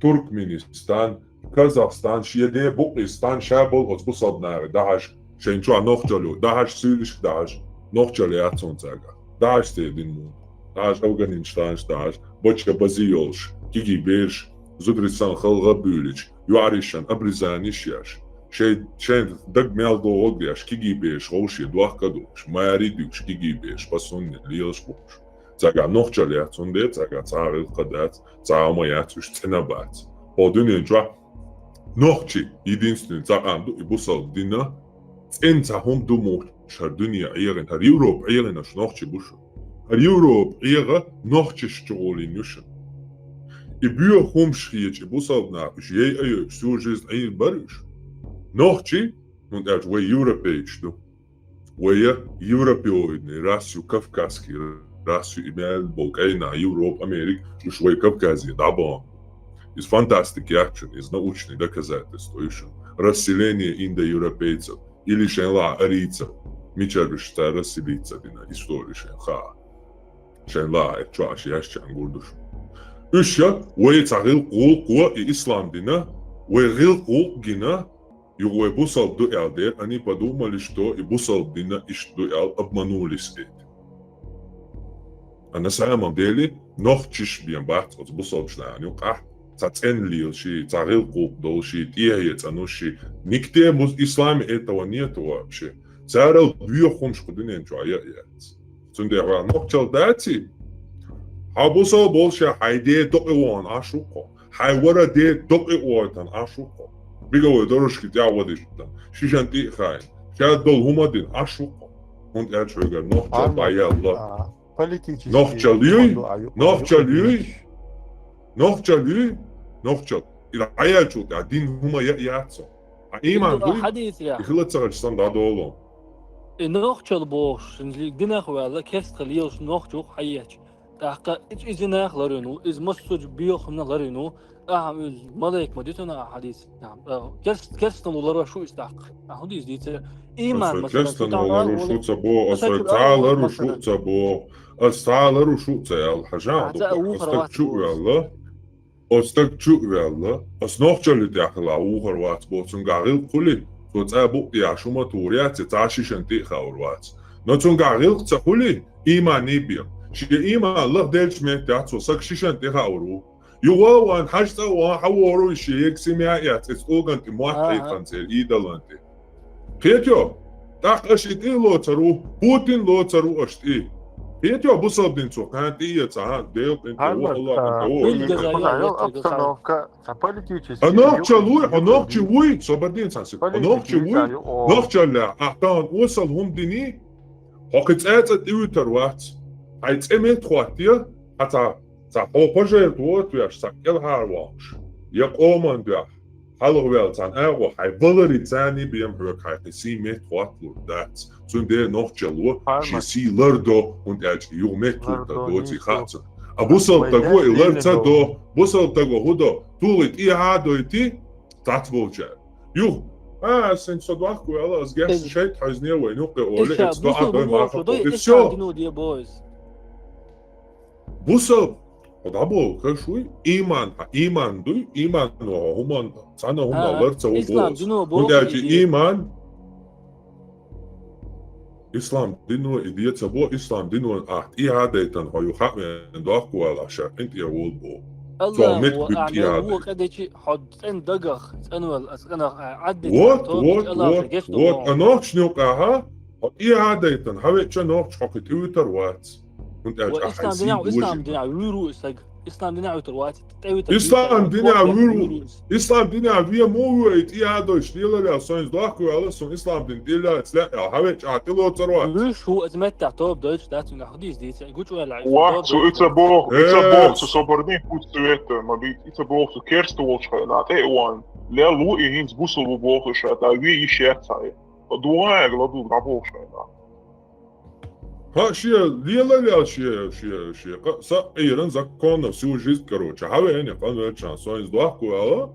Туркменистан, Казахстан, шен ден букъ йистан, ша болу оцу бусалба нахе дӀахьажа, шайн чохь нохчалла ю, дӀахьажа суьйлишка дӀахьажа, нохчалла яц хьуна цаьргахь. ДӀахьажа церан дин муха. ДӀахьажа Афганистанаш дӀахьажа, бача бази йолуш, кегий бераш, зударий санна халла гӀа буьйлича, йоӀаришан обрезаниш еш, шайн, шайн даг мел догӀу деш, кегий бераш вовше дохка а дохуш, мари а дуьгуш, кегий бераш, пасунни лелаш бохуш. Цаьргахь нохчалла яц, хӀунда аьлча цаьргахь цхьа а гӀиллакх дац, цхьа а хӀума яц, уьш цӀена бац. Хьо дуьнен чохь нохчий единственный цхьа къам ду, и бусалба дина цӀена цхьа хӀума ду мухча хӀара дуьне Ӏехийна, хӀара Европа Ӏехийнарш нохчий бу шуна. ХӀара Европа Ӏеха нохчашна чугӀолийна ю шуна. И боьха хӀумаш хеташ, и бусалба нах уьш яй а йойтуш, всю жизнь Ӏийна бара уьш. Нохчий, хӀунда аьлча вай европейцаш ду. Вай европеоидный рас ю, кавказский рас ю, и мел болу кӀайн нах, Европа, Америка, уьш вай Кавказе дӀабахана. Иза фантастика яц шуна, иза научный доказательство ю шуна. Расселение индоевропейцев, или шайн лаахь арийцев, мичара уьш цара расселиться дина, истори шайн хаа. Шайн лаахь чохь аш яьшчарна гур ду шуна. Уьш я, вай цхьа гӀиллакх гӀуллакх во и ислам дина, вай гӀиллакх гӀуллакх гина, юха вай бусалба ду аьлла дера, они подумали, что и бусалба дина иштта ду аьлла, обманулись эти. А на самом деле, нохчаш бен бац оцу бусалбачу нахана юкъахь, цхьа цӀена лелаш, цхьа гӀиллакх гӀуллакх долуш, тӀехье цӀануш, нигде в исламе этого нету вообще. Царал боьха хӀумаш кху дуьнен чохь я а яц. Цундела хьо нохчалла даций? Хьо бусалба волуш, хьайн ден докъе вахана Ӏаш ву-кх хьо. Хьайн вара ден докъе а ойтана Ӏаш ву-кх хьо. Беговой дорожки тӀехь а вадийтина, шишан тӀе а хаийна, шаьш долу хӀума а дина Ӏаш ву-кх хьо. ХӀунда аьлча хьоьгара нохчалла дӀаяьлла. Нохчалла юй? Нохчалла юй? Нохчалла юй? Нохчалла. И дӀаяьллачул тӀаьхьа дин хӀума я а яц хьо. Хьан ийман дуй? И хила ца хилча санна дӀадолу. И нохчалла бохуш, динах ваьлла, керста хила лелаш нохча ву-кх хьан еча. ТӀаккха иза, иза нах ларвина ву, иза массо а боьха хӀуманах ларвина ву, ахьа иза малайк ма ду цунах ахьа дийца. Э, керст-, керстанал ларвеш ву иза тӀаккха. Ахьа хӀун дийца дийцар? Ийман, масала, керстанал ларвеш ву ца боху, аса цхьа а ларвеш ву ца боху, аса цхьа а ларвеш ву ца аьлла, хьажа а ду, аса стаг чу а ваьлла. Оцу стаг чу а ваьлла, ас нохчалла тӀехь хила вухар вац боху, цуьнгахь гӀиллакх хуьлий, цо цӀа букъ тӀехь шу ма тухур яц, я цхьа шишан тӀе а хаур вац. Но цуьнгахь гӀиллакх ца хуьлий, ийман бен, шен ийман лахделлачу меттехь цо саг шишан тӀе хаур ву. Юха ван хьажцӀа ван хьавора ши ексимя яц, эц оганти муатта Ага. Ханцер идаланти. Кхетё? ТӀаккха аш и тӀе лоцар ву, Путин лоцар ву аш тӀе. Кхетё, бусалба дин цу кхаьн тӀе яца, ха, Дел тӀе, Аллах, Аллах тӀе, а, Ил газа ял леттар обстановка, ца политический, а нохча юхи, луй, а юхи нохча луй, собар дин ца сик. А нохча луй, политический, о. Нохча ля, а тан осал хум дини, хокхи цӀа цӀа тӀивитар вац. Хай цӀе мет хватя, а ца, ца хо пожертвовать вот вяш, ца кел хар вахш. Я къоман дя. ХьалгӀвел цан агӀо, хьай балари цани бем хьоьк хьай кхи сий мет хватлур дац. Цундела нохча ло, Хьарма. Ши сий лардо, хӀунда аьлча юг мет Лардо, хурда доци ничто. Хаца. А бусал Вай таго и дерт лар ца динна до, до. Бусал таго хӀу до, тули тӀе хьа дойти, тац болча. Юг, а, сен со дохку, ала, аз гес Эз. Шайт хазне вай, ну, къе оле, Иша, эц до, а, бусал дой, бу марха, бусал дой, и иша всё. Дину де бойс. Бусал, худа бол, кашуй, иман, а, иман дуй, иман, о, хуман, цана хуман А, лар ца ислам убо. Дино бо, Хунда чи иди. Иман, ислам дино иди ца бо, ислам дино, а, и хадайтан, хо ю хавен, дохку, ала, ша, инт я вол бо. Аллах, Цо мет ва, куй а, и хадайт. Ва, къадечи, ход, цен дагах, цен вал, ас къанах, а, адди, Вот, то, вот, Аллах, вот, гешто, вот, во. А нохч нюк, аха, И хьадайтан, хьавеча нохч хьо кхи тӀивитар вац. ХӀунда аьлча Ва ахьа ислам динахь, сий ислам дожи. Динахь вуьйру саг. Ислам динахь вуьйру вац. ТӀивитар Ислам вуьйру, динахь топа вуьйру. Вуьйру. Ислам динахь ве мо вуьй, тӀе хьадойш, лелалел, соинз дохку вала, сун ислам дин тӀе лац ле, а хьавеча а тӀе лоцар вац. Вуьш хӀу аз меттах топ дойч, дац, уьнга худийс дийца, гучу вала, Ва, топ цу дойч. Ица бох, ица Эс. Бох, цу собарни пусть цвета, ма бит, ица бох, цу керста волчхай, на тӀе ван. Ле лу и хинц бусул бу бох, ша, та ви иш яцай. ДугӀаег ладуг дӀабохуш вайна. Хьа, шен лелалел шен, шен, шен, къа-, са Ӏийран законно всю жизнь, короче. Хьавеани къанвелчан, соинз дохку ала,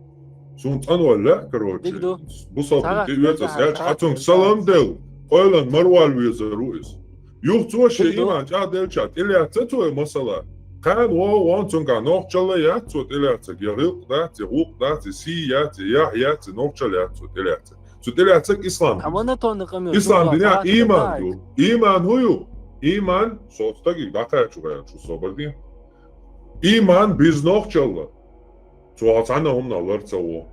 сун цӀанвалла, короче. Дигду. Бусалкин Сара, тӀе вецас, сара, яч сара, хьацунг сара. Салам дел, къойлан марвал везар ву из. Юх цо шен Дигду. Иман чӀагӀделча, тӀелаьца цо масала. Кхана во, вон цунга нохчалла яц цо тӀелаьца, я гӀилкъ дац, я гӀулкъ дац, я сий яц, я яхь яц, я нохчалла яц цо тӀелаьца. Цу тӀелаьцаг ислам. Амма тонна къамел Ислам цо динехь тӀаккха иман тӀаккха ю. Иман хӀу ю? Иман, со стагиг дӀакхачу гӀерачу собар дин. Иман бизнохчалла. Цо цхьанна хӀуманах лар ца во.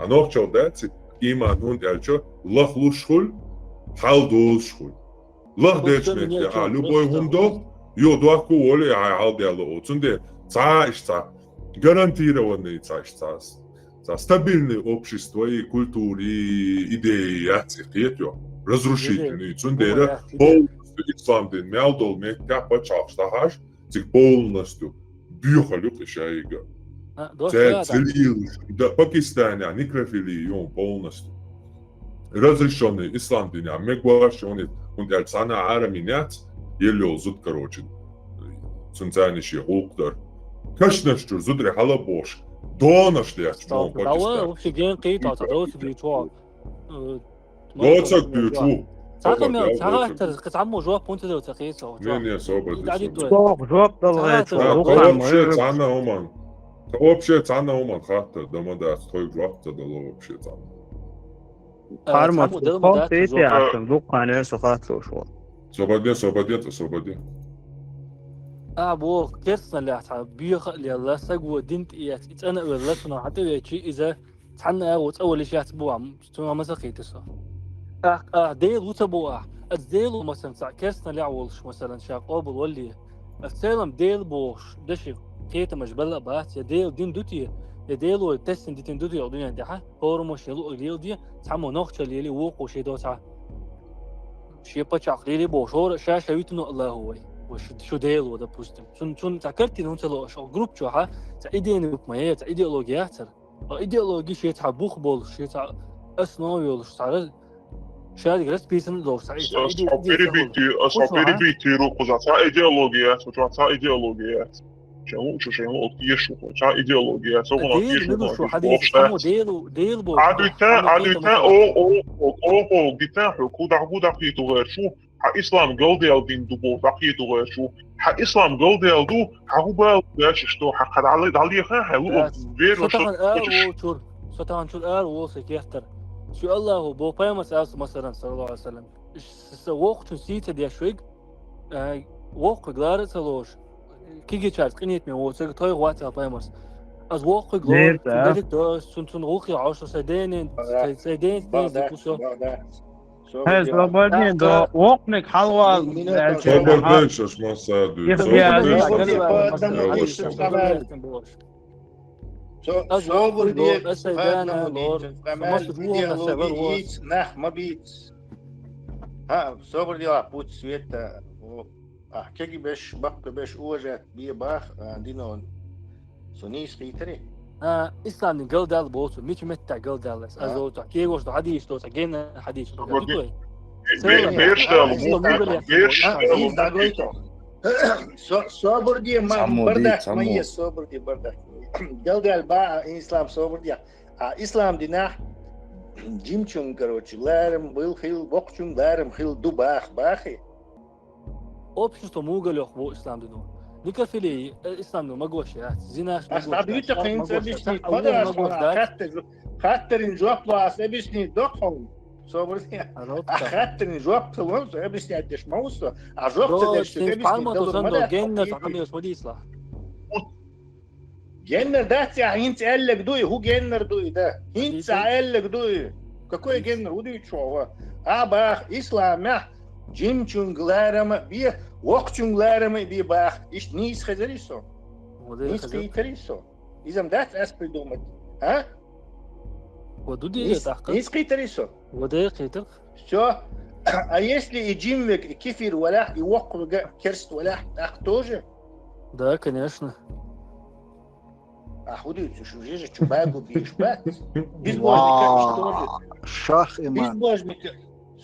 А нохчалла дац, иман хӀунда аьлча, лахлуш хуьлу, хьал дозуш хуьлу. Лах дечу метте, а, любой хӀума до, ю дохку воле, а, хьал делла о. Цунде цхьа иш цхьа гарантированный цхьа иш цхьа. Ца стабильный общество и культура, и идеи яц и кхетайо. Разрушительный. Цундела полностью ислам дин мел долу меттехь пачхьалкхаш дахьаш, цига полностью боьхалуьйту и шайга. Цаьрца лийлуш, да, Пакистанехь некрофилия ю полностью. Разрешённый ислам динехь мегаш ю, хӀунда аьлча цхьана Ӏарам яц, елла йолу зуда, короче. Цуьнан царна шен гӀуллакх дара. Кашнаш чуьра зударий хьала а бохуш, донаш лаьтташ чохь Пакистан. Вообще ген кхийта, ца доцу дуьйцу. Э, Доцаг дуьйцу. Цхьа къамел, цхьа гӀаттар, цхьаммо жоп хӀунда ца дала ца кхийса. Не, не, собар ду, собар. Жоп дала гӀайчу. Ца гӀаттар. Вообще цхьана хӀуман. Вообще цхьана хӀуман хаттар, дама дац, тхойга жоп ца дала вообще цхьана. Харма, цхьаммо дала ма дац, тхо жоп. Дуккхане со хатлуш ву. Собар де, собар де, собар де. А, боху, керстаналлехь цхьа боьха а лелла, саг вон дин тӀе эцна, и цӀена а велла, цунах хьан тӀе веачий, иза цхьанна агӀо цӀа валиш яц бу, ам, цунах ма ца кхийта со. Ахь, ахь Дела ву ца боху ахь. Аса Дела ву, масалан, цхьа керстаналлехь волуш, масалан, ша къобал валле. Аса целам Дела бохуш, даши кхетамаш белла а бац, я Дела дин ду те, я Дела вай тесна дитина ду те, дуьнен тӀехь, хӀораммо шен луъург леладе, цхьаммо нохчалла лели, вукхо шен доцахь. Шен пачхьалкх лели бохуш, хӀора а ша-ша витино Аллахо вай. Вай шу, шу Дела ву, допустим. Цун, цун цхьа картина хӀунда ца ло аша, группа чохь, цхьа идейный группа ма яй, цхьа идеология яцара. А идеология шен цхьа бух болуш, шен цхьа основа йолуш, цхьа раз-, шадерг расписан долуш, цхьа, цхьа иде-, идея ца хуьлу. Ас хьо перебить йийр ву кхузахь, цхьа идеология яц, кхузахь цхьа идеология яц. Шен луучу, шен луучу еш ву, цхьа идеология яц, аса гӀуллакх еш ву, шу хьадийцаш, бохуш дац. Дела, Дела боху, Ӏадуьйтан, Ӏадуьйтан, о, о, о, о, о, дитан хьо, кху дӀа-, хӀу дӀахийта гӀерташ ву, хьан ислам галдаьлла дин ду боху, дӀахийта гӀерташ ву. Хьан ислам галдаьлла ду, хьан хӀу бала беш иштта, хьан кхара дӀа-, дӀалеха, хьан луъург вер ваша. Со тахана ара волчуьра, со тахана чуьра ара волу сан кертара. Шен Аллахо боху, пайхамарс алсу масалан, саллаллаху алейхи ва саллям. Ш-, сан воккхачун сий ца деш вайга, а, воккхаг лара а ца лоруш, кегийчаьрца къинхетаме воцург тхойх вац аьлла пайхамарс. Аз вокхуьг лор, Нир, цун да. Дерриг до, цун, цун гӀуллакхе Ӏош, сай денин, сай, сай денин, денин Богдан, дикусо. Богдан. Хей, Собардин, да, вокхуниг хьалвал, Минута. Собардеш, аш ма саду. Собардеш, аш ма саду. Собардеш, аш ма саду. Аз вокхуьг лор, аз сай денин лор, аз ма саду, вокхуьг лор, аз сай вар вос. Нах ма бийц. ХӀа, собар дела, пуц света. Ахь кегий беш, баккхий беш, уважать бе бах, а, дино. Со нийса хийтари? А, ислам дин галдаьлла боцу, мича меттехь галдаьлла ас. А? Аз оцу кегош ду хьадийш, доцу генна хьадийш. Собар ди-, дикой. Бе-, Селла. Берш а, даьлла, ислам муха, муха берш берш а, даьлла. А, из дагойту. Со-, собар де, ма, цхьаммо бардак ди, цхьаммо. Ма е, собар де, бардак. Галдаьлла ба, а, ислам собар де. А ислам динахь жимчуьнга, короче, ларам бил хил, вокхучуьнга ларам хил ду бах, бахи. Общество мугалех бу ислам дино. Некрофили, э, ислам дино магош яц. Зинаш ас магош дӀабуьйцу яц, хӀинца магош яц. Объяснить, а, подарок магош яц. Хаттар-, хаттарин жоп ло ас объяснить доккхун. Собар де. А, ну, а так. Хаттарин жоп ло, объяснять деш ма ву со. А жоп ца деш, объяснить далур ма дац. Генна, хаттар ма дийсла. Геннар дац, ахь хӀинца аьллаг дуй, хӀу геннар дуй, да? ХӀинца ахь аьллаг дуй. Какой геннар, хӀу дуьйцу хьо? А бах, исламехь жимчуьнга ларам а бе, вокхучуьнга ларам а бе бах. Иштта нийса хезарий со? Нийса хийтарий со? Иза-м дац ас придумать. А? Ва ду дийра тӀаккха. Нийса хийтарий со? Ва де хийтар. Всё. А если и жимвег, и кефир валахь, и вокхвега керст валахь, так тоже? Да, конечно. А хӀу дуьйцу, шу жижа чу багу бийш бац? Безбожника, что ли? Шах иман. Безбожника.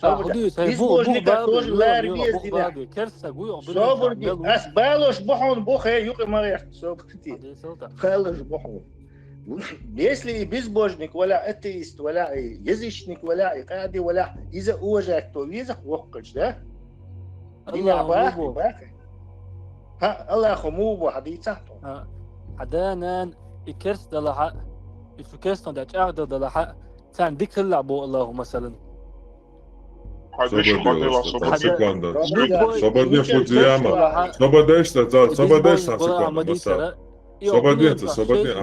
А, хӀу дуьйцу, безбожника тоже лар бездина. Керста гуй, собар де. Ас балош бу хьуна бу хе, юкъа ма гӀерта, собар де. Балош бу хьуна. Если и безбожник валахь, атеист валахь, и язычник валахь, и къади валахь, иза уважать то веза воккхача, да? Динехь бахи, бахи. ХӀа, Аллахо муха бо хьан дийцахь тхо? ХӀа, хьан да-нана и керст далахьа, и цу керстан да чӀагӀдал далахьа, царна дика хилла бо Аллахо, масалан. Собар де, секунда. Собар де, фу дияма. Собар деш, собар деш, секунда, масалан. Собарденца, собарден.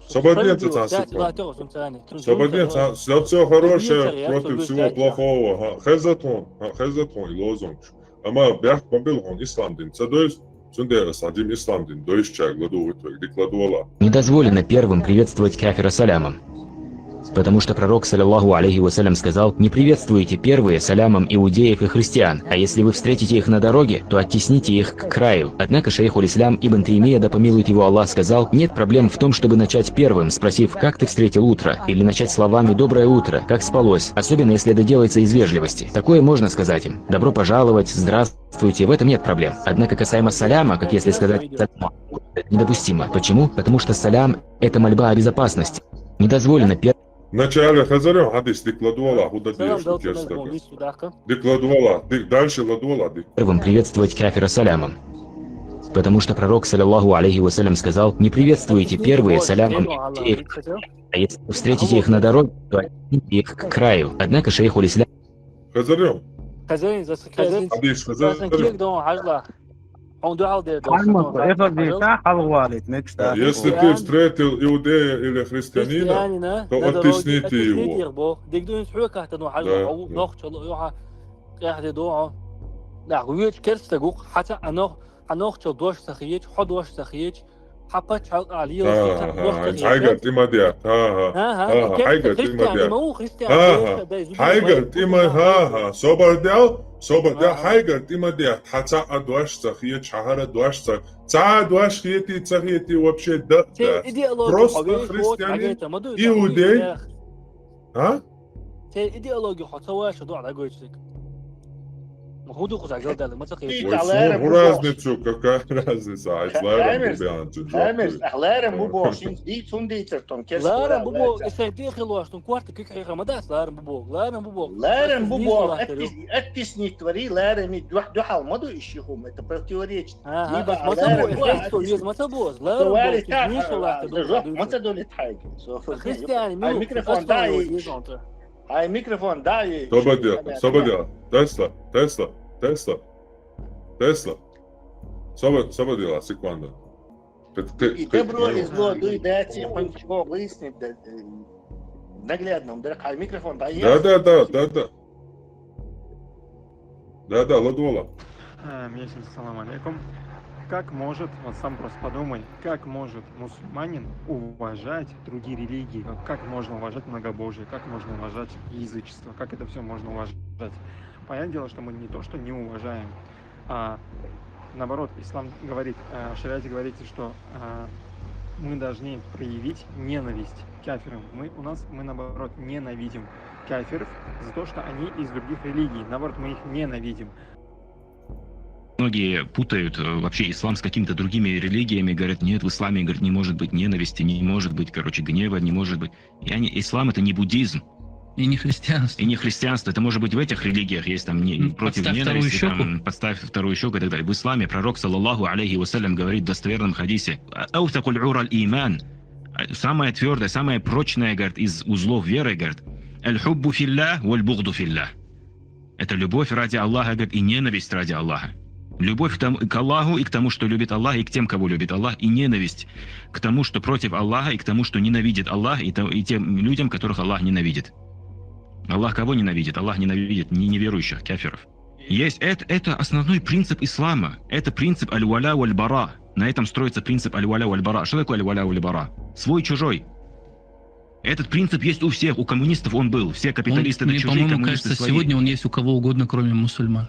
Собарденца, цхьа секунда. Собарденца, всё, всё хорошее против всего плохого. Ха, хеза тхуна, ха, хеза тхуна и лозунг. Амма бехк ма билла хьуна ислам дин ца дойсу, цундела ас хьан дин ислам дин дойсучаьрга ладугӀу вай, дика ладогӀалахь. Не дозволено первым приветствовать кафира салямом. Потому что пророк, саллаллаху алейхи ва саллям, сказал: «Не приветствуйте первые салямом иудеев и христиан, а если вы встретите их на дороге, то оттесните их к краю». Однако шейхуль-ислям Ибн Таймия, да помилует его Аллах, сказал: «Нет проблем в том, чтобы начать первым, спросив: „Как ты встретил утро?“ Или начать словами: „Доброе утро, как спалось?“, особенно если это делается из вежливости. Такое можно сказать им: „Добро пожаловать, здравствуйте“, в этом нет проблем. Однако касаемо саляма, как если сказать: «Салям алейкум», это недопустимо. Почему? Потому что салям — это мольба о безопасности. Не дозволено пер- Вначале хезарий хьуна хьадис, дика ладогӀалахь, хӀу дан дезаш ду керстага. Дика ладогӀалахь, дика, дальше ладогӀалахь, дика. Первым приветствовать кафира салямом. Потому что пророк, саллаллаху алейхи ва саллям, сказал: «Не приветствуйте первые салямом иудеев, а если встретите их на дороге, то оттесните их к краю». Однако шейхуль-ислям. Хезарий хьуна? Хезарий, зас-, хезарий. Хьадис хезарий. Зас-, кирг дан хьажла. Хьуна дуьхьал дер ду. Хьалма, эхар дийша, хьалгӀалийта, мегаш дац. Если ты встретил иудея или христианина, то оттесните его. Оттесните их, бо. Диг дуьйнца хьоькахта ду хьажла, хьо нохчалла юха къехьа де ду хьо. Нах вуьйчу керстаг ву-кх, хьан ца а нох-, хьан нохчалла дош ца хеташ, хьо дош ца хеташ, хьан пачхьалкъ а лелаш, ца дош ца хеташ. Хьайгара тӀе ма де, ха-ха. Ха-ха, хьайгара тӀе ма де. Ха-ха. Хьайгара тӀе ма, ха-ха. Собар де, собар де, хьайгара тӀе ма де, хьан ца а дош ца хеташ, хьан хӀара дош ца, цхьа а дош хетий, ца хетий, вообще да, да. Просто христианин, иудей. А? Те идеология хьо ца ваша дуьхьа дӀагойтург. Ма хӀун ду кхуза галдаьлла, ма ца кхетий. Ой, фу разницу, какая разница? Айс ларам бу беанчу. Хаймерс, ах ларам бу боху, шин дийц, хӀун дийцар тхуна, керс ларам бу боху, и шайн дехилош, тхуна корта куьг хьеха ма дац ларам бу боху. Ларам бу боху. Ларам бу боху, оттис-, оттиснить вари, ларами дуьхьал ма ду и ши хӀума, это противоречит. Ага, ма ца бо, эффект со веза ма ца бо, ларам бу боху, жоп ма ца долит хьайга. Христиане, ай, микрофон дай. Ай, микрофон дай. Собар де, собар де. Тесла, Тесла, Тесла. Тесла. Собар, собар де, секунда. Как, как, И как добро и мило. Зло, дуй, дайте, он чего выяснит, да, э, наглядно, он, да, а микрофон, да, Да, да, да, да, да. Да, да, ладно. А, Михаил, салам алейкум. Как может, вот сам просто подумай, как может мусульманин уважать другие религии? Как, как можно уважать многобожие? Как можно уважать язычество? Как это все можно уважать? Понятное дело, что мы не то, что не уважаем, а наоборот, ислам говорит, э, в шариате говорится, что э, мы должны проявить ненависть к кафирам. Мы, у нас, мы наоборот ненавидим кафиров за то, что они из других религий. Наоборот, мы их ненавидим. Многие путают э, вообще ислам с какими-то другими религиями, говорят, нет, в исламе, говорит, не может быть ненависти, не может быть, короче, гнева, не может быть. И они, ислам это не буддизм, И не христианство. и не христианство. Это может быть в этих религиях есть там не, Ну, против подставь вторую ненависти, щеку. Там, подставь вторую щеку и так далее. В исламе пророк, саллаллаху алейхи вассалям, говорит в достоверном хадисе: «Аутакуль ураль иман». Самое твердое, самое прочное, говорит, из узлов веры, говорит, «Аль-хуббу филлях, валь-бугду филлях». Это любовь ради Аллаха, говорит, и ненависть ради Аллаха. Любовь к, тому, к Аллаху и к тому, что любит Аллах, и к тем, кого любит Аллах, и ненависть к тому, что против Аллаха, и к тому, что ненавидит Аллах, и, то- и тем людям, которых Аллах ненавидит. Аллах кого ненавидит? Аллах ненавидит не- неверующих, кафиров. Есть, это, это основной принцип ислама. Это принцип аль-валя валь-бара. На этом строится принцип аль-валя валь-бара. Что такое аль-валя валь-бара? Свой-чужой. Этот принцип есть у всех. У коммунистов он был. Все Он, капиталисты это мне, чужие, по-моему, коммунисты кажется, свои. Сегодня он есть у кого угодно, кроме мусульман.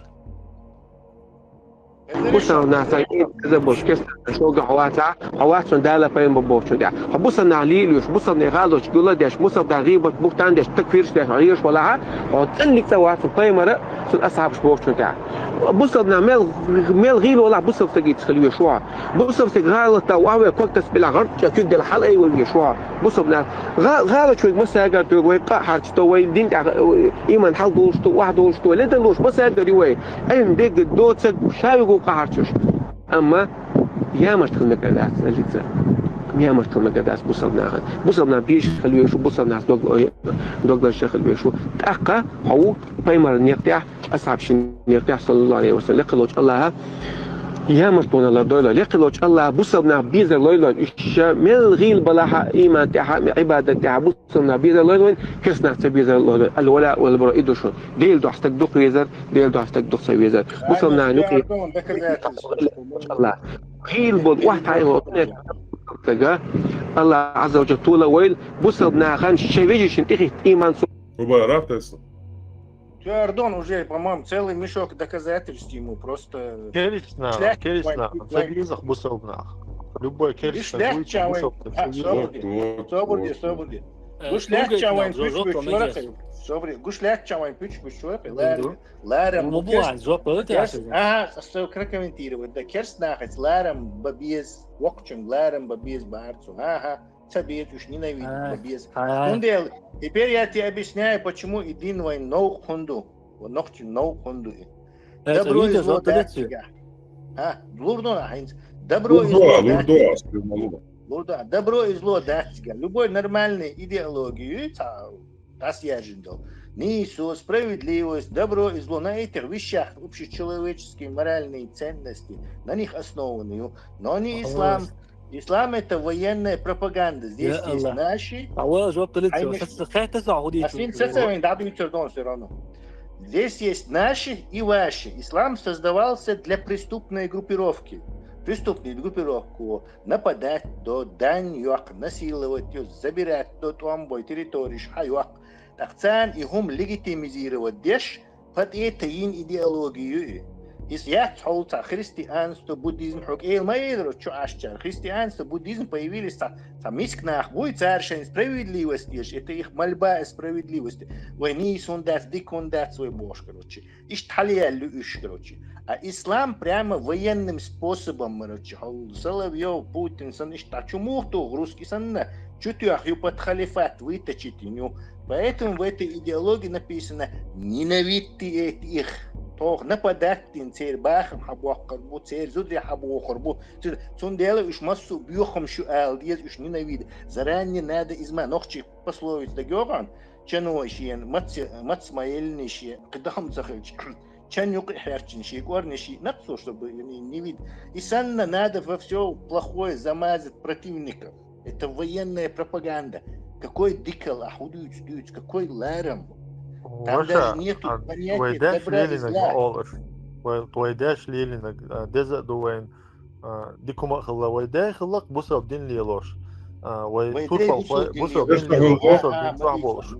Бусалба нах санна, из а боху кеста шуга хьаваца, хьавац шун Дала пайхамар бохучун тӀа. Хьо бусалба нах лелаш, бусалба нах гӀалат гула деш, бусалба нах гӀийбат, бухтан деш, такфирш деш, гӀийраш валахьа, хьо цӀенлиг цӀа вац пайхамара, цун асхьабаш бохучун тӀа. Бусалба нах мел, мел гӀийла валахьа, бусалба саг ица хила веш ва. Бусалба саг гӀалат вахве, ког тас била гӀарча куьг дела хьал айвал веш ва. Бусалба нах гӀа- гӀалат вайга масагар ду, вай къа хьарча ду, вай дин тӀа, иман хьал долуш ду, ваха долуш ду, ледан луш масагар ю вай. Ай, бег доцаг шавигу къа хьарчуш. Амма ямарт хила мегар дац, Алица. Ямарт хила мегар дац бусалба нахана. Бусалба нах беш хила веш ва, бусалба нах дог, ой, догларша хила веш ва. ТӀаккха хьо ву пайхамар некъ тӀехь, асхьабшин некъ тӀехь, саллаллаху алейхи ва саллям, лекхалочу Аллаха ямарт вана лардойла. Лекхалочу Аллаха бусалба нах безар лойла. Иша мел гӀийла балахьа, иман тӀехьа, Ӏибадат тӀехьа, бусалба нах безар лойла, керста нах ца безар лойла. Аль-вала валь-бара и ду шун. Дела дуьхьа стаг дукха везар, Дела дуьхьа стаг дукха ца везар. Бусалба нах юкъе Аллах. ГӀийла болу охьатаьӀа стага, Аллах Ӏазза ва Джалла тола вайла, бусалба нахана шайн вежаршна тӀехӀитта иман со. Хьо бара рафтайса. Чё, Ардон, уже, по-моему, целый мешок доказательств ему просто... Керчна, Шлях керчна, вайн- забизах бусалба нах. Любой керчна Шлях будет чавай. бусалба. А, собри, собри, собри. Гуш лаьхча вайн пуч пуч чорахай. Собри, гуш лаьхча вайн пуч пуч чорахай. Ларам, ларам. Ага, что прокомментировать. Да, керчна хать ларам бабез, вокчун ларам бабез барцу. Ага, ца без уж ненавидеть бабез. Тундел, теперь я тебе объясняю, почему и дин вайн нов хунду. Вот нохчи нов хунду. Добро и зло дать тебя. А, лурдо, а, хинц. Добро и зло дать тебя. Лурдо, добро и зло дать тебя. Любой нормальной идеологии, ца- Дас яжин дол. Нийсо, справедливость, добро и зло, на этих вещах, общечеловеческие моральные ценности, на них основаны. Но не ислам. Ислам — это военная пропаганда. Здесь есть наши. Асин цецавин дадуйтер дон все равно. Здесь есть наши и ваши. Ислам создавался для преступной группировки. Преступную группировку нападать до дань ёх, насиловать её, забирать до томбой территории шхайох. Так цан и хум легитимизировать деш, под это ин идеологию. Ис яц хьол ца христианство, буддизм, хьог эл ма элро чу ашчар. Христианство, буддизм появились ца, ца миск нах буй, цар шайн справедливость еш. Это их мольба о справедливости. Вай нийсун дац, дикун дац, вай бош, короче. Ишт хьалияллю иш, короче. А ислам прямо военным способом, короче, хьол Соловьёв, Путин сан ишт а чу мухту, русский санна, чутёх ю под халифат выточить ю. Поэтому в этой идеологии написано: ненавидьте этих, тох нападать дин, цер бахам хьабохкар бу, цер зудри хьабохар бу. Цундела уж массу бьёхам шу ал дез уж ненавидеть. Заранее надо изма нохчи пословица дагёган. Чано шен, мац, мац ма елни шен, кдам цахилч. чан юкъе хьерчина, ший кӀорни ший накъсо, чтобы не, не вид. И санна надо во все плохое замазать противников. Это военная пропаганда. Какой дикал, а худуц, дуц, какой ларам. Там даже нету понятия добра и зла. Олаш. Вай, вай деш лелина, деза ду вайн, дикума хилла, вай дехилла, бусал дин лелош. Вай турпал, бусал дин лелош, бусал дин цахболаш.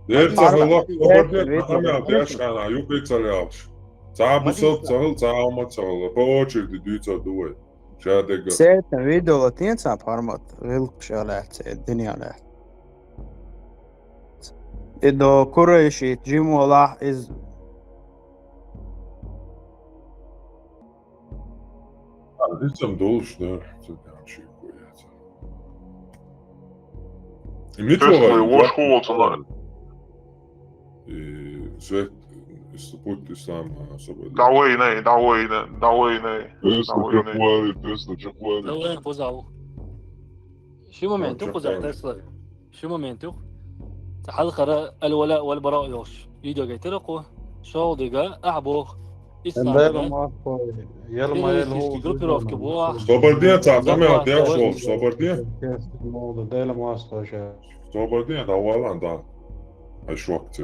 Дерца хилла, собар ден, амя деш хана, юкъе цалявш. Ца бусал цахил, ца алма цахил. По очереди дуйца дувай. Шадега. Сетна видео латинца формат, вилк шалац, диньяна. Идо Курайши, Джимула из Дицам долуш, да. Мичо ваш холоцана. И свет, путь ислам особо. Давай най, давай най, давай най. Тесло чехвали, Тесло чехвали. Давай позал. Ши момент, позал Тесло. Ши момент. Хьалхара аль-вала валь-бара йолуш. Видео гайтира кху. Шолдига ахьа боху. Ислам группировка боху. Собар де, ца тамел деш волуш, собар де. Дела мастхо ша. Собар де, да валан да. Ай шок те.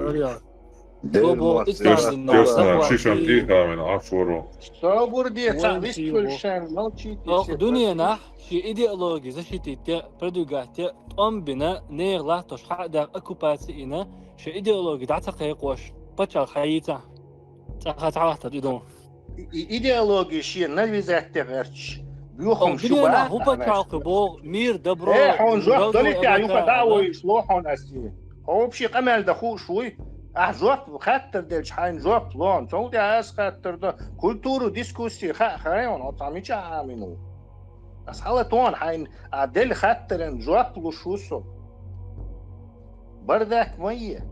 Честно, шишан тихавин, а шоро. Собар де, ца вистфуль шайн, молчите. Дуниянах ши идеология защитить, продвигать, тӀом бина, нехан латтош хьа а даккха оккупаци ина, ши идеология дӀа ца кхайкхош, пачал хьаийца. ЦӀа ха ца хьалахтар и дон. И идеология шен навязать де гӀерташ. Бюхам шу ба. ХӀу пачалкхи бо, мир, добро. Э, хьуна жоп далите, а юха да войш ло хьуна аси. Хьо вообще къамел да хууш вуй. Ахь жоп хаттар делча хьайн жоп лон. Цул де ас хаттар да. Культуру дискуссии ха хай он, оцамича амину. Ас хала тон хьайн, а дел хаттаран жоп луш ву со. Бардак ма е.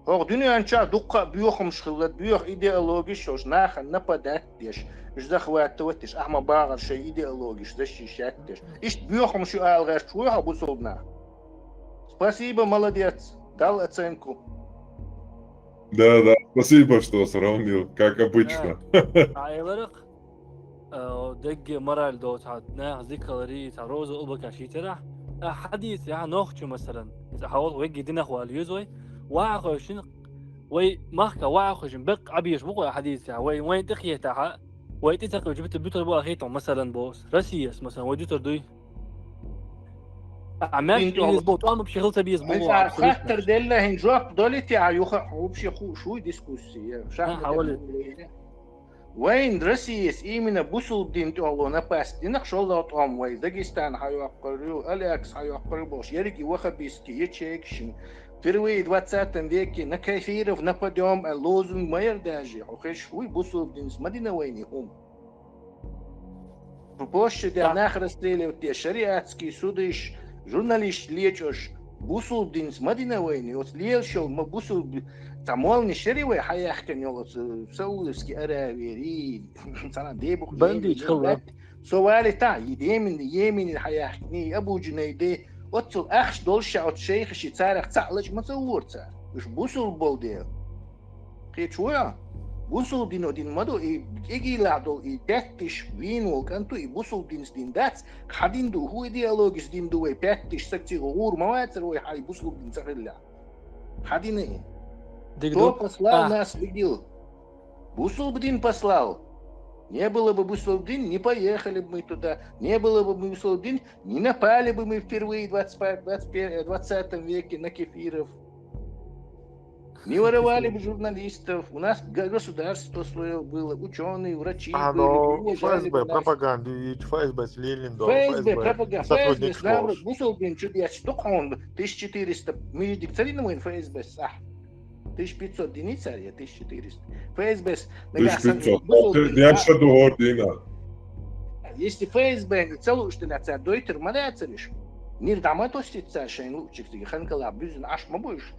ХӀокху дуьнен чохь дуккха а боьхамаш хилла, боьха идеологиш йолуш, нахана нападать деш, уьш захватывать деш, ахьа ма багӀара шайн идеологиш защищать деш. Иштта боьхамаш ю ала гӀерташ вуй хьо бусулба нах. Спасибо, молодец, дал оценку. Да, да, спасибо, что сравнил, как обычно. Дегге мораль доцу хьан наха зикалари, цхьа роза улбака шийцарахь, а хьадийца яхьа нохчу масалан, иза хьа вегги динах вала юзой, ваха хойшин, вай махка ваха хойшин беккъа Ӏабийш бу кхой хьадийца яхьа, вай вайн тӀекхетахьа, вай тӀе ца кхуьучу биту битар бу ахийтон масалан бос, Россияс, масалан, вай дутар дуй. А мягкий бу, там вообще хил ца беза бу. Хаттар делла хин жоп долите, а юха вообще ху шуй дискуссия. Шахмат. Вайн Россияс именно бусулба дин тӀехула напасть динах шоллагӀа тӀом вай, Дагестан хьайоккхур ю, Алекс хьайоккхур ю бохуш, ерриге ваххабистский ячейкашна. Впервые в двадцатом веке на кафиров нападём, а лозунг ма яра даже, хьо хезаш вуй, бусулба динца ма дина вайна хӀума. Площадя нах расстреливать де, шариатский судыш, журналист лечӀуш, бусулба динца ма дина вайна, оцу лелаш йолу ма бусулба, цхьа молланаш яри вай хьаяхкина йолу оцу Саудовский Аравия, и, цхьана дебух Бандит хилла. Со валита, и Йемен, Йемене хьаяхкина, и Абу Джунайде, оццул ахча долуш ша оцу шайхаши царах цхьаъ лачкъа ма ца вора цара. Уьш бусулба болу дела. Кхечу вуй а? Бусулба дино дин ма ду, и кӀегийлахь долу и даьтташ вийна волу кӀант ву, и бусулба динца дин дац, хьан дин ду, хӀун идеологица дин ду вай, паьтташ саг цига гӀур ма вацара вай хьайн бусулба дин ца хиллехь. Хьан дина и? Кто послал нас в ИГИЛ? Бусулба дин послал. Не было бы бусулба дин, не поехали бы мы туда. Не было бы мы бусулба дин, не напали бы мы впервые в двадцать, двадцать, двадцатом веке на кефиров. Не воровали бы журналистов, у нас г- государство свое было, ученые, врачи были, Ано приезжали ФСБ бы наши. Пропаганду и ФСБ с Ленин до ФСБ, пропаганда, ФСБ, сотрудник наоборот, школы. Бусулбин чудес, только он тысяча четыреста мюзик царина вайн ФСБ, а. Тысяча пятьсот единиц, а я тысяча четыреста. ФСБ, Тысяча пятьсот. Я что думаю, Дина? Если ФСБ не целую, что ли, царь дойтер, ма да цариш. Нир дама тостит царь шайн лучик, тиги ханкала бюзин аш ма будешь.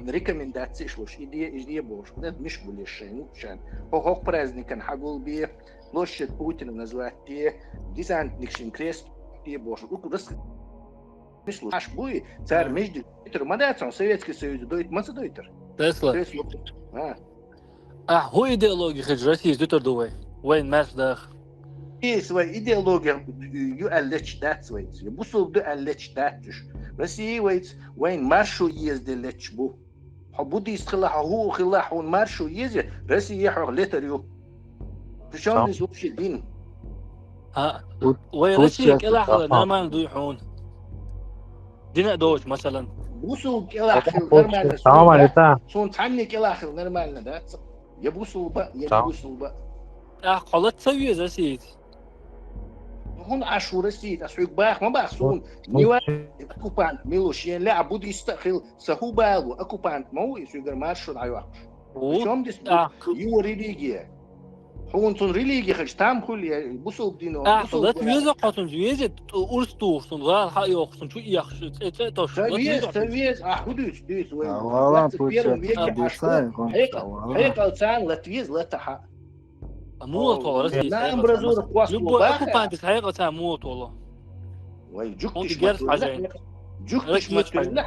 Рекомендации шлош, идея, идея бош. Нет, миш булеш шайн лучан. Хо хок праздникан хагул бе, площадь Путина назвать те, десантник шин крест те бош. Ук рас. Миш лу аш буй, царь между дойтер, ма да царь, Советский Союз дойтер, ма ца дойтер. Тесла. Крест лу. А. Ахь хӀун идеологи хилча Россица дитар ду вай? Вайна маьрша даха. Эс вай идеологи ю аьлла леташ дац вайца. Я бусулба ду аьлла леташ дац уж. Россия вайца вайна маршо еза де леташ бу. Хьо буддист хила, хьо хӀу хила, хьуна маршо еза, Россия хьох летар ю. Причем здесь вообще дин? А, Тут- вай тут Россия честно, кӀелахала ага. Нормально дуй хьуна. Дина а доуч, масалан. Бусулба кӀелахила Ага, нормально. салам алейкум. Суна цхьанне кӀелахила нормально дац. Я бусулба, я Салам. бусулба. Ахь кхолат ца веза Россица. ХӀун ашу Россия, ас хьуг бах, ма бах, суна. Ну, Нива чи- оккупант милуш, ен ле, а буддиста хил, са хӀу балу, оккупант ма ву, и сугар маршо дӀайохкаш. Ву. Причем здесь А, его религия? Хьуна цун религия хилча, там хули, я бусулба дин, а, бусулба лат веза кхотун веза, урс тухсун, гӀал хьа йохсун, чу яхш, цӀе цӀе тош. Ца вез, ца вез, а худуц, дуц, вай. Салам, Двадцать первом Путин, веке Абдусай, ашху. Хьекъал, салам. хьекъал цан лат вез, латаха. А мула тола Россия. Нам бразур хвас Любой лобаха. Оккупантис хьекъал цан мула тола. Вай, Он жуктиш герц матула. хьажен. Жуктиш Ракет матула.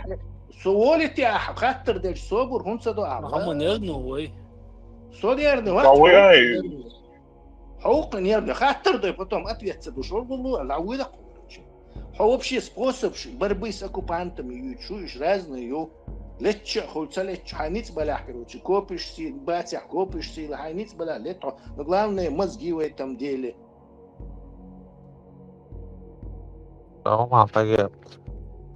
Со волите ах, хаттар деш, собур, хун ца до ах. Хама нервно вай. Со нервно, Да, вай. Хьокъ нервно, хаттар дай, потом ответ ца душ, он гулу, а лавуй да, короче. Хьо вообще способ ши, борьбы с оккупантами ю, чуешь разные ю. Летча, хул ца летча, хай ниц балях, короче, копишь си, батях копишь си, хай ниц балях, лето. Но главное, мозги в этом деле. Салам алейкум.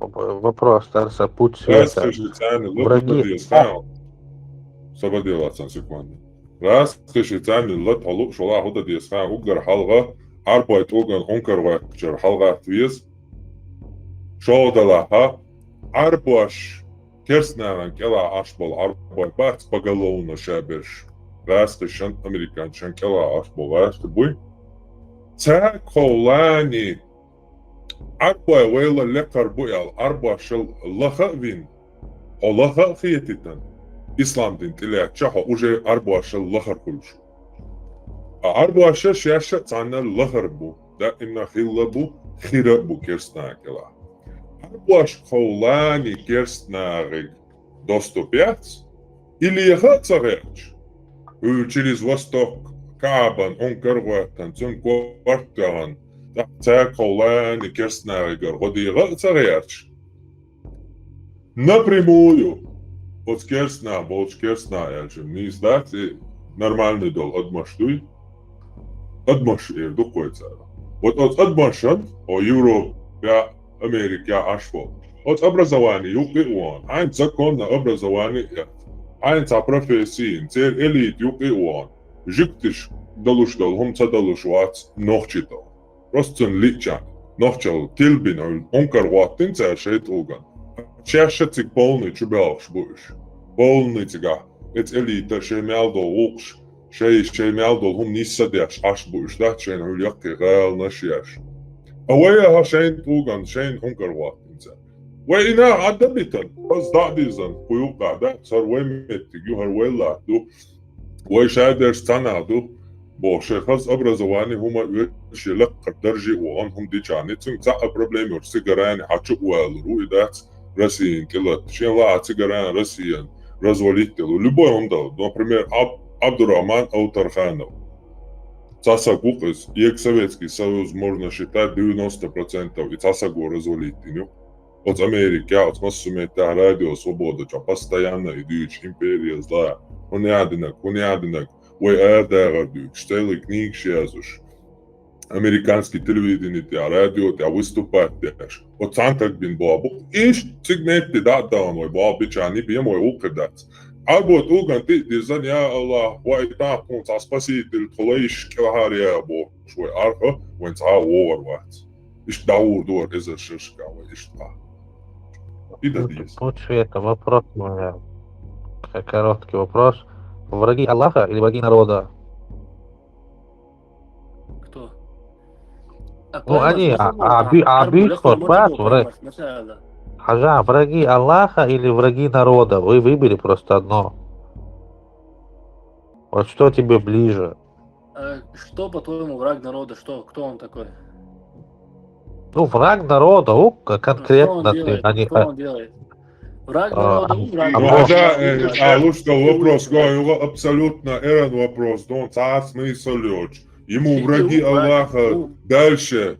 Вопрос, Тарса, путь света. Раскъа ши цӀа миллат Враги. хӀу дадес хаьа. Саба делац цхьан секунда. Раскъа ши цӀа миллат хьалу шула хӀу дадес хаьа. Уггар хьалха Ӏарбой тӀуган ункар гӀоттачар хьалгӀатта веза. Шолдалахьа Ӏарбош керснагӀан кӀела Ӏаш бол Ӏарбой бац поголовно ша берш. Раскъа шан американчан кӀела Ӏаш бол гӀаьшта буй. Цаьг ховлани Ӏарбой вайла лекхар бу аьл, Ӏарбошал лаха а вин, хьо лаха а хетитан, ислам дин тӀилаьчча хьо уже Ӏарбошал лахар хуьлуш. А Ӏарбоша шаьша а цхьаннар лахар бу, даимна хилла бу, хира а бу керстнагӀа кӀела. Ӏарбош ховлани керстнагӀиг доступ яц, и леха а ца гӀерташ. ХӀу через восток КаӀбан ункар гӀоттан, цун корт тоьгӀан, тӀаккха цаьг ховлани керстнагӀигар гӀо дегӀа а ца гӀерташ. Напрямую, оцу керстнагӀа болчу керстнагӀа аьлча, нийса дац, и нормальный долу адамаш дуй. Адамаш эр ду кхой цара. Вот оцу адамашан, о Европа, Америка Ӏаш волу. Оцу образование юкъе а вон, хьайн законно образование а яц. Хьайн цхьа профессия, церан элита юкъе а вон. Жуьгтиш долуш долу, хӀума ца долуш вац нохчи тӀо. Просто цунна лиъча, нохчалла тилбина, хьуна ункар гӀоттина цара шайн тӀулган. Шаьш а цига полный чубелхаш бу уьш. Полный цигахь, эца элита шайн мел долу гӀуллакхаш, шайн, шайн мел долу хӀума нисса а деш Ӏаш бу уьш дац, шайна хьуьлла яккхий гӀаланаш еш. А вай а хьан шайн тӀулган, шайн ункар гӀоттина цара. Вай и нах Ӏадда битан, хаза дӀа а дизан, кху юккъа дац, хӀара вай меттиг ю, хӀара вай латта ду. Вай шадерш цхьанна ду, бо шайн хаза образование хӀума оьцу, шен лаккхара дарже а вахана хӀума дичахьа, цуьнга цхьа а проблема йолуш цигарани хьачу а валур ву и дац, Россиян тӀелатта. Шен лаахь цигаран Россиян развалить делу. Любой хӀума дала. Например, Аб-, Абдурахман Алтарханов. Цхьа саг ву иза. Ега Советский Союз можно считать девяносто процентов и цхьа саго развалить дина ю. Оцу Америка, оцу массо меттехь Радио Свобода чохь постоянно и дуьйцу империя зла. ХӀун яа динарг, хӀун яа динарг, вай арадагӀар дуьйцуш, целый книгаш яздеш. Американский телевидение тӀехь, радио тӀехь выступать деш. Оцу цхьаьнатаг бина боху бу. Иштта цига метте дӀа а дахана вай боху бичахьа бен вай вукхи дац. Ӏарбо тӀулган тӀе а дизан, я Аллах, вай тӀаккха хӀун цхьа спаситель тхо лайш кӀелхьара яа бохуш вай арха, вайн цхьа а вогӀар вац. Иштта дӀагӀур ду вара эзар шершка вай иштта. И дан деза. Путь света, вопрос мой. К-, короткий вопрос. Враги Аллаха или враги народа? Кто? Ну, они, а, а, би-, а, бишхо, бат, вра-, Хьажа, враги Аллаха или враги народа? Вы выбери просто одно. Вот что тебе ближе? Э, Что, по-твоему, враг народа? Что? Кто он такой? Ну, враг народа, у, к-, Ну, конкретно что он ты, делает? а не Что ха-, он делает? Враг А, народа у, враг а Ну, народа. хотя, э, а лучше вопрос, го, юга абсолютно эрен вопрос, дон, цац мы солёч. Ему враги Аллаха дальше,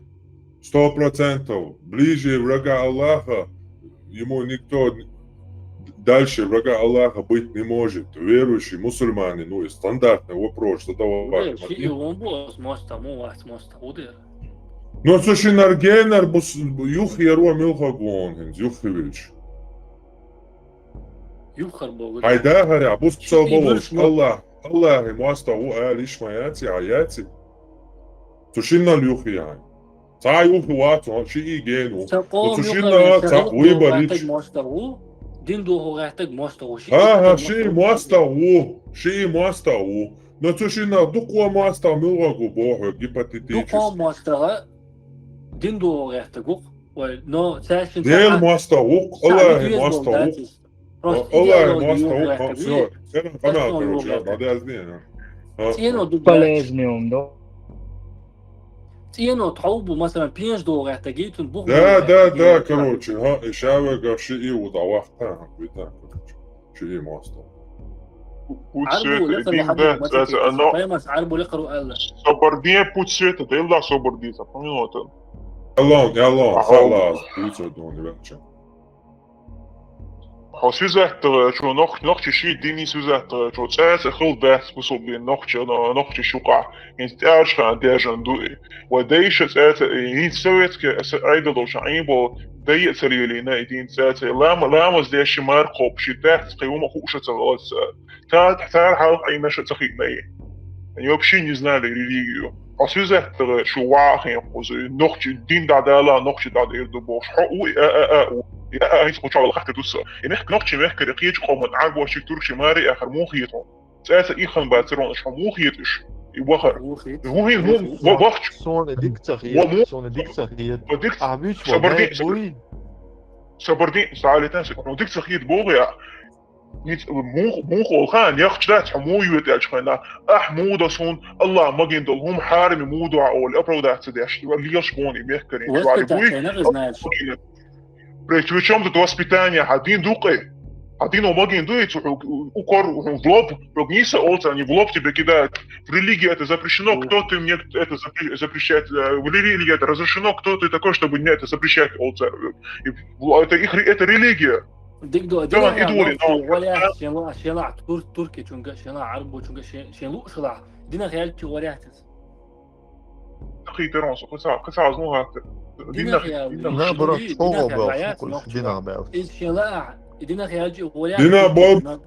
сто процентов, ближе врага Аллаха, ему никто дальше врага Аллаха быть не может. Верующий, мусульманин, ну и стандартный вопрос задавать. Ши и он бос моста, му вас моста, удер. Но слушай, Наргенер бус юхьеру милха гон, юхьевич. Юхар богу. Хайда харя, бус Ши цо и болош. бус мо- Аллах, Аллах, моста у али ишмаяци, аяци. Слушай, на юхьян. Ца юхьи вацу, ши и гену. Са къом Слушай, юхар, на са ца юхар уйбарич. гъатаг моста у, дин дугу гъатаг моста у, ши Ага, юхар ши моста у. моста у, ши моста у. Но слушай, на дуква моста милга гу боху, гипотетически. Дуква моста, дин дугу гъатаг у. Ой, но цачин Дел моста у, Аллах моста у. Аллах моста у, всё. Эрен канал, короче, надо здесь. Цено ду Полезный он, да? Цено тхаубу, масалан, пенж дугу гъатаг, итун бух. Да, да, да, короче, ха, и шаве гавши и вот авахта, ха, вита, короче. Ши и моста. Пуцвета, и дин да, цаца, но Паймас арбу лекару Аллах. собордин пуцвета, да илла собордин, запомнил это. Аллах, Аллах, Ага. халас, пуцвета, он верча. Хо сюзеттера, чо нох, нохчи ши дини сюзеттера, чо цаца хил дац бусулбин нохчи, но нохчи шука. Ин тяжка дежан дуи. Ва дейша цаца, ин советский, айдолша, ин бол, дайя царелина, и дин цаца, лама, лама здесь ши маркоп, ши дац, кайума хуша цаца. Та, та, хал, ай наша цахи най. Они вообще не знали религию. А сюзеттера, чо вахин, кузы, нохчи, дин да дала, нохчи да дир ду бош. Хо, у, а, а, а, у. Я, а, ин скучал, хахта дуса. И мех, нохчи мех, кирихич, коман, арбоши, турчи, мари, ахар, мухитон. Цаца ихан бацерон, шо мухитиш. И вахар. Мухит. Мухит, ну, ва-, вахч. Соны дик Ва-, цахиет, му-, соны дик цахиет. Ва дик А бич Собордин, ва буй. Собордин, салитан, ну, дик цахиет богу, я. Ниц, му, му холхан, яхчдац, му юет, я чхайна. Ах, му да сон, Аллах, маген дол, хум харми му да, ол, оправдаться деш, льёш бони, мех карин, чвари буй. Причём тут воспитание, один дукъе. Один омагин дует, у, у, укор, у, в лоб, прогнися, олца, они в лоб тебе кидают. В религии это запрещено, кто ты мне это запре-, запрещает, э, в религии это разрешено, кто ты такой, чтобы мне это запрещать, олца. И в-, это их ре-, это религия. Дигдо, Давай, дина иду, нохчи ну, валя, да. Шела, шела, тур, турки чунга, шела, арбу чунга, шен, шен лу шела. Дина хялчи варятис. Хитерон, со, кыса, кыса, ну, хатер. Дина хял, На, брат, дина шоу хял, бел, валя, слушай, нохчи. дина бел. Из шела, дина хялчи валя. Дина боб-,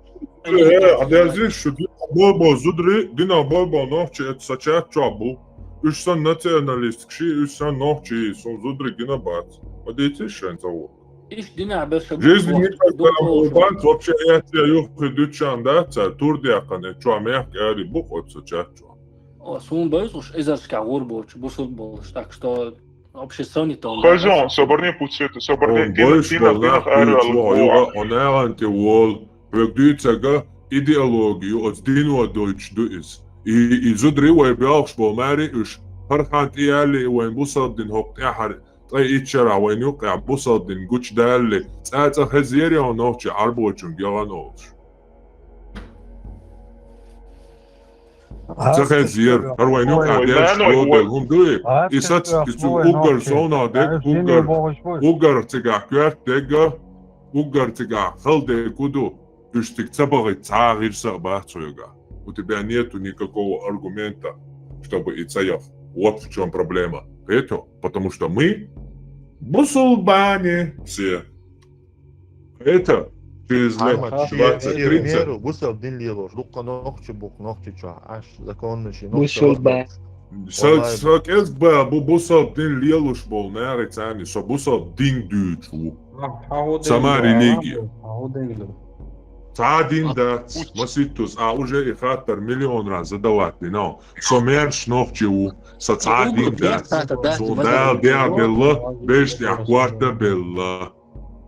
Э, а да здесь, что дина бобо зудри, дина бобо нохчи, это сачат чабу. Уж сан националист, кши, уж сан нохчи, сон зудри дина бац. А дети шен того. Иш дина бел шабу. Жизнь бу-, никогда бу-, бу-, не бац, вообще, я тебя юхи дючан, да, ца, тур диакан, э, чуа мягк, ари бук, от сачат чуа. О, сун бейс уж эзарска гур болч, бусул болч, так что вообще сони тон. Хозяин, соборни пуцвета, соборни Он дина, больше дина, был дина, нахуй, арвал, чего, буа. юга, он аьланти вол, век дуйцага идеологию, от динва дойч дуис. И, и зудри вай бялхш бол мари уж, хархант и али вайн бусалдин хок тяхар, тай ичара вайн юкъя бусалдин гуч далли, цаца хезери он нохчи арбочун гелан олш. Ца хезер, хар вайн юкъя Ой, деш да, ну, лобел ой. хум дуи, и сац, и цу угар соуна дег, угар, угар цигах кверт дега, угар цигах хал дег уду, уж тик цабагы цагир са бацуга. У тебя нету никакого аргумента, чтобы и цаях. Вот в чем проблема. Это потому что мы мусульмане все. Это через лет Ама чи двадцать-тридцать. меру, бусал дин лилош, дукка нохчи бук, нохчи чуа, аш законный ши, нохчи Бусулба. Са, са кез ба, бу бусал дин лелуш бол, нари цани, со бусал дин дючу. Сама религия. Ца дин дац, маситус, а уже и хаттар миллион раз задавать, но со мерш нохчи у, со ца дин дац. Со дал дя белла, беш дя кварта белла.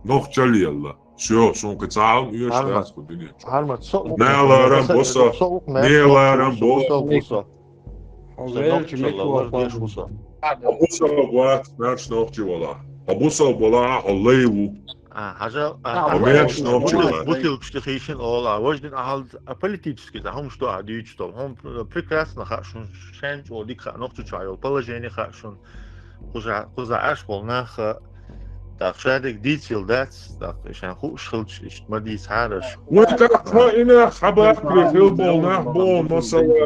Нохча лелла. Всё, сон кыцаун уеш Арма. Дац ку динечу. Арма, со ук. Неларам боса, Со ук, неларам со боса. ук, боса. Хозяин, Нохчи белла, лар деш боса. Абусал вац, мерш нохчи вала. Абусал бола, а лейву. А, хьажал, а, А, хьажал, мегаш нохчи бутил-, бутилкаш тӀе хийшина ола, а, важа дина ахьал, а, политически, да, хӀумаш ду ахьа дуьйцуш долу. ХӀума прекрасно хаьа шун, шен чӀогӀа дика хаьа Нохчийчохь йолу положение хаьа шун. Кхуза, кхуза Ӏаш болу нах, а, тӀаккха шадерг дийцийла дац, тӀаккха шайн хууш хилча, иштта ма дийцахьара аша. Вай тӀаккха цхьа инах хьабаккхале хила болу нах бу, масала,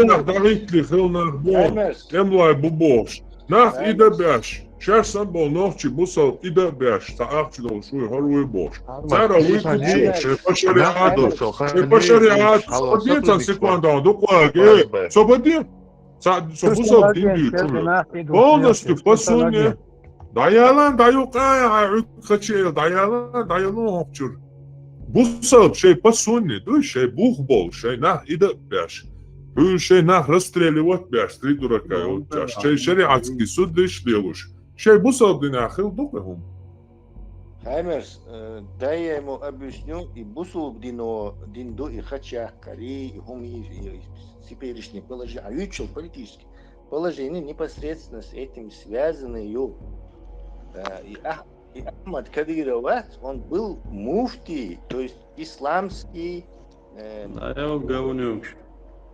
инах дӀахӀиттале хила нах бу, тӀемалой бу бохуш. Нах и дан беш, шаьш санна болу нохчий бусалба и дан беш, цхьа ахча долуш вуй, хӀара вуй бохуш. Цара вуй кучу, шайн по шариӀату, шайн по шариӀату, со баде цхьа секунда, дукха ваге, со баде, цхьа, со бусалба дин дуьйцу хӀума. Полностью по сунне. ДӀаяла, дӀаюкъа, хьан Ӏуьрг кхачийла, дӀаяла, дӀаяла хӀокхучуьра. Бусалба шайн по сунне дуй, шайн бух болуш, шайн нах и дан беш. Хьуьлла шайн нах расстреливать беш, три дурака йолчаш, шайн шариатский суддаш лелуш. Шайн бусалба динехь хила ду кху хӀума. Хаймерс, э, дай я ему объясню, и бусалба дино, дин ду, и хачаккхари, и хӀума, и, и, и теперешнее положение, а уьйцул политически. Положение непосредственно с этим связано, ю. Э, и Ах-, и Ахмад Кадыров, а, он был муфти, то есть исламский, э, Да, я говнюк.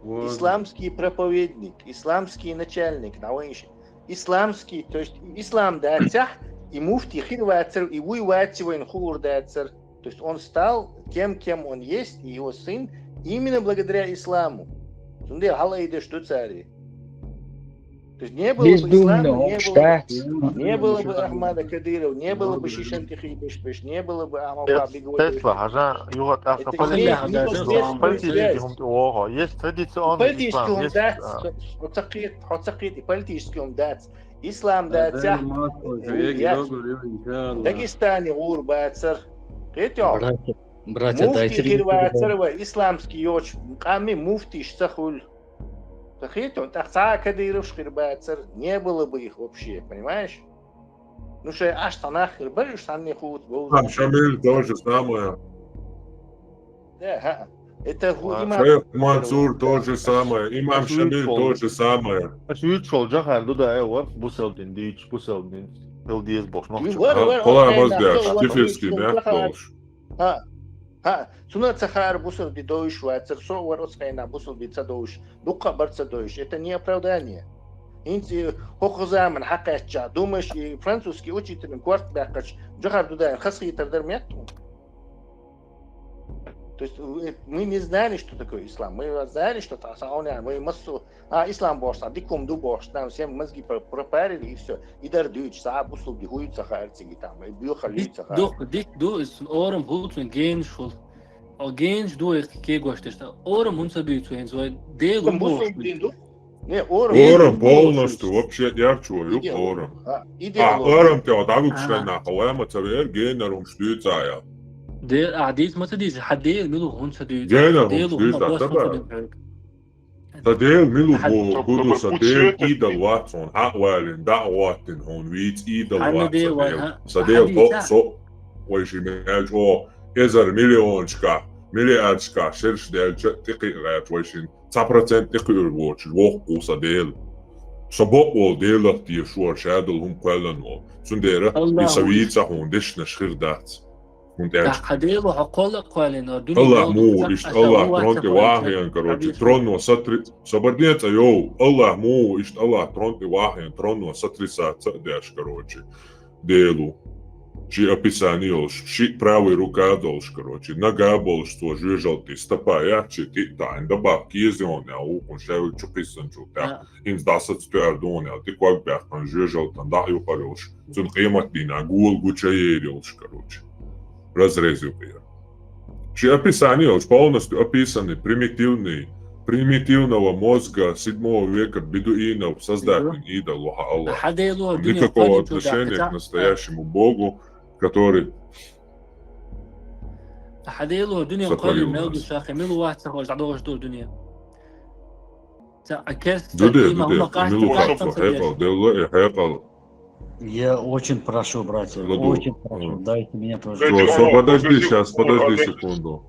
Вот. Исламский проповедник, исламский начальник, науинш-, исламский, то есть ислам дацахь, и муфти хир вацар, и вуй ваци вайн хуур дацар. То есть он стал тем, кем он есть, и его сын, именно благодаря исламу. Цундела хьалаайдеш ду цари. То есть не было бы ислама, не было бы, не было бы Ахмада Кадырова, не было бы Шишан Тихий Бешбеш, не было бы Ахмада Бигвоева. Тесла, хьажа, юха тӀаккха Это политический имеет непосредственную связь. Политический хӀума тӀе вогӀу. Есть традиционный ислам, есть, а, хьо ца кхет-, хьо ца кхет, и политический хӀума дац. Ислам дацахь, я Дагестане гӀур бацар. Кхетий хьо? Братья, братья, муфти хир вацар ва исламский йоцу къамми муфтиш ца хуьлу. Ца хетон, тӀаккха цхьа а Кадыровш хир бацар, не было бы их вообще, понимаешь? Ну, шайн Ӏаш цхьа нах хир бара, уьш цхьанне хууц бовза. Имам Шамиль то же самое. Да, хӀа. Это хӀу-, имам Шейх Мансур то же самое. Имам Шамиль то же самое. Аш вуьйцуш волу Джохар Дудаев вара бусалба дин дийцуш, бусалба дин хила деза бохуш нохчо. Вара, вара, вара, вара, вара, вара, киферский вара, мягко вара, долуш. ХӀа. ХӀа, цунах ца хаьара бусалба ди довзуш вацара, со а вара оцу хенахь бусалба ди ца довзуш, дуккха а бара ца довзуш. Это не оправдание. ХӀинца и хӀокху заманахь хьакхаьчча, думаешь, и французский учитель корта баьккхача, Джохар Дудаевна хазахетар дара меттахула. То есть, э, мы не знали, что такое ислам. Мы знали, что там, мы массу А, ислам бохуш, цхьа дика хӀума ду бохуш, там всем мозги про-, пропарили, и всё. И дара дуьйцуш, цхьа а бусалба ди хӀу ю ца хаьара цига там, и боьхалла ю ца хаьара. Дика ду, дика ду, иза орам хӀу цуьнан генаш хуьлу. О, генаш ду, и кегош деш, орам хӀунда ца дуьйцу хӀинца вай? Дела хӀун бохуш бу? Дин ду? Не, орам. Орам полностью, вообще ярчо ю орам. А, орам тӀе дӀавуьгуш хенахь, хьо вай ма ца веара, генара хӀумаш дуьйцу а ял. Де-, а, дийца ма ца дийца, хьан Дела мила ву хӀунда ца дуьйцу? Генара хӀумаш дуьйцу, ца баьхка. Сан Дела мила ву бу-, бу ду, сан Дела идол вац хьуна, хьа а валийна, дӀа а гӀоттийна хьуна, вийца идол вац сан Дела. Сан Дела тхо а, со а вайшимма аьлча, оха эзар миллионашкахь, миллиардашкахь шераш даьлча а тӀекхиа гӀерташ вайшимма цхьа процент тӀекхуьур воцуш воккха ву сан Дела. Со бакъ волу Делах теша вара шадолу хӀума кхоьллина волу. Цундела и сан вийца хьуна дешнаш хир дац. ХӀунда аьлча хьан Дела хьо кхолла а кхоьллина, дуьне Аллах муха ву иштта, Аллах трон тӀе вахьийна, короче, тронно сатри-, собар де цӀа йов, Аллах муха ву иштта, Аллах трон тӀе вахьийна, тронно сотрясаться а деш, короче, Дела ву. Шен описание йолуш, шиъ правая рука долуш, короче, нога болуш цо жоьжалти стопа яц, шиъ тӀе а таӀийна, дабахка еза йона аьлла, вукхунна шаьвил чу кхиссанчул тӀаьхьа. ХӀинца дӀасаца тоьар дуна аьлла, тӀе ког баьккхина жоьжалтана дӀа а юкъара йолуш, цуьнан къематдийнахь гола гуча а ер йолуш, короче. Разрез юкъера. Ши описание йолуш, полностью описанный, примитивный, примитивного мозга седьмого века бедуинов, создатель идол, ваха Аллах. Никакого отношения к настоящему Богу, который Хьан Дела ву дуьне кхоьллина мел ду сахе, мила вац ца хьожа дӀадохуш ду дуьне. Ца а керста Дуде, дуде, мила вац хьекъал, делла и хьекъал. Я очень прошу, братья, очень прошу, дайте мне тоже. Всё, всё, подожди, щас, подожди секунду.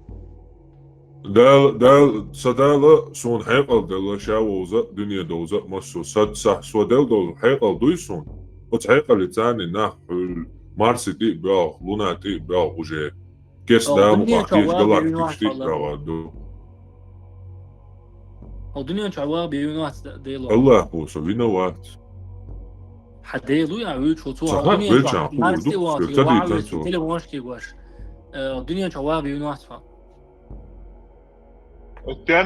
Дал, дал, са Дала суна хьекъал делла, ша вовза, дуьне довза, массо, сад са, со дел довза, хьекъал дуй суна? Оцу хьекъале царни нах хьуьлла, Марсе тӀе а боагӀа, Луна тӀе а боагӀа уже. Кес О, да дуьнен мукъа чу кхеча вагӀа галактикаш тӀе а боагӀа ду. О, дуьнен чу вагӀа бе вина вац Дело. Аллах бу со вина вац. Хьа Дело я вуьйчу цо. Ца хьа дуьнен чу велчан ху Марсе ду, вац, ца вац, дитан цо. Телефонаш кегош. Э, дуьнен чу вагӀа бе вина вац. Хотя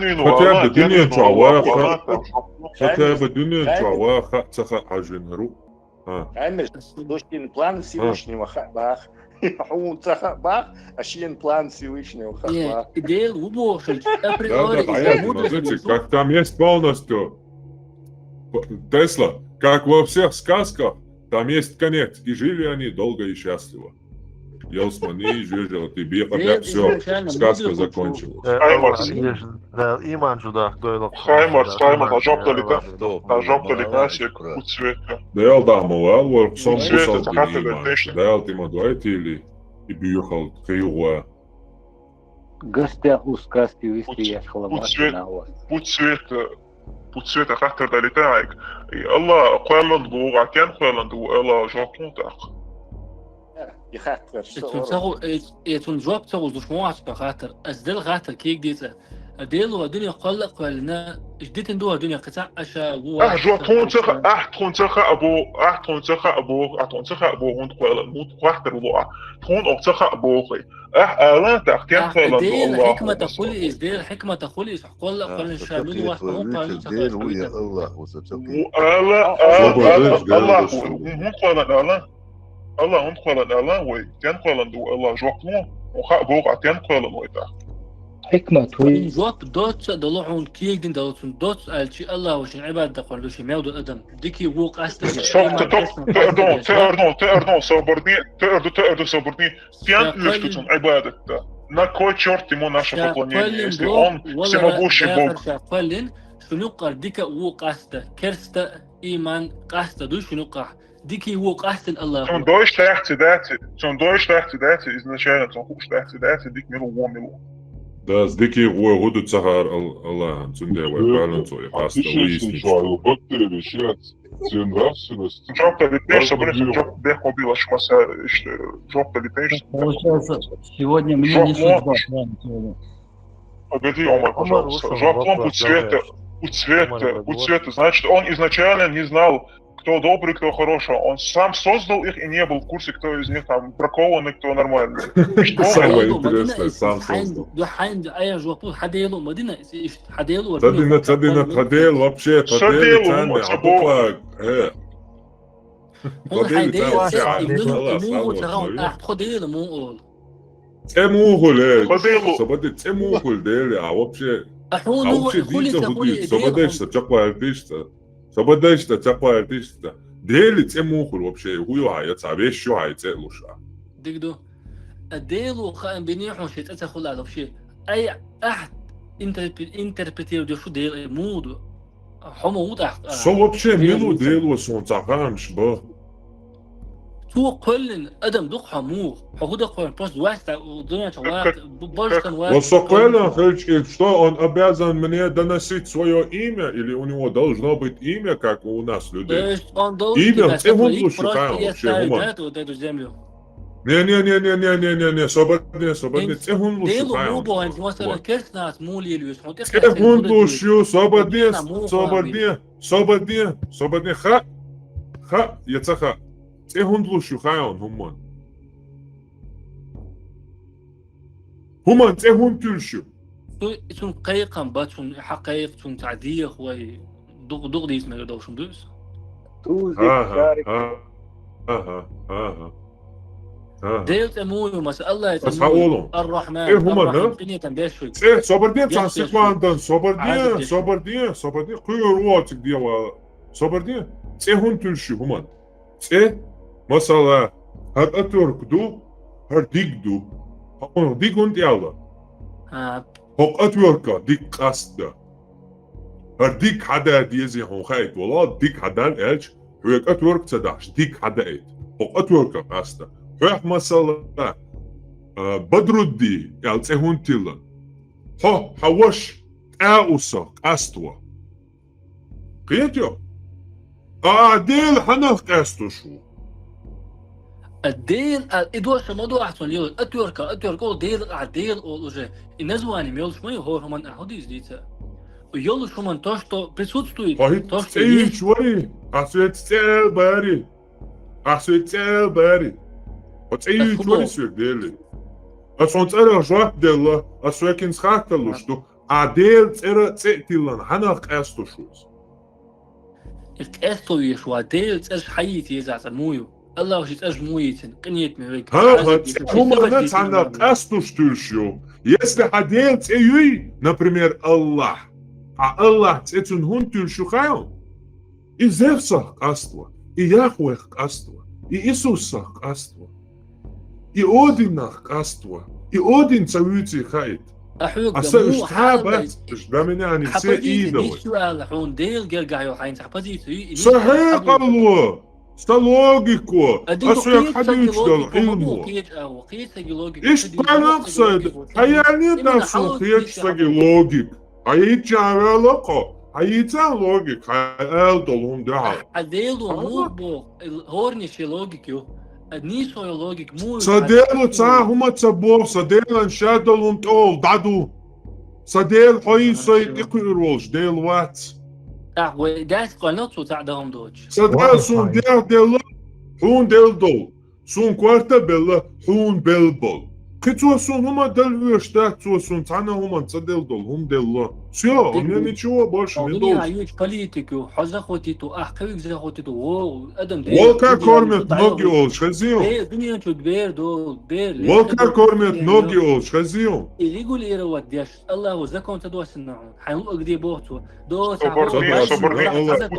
бы дуьнен чу вагӀа, хотя бы дуьнен чу вагӀа, ца хьа хьажин ру. А. Амир, то есть план Всевышнего хьа бах. Хьун ца хьа бах, а шен план Всевышнего хьа бах. Дело убохшич, априори. Да, да, понятно, но знаете, как там есть полностью. Тесла, как во всех сказках, там есть конец, и жили они долго и счастливо. Ялсмани, жижел, ты беха, все, сказка закончилась. Хаймарс. Да, иман чу дахка дойла. Хаймарс, Хаймарс, а жоп далита? А жоп далита, Насик, пусть света. Дел да ма вал, вор сом пусть света, бусал дин иман. Дел ти ма дуай тили, и бюхал, кыйгъуа. Гостя у сказки вести я шхаламат на вас. Пусть света, пусть света хаттар далита айк. И Аллах, кхойлан ду, а кен кхойлан ду, Аллах, жоп тун так. И хаттар, и цун ца ху-, и, и цун жоп ца гуз душ мо аска хаттар. Аз дел хаттар кек дица. Дело дуьне кхолла кхойлна, иш дитин дуа дуьне кхаца аша, ву Ах, жо тхунцаха, ах, тхунцаха або, ах, тхунцаха або, ах, тхунцаха або, хун кхойлан, хун кхахтар луа. Тхун охцаха або хай. Ах, алан, тах, тян кхойлан ду Аллах. Хикмата хули из, дел хикмата хули из, кхолла кхойлна шамил вахт, хун кхойлна шамил вахт. Аллах, Аллах, Аллах, хун кхойлан, Аллах. Аллах, хун кхойлан, Аллах, вай, тян кхойлан ду Аллах, жо хун, хун ха бо, а тян кхойлан вай та. Хикмат хуй. Жоп доцца дало хьун кегдин дало цун доц алчи Аллах вашин ибадат да кхорлуши мел ду адам. Дики ву къаста. Сохта, ток, те эрдон, те эрдон, те эрдон, соборни, те эрду, те эрду, соборни. Пьян уж тут он ибадат да. На кой черт ему наше поклонение, если он всемогущий Бог? Кхойлин, шунукъар дика ву къаста, керста, иман къаста ду шунукъа. Дики ву къастин Аллах. Цун дойш тахти дати, цун дойш тахти дати, изначально цун хуш тахти дати, дик миру ву миру. Да, с дики ву гуду цахар Аллах, цун де вай балан цой, къаста уйсни. Бактерия, шец, цен нравственность. Жоп далит, пеш, собрать, жоп бехо билаш маса, иште, жоп далит, пеш. Получается, сегодня мне не судьба. Погоди, Омар, пожалуйста. Жоп он у цвета, у цвета, у цвета. Значит, он изначально не знал, кто добрый, кто хороший. Он сам создал их и не был в курсе, кто из них там бракованный, кто нормальный. Самое интересное, сам создал. Хадейлу, Мадина, хадейлу, хадейлу, вообще, хадейлу, царни, абуква, э. Хадейлу, царни, хадейлу, хадейлу, муу ол. Цӏе мухуль, э, собади, цӏе мухуль дели, а вообще, а вообще дица худи, собадеш са, чакъвар дишта. Собадеш та, чакъвар дишта. Дели цӏе мухуль вообще, хуйо хай, ца вещо хай, цӏе луша. Дигду. А делу хаан бини хун ши цӏе хула вообще. Ай, а, интерпре-, интерпретировать шу дели муду. Хьо ма ву тӀаккха. Со вообще мила дело сон ца хаамаш ба. Цо кхоьллина адам ду-кх хьо муха? Хьо хӀу да кхоьллина? Просто вац, дуьнен чу вац, божкан вац. Вот со кхоьллина хилча, что он обязан мне доносить своё имя, или у него должно быть имя, как у нас людей? Имя, цӀе хӀунда луш ю хаам вообще, хӀума? Не, не, не, не, не, не, не, не, собар де, собар де, цӀе хӀунда луш ю хаам? ЦӀе хӀунда луш ю, собар де, собар де, собар де, ха, ха, я ца ха. ЦӀе хӀунда луш ю хаам хӀуман? ХӀуман цӀе хӀунда туьллуш ю? Цу, цун кхайкхам ба, цун хьакхайкха, цун цхьа деха вай, дукъ-, дукъ дийца мегар долуш хӀума ду иза? Ага, ага, ага, ага. Дела цӀе муха ю, масала, Аллахь цӀе муха ю? Ар-Рахьман, Ар-Рахьим, къинхетам беш вай. ЦӀе, собар де, цхьан секундан, собар де, собар де, собар де, кхуьйгара ву оциг дела, собар де. ЦӀе хӀунда туьллуш ю хӀуман? ЦӀе, масала, хӀара отвёртка ду, хӀара диг ду. Хьуна диг хӀунда аьлла? ХӀокху отвёртках диг къаста. ХӀара диг хьадан дезий хьуна хаийта вала, диг хьадан аьлча, хьоьга отвёртка ца дахьаш, диг хьадаийта. ХӀокху отвёртках къаста. Хьоьх, масала, а, Бадрудди аьлла цӀе хӀунда тиллина? Хьо, хьан ваша, тӀаусах къаста ван. Кхетий? А, а Дела хьанах къаьсташ ву? А Дела, а, и дош ма ду ахьа цунна йолу, а тёрка, а тёрка, о, Дела, а, Дела, о, уже. И название йолуш ма ю, хӀора хӀуманна ахьа хӀун дийца дийца. Йолуш хӀуманна то, что присутствует, хӀо хӀинца то, что цӀе есть. Юьйцу вари, ахьа соьца цӀе ала бари. Ахьа соьца цӀе ала бари. Хьо цӀе юьйцу вари соьга, Дела. Ас хьуна цӀарах жоп делла, ас соьга хӀинца хатталуш ду. А Делан цӀера цӀе а тиллина, хьанах къаьстуш ву иза? И къесто веш ван, Делан цӀераш хьан йийца еза цкъа муй ю? Аллаху ши цӀераш муй йийцина, къинхетаме вега. ХӀан, хӀан, цӀе хӀуманна цхьанна къастуш туьлуш ю. Если хьан Делан цӀе юй, например, Аллах, хьан Аллах цӀе цунна хӀунда туьлуш ю хаьий? И Зевсах къаст ван, и Яхвех къаст ван, и Исусах къаст ван, и Одинах къаст ван, и Один ца вуьйций хаийта. А хьоьга аса муха уьш цхьа а бац, уьш для меня они все идолы. Нисса ала хьуна Делан гергахь йолу хьайна цхьа позицию, и Сан хьекъало, сан логико, а дика аса хьоьга хьадуьйцуш долу Ӏилмо. Иштта кхоьллакх сайда, хьан яьллий дан суна кхечу саги логик? Хьан йийцан ваьлла кхо, хьан йийцан логик, хьан ала долу хӀума дуьхьал. Хьан Дело муха боху, хӀорне шен логик ю. Нийсо йолу логик муха ю? Сан Дело цхьа а хӀума ца боху, сан Делан ша долу хӀума тӀехула дӀаду. Сан Дела хьо йий, со тӀекхуьур волуш Дела вац. ТӀаккха вай дас кхоьллина цо цхьаъ дан хӀума доцуш. Сан Дела суна дегӀ делла, хьуна делла долу. Суна корта а белла, хьуна белла болу. Кхин цо суна хӀума дала веш дац, цо суна цхьана а хӀуманна ца делла долу хӀума делла. Всё, у меня ничего больше не должен. Хьо дуьнен чу политик ю, хьо захватить ву, ахь кхуьнга захватить ву, вогӀу адам дерриг. Волка кормят ноги олуш хезий хьуна? Э, дуьнен чу бер долу, бер. Волка кормят ноги олуш хезий хьуна? И регулировать деш, Аллаху закон ца доссина хьуна. Хьайн луъаг де боху цо. Доса хьо, Аллах, Аллах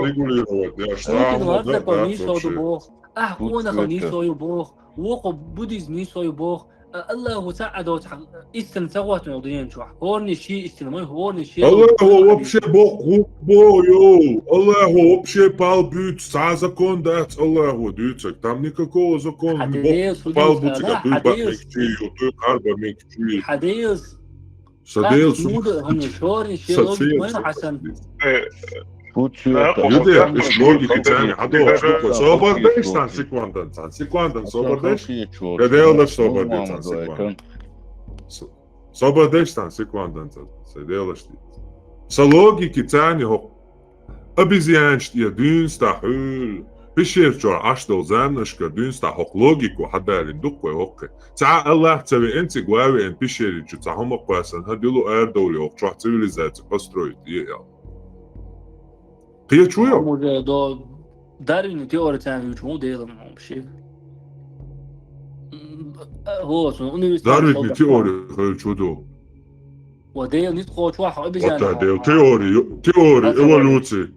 регулировать деш, Путин ван закон нийсо ду боху. Ахь къонахалла нийсо ю боху, вукхо буддизм нийсо ю боху. А Аллаху цхьаъ а доцу хьан истина ца хӀоттийна дуьнен чохь. ХӀорне шен истина ма ю, хӀорне шен. Аллаху вообще боху, боху, йо. Аллаху вообще пал буьйцу, цхьа а закон дац Аллаху дуьйцург. Там никакого закона не боху. Пал буьйцург, дуй бан мегчий ю, дуй къарбан мегчий. Хьан Делас Сан Дела суна. Юде, иш логика царна хьадо. Собар дайш цхьана секундан, цхьана секундан, собар дайш? Я Делаш собар дайш цхьана секундан. Собар дайш цхьана секундан, сан Делаш ди. Сан логика царна хӀокху. Обезьянаш тӀе дуьйна стахь хьуьлла, пещера чохь Ӏаш долу заманашкара дуьйна стахь хӀокху логико хьадалийна дуккха вай хӀокхе. Цхьа а Аллах ца веана, цига ван а веана, пещери чу цхьа хӀума а кхоьссина, хӀан, дилу арадовлий хӀокху чохь цивилизаци построить е аьлла. Кхечу йо? Дарвин теори царна юучу ма ву Делан хӀума ши. ХӀо, цунна университет Дарвин теори хевчу ду. Ва Дела ницкъ кхочу ваха обезьяна. Ва Дела теори, теори эволюции.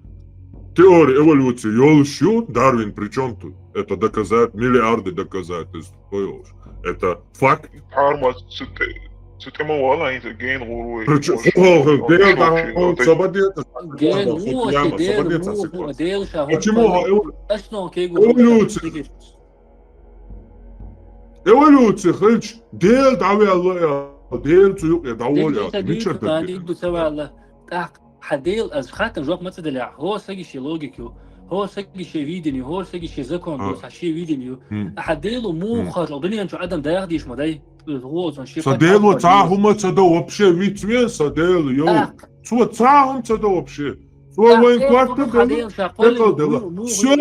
Теори эволюции йолуш ю, Дарвин при чём тут? Это доказать, миллиарды доказательств йолуш. Это факт. Хьарма цу тӀе, цу тӀе ма вала, хӀинца ген гӀур вай. При чём? Дела дан собадета. Ген гӀур, Дела дан собадета. Почему? Основа кегу. Эволюция. Эволюци хилча, Дела дӀавелла аьлла, Дела цу юкъе дӀаволла аьлла, мичара даггара? Дигду ца ваьлла. ТӀаккха хьан Дела, ас хаттам жоп ма ца делахь, хӀо саги шен логика ю, хӀо саги шен видение ю, хӀо саги шен закон ду, хьан шен видение ю. Хьан Дела муха хьожа, дуьнен чу адам даха дийш ма дай. Сан Дела цхьа хӀума ца до вообще, виц вен сан Дела, йо. Цо цхьа хӀума ца до вообще. Цо вайн корта делла, тӀекъал делла. Всё.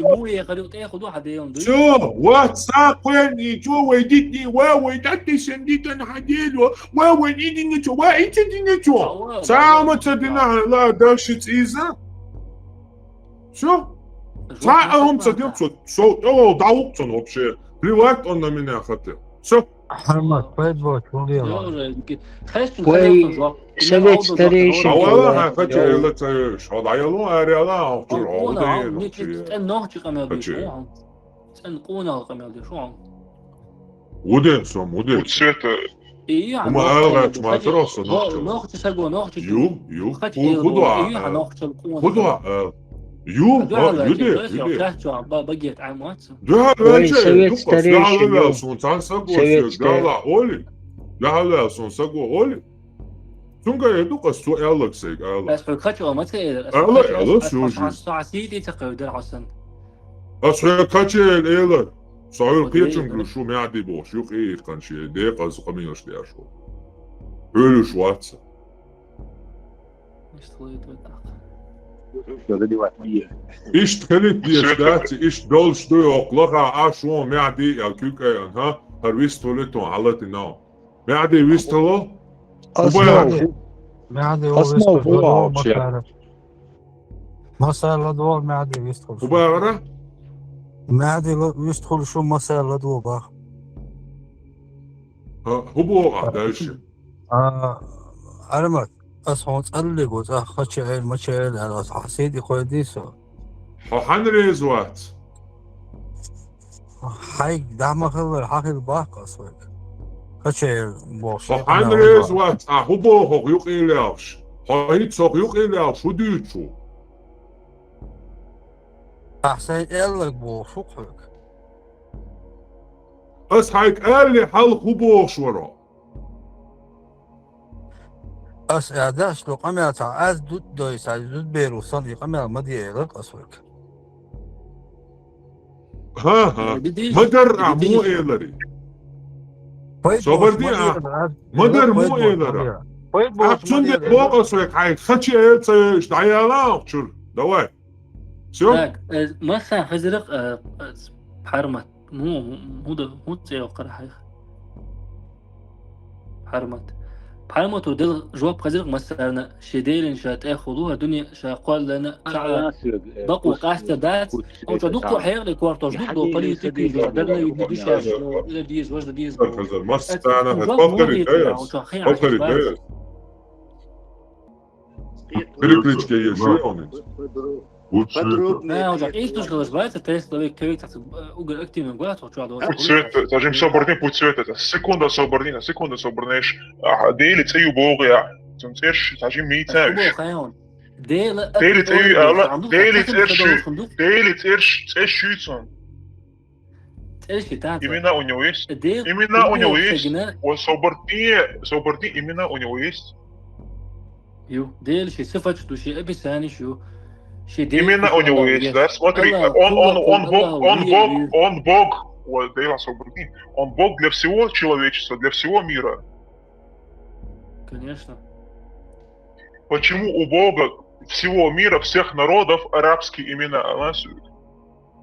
Всё, вот, ца кхоьллинчо, вай дитни, ва, вай датти сен дитан хьан Дела, ва, вай идинчо, ва, ицадинчо. Цхьа а хӀума ца дина хьан ла, дальше цӀийза. Всё. Цхьа а хӀума ца дина цо, со тӀе дӀавуккху цунна вообще. Плевать он на меня хотел. Всё. Ахьмад, пайда боцу, хӀун делахь? Вай совет старейшин. Хьо вала хьан кхача элла ца йоьш. Хьо дӀаялун араяла хьо чуьра. Хьо дӀаялун чуьра. ЦӀен нохчи къамел деш ву хьо. ЦӀен къонахал къамел деш ву хьо. Вуден сом, вуден. Вуд света. ХӀума ала гӀач ма тара со нохчал. Нохчи саго, нохчи. Ю, ю. Ху, ху дуа. Ху дуа. Ю, ю де, ю де. Багет Ахьмад. Дуьхьал ваьлча, совет старейшин, дуьхьал ваьлла суна цхьана саго, соьга Дала оли. Дуьхьал ваьлла суна саго оли. Цунга э ду къас цо аьллаг сайга ала. Ас хьоьга кхачо ма ца элира. Ала, ала, ас хьо сийти ца кхевдара хьо сан. Ас хьоьга кхачо элира. Со хьуьлла кхечунга шу маьӀди бохуш, юкъе иккханче, декъаза къамелаш деш ву. Хьуьллуш вац. Иштта хилийта вай тӀаккха. Иштта хилийта дезаш дац, иштта долуш ду хӀокху лаха, а шун маьӀди а куьг айана, хӀа? ХӀара вистхуьлу тхуна хьалатина. МаьӀди вистхуьлу? Ас хӀун бара? МаьӀди ву вистхуьлу, масала. Масала ладогӀа маьӀди вистхуьлу. ХӀун бара? МаьӀди вистхуьлу шу масала ладогӀа баха. ХӀун боху ахь дальше? А, Армат, ас хьуна цӀаллиг ву, цӀа хача айла, мача айла аьлла, ас хьан сий тӀе кхойдий со? Хьо хьанна реза вац? Хьайга дӀа ма хиллара, хьан хила баккха ас вайга? Хача айла боху. Хьо хьанна реза вац? Ахь хӀун боху хӀокху юкъе лелхаш? Хьо хӀинца хӀокху юкъе лелхаш хӀун дуьйцуш ву? Ахь сайн аьлларг бохуш ву хьоьга. Ас хьайга аьллий хьалха хӀун бохуш вара? Ас аьлла, аш ду къамел цхьа, аз зуда дойса, зуда бер ву сан, и къамел ма де элира ас вайга. ХӀан-хӀа, ма дарра ахь муха эларий? Собар де ахь, ма дарра муха элара? Ахь цундела боху ас вайга, хьайга хача айла ца йойуш, дӀаяла ахь чуьра. Давай. Всё? Так, э, масса хазирах, э, э, Пхьармат. Му, му, хӀун да, хӀун цӀе йоккхура хьайх? Пхьармат. Пхьармато делла жоп хазирах массарна, шен Делан ша тӀехула ву, хӀара дуьне ша кхоьллина, ца бакъо къаста дац, оцу дуккха хьекъале кортош ду, до политики, до дарна юкъа дишаш, ила деза, важа деза. Массарна, повторить, повторить. Перекличка есть, что он? Подробнее. А, уже къийсуш хилаш бац, тесла век, век цхьацца, э, угар активно гуат, хьо чохь долу. Пусть цвет, сажим соборни, пусть цвет это. Секунда соборни, секунда соборнеш. А, Дели цӀе ю богӀу я. Цун цӀерш, сажим мийца. Дела Дели цӀе ю, ала, Дели цӀерш, Дели цӀерш, цӀерш ю цун. Имена у него есть. Имена у него есть. Ва соборни, соборни, имена у него есть. Ю, Дела ши сифатш ду, ши описаниш ю. Ши Дела имена у него есть, да? Смотри, он, он, он Бог, он Бог, он Бог. Ой, Дела соборни. Он Бог для всего человечества, для всего мира. Конечно. Почему у Бога всего мира, всех народов арабские имена?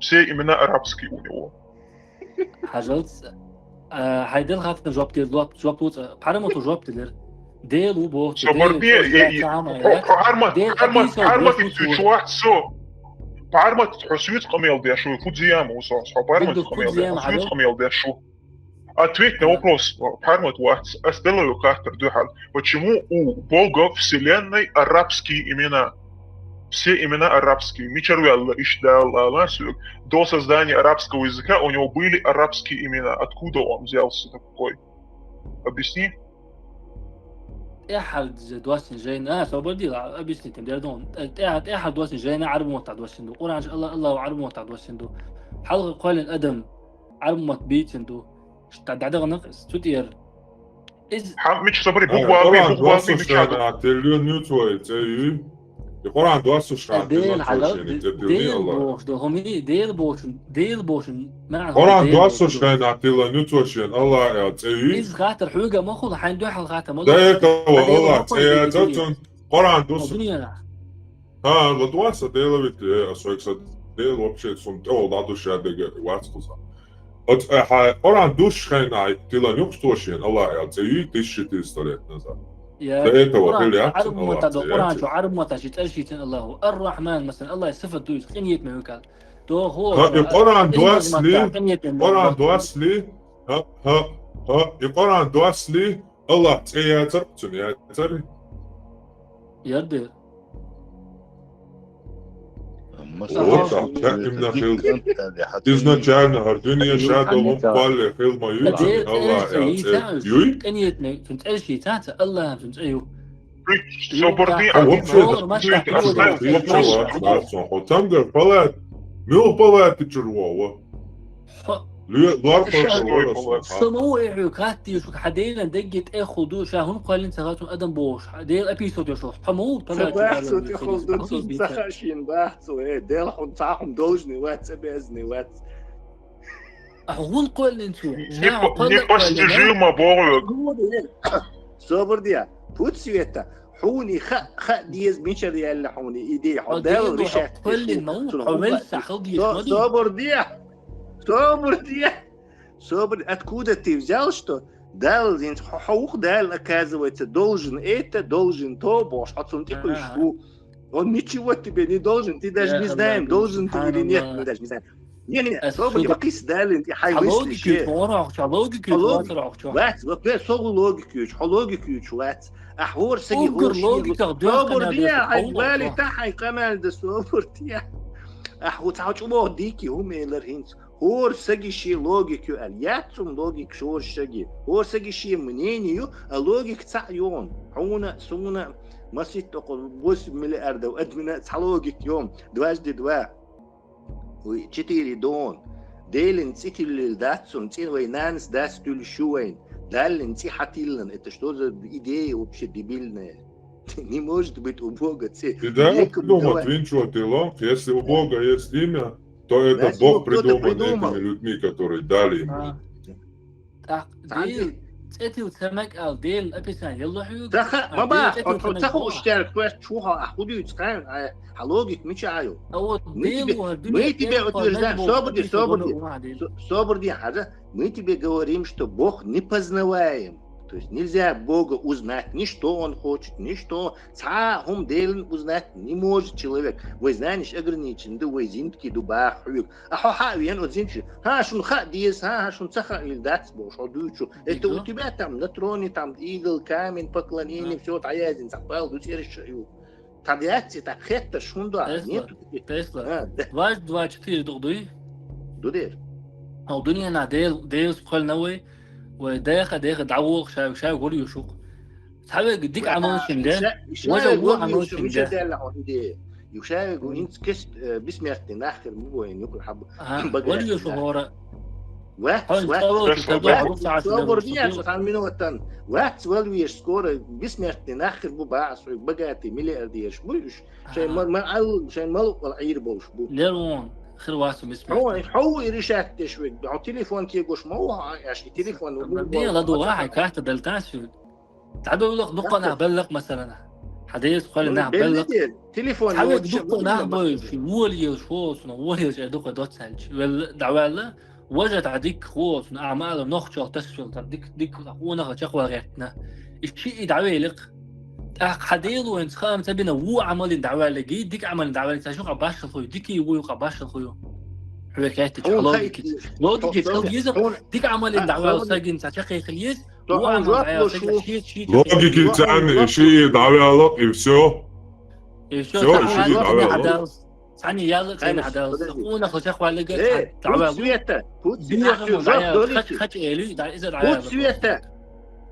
Все имена арабские у него. Хьажалц, а, хьайн делла хаттарна жоп дер, жоп, жоп луца, Пхьармато жоп делира. Дела ву боху, Дела Пхьармат, Пхьармат, Пхьармат, Пхьармат, хьо суьйца къамел деш ву, фу зияма ву со, хьо Пхьармат къамел деш, хьо суьйца къамел деш ву. Ответь на вопрос, Пхьармат вац, ас делла ву хаттар дуьхьал. Почему у Бога вселенной арабские имена? Все имена арабские. Мичара ваьлла иштта Дала ала соьга. До создания арабского языка у него были арабские имена. Откуда он взялся такой? Объясни. ТӀаьхьара доссина жайна, а, собар дила, объяснить дер ду. ТӀаьхьа, тӀаьхьара доссина жайна Ӏарбу маттахь доссина ду. Къуръан чу Алла-, Аллаху Ӏарбу маттахь доссина ду. Хьалха кхоьллина адам Ӏарбу матта бийцина ду. Ш-, дӀа-, дӀадахана иза, цу тӀера. Иза хьан мича собари, буквалми, Къуръан буквалми доссуш мича ду? Хьайна тиллина ю цо и цӀе ю? И Къуръан доссуш хьайна тиллина цо шена и цӀе тиллина Аллах? Дела бохуш ду, хӀуми, Дела бохуш, Дела бохуш, маьӀна Къуръан доссуш хьайна тиллина ю цо шена Аллах аьлла цӀе ю? Иза хаттар хьоьга ма хуьлу, хьайна дуьхьал хаттар ма ло. До этого Аллах цӀе яцара цунна Къуръан доссуш. ХӀа, ладогӀа сан Дела витта, э, ас вайга сан Дела вообще сум тӀе вала дӀадуш шадерг вац кхуза. Оцу, э, хьан Къуръан доссуш хьайна тиллина ю-кх цо шена Аллах аьлла цӀе ю тысяча четыреста лет назад. До этого хила яц цунна Аллах цӀе яцара. Къуръан чу Ӏарбу матта ши цӀерш йийцина Аллаху. Ар-Рахьман, масалан, Аллахь сифат ду иза, къинхетаме ву аьлла. ХӀа, и Къуръан доссале, Къуръан доссале, хӀа, хӀа, хӀа, и Къуръан доссале, Аллах цӀе яцара, цунна яцара. Ярде. Вот так, так именно хила. Изначально хӀара дуьне ша долу кхолле хила ма ю, цунна Аллах аьлла цӀе юй? КӀанетне, цунна цӀерш йийцаца, Аллахьан цунна цӀе ю. Собарни, а вообще, хьо цамгар палат, муьлха палатичуьра вогӀу? Ле-, лор хьо. Ша ма ву, э, хьоьга хаттийша, хьан Делан дегге тӀехула ду, ша хӀунда кхоьллина ца хаьа цунна адам бохуш, хьан Дела аписо деш волуш, хьо ма ву, ца бахьа цо тӀехула ду, цунна ца хаьа шена бахьа цо, э, Дела хьуна цхьа хӀума должане вац, цӀе безане вац. А хӀун кхоьллина цо? Непостижимо боху. Собар де, пуд света. Хьуна ха ха деза мичара яьлла хьуна идея, хьо Дала решать. Хьо велса хал деза. Собар де. Собар де. Собар, откуда ты взял, что Дала зинц хьо вух Дала, оказывается, должен это, должен то, бохуш, хьо цунна тӀекхуьйсуш ву. Он ничего тебе не должен, ты даже не знаем, должен ты или нет, мы даже не знаем. Не, не, не, собар, бакхис Далин, ты хай мысли. Логика, логика, логика. Вац, вот бе согу логика, хьо логика вац. А хор саги хор логика, собар де, хай вали та хай камал да собар де. А хо цау чубо дики, ху мелар хинц. ХӀора саги шен логика ю аьлла. Яц цунна логика шора саги. ХӀора саги шен мнение ю, а логика цхьаъ йону. Хьуна, суна, масийтта окху восемь миллиардов адамна цхьа логика йону. Дважды два. Ой, четыре дон. Делин цӀи тиллил дац цунна, цӀи вай нанас дас туьллуш ю вайн. Даллин цӀи хьатиллан. Это что за идея вообще дебильная? Не может быть у Бога ци. Ты дай придумать, винчу ты лом. Если у Бога есть имя, то это Бог придуман этими людьми, которые дали ему. Так, цӀетил цамак ал Дел описание елла хьюг. Таха, баба, цаху уштяр квест чуха, а худуй цхайн, а логик мича аю. А вот Дел, мы тебе утверждаем, собуди, собуди. Собуди, хаза. Мы тебе говорим, что Бог непознаваем. То есть нельзя Бога узнать, ни что Он хочет, ни что. Цхьа хӀума Делан узнать не может человек. Вай знаешь ограничен, да вай зинтки ду бах хьуьг. А хьо хьа вен от зинчи. Ха шун ха дез, ха, ха шун ца ха ил дац бо, шо дуйчу. Это у тебя там на троне там идол, камень, поклонение, все, та язин, ца пал, ду цериш ю. Та дяци, та хетта шун да. Нет. Тесла. Дважды два четыре дух дуй? Дудер. А у дуния на Дел, Дел схоль на вай. Вай деха, деха, давол, шай, шай, гори юшук. Цхьавега дика Ӏамал шин де, важа во Ӏамал шин де. Юшаевгу инц кест бессмертный нахер мугоин юкур хаб. Валю шу хора. Вац, вац. Собор диян сан минутан. Вац валвеш скоро бессмертный нахер бу баас, богатый миллиардерш бу уж. Шай мал, мал ал, шай мал вал айр болш бу. Лерон, хир васу бессмертный. Хау и решать деш век. Телефон ке гош мал, аш телефон. Дела дуа, карта дальтасу. Цхьабевллакх дукха нах беллакх, масалана. Хьадес кхоьллина нах беллакх. Телефон. Цхьавега дукха нах бой, ши вола елаш хӀоцуна, вола елаш э дукха доццаьлча. Велла, дӀаваьлла, важа тӀа дикка хӀоцуна, а мала нохчох тасфел тӀа дик, дик, къонаха чакхвал гӀертна. И ши и дӀавеликх. ТӀаккха хьан Дело вайн цхьа ам ца бина, ву Ӏамалин дӀаваьллиги, дик Ӏамалин дӀаваьллиги, ца шуха башхал хуй, дикий вуй, юха башхал хуй. Хьве хетти, логикица. Логикица, хьал еза, дик Ӏамалин дӀаваьлла сагин ца чакхехал ез, Логики царна и шиъ дӀаваьлла, и всё. И всё, и шиъ дӀаваьлла. Цхьана яла цхьана хьадалла. Хьуна хо чахваллига дӀаваьлла. Пуд света, пуд света. Хач, хач эли, да, иза дӀаваьлла. Пуд света.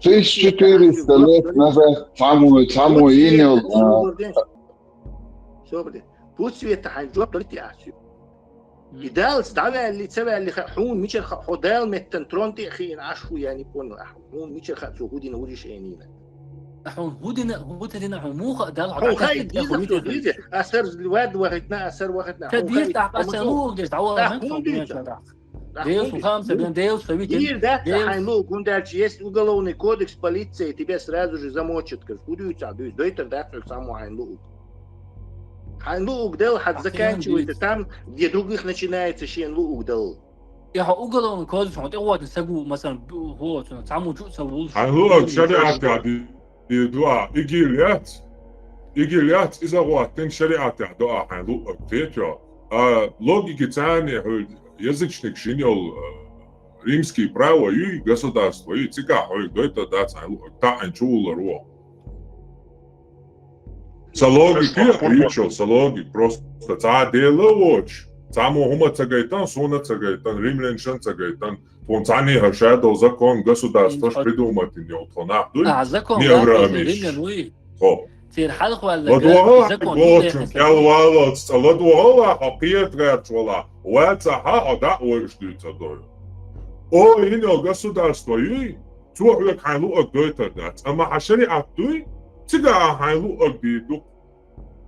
Тысяча четыреста лет назад самую, самую инел. Собри. Пуд света хьайн жоп дали ти асю. И далц дӀаваьлли, ца ваьлли, ха, хьуна мичара ха, хьо Дала меттан трон тӀе а хиъна, аш хӀу, я не понял, а хьуна мичара ха цо хӀу дина, хӀу решенина. Хьуна хӀу дина, хӀу ца дина, хьуна муха Дала хьо хьуна хай диза, диза. А сар вад вахитна, а сар вахитна. Ца дир тӀаккха а сар лугу деш дӀавала. Дел сухам ца бен, Дел совитин. Дир дац хьайн лугу, гундарчи, есть уголовный кодекс полиции, тебя сразу же замочат, кар. Худуй ца дуй, дойтар дац хьуна саму хьайн лугу. Хьайн луъуг дал, хьад заканчивается там, где других начинается шен луъуг дал. Я хьо уголовный кодекс хьо тӀе гӀотна сагу, масалан, хӀоцун, цхьамучу ца вулш. Хьайн луъуг шариатехь ди дуа, игил яц, игил яц, иза гӀоттин шариатехь дуа хьайн луъуг, кхетё. А логики царни хьуй язычник шин йол, римский право юй, государство юй, цигахь хьуй дойтар дац хьайн луъуг, таӀин чу улар во. Са логика, ичо, са логика. Просто цхьа Дела воч, цхьа мо хӀума ца гайтан, суна ца гайтан, римляншан ца гайтан. Тхуна цхьаьний хӀара шадал закон государстваш придуматин йол тхо нах дуй? А, закон не Авраамиш. Римлян вуй. Тхо. Цир хьалхвалла. ЛадвагӀа закон гочун, кӀел валац, цӀа ладвагӀала, хьо кхета гӀерч вала, ваца хьа, хьо дӀа а вайш дуьйца дой. О, ино государство юй? Цо хьоьга хьайн луъаг дойтар дац, амма хьан шариӀат дуй, цига а хьайн луъаг дийр ду.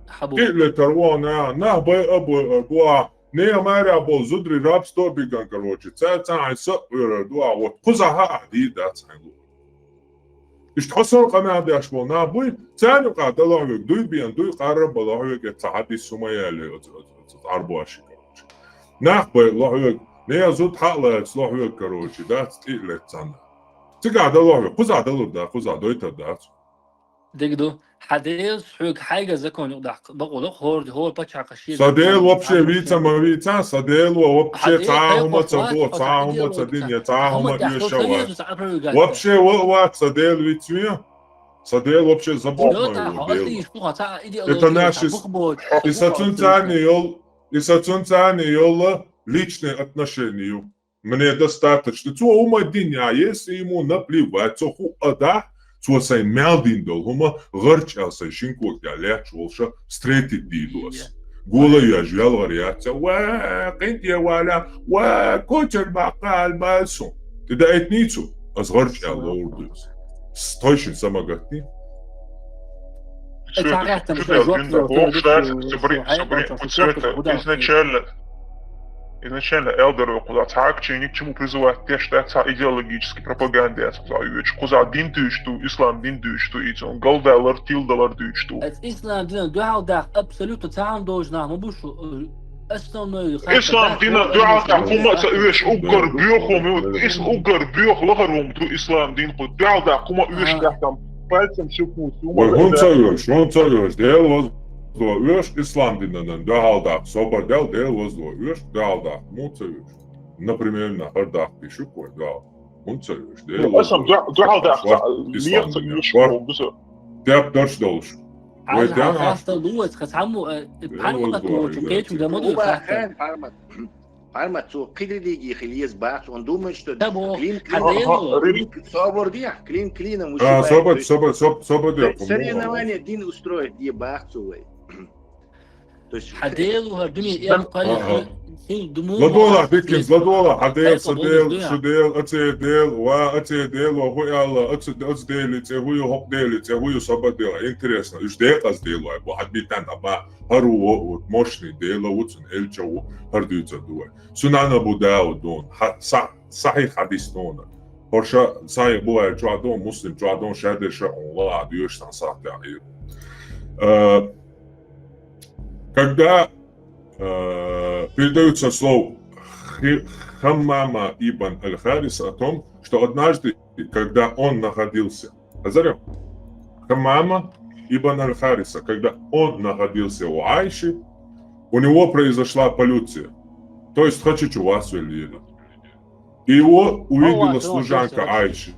Хьабу. Кхиъ летар вон, а, нах бай а бой а, гу а, нехан марехь болу зударий рабство биган, короче, цаьрца хьайн са а Ӏуьйрар ду ахь, вот кхузахь а ахь дийр дац хьайн луъург. Иштта хьо санна къамел деш болу нах буй, царна юкъахь далахь вега, дуй бен, дуй къарра балахь вега, цхьа хьадис хӀума яьлла оцу, оцу, оцу, оцу Ӏарбошка, короче. Нах бай лохь вега, нехан зуда хьа а лаьцна лохь вега, короче, дац тӀе а лаьцна цхьанна. Цигахь далахь вега, кхузахь далур дац, кхузахь дойтар дац. Дика ду. Хьан Делас хьоьга хьайга закон юкъадаккха бакъо ло, хӀора, хӀора пачхьалкхе шен Сан закон Дела вообще вийца ма вийца, сан Дела вообще цхьа а хӀума ца бо, цхьа а хӀума ца дин, я цхьа а хӀума оьшуш вац. Вообще ва а вац сан Дела вийца вен. Сан Дела вообще забот ма ву Дела. Это наши, и сан цуьнца царна йолу, и сан цуьнца царна йолу личные отношения ю. Мне достаточно. Цо хӀума дин я, если ему наплевать, цо хӀуъа дахь, цо сайн мел дин долу хӀума гӀарч аьлла сайн шин когахь лаьтташ волуша встретить дийр ду ас. Гола йоьжна ялгӀар яц, ва, къинтӀера ваьлла, ва, кочара баккха аьлла баьлла суна. ТӀе даийтиний цо, ас гӀарч аьлла ловр ду ас. Стойшин са ма гатний. Всё это, всё это, блин, да, бог ждать, собри, собри, вот всё это изначально, изначально Элдер векъу, да, цхьа а кичи ни к чему призывать деш дац, цхьа идеологически пропаганда яц кхуза оьшуш. Кхуза дин дуьйцуш ду, ислам дин дуьйцуш ду, и цунна галдалар, тиладалар дуьйцуш ду. Ас ислам динан дуьхьал даха абсолютно цхьа хӀума долчу нах ма бу шу, э, основной хаттар. Ислам динан дуьхьал даха хӀума ца оьшуш уггар боьха хӀума ю, ис уггар боьха лахара хӀума ду ислам дин кху дуьхьал даха хӀума оьшуш дахкам пальцем щелкнуть. Вай, хӀунда ца оьшу, хӀунда ца оьшу, Дела ваздо оьшу, ислам динанан дуьхьал даха, собар дел, Дела ваздо оьшу, дуьхьал даха, муха ца оьшу? Например, на хӀара даха бишук вай дуьхьал. ХӀунда ца оьшу? Дела ваздо оьшу. Аса дуьхьал даха, леха ца оьшу, гуса. Теп дарш долуш. Вай, хьажа, хьан хастал ду вай, цхьа цхьаммо, э, пармат лоцу, кечу дан ма ду хастал. Пармат. Пармат, цо кхидри диги хили еза бац, он думает, что клин клином, собар дехь, клин клином вышибает. А, собар, собар, собар, собар дехь. Соревнование дин устроить де бац цо вай. То есть хьан Дела ву хӀара дуьне, я кхалли хин думу. Ладола, биккинс, ладола, хьан Дела, сан Дела, шу Дела, ацу Дела, ва, ацу Дела, ва, хӀу аьлла, ацу, ацу Дела цӀе хӀу ю, хӀокху Дела цӀе хӀу ю, собар дела. Интересно, уьш декъаза Дела вай бу, хьан битан ама, хӀара ву, вот, мощный Дела ву, цуьнан элча ву, хӀара дуьйцур ду вай. Сунан Абу Дауд дуна, хьа-, са-, сахьихь хьадис дуна. ХӀорша сахьихь Бухари чохь дуна, Муслим чохь дуна, шадерша хьуна ла а доьшу сан сахьтехь хир. Э, когда, э, передаются слов Хи-, Хаммама ибн Аль-Хариса о том, что однажды, когда он находился Хазарем. Хаммама ибн Аль-Хариса, когда он находился у Айши, у него произошла полюция. То есть хачичу вас веллира. И его увидела служанка Айши.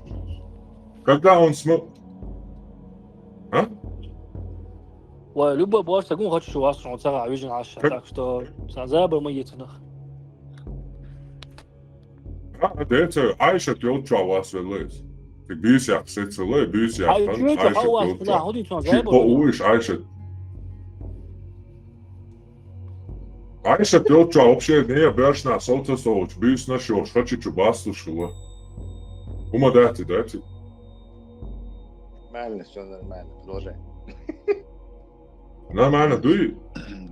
Когда он смо-, а? Ва, любой боху, сагун хачичу вас, он цагӀа вижин Айша. Так что, сан забар ма йицунах. А, деца, Айшат йолччохь вас велла иза. Тик буьйса яккха сецалла, буьйса яккха, Айшат йолччохь хьо вас велла, хӀун дийцун, ши забар по ма уйш Айшат. Айшат йолччохь вообще не боьршна сов ца совлуш, буьйсанаш йолуш, хачичу баслуш хилла. ХӀума дац и, дац и? Нормально, всё нормально, продолжай. Нормально дуй?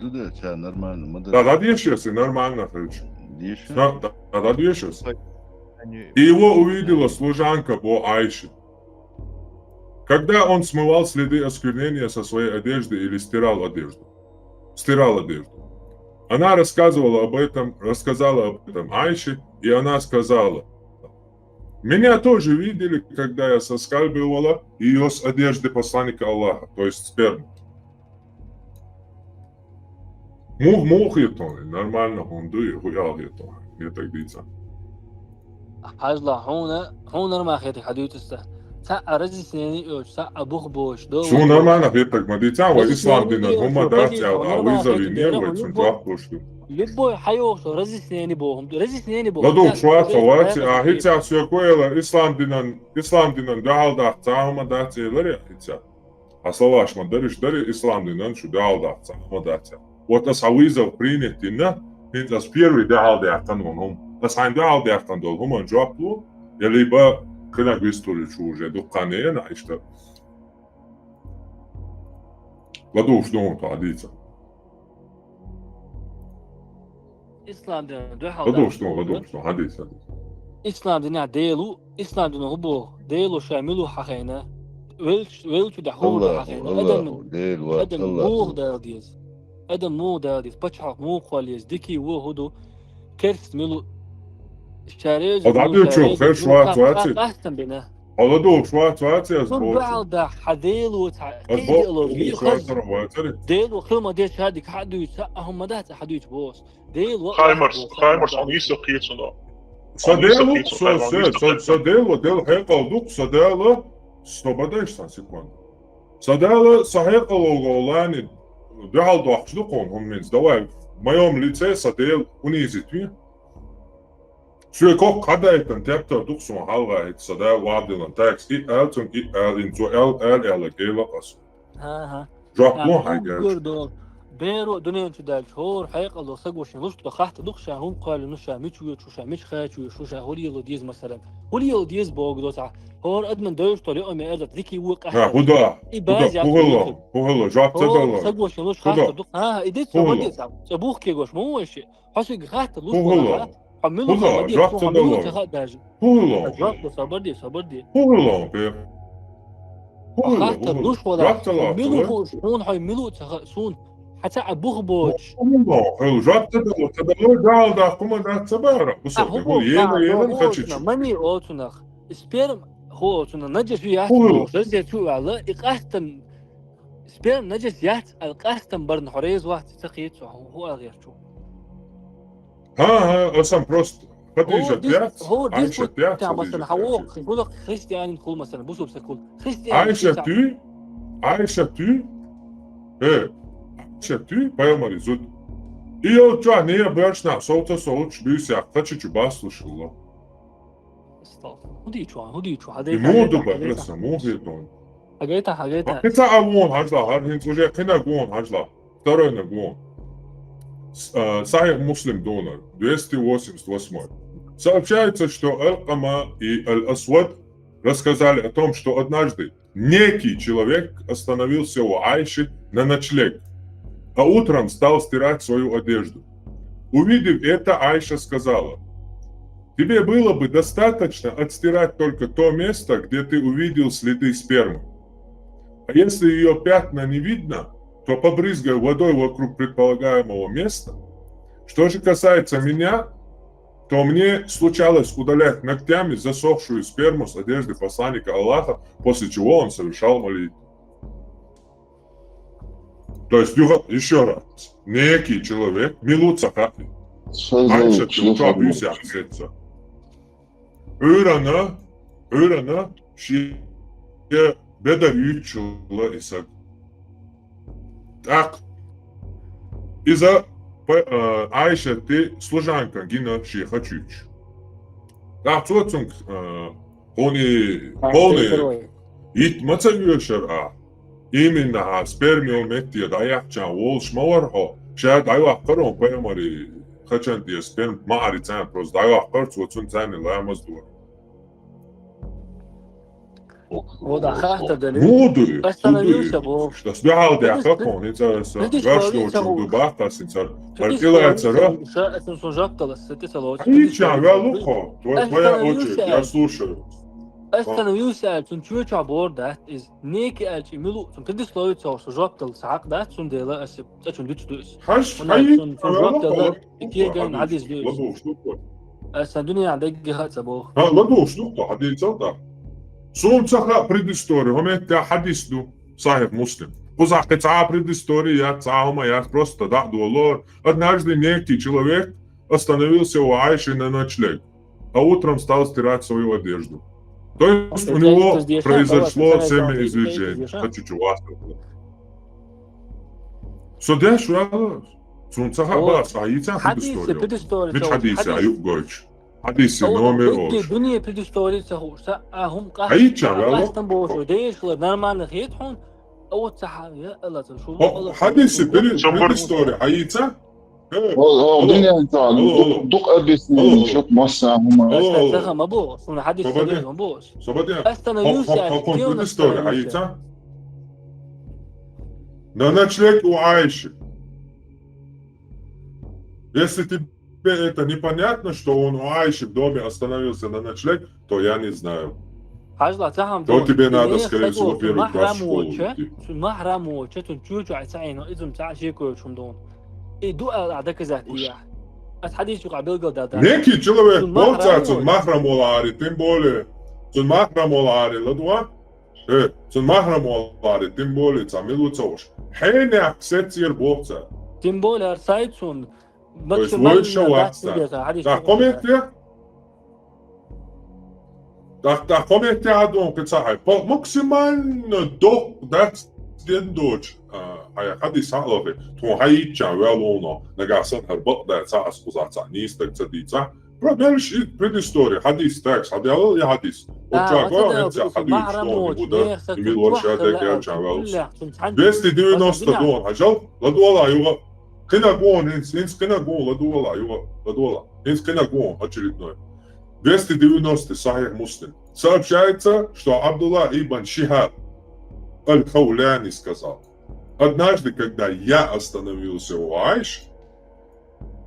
Да, да, ца нормально, ма да. Да, да, деши, если нормально хочу. Деши? Да, да, да, деши. И его увидела служанка бо Айши. Когда он смывал следы осквернения со своей одежды или стирал одежду. Стирал одежду. Она рассказывала об этом, рассказала об этом Айше, и она сказала: «Меня тоже видели, когда я соскальзывала её с одежды посланника Аллаха», то есть сперму. Мух-, муха хетон, нормально хӀун дуй, хӀу аьлла хетон, я так дийца. Хьажла, хьуна, хьуна нормально хетаг хьан дуьйцуста. Цхьа а разъяснение йоцуш, цхьа а бух боцуш, до. Суна нормально хетаг ма дийца, вай ислам динан хӀума дац аьлла, а вызов йинера вай цунна жоп луш ду. Любой хьайоху разъяснение боху, разъяснение боху. ЛадугӀуш вац, вац, а хӀинца соьга ку элира, ислам динан, ислам динан дуьхьал даха цхьа хӀума дац элира, хӀинца. Хьан словаш ма дариш дари, ислам динан шу дуьхьал даха цхьа хӀума дац. Вот ас хьан вызов принять дина, хӀинца ас первый дуьхьал даьккхина ван хӀума. Ас хьайна дуьхьал даьккхина долу хӀуманна жоп лу, я либо кхинаг вистхуьлучу уже дуккха а нена, иштта. ЛадугӀуш ду хьуна тхо дийца. Ислам динан дуьхьал ладугӀуш ду, ладугӀуш ду, хьадис, хьадис. Ислам динехь Дела ву, ислам дино хӀун боху? Дело ша мила ву хьахийна, велч-, велчу дехьа хӀун ду хьахийна? Адам, Дела вац, адам Аллах муха ву. Дала деза? Адам муха Дала деза? Пачхьалкх муха кхолла еза? Дикий вон хӀун ду? Керст мила ву? Ша реза ву, ша реза ву, херш вац, вац, къастам бина. Хьо ладугӀуш вац, вац, аз боху. Дуьхьал дахь, хьан Дела ву цхьа, ас боху, ладугӀуш вац, вац. Дела ву хила ма деза, ша дика хьа дуьйцу, а хӀума дац, хьа дуьйцу боху. Дела ву Хаймарс, Хаймарс, хьуна нийса кхеташ ду. Сан Дела ву, сан, сан, сан Дела, Дела хьекъал ду, сан Дела, стоп, подожди, сан секунду. Сан Дела, сан хьекъал ву лани, дуьхьал дохкуш ду кхуна хӀуманца. Давай, в моём лице сан Дела унизить ве. Соьга коккха хьадайтина тептар ду суна хьалха, сан Дела вадилан, тайкс и аьлла, цунга и аьлла, ин цо аьлла, аьлла, аьлла, кхайкхина ас. ХӀан-хӀа. Жоп ло хьайга. Беро дуьнен чу даьлча, хӀора хьекъал долу саг ву шен луш ду, хатта ду-кх ша хӀунда кхоьллина, ша мича воьду, ша мича кхача воьду, ша хӀун лело деза, масалан. ХӀун лело деза боху доцахь, хӀора адамна девзаш долу йоӀ ма эрзат дика ву къаьхьа. ХӀун ду? Хьо хӀун ло? ХӀун ло? Жоп ца дало. Саг ву шен луш хатта ду-кх. ХӀан-хӀа, и де ца бан де ца. Ца бух кегош ма ву вайша. Хьо шуьга хатта луш ву хьа. Хьо мила хьо, жоп ца дало. Жоп ду, сабар де, сабар де. ХӀун ло, пе? Хьо хатта луш вала, хьо мила хууш, хьуна хьо мила ца хаьа, суна хьан ца а бух боцуш. ХӀун ло, хьо жоп ца дало, ца дало, дал да, хӀума дац ца бара. Бусалба, хӀун ела, ела, хачичу. Мани оцунах. Сперм хӀу оцунах, наджас ю яц бохуш, разе цу вала, и къастам Сперм наджас яц аьлла, къастам барна хьо реза вац, ца кхета цо, хӀу аьлла гӀертачо. ХӀан-хӀа, асан просто. Хадижат яц, Айшат яц, масалан, хьан вокху, хӀулах христианин хул, масалан, бусулба саг хул. Христианин Айшат ю, Айшат ю, э, Айшат ю, пайхамаран зуда. И йолчохь не беш нах, совца совцуш, буьйсех, кхачичу баслуш хилла. ХӀун дийчу, хӀун дийчу, хьан дайта, хьан дайта, хьан дайта. Муха ду бакъ, муха хетон. Хьан гайта, хьан гайта. Кхин цхьа а вон хьажал, хӀара хӀинца уже кхиннаг вон хьажал. Второйнаг вон. С-, а, Сахих Муслим дунар, двести восемьдесят восьмой. Сообщается, что Алькама и Аль-Асвад рассказали о том, что однажды некий человек остановился у Айши на ночлег, а утром стал стирать свою одежду. Увидев это, Айша сказала: «Тебе было бы достаточно отстирать только то место, где ты увидел следы спермы. А если её пятна не видно, то побрызгай водой вокруг предполагаемого места. Что же касается меня, то мне случалось удалять ногтями засохшую сперму с одежды посланника Аллаха, после чего он совершал молитву». То есть, юха-, ещё раз. Некий человек, мила ву ца хаьа. Айшат, юха буьйсех сецна. Ӏуьйранна, Ӏуьйранна шен бедар юьйцуш хилла и саг. ТӀаккха иза па-, а, Айшатан служанкана гина шен хачуьйтуш. ТӀаккха цо цуьнга, а, хьуна полный йитта ма ца оьшу ахь. Именно хьан сперма йолу метте дӀаяьккхича волуш ма вара хьо. Ша дӀайоккхура хьуна пайхамаран хачан тӀе сперма маьӀарца, просто дӀайоккхура цо, цуьнан царна ламаз дора. Остановился боху. Ас дуьхьал даьккхина хьуна, хӀинца аса ваьш доцург ду баккха ас хӀинца. Хьан тӀелацара? Ша, аса суна жоп дала, аса тӀе ца лоцу. Хьан йича ваьлла хьо? Твоя очередь, я слушаю. Остановился аьлла, цунна чоьхьа бохург дац иза. Некий аьлча, и мила ву, цунна предислови ца хууш, со жоп дала ца хьакъ дац, цундела аса цӀа чунна дуьтуш ду иза. Хьан йича ваьлла хьо? И кеган хьадис ду иза. Аса дуьненахь даггара хаьа ца боху. ХӀан, ладугӀуш ду-кх хьо, хьадийцал тӀаккха. Суна ца хаьа предыстория, хӀун метта хьадис ду, Сахих Муслим. Кхузахь кхин цхьа а предыстория яц, цхьа а хӀума яц, просто дӀа а долор. Однажды некий человек остановился у Айши на ночлег, а утром стал стирать свою одежду. То есть у него произошло семяизвержение. Хочу чего. Со деш ваьлла, суна ца хаьа бац, а йицан предыстория. Мича хьадисе а юкъ гойтуш? Хьадисе номер олуш. Дуьне предыстория ца хууш, ца а хӀума къа-, а йича ваьлла? Къастам бохуш, дешала нормально хета хьуна, а вот ца хьан, я Алла, ца шу хьадисе предыстория а йицан? О, о, дуьнен чохь дукха объяснение, шух масса хӀума. Аса ца ма бу, суна хьадис ца ма бу. Остановился, хьо-, хьо-, хьо-, предыстория хьаийца? На ночлег у Айши. Если тебе это непонятно, что он у Аиши в доме остановился на ночлег, то я не знаю. Хьажал, цхьа хӀама То ду. тебе надо, Нах скорее всего, саго, цун первый класс маьхьрам школы волча, идти. Цун маьхьрам волча, цун чу чу ай цхьа Ӏийна, изум цхьа шеко йоцуш хӀама ду. И ду аьлла доказать дийя. Ас хьадис чу къа билгал да да. Некий человек Цун болца, маьхьрам цун волча. Маьхьрам воларе, тем более. Цун Маьхьрам воларе, ладугӀа? Э, цун Маьхьрам воларе, тем более, цхьа мила ву ца вуш. Хьенех сецер болца. Тем более, ар сай цун То есть максимально войша дац ваца. тебе, хьадис Так, чу комментарий? Так, так, комментарий а дон, кыца хай. По-, максимально дох дац ден доч. А, хай, хьадис хьалахи. Тхо хай иччан вел уно. Нагахь сан хар бакъ да, ца ас куза, ца, нийс так, ца ди, ца. Про-, мелш и предыстория. Хьадис так, хьадялал и хьадис. Вот А, ча, вот го, это это вот хьадис, Маьхьрам что волча, не буду, нах саг и мил цун ворша чохь да, хилла, герчан вел. цун чан- Двести девяносто Цун дон, хьажал, ладугӀала юха. Кхина гон, инц, инц кхина гон, ладугӀала юха, ладугӀала. Инц кхина гон, очередной. Двести девяносто, Сахих Муслим. Сообщается, что Абдулла ибн Шихаб аль-Хауляни сказал: «Однажды, когда я остановился у Аиш,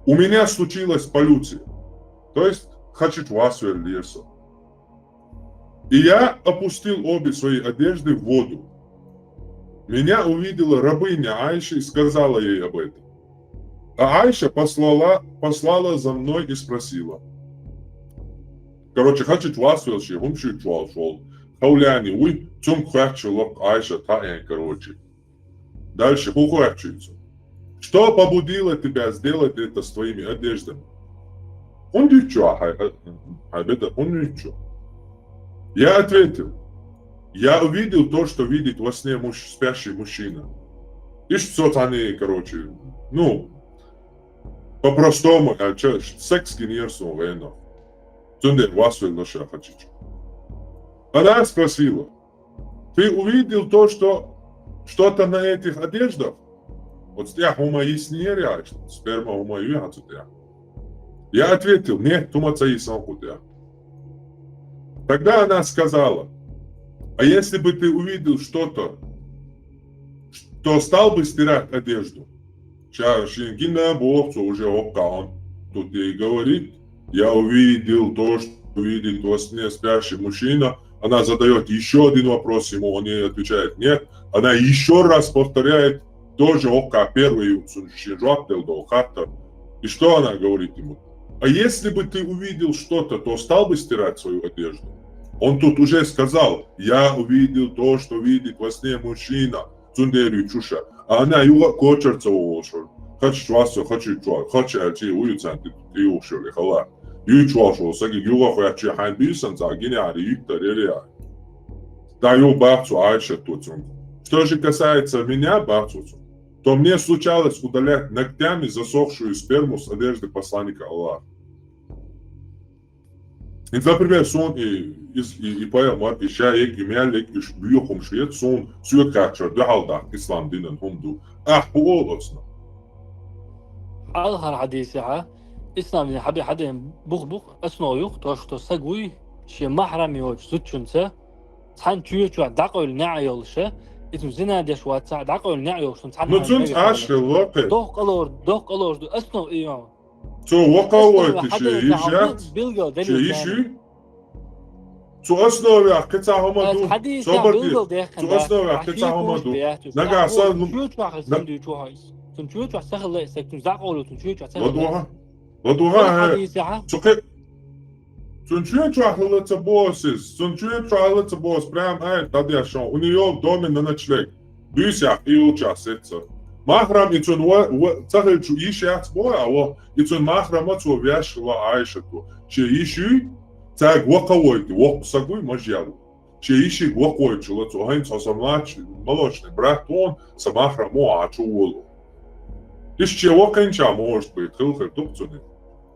у меня случилась полюция». То есть, хочет вас вернуться. «И я опустил обе свои одежды в воду. Меня увидела рабыня Аиша и сказала ей об этом. А Аиша послала, послала за мной и спросила». Короче, хочет вас вернуться, хӀума шуьйцуш волуш волу Хауляни вуй, цунга хоьттуш локх Аиша таӀен, короче. Дальше хӀун хоьттуш цо? «Что побудило тебя сделать это с твоими одеждами?» ХӀунда ю цо хьайн, хьайн беда, хӀунда ю цо? Я ответил: «Я увидел то, что видит во сне муж-, спящий мужчина». Иштта со цхьаьна, короче, ну, по-простому, а чё, секс гинера суна вайна. Цундела вас вернуш ша хачичу. Она спросила: «Ты увидел то, что что-то на этих одеждах?» Вот тӀехь хӀума йиснера, сперма хӀума ю хьан цу тӀехь? Я ответил: «Нет, хӀума ца йисна кху тӀехь». Тогда она сказала: «А если бы ты увидел что-то, то стал бы стирать одежду?» Ша шен гина боху цо уже оккха он тут ей говорит: «Я увидел то, что видит во сне спящий мужчина». Она задаёт ещё один вопрос ему, он ей отвечает: «Нет». Она ещё раз повторяет, тоже оккха первый шен жоп дал до хаттар. И что она говорит ему? «А если бы ты увидел что-то, то стал бы стирать свою одежду?» Он тут уже сказал: «Я увидел то, что видит во сне мужчина». Цундела ю цо ша. А она юха кочар ца волуш. Хачу чу вас, хачу чу, хачу аьлчи, уй цан ти, ти юхшули хала. Ю цо волуш, саги юха хоьттуш хьайн бийсан ца гинари, юттар ери а. Да ю бахцу Айша ту цунга. Что же касается меня, бахцу цунга, то мне случалось удалять ногтями засохшую сперму с одежды посланника Аллаха. И, например, суна и, и, и, и пайхамар, и ша ек, и мел ек, и ш-, боьха хӀума шеца суна, соьга кхачар дуьхьал дахка ислам динан хӀума ду. Ахь хӀун олу оцунах? Хьалхара хьадисехь, ислам дин хьаде-, хьаден бух-бух, основа юх, то, что саг вуй, шен маьхьрам йоцу зудчуьнца, цхьана чоь чохь дӀакъевлла неӀ йолуша, иза зина деш вацахь, дӀакъевлла неӀ йолуш, цхьана Ну, цунца аш хилла кхе. Дохкалор, дохкалор ду, основа и йо. Цо вокхавойту Основа шен хьаден йиш хьал яц, билгал шен далил йиш даьлла. ю. Цу основе кхин цхьа хӀума ду. Хьадис Собар де. билгал дехкан Цу да. основе Ахь кхин цхьа хӀума ду. бех ду. Нагахь сан Чоь чохь сан дуьйцу хьо иза. Цун чоь чохь сахалла и саг, цун закъолу, цун чоь чохь сахалла. ЛадогӀа. ЛадогӀа, хьа. Хьадисехь. Цу кхе-, цун чоь чохь хилла ца боху иза. Цун чоь чохь хилла ца боху, прям ай, дӀадеш шу. У неё в доме на ночлег. Дуьйсехь, и йолчохь сеццо. Маьхьрам и цун ва, ва, ца хилча йиш яц боху, а во, и цун маьхьрама цо веш хилла Айшату. Шен йиш юй, цаьрга вокхавойту, воккха саг вуй, мажа ял ву. Шен йишига вокхавойтуш хилла цо, хӀинца хьо сан младший, молочный брат ву, сан маьхьрам ву, ахь чу волу. Иштта шен вокхинчохь, может быть, хила хир ду-кх цунна.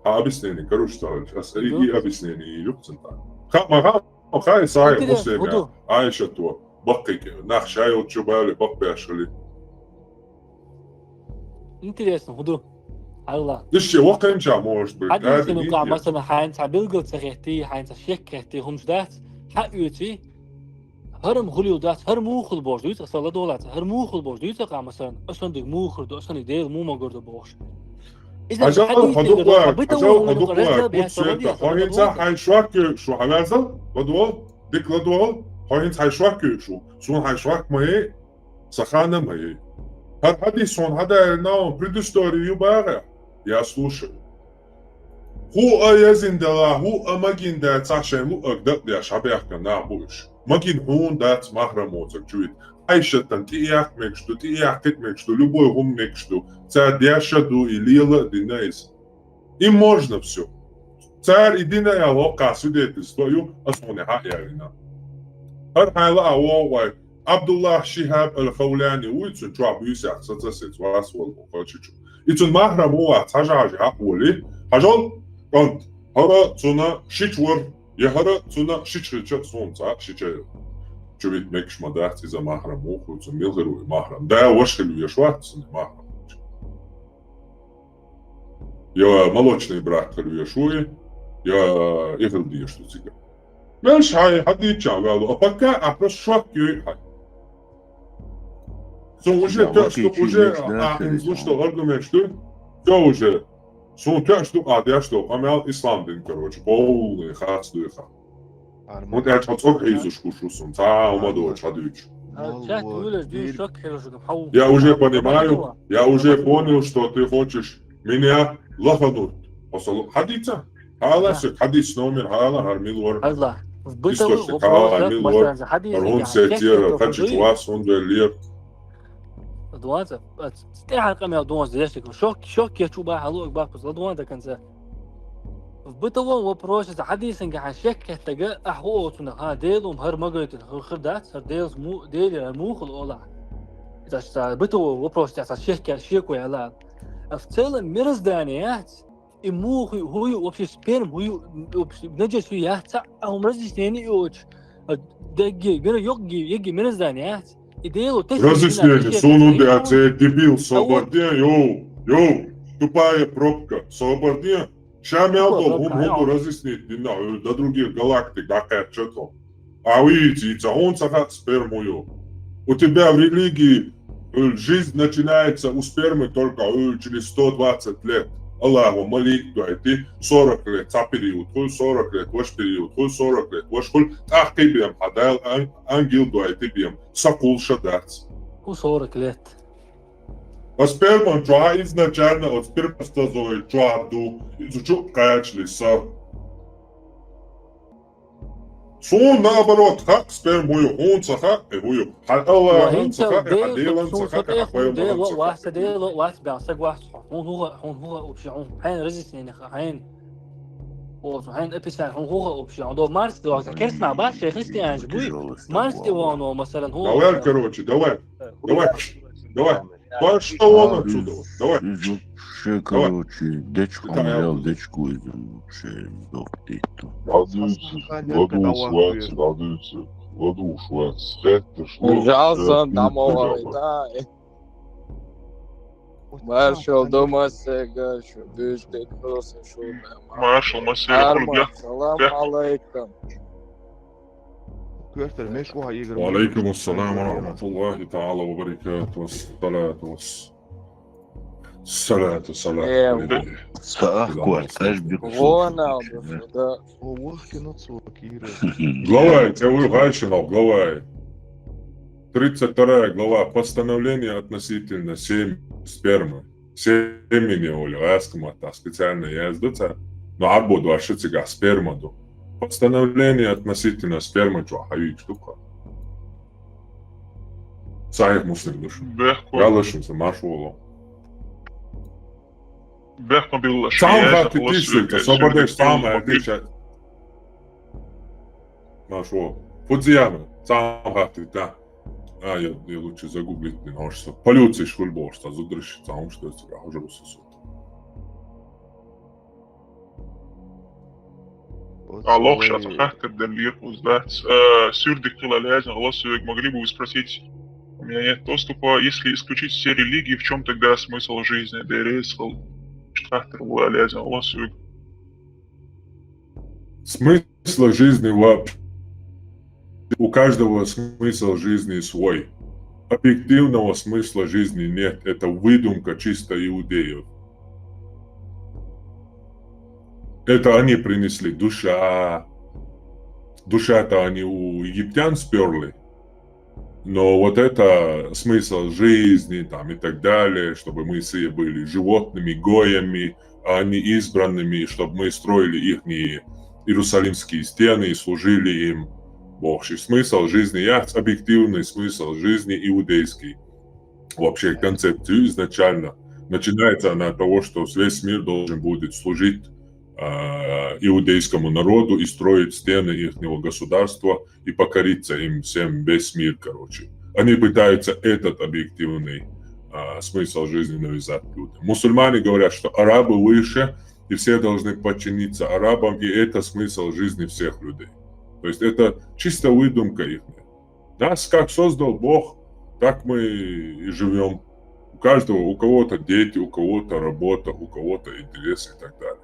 Хьан объяснение, короче, ца хилча, ас и, и объяснение ю-кх цунна. Ха, ма ха, ма ха, и Сахих Муслим, хӀун ду? Айшату, баккхийга, нах ша йолчу бале, баккхий беш хили. Интересно, хӀун ду? Алла. Иштта шен вокхинчохь, может быть, хьадисана, масала, хьайна цхьа билгал ца хетий, хьайна цхьа шек хетий, хӀумаш дац, хьаоьций, хӀара-м хуьлийла дац, хӀара муха хила бохуш дуьйцу, аса ладогӀалаца, хӀара муха хила бохуш дуьйцу, масала, аса дика муха хир ду, аса дика Дела муха могар ду бохуш. Хьажал, хьо дукха, хьажал, хьо дукха, куц сета. Хьо хӀинца хьай шок йоьшу, хьавязал, ладувал, дика ладувал, хьо хӀинца хьай шок йоьшу. Суна хьай шок ма е, са хана ма е. ХӀара хьадис суна хьадаьлла, предыстория ю багӀа, я слушаю. ХӀуъа язин дала, хӀуъа магин да ца шайн луъаг дакъдеш хьабаьхка нах бу уьш. Магин хьуна дац махрам воцург чу вита. Айшатан тӀеяхка мегаш ду, тӀеяхкхита мегаш ду, любой хӀума мегаш ду. Ца деша ду и лела а дина иза. И можно всё. Цара и дина аьлла хӀокху свидетельство ю, ас хьуна хьа а ялийна. ХӀара хьайла а вогӀу вай, Абдуллах Шихаб ал-Хавлани вуй, цуьнан чохь буьйсехь сацасица вас волу кхочучу. И цуьнан махрам ву вац, хьажа-хьажа хьакъ волий. Хьажал, кӀант, хӀара цунна шича вара, я хӀара цунна шича хилча, суна цхьа а шича йо. Чу вита мегаш ма дац иза махрам ву, хӀу цунна мила хир ву и махрам. Да, ваша хила веш вац цунна махрам. Я молочный брак хила веш ву и, я и хила дезаш ду цига. Мелш хьай, хьадийча ваьлла, а пока а просто шок йой хьай. Цу уже тоьш ду, уже а инзлуш до аргументаш ду. Всё уже. Суна тоьш ду, а деш до, къамел ислам дин, короче, полный хац дуй хан. ХӀунда аьлча хьо цӀог хьийзуш гуш ву суна, цхьа а хӀума доцуш хьадуьйцуш. Я уже понимаю, я уже понял, что ты хочешь меня лохануть. Хьо со ло-, хьадийца? Хьала соьга, хьадис номер хьала, хӀара мила вара. Хьала. Источник хьала, хӀара мила вара. ХӀара хӀунда сецера, хьачича вас хӀунда веллера. Дуанца, тӀаьхьара къамел дуанца дешик. Шок, шок я чу бахьа луъаг баккхуз, ладуан до конца. В бытовом вопросе хьадисанга хьан шек хеттага, ахь хӀу оцунах, хьан Делум хӀара магайтина хӀу хир дац, хӀара Делас му-, Делера хӀара мухала олахь. Иза ша бытовой вопрос тӀехь сан шек я, шеко яла. А в целом мироздание яц, и муха хӀу ю, вообще сперм хӀу ю, вообще наджас ю яц, цхьа а хӀума разъяснение йоцуш, а, дегги, мира йоккги, егги мироздание яц. И Дело тешна разъяснение, суна хӀунда аьлча, дебил, собар де, йоу, йоу, тупая пробка, собар де. Ша мел долу хӀума хӀун ду разъяснить дина, хьуьлла до других галактик дӀакхаьчча тхо. А вийца, йийца, хьуна ца хаьа сперма ю. У тебя в религии, хьуьлла, жизнь начинается у спермы только, хьуьлла, через сто двадцать лет. Аллахо малик дойтий, сорок лет цхьа период хуьлу, сорок лет ваша период хуьлу, сорок лет ваша хуьлу, тӀаккха бен хьан Дала ан-, ангел дойтий бен, са кхулша дац. У сорок лет. А сперма чохь изначально, оцу сперматозоид чохь ду, иза чу кхачали са. Суна, наоборот, хаьа сперма ю, хьуна ца хаьа, и хӀу ю. Хьан Аллахьан ца хаьа, хьан Делан ца хаьа, хьан пайхамаран ца хаьа. Вац, Дело, вац, бен, саг вац хьо. Хьуна хӀун хаьа, хьуна хӀун хаьа вообще, хьуна хьайн разъяснение хаьа, хьайн. Оцу хьайн описание, хьуна хӀун хаьа вообще. Хьуна до Марс, до, кхетна бац, шайн христианаш буй. Марс тӀе вахана, масалан, хӀун. Давай, короче, давай. Давай. Давай. Пошёл вон отсюда. Давай. Иза вообще, короче, дечко, хьо ма аьлла, дечко иза вообще сдохнет. Ладуьйцу, ладуьйцу, вац, ладуьйцу, ладуьйцу, вац. Жалсан, дамогӀа, да. Маршал до массега, шу буьйцу тӀе просто шу. Маршал массега, салам алейкум. Коьртара меш ву хьан, Игорь? Ва алейкум ассалам ва рахматуллахи таала ва баракатух. Салату вас-, салату, салату. Э, алейкум. Са ахкор, тажбих. Роналду, да. О, вахкина цо, Кира. Глава, я говорю, раньше, но глава. Тридцать вторая глава. Постановление относительно сем-, спермы. Семени, оли, гӀаьскаматта специально язду цара, но Ӏарбо дош ю цигахь сперма ду. Постановление относительно спермы чохь хьаюьйцуш ду-кх. Сахьихь Муслим ду шу. Бехко. Галла шун сан, марш вогӀу. Бехко билла шу. Цхьа хӀума хаттийта, собар деш, цхьа хӀума хаттийта. Марш вогӀу. Фу зе яхна, цхьа хӀума хаттийта. А, я, я лучше загуглить не можешь. Полиция школь бошь, та зудрыш, цхьа хӀума, что ли, цигахь уже русский суд. Алло, щас хаттар деллера кхуза дац. Э, суьрдиг хила лаьцна, алло, соьга могли бы вы спросить? У меня нет доступа. Если исключить все религии, в чём тогда смысл жизни? Дерес хила хаттар хила лаьцна, алло, соьга. Смысла жизни вообще. У каждого смысл жизни свой. Объективного смысла жизни нет. Это выдумка чисто иудеев. Это они принесли душа. Душа-то они у египтян сперли. Но вот это смысл жизни там и так далее, чтобы мы все были животными, гоями, а не избранными, чтобы мы строили их Иерусалимские стены и служили им. Бог же смысл жизни, есть объективный смысл жизни иудейский. Вообще концепцию изначально. Начинается она от того, что весь мир должен будет служить а, иудейскому народу и строить стены ихнего государства и покориться им всем весь мир, короче. Они пытаются этот объективный а, смысл жизни навязать людям. Мусульмане говорят, что арабы выше, и все должны подчиниться арабам, и это смысл жизни всех людей. То есть это чисто выдумка их. Нас как создал Бог, так мы и живем. У каждого, у кого-то дети, у кого-то работа, у кого-то интересы и так далее.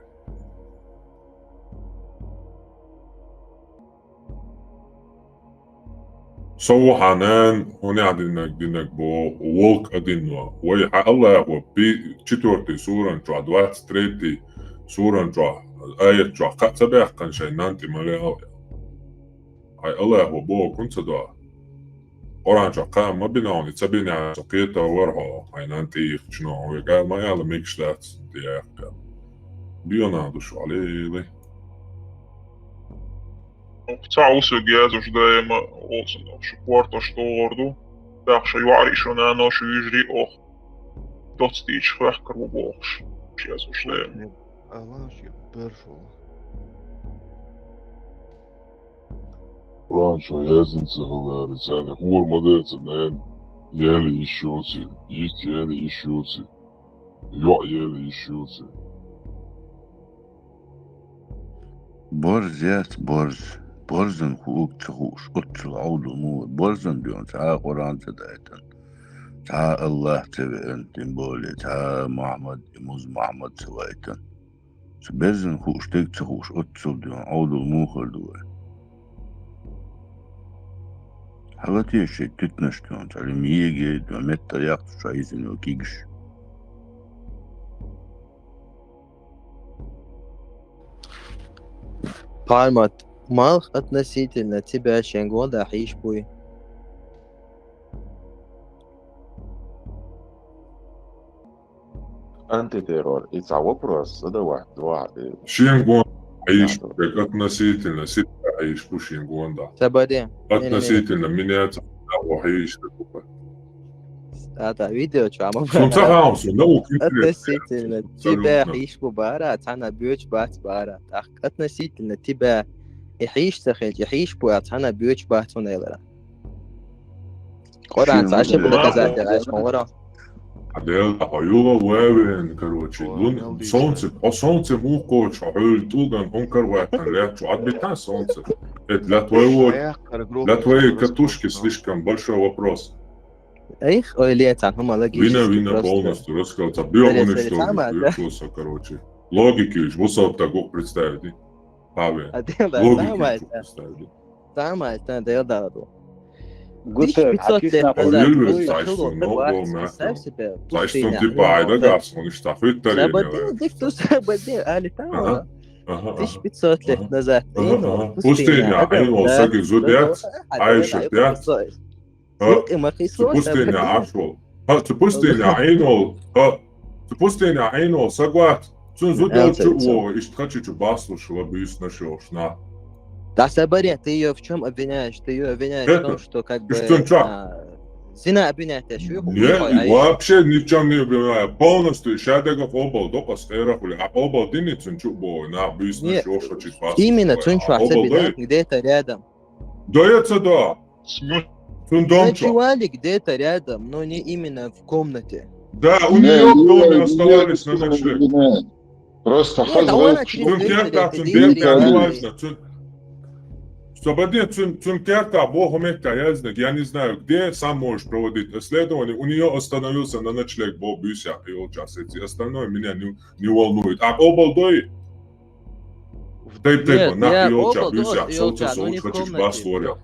Со ваханан, хӀуни гӀядиннаг диннаг бо волк адиннуа. Вай хӀа Аллаху пи четвёртый суран чуа, двадцать третий суран чуа, аят чуа, кхаъ ца бяхкан шай нанти мале ал. Ай Аллаху бо кун ца дуа. Къуран чуа кхаъ ма бинауни, ца бина, со кхета вархо, ай нанти их чуно, вай гал ма яла микш дац, диякка. Биона душ алили. Ца усуг язуш даима олсун, шу порташ догӀор ду. ТӀаккха шу югӀри, шу нано, шу йижри ох. Доцтийча хвехкар ву бохуш. Шу язуш даима. Алан шу берш ву. Къуран чура яздина ца хиларе, царна хӀора ма дара ца нана, яла йиш йоций, йист яла йиш йоций, йоӀ яла йиш йоций. Борз яц, борз. Борзан хууг ца хууш, оццул Ӏовдал муха. Борзан дуьйна цхьа а Къуръан ца дайтан, цхьа а Аллахь ца веан, тем более цхьа а Мухьаммад, и муз Мухьаммад ца вайтан. Цу берзан хууш, дерг ца хууш, оццул дуьйна Ӏовдал мухар ду вай. Хьала те шей туьтнаш дуьйна, цхьа лим еге дуьйна, метта яхташ ша изино кигаш. Пальмат, малх относительно тебя шен гонда хьийш буй? Антитеррор, и цхьа вопрос задавать, два, э, Шен гонда хьийш, надо. Как относительно себя хьийш бу шен гонда. Сабаде. Относительно меня ца хьийш бу. Ата, видео чу ама. Сун ца хаам, сун наука интересная. Относительно тебя хьийш бу бара, цхьана боьч бац бара. Так, относительно тебя и хьийш ца хилча, и хьийш бу, а цхьана боьч бац хьуна элара. Къуръан ца ши бу доказательство, Къуръан. Адел, а хьо юла вевен, короче, лун, солнце, о солнце мухкоч, хьо хьуьл тулган, он карватан лет, чу адбитан солнце. Это для твоего, для твоей катушки слишком большой вопрос. Эх, ой, летан, хьума логический. Вина, вина просто. Полностью рассказал, ца био Сори, уничтожить, сори, сама, да. Виртуоса, короче. Логики, уж высота так представить, и? Павел. А ты, да, логики самое, уж да. Представить, и? Самое, да, да, да, да. Гута, тысяча пятьсот лет назад, Ильвес, ну, цайсун, ну, представь себе, цайсун, пустыня, типа, ну, айда, вот газ, он что, хуй тарелка. Сабаде, дик ту сабаде, али там, ага. Ага, ага. Тысяча пятьсот лет назад. Ага, ага. Пустыня, Ӏийна, Адам, саги зудец, Ӏайша пятьсот. Цу пустыня Ӏаш вол. Хьа, цу пустыня Ӏийна вол. Хьа, цу пустыня Ӏийна вол саг вац. Цун зудел чу вогӀу, иштта хачи чу баслуш ла буьйсанаш йолуш нах. Да, Сабарин, ты её в чём обвиняешь? Ты её обвиняешь в том, что как бы, а, зина обвинять еш ю? Нет, вообще ни в чём не обвиняю. Полностью шадага къобал докъас къера хули. А къобал дини цун чу богӀу, нах буьйсанаш йолуш хачи чу баслуш. Именно цун чу а Сабарин, где-то рядом. Да, я ца да. Цун дом чу. Ночевали где-то рядом, но не именно в комнате. Да, у неё в доме оставались на ночлег. Просто хаза. Цун керта, цун дерта, неважно. Цун, Сабаде, цун, цун керта боху метта яздинарг, я не знаю, где сам можешь проводить исследование. У неё остановился на ночлег бо буьйса, и вот сейчас эти остальное меня не, не волнует. А къобал дой? Тайп-тайпа, нах йолча, буьйсанаш, солнце, солнце, чу баслора.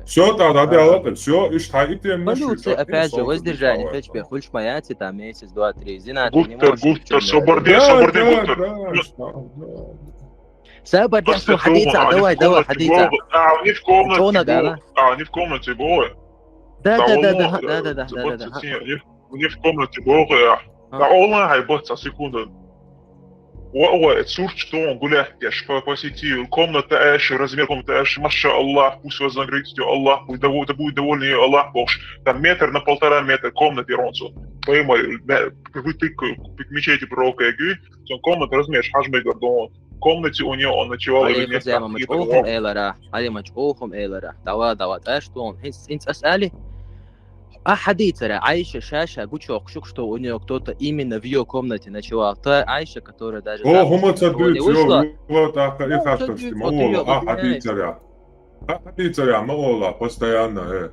Всё, да, да, да, ладно, всё, иштта и тем. Полиция, опять же, воздержание, в принципе, хулш ма яц, там месяц, два, три, зина, ты не можешь. Гуттар, гуттар, собар де, собар де, гуттар. Да, да, да, да. Сабар, дясу, хьадийца, давай, давай, хьадийца. А, не в комнате. Чё она, да? А, не в комнате было. Да, да, да, да, да, да, да, да, да. Не в комнате было, я. Да, Аллах, ай, бац, а секунду. Ва, ва, сурч тон гулять, я, по, по сети, комната, эш, размер комнаты, эш, маша Аллах, пусть вознаградит тебя Аллах, пусть дов-, да будет доволен её Аллах, бокш. Там метр на полтора метра комнаты ронцо. Поймай, вы ты к мечети пророка, я говорю, комната размер, хажмай гордон. Комнате у неё он ночевал или нет, там, Алимач, охум элара, Алимач, охум элара. Давай, давай, эш тон, хинц, хинц ас али. А хьадийцара, Айша шаша гучохкушук, что у неё кто-то именно в её комнате ночевал. Та Айша, которая даже... О, хумаца дуйц, ё, вот, а, и хастарсти, ма ола, а хьадийцара. А хьадийцара, ма ола, постоянно, э.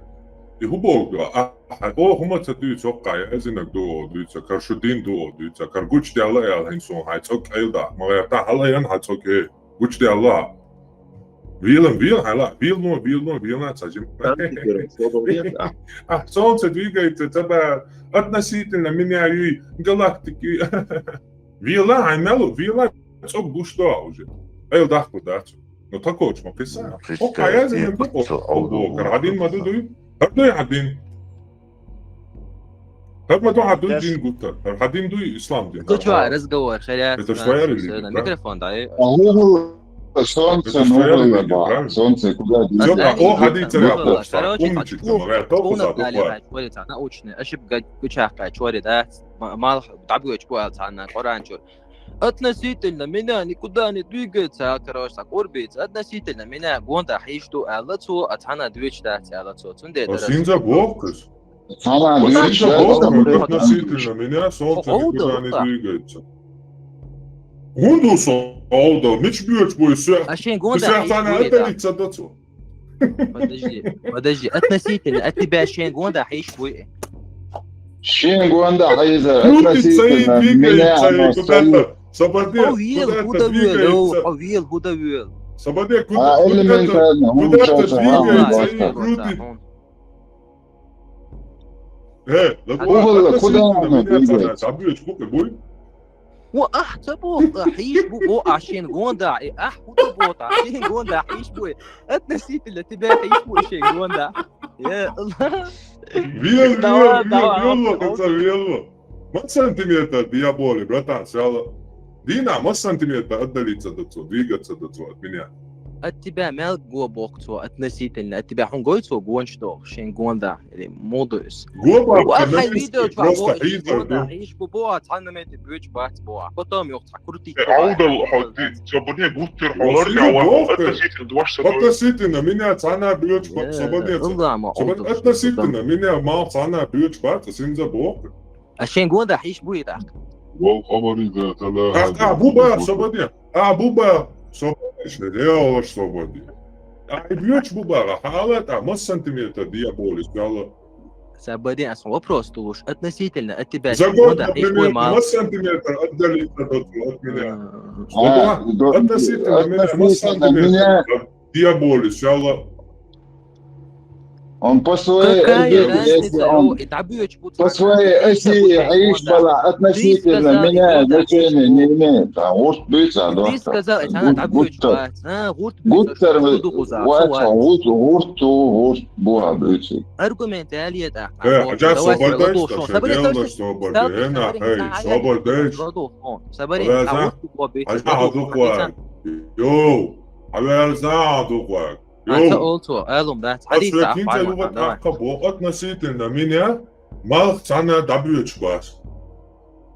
И хуболга, а, о, хумаца дуйц, окка, я эзинак дуо, дуйца, каршу дин дуо, дуйца, кар гуч дяла, я, хин сон, хай цок, элда, ма я та хала ян, ха цок, э. Гуч дяла. Вилан, вил, хала, вил, ну, вил, ну, вил, на, сажим. А, солнце двигается, тебя относительно меня и галактики. Вила, ай, мелу, вила, цок гуш дуа уже. Эл дахку дацу. Ну, такой уж маписа. О, а я за ним такой. Один маду дуй. Один. Хадма то хадуй дин гуттар. Хадин дуй ислам дин. Ты чё, разговор, шаря? Это ж твоя религия, да? Микрофон, да? Солнце, ну, было, солнце, куда? Всё, а, о, хадин царя. Короче, умничать, научный. Ошибка, кучака, чёри, да? Мал, дабуч, пуал, цана, Коран, чё. Относительно меня никуда не двигается, а, короче, так, орбит. Относительно меня гонда хишту, а лацо, а цана двечта, а лацо. Цунде, да. Синза бокус. Сама Относительно меня солнце никуда не двигается. Гундусон, Алда, мич бьёч бой сэ. А шен гонда. Сэ цана это лица дацо. Подожди, подожди. Относительно от тебя шен гонда хиш бой. Шен гонда хиза. Крутится и Относительно двигается, меня и куда-то. Сабаде, куда-то двигается. Авиел, куда-то. Сабаде, куда-то двигается и крутит. Э, куда она двигается? Забьёшь, кука, бой. О, ах, цабо, ах, иш бу, бо, а шен гонда, и ах, куда бо, а шен гонда, иш бу. Относительно тебя иш бу, шен гонда. Э, Вел, вел, вел, вел, вел. Мас сантиметр, диаболи, братан, сяла. Дина, мас сантиметр отдалиться до цо, двигаться до цо от меня. От тебя мел глубок цо, относительно. От тебя хунгой цо, гонч дох, шен гонда, или модус. Глубок, Ах, видео, просто хизер, да. Иш бу, бо, а цана мети бюч бац бо. Потом ёх ца крутить. Аудал, ходи, собрание гуттер, холор, относительно, два часа. Относительно меня цана бюч бац, собрание. Относительно меня мал цана бюч бац, синза бок. А шен гонда хиш буй да. Вол хабари да тала. А буба собади. А буба собади. Шеде ош собади. А бьёч буба халат а мас сантиметр диаболис гала. Собади, а вопрос тулуш относительно от тебя. За год, например, мас сантиметр отдалиться от меня. Относительно меня мас сантиметр. Диаболис, сяла. Он по своей Какая разница, если он по своей оси Ишбала относительно меня значения не имеет. А вот быца, да. Ты сказал, это она там быца. Гуттер, гурту, гурту, буа быца. Аргумент, Алиет, а. Э, а сейчас свободен, что свободен, эй, свободен. Собари, а вот ты. Йоу, а я за духвак. Аса олцо, алум да. Хадис да. Относительно меня, мал цана дабьёч бас.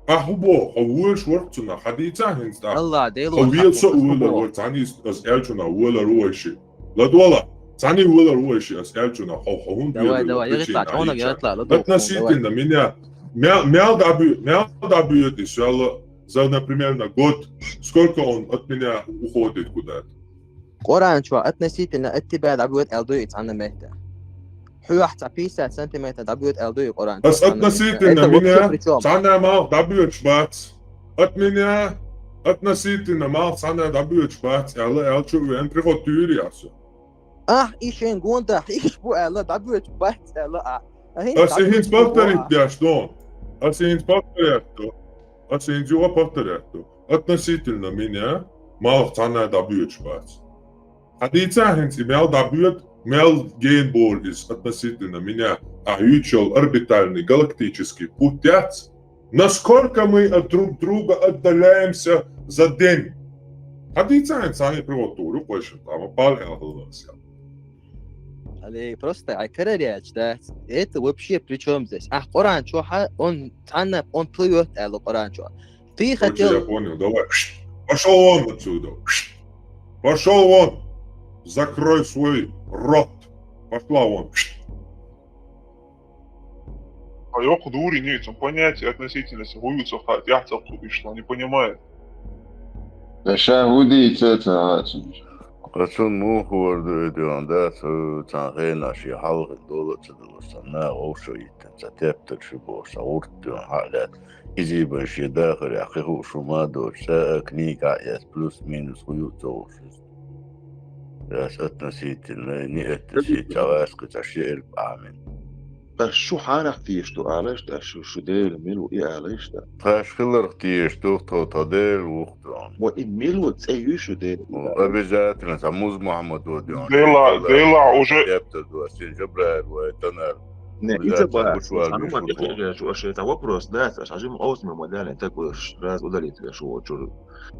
Ахубо, хавуш ворцуна, хадица хинста. Алла, дейло. Хавил со ула ворцани, аз элчуна ула руаши. Ладуала, цани ула руаши, аз элчуна, хавун. Давай, давай, я гитла, он я гитла. Относительно меня, мял дабью, мял дабью, иншалла, за, например, на год, сколько он от меня уходит куда-то. Коран чё, относительно от тебя дабьёт элдуй цана метта. Хуяхца пятьдесят сантиметр дабьёт элдуй Коран. Ас относительно меня цана мал дабьёч бац. От меня относительно мал цана дабьёч бац. Элла элчу вен приход тюри асу. Ах, ишен гонда, иш бу элла дабьёч бац элла а. Ас ихин повторить дяш дон. Ас ихин повторять дон. Ас ихин юга повторять дон. Относительно меня Малх цхьанна дӀабоьдуш бац. Хьадийца хӀинца и мел дӀабоьду, мел генаболу иза относительно меня, ахь юьйцуш йолу орбитальный галактический путь яц? Насколько мы от друг друга отдаляемся за день? Хьадийца хӀинца цхьана превод тур ю кхойшина, тӀама пал аьлла хилла аса. Алей, просто ай караряч, да? Это вообще при чём здесь? Ахь Къуръан чохь, он цхьанна, он плывёт аьлла Къуръан чохь. Ты хотел... Я понял, давай. Пошёл вон отсюда. Пошёл вон. Закрой свой рот. Пошла вон. А йоккха дури ницкъ, понятие относительности, гуюца ха-, тӀаьхьа ца кхуьйшла, не понимает. Ша хӀун дийца ца хьацунаш? Ткъа цунна муха хӀора ду и дуьйна дац, хӀу цхьана хенахь шен хьалхе дола а ца далуш, цхьана наха вовшах йиттина, цхьа тептар шу бохуш, цхьа гӀурт дуьйна хьа а лаьцна, изий бан шен дахарехь кхин хууш хӀума а доцуш, цкъа а книга а эцна, плюс-минус хӀу ю а ца хууш иза. Ас относительно, не относительно, ас кхин цхьа шиъ элп Ӏамийна. Ткъа шу хьанах теша ду алаш, ткъа шу, шу Дела мила ву и алаш, ткъа? Тхаш хиларх теша ду, тхо, тхо Дела ву-кх дуьйна. Мо и мила ву цӀе ю шу Дела? Обязательно, цхьа Муз Мухьаммад ву дуьйна. Дела, Дела уже. Тептар ду, ас сен Жабраил вай, танар. Не, иза бац, сан ма тӀекхиъ гӀерташ, аша, это вопрос дац, аша жима къовсаме ма дале, так уж раз удалить веш ву чуьра.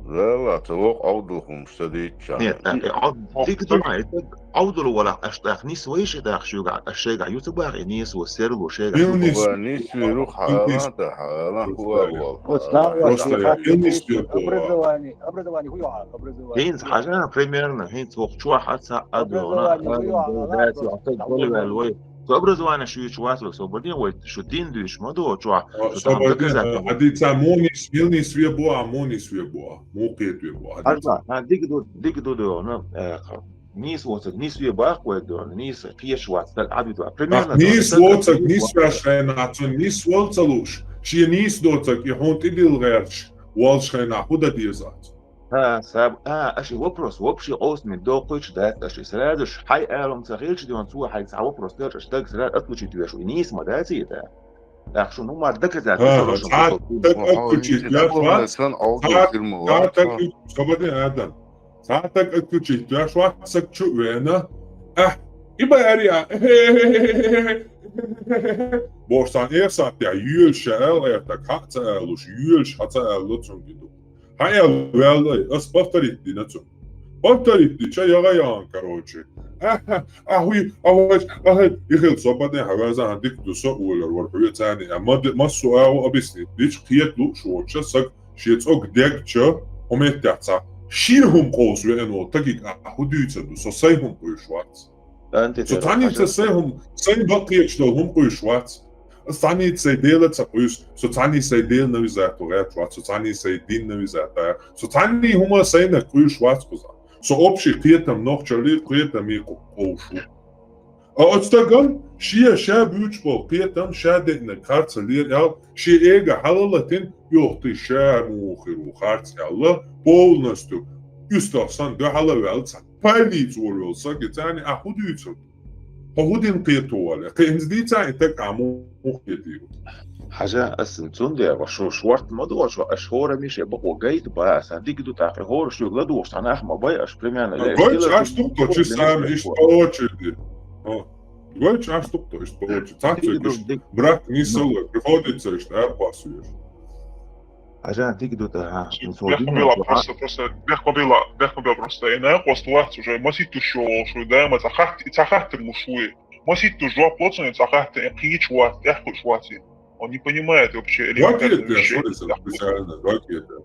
Валла, цо вокху Ӏовдал хӀумаш ца дийцча. Нет, так, э, Ӏов-, дика ду ма, это Ӏовдал валахь, аш тӀаккха нис вай ши тӀаккха шуьга, аш шайгахь ю ца бахьа, и нис ву, серло шайгахь ю ца бахьа. Нис вийр ву хьалан, да, хьалан, хӀу а валла. Просто я, я не успел. Образование, образование, хӀу ю хьан, образование. ХӀинца хьажа, примерно, хӀинца вокху чохь а ца а дуьйна, образование, хӀу ю хьан, да, ца хьан, хӀу ю хьан, вай. Со образование шу юьйцуш вац вай, со бадин вай, шу дин дуьйцуш ма ду, чохь, а, шу со там бадин, доказательно. А, а дийца муха нис, мила нис ве бу, а муха нис ве бу, а муха кхета ве бу, а дийца. Хьажа, хьан дика ду, дика ду дуьйна, э, нис воцург нис ве баккха вай дуьйна, нис кхеташ вац, стаг Ӏадвита вац. Примерно, нис воцург нис веш хенахь, цунна нис вала ца лууш, шен нис доцург и хьуна тӀедилла гӀерташ волчу хенахь хӀун дан деза аца? ХӀа, саб-, а, аша и вопрос вообще къовсаме доккхуьйтуш дац, аша и сразу ж хьайн алам ца хилча дуьйна, цо хьайга цхьа вопрос делча, аша стаг сразу отключить веш ву, и нийса ма дац иза? ТӀаккха шуна хӀума доказать... ХӀа, цхьа стаг отключить веш вац, цхьа стаг, скободин адам. Цхьа стаг отключить веш вац, саг чу а веана, ахь, и баьри а, бохуш цхьана эсаттехь йоьлуш ша аьлла, эртаг хьа а ца алуш, йоьлуш хьа ца аьлла цуьнга и ду. Хьан аьлла ваьлла, ас повторить дина цунна. Повторить дича, яга ян, короче. Ахьа, ахьуй, ахьуй, ахьуй, и хила со баден хьан ваза хьан дика ду со олар вара хьоьца царна, а ма-, массо а ву объяснить дича, кхета лууш воцча, саг шен цӀог дегча, хӀу меттехь цхьа, шен хӀума къовса веана волу тагиг ахьа хӀу дуьйцур ду, со сайн хӀума къуьйсуш вац. Со цхьаьннийца сайн хӀума, сайн бакъ кхеташ долу хӀума къуьйсуш вац. Ас цхьаьннийца сайн Дела ца къуьйсу, со цхьаьнний сайн Дела навизату гӀерташ вац, со цхьаьнний сайн дин навизату, со цхьаьнний хӀума сайнаг къуьйсуш вац кхузахь. Со общий кхетам нохчаллий, кхетамий къу-, къовшу. А оцу стаган шен ша буьйцуш болу кхетам, ша деънарг харц лера аьлла, шен эго хьала латина, йохтий ша муха хир ву харц аьлла, полностью уьстагӀ санна дуьхьал а ваьлла цхьа. Пайдийца волавелла саг и царна ахьа хӀу дуьйцург? Хьо хӀу дина кхетавале? Кхин хӀинца дийца и таг ахьа муха кхетийра? Хьажа, ас цундела, ва шу шорта ма догӀу, шу аша хӀора мише бакъо гайта ба, аса дика ду тӀаккха, хӀора шуьга ладугӀуш цхьа нах ма бай, аша примерно... Гойтуш аш тукхо, чи сами иштта по очереди. Гойтуш аш тукхо, иштта по очереди. Цхьацца иштта брак нисала, приходится иштта аркъас веш. Хьажа, дика ду тӀаккха, хӀинца хӀо дина, просто, просто, бехк ма билла, бехк ма билла, просто, и накъост вац уже, маситтуш йолуш ву, да, ма цхьа хатт-, цхьа хаттар луш ву. Маситтуш жоп лоцун, цхьа хаттар, и кхечу вац, тӀехкхуьуш вац и. Он не понимает вообще элементарные вещи. Ракета, специально, ракета.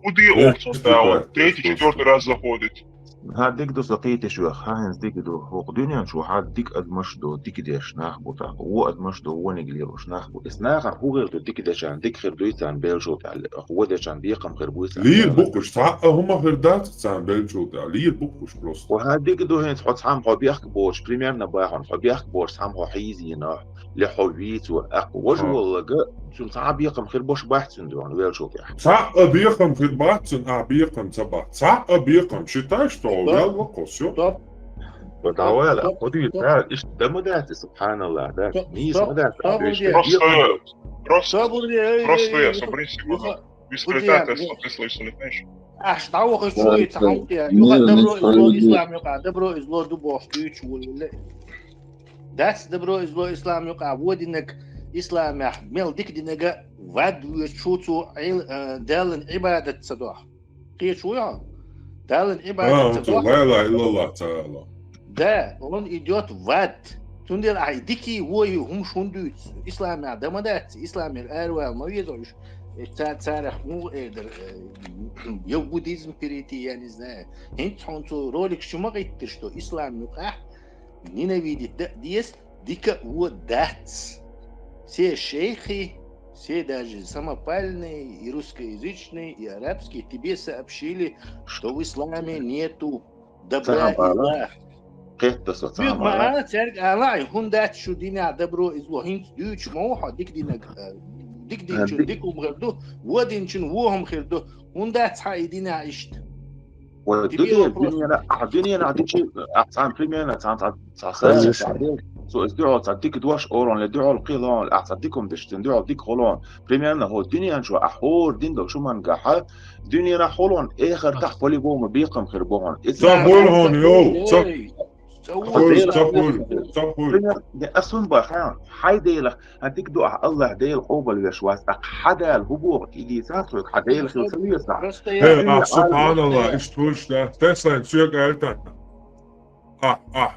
Куда он третий, четвёртый раз заходит? ХӀа, дика ду со кхеташ вех, хӀа, хӀинца дика ду. ХӀокху дуьнен чу хьан дика адамаш ду, дика деш нах бу тӀаккха, вон адамаш ду, вониг лелош нах бу. Эс нахах хӀун хир ду, дика дечарна дика хир дуй царна беллачул тӀаьхьа, вон дечарна бекхам хир буй царна? Лийр бу кхуш, цхьа а хӀума хир дац царна беллачул тӀаьхьа, лийр бу кхуш просто. Хьан дика ду хӀинца хьо цхьамма хьо бехк боцуш, примерно бахьана, хьо бехк боцуш цхьамма хьо хьийзийна, ле хьо вийцо, аккха важа воллага, цунна цхьа а бекхам хир бош бац цуьнан дуьхьал веллачул тӀаьхьа. Цхьа а бекхам хир бац цуьнан, ахь бекхам ца бац. Цхьа а бекхам, считай, что вел вакхо, всё. Давай, кхо дуьйцу, иштта дан ма дац, субханаллах, да? Нийса ма дац. Просто, просто, просто я, собри секунду. Выставить это, если, если, знаешь. Аш дӀавахаш чуй ца хьалкъе. Юха добро и зло ислам юкъа, добро и зло ду бохуш дуьйцуш волавелла. Дац добро и зло ислам юкъа, водинаг исламехь мел дика динага вад вуьйцу цо Ӏел-, э, Даллан Ӏибадат ца дохь. Кхечу вуй хьо? Даллан Ӏибадат ца дохь. Ла илаха иллаллах ца ала. Да, он идёт в ад. Цундела ахьа и дикий, вой хӀумаш хӀунда дуьйцу? Исламехь дан ма дац, исламера аравала ма веза уьш. Э, ца-, царах муха эр дара, э, я в буддизм перейти, я не знаю. ХӀинца хьуна цу роликаш чу ма гӀиттира, что ислам юкъахь ненавидеть дан а деза, дика а вон дац. Все шейхи, все даже самопальные, и русскоязычные, и арабские, тебе сообщили, что в исламе нету добра и зла. Кхетта со ца ма ала. Цаьрга ала, хӀунда дац шу динехь добро и зло? ХӀинца дуьйцуш ма ву хьо дика динаг, э, дика динчун дика хӀума хир ду, вон динчун вон хӀума хир ду. ХӀунда дац хьан и динехь иштта? Вай дуьне, дуьненахь, ахьа дуьненахь дичи, ахьа цхьана примерно, цхьана цхьа, цхьа сагӀа, цхьа дел, цо иза дуьхьал цхьа дика дош олун, ле дуьхьал кхин лон, ахьа цхьа дика хӀума деш, цуьнан дуьхьал дика хӀолон. Примерно хӀо дуьнен чу ахьа хӀора дин долу шу мангахьа, дуьненахь хӀолон, эхартахь по-любому бекхам хир бохун. Иза ца хуьлу хьуна, йо, ца Ца хуьлу, ца хуьлу, ца хуьлу. Пример, де, ас хӀунда боху, хьайн Делах, хьан дика ду ахьа Аллах Дела къобал веш вац, ахьа хьан Дала хӀун боху, и дийца хьоьга, хьан Дела хила ца веза ахьа. Хе, ахьа, субханаллах, иштта хуьлуш дац. Тесайн соьга аьлла тахана. Ахь, ахь.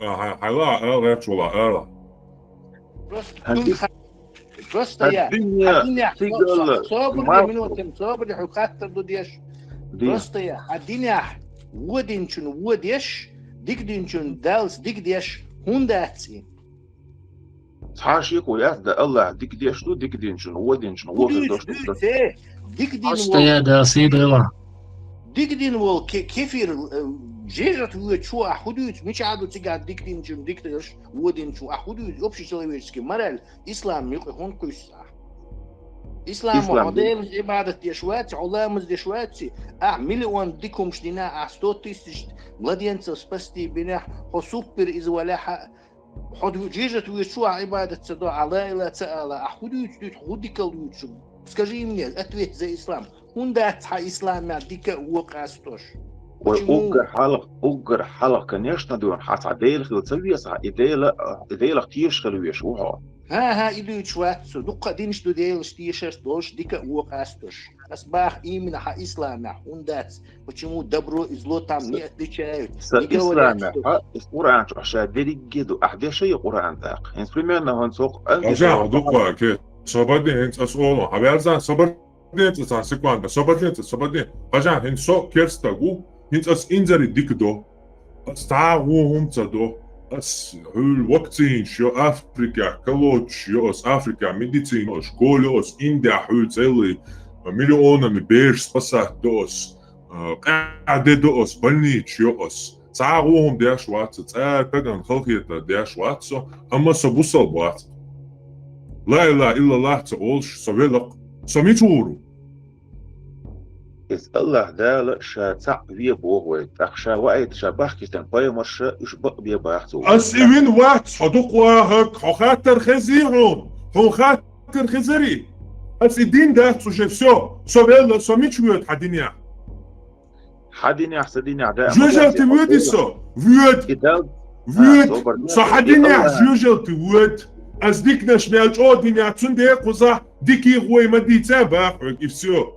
Ахьа, хьайла, ала, гӀерташ вала, ала. Хьан дика Просто я, хьан динехь, собар де, минутин, собар де, хьоьга хаттар ду деш. Просто я, хьан динехь, вон динчун вон деш, дика динчун Даллас дика деш, хӀунда дац и? Цхьа шеко яц, да Аллах дика деш ду, дика динчун, вон динчун вон хир дош ду. Дика дин волу. Просто я, да, сий дела. Дика дин волу ке-, кефир, э, жежат вуьйцу, ахьа хӀун дуьйцу, мичахь ду цигахь дика динчун, дика деш, вон динчун, ахьа хӀун дуьйцу, общечеловеческий мораль, Ислам юкъа хӀунда кхуьссу ахь? Исламо хьо Делан Ӏибадат деш вац, хьо ламаз деш вац, ахь миллион дика хӀумаш дина, ахь сто тысяч младенцев спасти бина, хьо супер иза валехьа, хьо ду-, жижат вуьйцу, ахь Ӏибадат ца до, ахь ла ила ца ала, ахь хӀун дуьйцу, дуьйцу, хӀун дикал дуьйцу? Скажи мне, ответь за ислам. ХӀунда дац хьан исламехь дика а вон къастош? Вай уггар хьалха, уггар хьалха, конечно, дуьйна, хьан цхьа Дела хила ца веза, и Дела, и Делах тешаш хила везаш ву хьо. ХӀан-хӀа, и дуьйцуш вац со. Дуккха а динаш ду Делах тешаш долуш, дика а вон къастош. Ас баха именно хьан исламехь хӀунда дац? Почему добро и зло там не отличают? Сан исламехь, хьан, ис Къуръан чохь ша дерриге ду. Ахь деш а я Къуръан тӀаккха. ХӀинца примерно хӀинца хӀокху античохь. Хьажахь, дукха, ке, собар де, хӀинца ас олу. Хьан ваьрзан, собар де цкъа цхьа секунда, собар де цкъа, собар де. Хьажахь, хӀинца со керстаг ву, хӀинца ас инзаре дика до. Ас цхьа а вон хӀума ца до. Ас хьуьлла вакцинаш йо, Африкехь колотьш йо ас, Африкехь медицина йо ас, школа йо ас, Индехь хьуьлла целый миллионами бераш спасать до ас, а, къаьхьа де до ас, больничаш йо ас. Цхьа а вон хӀума деш вац со, цкъа а стагана халахетар деш вац со, амма со бусалба вац. Ла илаха иллаллах ца олуш, со велакх. Со мича гӀур ву? Иза Аллах Дала ша цхьаъ ве боху вай, тӀаккха ша ваийта ша бахкийтина пайхамарша уьш бакъ бен баха цо. Ас и вина вац, хьо дукха вахарг, хьо хаттар хезий хьуна? Хьуна хаттар хезарий? Ас и дин дац уже, всё. Со велла, со мича воьду хьан динехь? Хьан динехь, сан динехь, да. Жоьжалти воьдий со? Воьду. И Дала. Воьду. А, собар. Со хьан динехь жоьжалти воьду. Ас диканаш мел чӀогӀа динехь, цундела кхузахь дикий гӀой ма дийца баха хьоьга, и всё.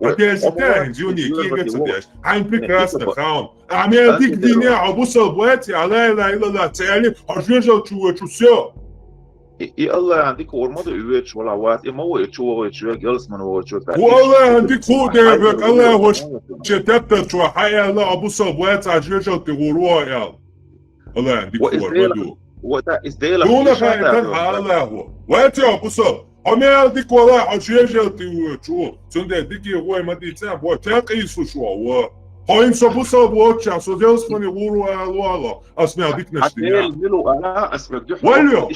Хьан деза тӀаьхьа, зуьйний, кӀийга ца деш. Хьайн прекрасно хаун. Ахьа мел дика дийне, хьо бусалба вац, я ла илаха иллаллах ца аьлли, хьо жоьжал чу воьдуш, всё. И, и Аллахьан дика гӀур ма ду, и воьдуш валахь вац, и ма ву, и чу вогӀуьйтуш верг, ялсамане вогӀуьйтуш верг. Ву Аллахьан дика хӀу дерг, Аллахьо шен тептар чохь хьан аьлла, хьо бусалба вац, хьо жоьжалти гӀур ву хьо аьлла. Аллахьан дика гӀур ма ду. Дуна хьан тан хьан Аллахьо. Вац хьо бусалба. Хьо мел дика валахь, хьо жоьжалти воьдуш ву. Цундела дикий гӀой ма дийца, бо тел къийсуш ву. Хьо хӀинца со бусалба воцучохь, со ялсамане гӀур ву ала вала, ас мел диканаш дина. Хьан Дела мила ву ала, ас вегдуьхьа. Валло.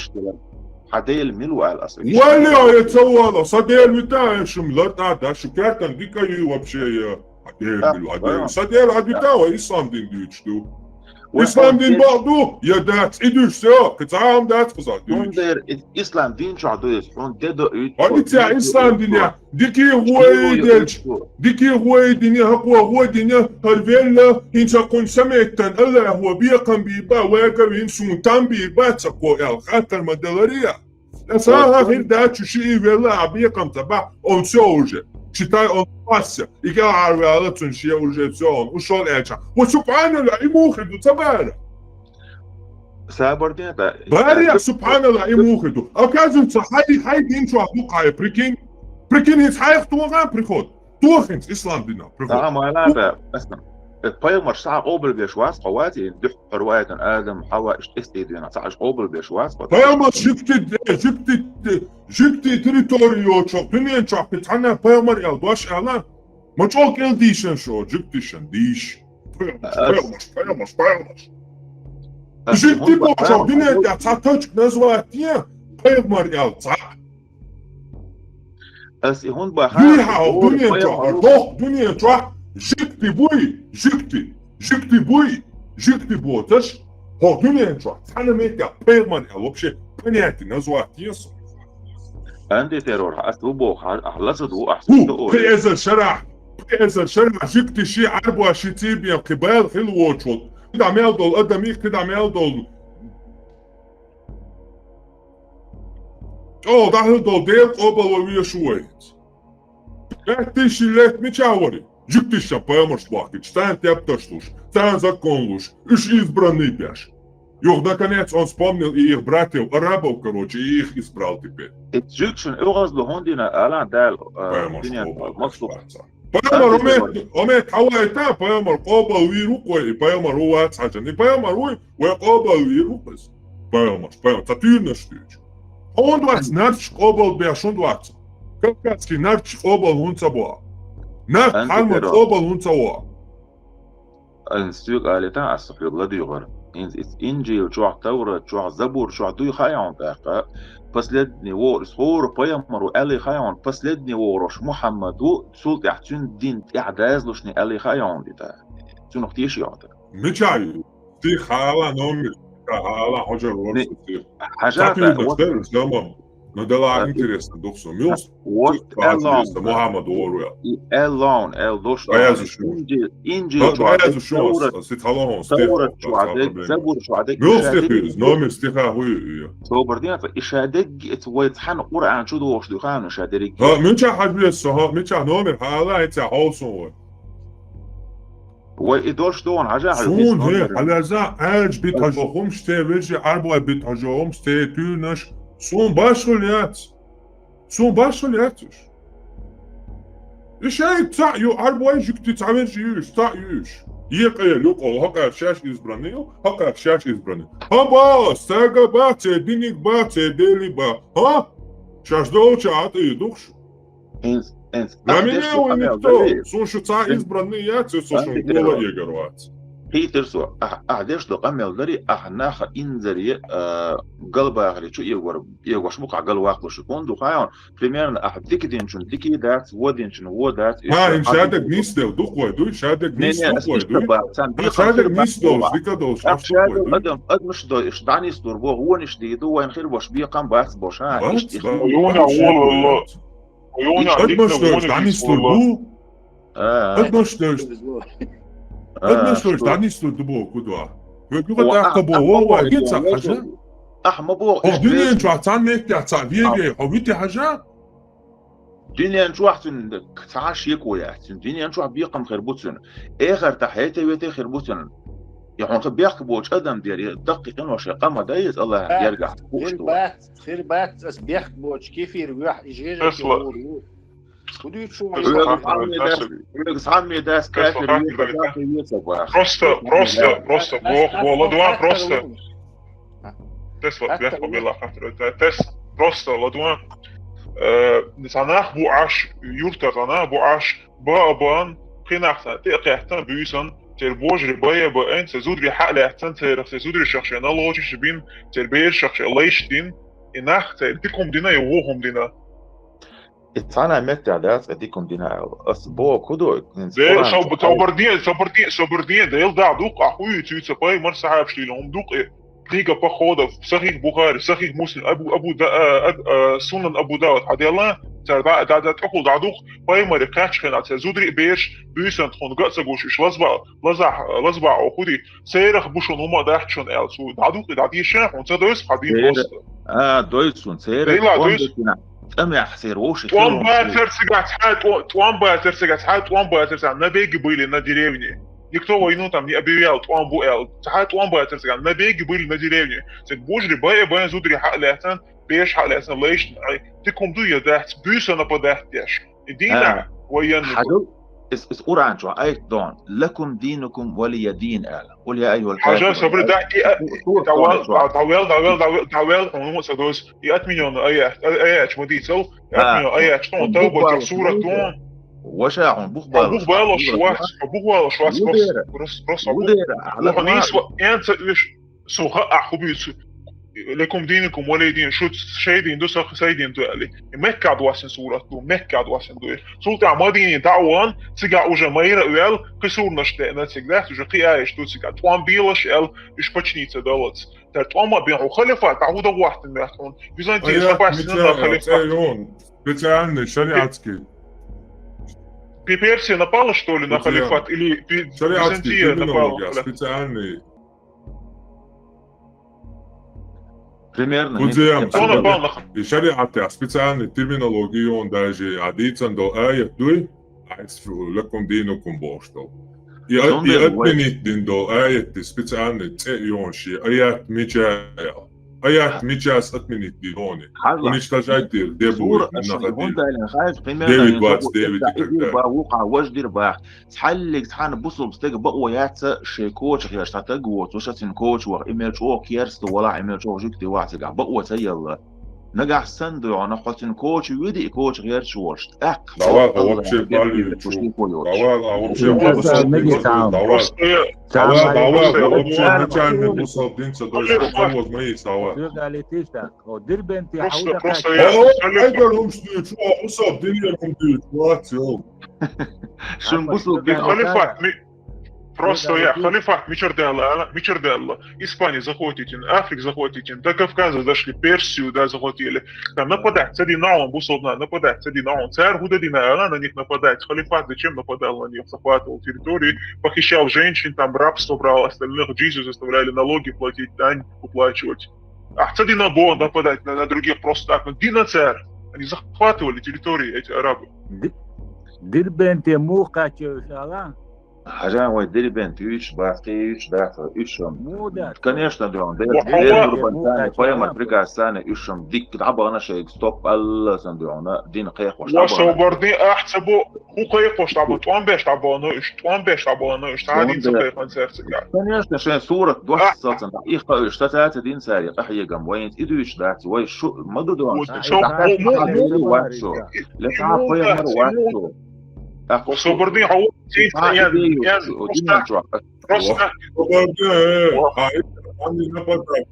Хьан Дела мила ву ала, ас вегдуьхьа. Валло, я ца вала, сан Дела вита, я шуна лар тӀа да, шу кертан дика ю вообще, я. Хьан Дела мила ву, хьан Дела. Сан Дела хьан вита, ва ислам дин дуьйцуш ду. Ислам дин бакъду, я дац, и дуьш со, кхы цхьа а дац кхузахь дуьйцуш. Цундела ис-, ислам дин чохь ду иза, хьуна де до уьйту. Хьо иццехь ислам дине, дикий гӀой делча, дикий гӀой дине, хӀокхо гӀо дине, хӀара велла, хӀинца кхунна саметтан, Аллахо бекхам бийба, вага вин суна там бийба, ца кхо аьлла, хаттар ма даларий. Аса хӀара хир дац, шу шиъ велла, а бекхам ца бахь, он всё уже. Читай, он пасся. И кӀелхьарваьлла цунна шен уже всё, он ушел аьлча. Ва субханалла, и муха ду ца бара? Сабар де, да. Бария, субханалла, и муха ду. Оказывается, хьай, хьай дин чохь ду кхай, прикинь. Прикинь, хӀинца хьайх тохана приход. Тохинца ислам дина приход. Ага, ма ладно, аса. Э, пайхамарш схьа къобалбеш вац хьо, вац и дуьххьара вайтан Адам, Хьава, иштта эс тӀе дуьйна, цхьа аша къобалбеш вац хьо. Пайхамарш жуьгти, э, жуьгти, э, жуьгти территори йоцуш, дуьнен чохь кхин цхьанна пайхамар аьлла дош аьлла? Ма чӀогӀа кӀел дийшан шо, жуьгтишан дийш. Пайхамарш, пайхамарш, пайхамарш, пайхамарш. Жуьгти бохучохь дуьнен тӀехь цхьа точка назвать е, пайхамар аьлла цхьаъ. Ас и хӀунда баха? Дуьйхьа хьо дуьнен чохь, хӀокху дуьнен чохь жуьгти буй, жуьгти, жуьгти буй, жуьгти боцуш, хӀокху дуьнен чохь цхьана меттехь пайхамар аьлла вообще понятие назвать е со. Анди террор, ас ву боху, ахь лаза ду, ахь хӀу, пхи эзар шарахь, пхи эзар шарахь жуьгти ши Ӏарбош ши цийбен кхин бала хила воцуш волу. КхидӀа мел долу адам, кхидӀа мел долу. ЧӀогӀа дӀахьур долу Дела къобал ван везаш ву вай хӀинца. Лаьттий ши летта мичахь вара? Жуьгтишна пайхамарш бохкича, царна тептарш луш, царна закон луш, уьш избранный беш. Юха, наконец, он вспомнил и их братьев арабов, короче, и их избрал теперь. И жуьгтишна оьгӀазло хӀунда дина, алан Дала, а, пайхамарш дуьнен къобал махлукъ бац. Пайхамар, хӀумет, хӀумет хьавайта, пайхамар къобал вийр ву кхой, и пайхамар ву вац хьажан. И пайхамар вуй, вай къобал вийр ву кхуьз. Пайхамарш, пайхамар, ца туьйранаш дуьйцу. ХӀунда вац нарча къобал беш, хӀунда вац? Кавказский нарча къобал хӀунда ца бо? Нарт хьалмат къобал хӀунда ца во? Ан соьга алита, ас хьоьга ладуьйгӀар. ХӀинца иза Инжил чохь, Таврат чохь, Забур чохь дуй хаьа хьуна тӀаккха? Последний вогӀур, иза хӀора пайхамар ву аьлла хаьа хьуна, последний вогӀурош Мухьаммад ву, цул тӀаьхьа цуьнан дин тӀаьхьа дазлушний аьлла хаьа хьуна дита. Цунах теший хьо тӀаккха? Мичахь ю? Стих хьала, номер, стих хьала, хьожар вара стих. Хьажа, ца тӀуьйрнаш дара, заман. Но дала интересно духсо. Мюс? Вот, аьлла, Мухьаммад вогӀур ву. И аьлла, аьлла дош. Баязу шу. Инжил, Инжил чохь, Баязу шу, Таврат, сит хьала хьо, стих, Таврат чохь, Забур чохь, мюс стих ю, номер стиха хӀу ю? Собар ден, и ша дегги, вай цхьана Къуръан чу дохуш ду хаьа ша дерриг. Ха, мичахь хьажа веза со, ха, мичахь номер хьала, хӀинца хьовсун вай. Вай и дош догӀун хьажа хьажа. Суна, хӀе, хьаляза, аьлча бит хьажо хӀумаш те, вежи Ӏарбой бит хьажо хӀумаш те, туьйранаш. Суна башхал яц. Суна башхал яц уьш. И шайга цхьаъ ю, Ӏарбой жуьгти цхьа вежи ю уьш, цхьаъ ю уьш. Екъе, юкъо, хӀокхаьрца шаьш избранный ю, хӀокхаьрца шаьш избранный. ХӀан бац, цаьрга бац, церан диниг бац, церан Делиг бац. ХӀан? Шаьш долча Ӏа тӀе ю духуш? Ин-, ин-, Ламине ахь деш вуй ду никто, къамел дале? Суна шу цхьа избранный яц, со шун Ламине гола эгар вац. Кхийтира со, ахь, ахь деш ду къамел дари, ахь нах инзаре, а, галбахаре чу эгор, эгош бу кхахь галваккхалуш. Кун ду хьан, примерно, ахь дика динчун дикий дац, во динчун во дац. Ха, ин шадаг нис дел дукхой дуй, шадаг нис дукхой дуй. Ха, шадаг нис долуш, дика долуш, ахь шадаг адам, адамаш дой, иш дӀанис дур бо, вониш дий ду, вайн хир бош, бекхам бац бош, ха, иш, иш. Юна, Юна, Адамаш дойш дӀанислур бу? Адамаш дойш. Адамаш дойш дӀанислур ду боху кхузахь. Вай юха тӀаккха боху, вай хӀинца хьажа? Ахь ма боху, хьо дуьнен чохь цхьана меттехь цхьаъ вегий, хьо вити хьажа? Дуьнен чохь цуьнан цхьа а шеко яц цуьнан. Дуьнен чохь бекхам хир бу цуьнан. Эхартахь хӀетте-вете хир бу цуьнан. Я хьуна бехк боцу адам дера, я даккхий къинош, я къа ма дай иза Аллахьан гергахь. Хир бац, хир бац, ас бехк боцу кефир вуьйхь, и жежа кефир ву. Хьоьга цхьамме дац, хьоьга цхьамме дац кафир ву, кафир ву ца баха. Просто, просто, просто боху, бо ладуан, просто. Тес вот бехк бела хатра, тес просто ладуан. Э, цхьа нах бу Ӏаш, юртара цхьа нах бу Ӏаш, баа баан, кхин нах цхьа тӀе а кхеттан, буьйсан, церан божаре бае баан, церан зударий хьа а лаьцсан, церах церан зударий шахча налочаш бин, церан бераш шахча лайш дин, и нах церан дика хӀума дина, я вон хӀума дина. И цхьана меттехь дац, э, дикум дина аьлла. Ас боху, хӀун ду, хӀинца Дела Къуръан чохь собар ден, собар ден, собар ден, Дела дӀа дукъ, а хуй ю цуьца пайхамар сахьабаш лийла, хӀума дукъ и. Книга походов, Сахих Бухари, Сахих Муслим, Абу, Абу Да-, а, а, а, Сунан Абу Дауд хьаделла, цара дӀа, дӀа, дӀа, тӀехула дӀа дукъ, пайхамаре кхаьччахьана цара зударий а бераш, буьйсанна тхуна ган а ца гуш, уьш лазба, лазахь, лазбахь хӀу ди, церах бу шуна хӀума а дац шуна аьлла, цу дӀа дукъ и дӀа деша, хьуна ца дойса хьан дин Церан, просто. а, дойса суна, церан Дела тӀом дойса. дитина, тӀамехь сера вовши ТӀом хилла бацар цигахь, цхьа тӀо-, тӀом бацар цигахь, цхьа тӀом бацар цигахь, набеги были на деревне. Никто войну там не объявлял, тӀом бу аьлла. Цхьа тӀом бацар цигахь, набеги были на деревне. Цига бужри бай, бай зудри хьа а лаьцна, беш хьа а лаьцна, лайшна, ай, тикум ду я дац, буьйса нападать деш. И дийна, А, военный. Хьадал, ис, ис Къуръан чохь айт дон, лакум динукум валия дин аьлла. Къул я айюхал Хьажа кафирун. собри, да, и, а, Су-, сура давал, тохна чохь. давал, давал, давал, давал, хьуна ма ца дойс. И отменённый аят, а, аят, ма дийцал, и А, отменённый аят, что он хьуна тауба, бухбалаш сура ву тон. Ваша хьуна Хьо бухбалаш. бухбалаш вац, хьо бухбалаш вац, Ву рос, дера. рос, рос, Ву дера, Ву хьо ахьла нийсо, энца уьш, су ха а хьо буьйцу. Лекум динукум валия дин, шу шайн дин ду, сах сай дин ду аьлли. И Мекка доссина сурат ду, Мекка доссина ду. Цул тӀаьхьа Мадине дӀа а ван, цигахь уже майра а вел, кхин сурнаш деана цига дац, уже кхин аеш ду цигахь. ТӀом белаш аьлла, уьш починиться даллац. Тара тӀом а бен хьо халифат, дӀа хӀу дан вахтан мехь хьуна. Византия Аят сапасина мича, халифат. цӀе йон, специальный шариатский. Пи-, Персия напала, что ли, на Специально. Халифат? Или пи-, Шариатский Византия напала? терминология, специальный. Примерно. Кудзем, нет, Кто нет, напал на Ха-, И шариатехь специальный терминология йон даже а дийцан долу аят дуй, айс лакум динукум бохуш долу. И, а- и Зундер вай. Отменить дин долу аят специальный цӀе йон ши, аят мича аьлла. Аят мича отменить дин йони. Хьажа. Уничтожать дир, де Сура будет, ашри нахадир. Гундайлен хьажа, примерно, Девять ин двадцать сагу девять тӀе и так далее. ба вукъа важдир бах. Цхьаллиг цхьана бусулба стега бакъо яц ша кочах еш, цхьа таг воцуш, ша цуьнан коча ваха, и мел чӀогӀа керста валахь, и мел чӀогӀа жуьгти ваха цигахь, бакъо ца елла. Нагахь санна дуй хьуна, хьо цуьнан коча вуьди, и кочах герчаш волуш, тӀаккха Давай, Аллах вообще Дала балли дерриг чу. шуьйко йоцуш. Давай, а вообще Ин балли хаза чу. мегиц хьан. Давай. Просто я, Давай, Цхьа давай, просто я, вообще просто начальный я. мусал дин ца дойш, а вот мои слова. Цуьга алийтийша, хӀо Дербенте Просто, хьуна просто кхаьчна. я. Ай, дар хӀумаш дуьйцу, а, мусал дин яр хӀума дуьйцу, вац, йо. Шун бусулба дин Халифат, ми-, просто я, Халифат. Халифат мичара даьлла, ала, мичара даьлла. Испания захватить йина, Африка захватить йина, до Кавказа дошли, Персию, да, захватили. Там нападать ца дина хьуна, бусулба нах нападать ца дина хьуна. Цара хӀу дан дина, ала, на них нападать. Халифат зачем нападал на них, захватывал территории, похищал женщин, там рабство брал, остальных, Джизию заставляли налоги платить, дань уплачивать. Ахь ца дина бо нападать на, на других просто так, ну, дина цара. Они захватывали территории, эти арабы. Ди-, Дербенте муха кхаьчна уьш ала? Хьажа, вай Дербент юьйцуш бац, кхин юьйцуш дац, уьш ам. Муха дац? Конечно, дуьйхьун. Ва Дер-, хьо Дербент, Дербент, муха Паймат кхаьчна? Бригаш санна, уьш ам дикка дӀабахана шайга, стоп, алла сан дуьйхьуна, дин кхехош Ва дӀабахана. собар дин ахь ца бо, хӀу кхайкхош дӀабо, тӀом беш дӀабо, ну, уьш, тӀом беш дӀабо, ну, уьш, цхьа дин ца кхайкхана цаьрца. Конечно, шайн сурат дош салцан, их ха уьш, сацаца дин цаьрга къахьегам, вайнца и дуьйцуш дац, вай шу, ма ду дуьйхьун. Вот, со, мо, мо, мо, Ле цхьа пайхамар вац цо. Ва собар дин, хьо, Цхьа я, идея я, ю, динан чохь. просто, Собар дин, а, а, они нападают,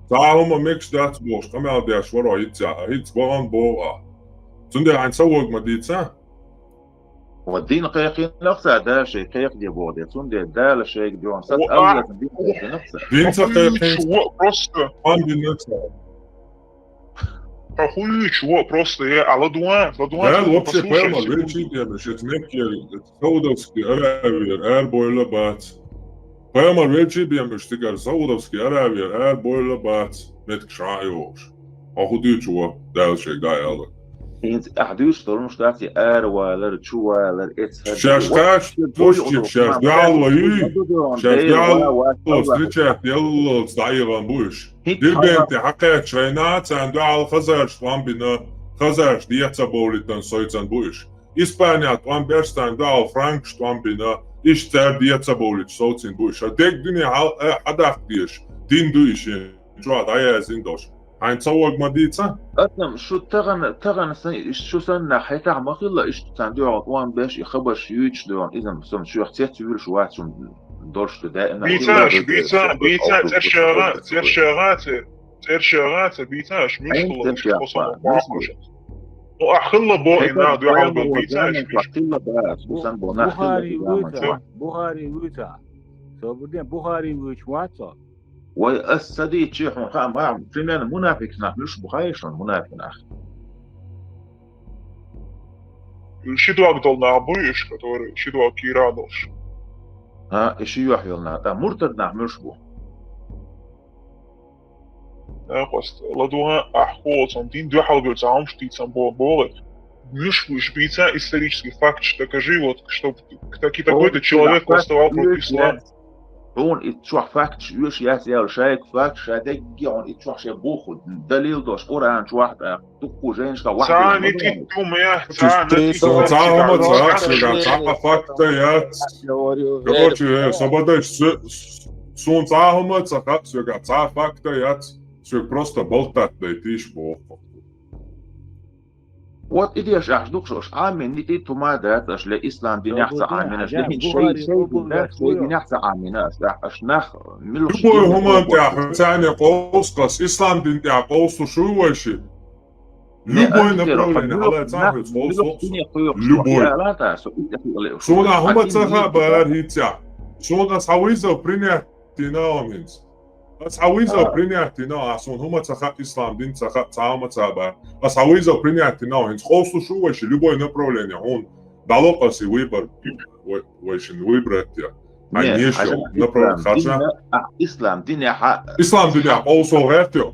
Цхьа хӀума мегаш дац бохуш, къамел деш варо хӀинца, хӀинца бахана боху ахь. Цундела хьайн ца вог ма дийца? Ва дин кхайкхинарх ца, Дала шайга кхайкхаде боху де, цундела Дала шайга дуьйхьун, сац Ва аллаца дин кхайкхинарх ца. Дин ца кхайкхина, Ва просто. хан дина ца. Хьо хуьйцуш, во, просто я, а ладугӀа, ладугӀа, Дала просто вообще послушай, пайхамар секунду. величий демеш, эца Меккера, Саудовский Аравияра арабойла бац. Пайхамар величий демеш цигара Саудовский Аравияра арабойла бац, меттигаш а йохуш. Хьо хӀун дуьйцу во, Дала шайга дӀа аьлла? ХӀинца ахь дуьйцуш долуш дац и аравалар, чувалар, эцхар. Шаьш кхача тушчик, шаьш дуьхьал ва юй, шаьш дуьхьал ва, встречать яллалц дӀаехана бу уьш. Дербенте хьакхаьчча хьайна, царна дуьхьал хазарш тӀом бина, хазарш дехьа ца бовлийтан сойцан бу уьш. Испанехь тӀом беш царна дуьхьал франкаш тӀом бина, иштта цара дехьа ца бовлийташ совцийна бу уьш. Ша дерг дуьне хьал, э, хьадаккха дезаш, дин ду и шен чохь дӀаяздина долуш. Хьайн ца вог ма дийца? Атам, шу тахана, тахана сан, шу санна хьетахь ма хилла, иштта царна дуьхьал тӀом беш, и хабарш юьйцуш дуьхьал, иза сан шуьх цец вуьйлуш вац шун долуш ду даима. Бийца, бийца, бийца, цершагӀа, цершагӀа, цер. цӀершега ца бийца, аш муьш хилла, цӀершега кхо сов бакъош. Ну, ахь хилла бо и на дуьхьал бийца, аш муьш. Хилла бац, сан бо нах хилла. Бухари вуьйца, Бухари вуьйца. Со бу де Бухари вуьйчу вац со. Вай ас ца дийчи хьуна хаа ма, примерно мунафикъ нах муьш бу хаий шуна, мунафикъ нах. Ши дог долу нах буй уьш, который ши дог кийра долуш. А, и ши юьхь йолу нах, тӀа муртад нах муьш бу. Накъост, ладугӀа ахь хӀоцун дин дуьхьал бер цхьа хӀумаш дийцан бо-, богӀи. Муьш бу уьш бийца исторический факташ, докажи, вот, чтоб таки такой-то человек восставал против ислама. Хьуна итт чохь факташ оьшу яц ял, шайга факташ, ша дегги хьуна итт чохь шен буху, далил дош, Къуръан чохь, тӀаккха дуккху жайнашка вахьа. Царна итт тума яц, царна итт тума яц. Цхьа хӀума ца хаьа соьга, цхьа факта яц. Короче, э, сабадайш, су-, суна цхьа хӀума ца хаьа соьга, цхьа факта яц. Соьга просто болтат дайтийша боху. Вот и деш ахьа дукха шош Ӏамин, итт тума дац аша ле ислам динехь ца Ӏаминаш, ле хӀинца шай, шай дин дац, шай динехь ца Ӏамина аша, аша нах милуш. Любой хӀуман тӀехь, царна къовсакъас, ислам дин тӀехь къовсалуш ву вай ши? Любой направление, хьала царна хьоьца къовсалуш. Любой. Суна хӀума ца хаьа бара хӀинца. Суна ас хьан вызов принять дина хӀинца. Ас хьан вызов принять дина, ас хьуна хӀума ца хаьа, ислам дин ца хаьа, цхьа хӀума ца баьхьа. Ас хьан вызов принять дина, хӀинца къовсалуш ву вай ши, любой направление, хьуна дӀало аса и выбор, вай, вай шин выбрать я. Хьайн еш йолу направление харжа. Ислам динехь, ислам динехь къовсал гӀертайо.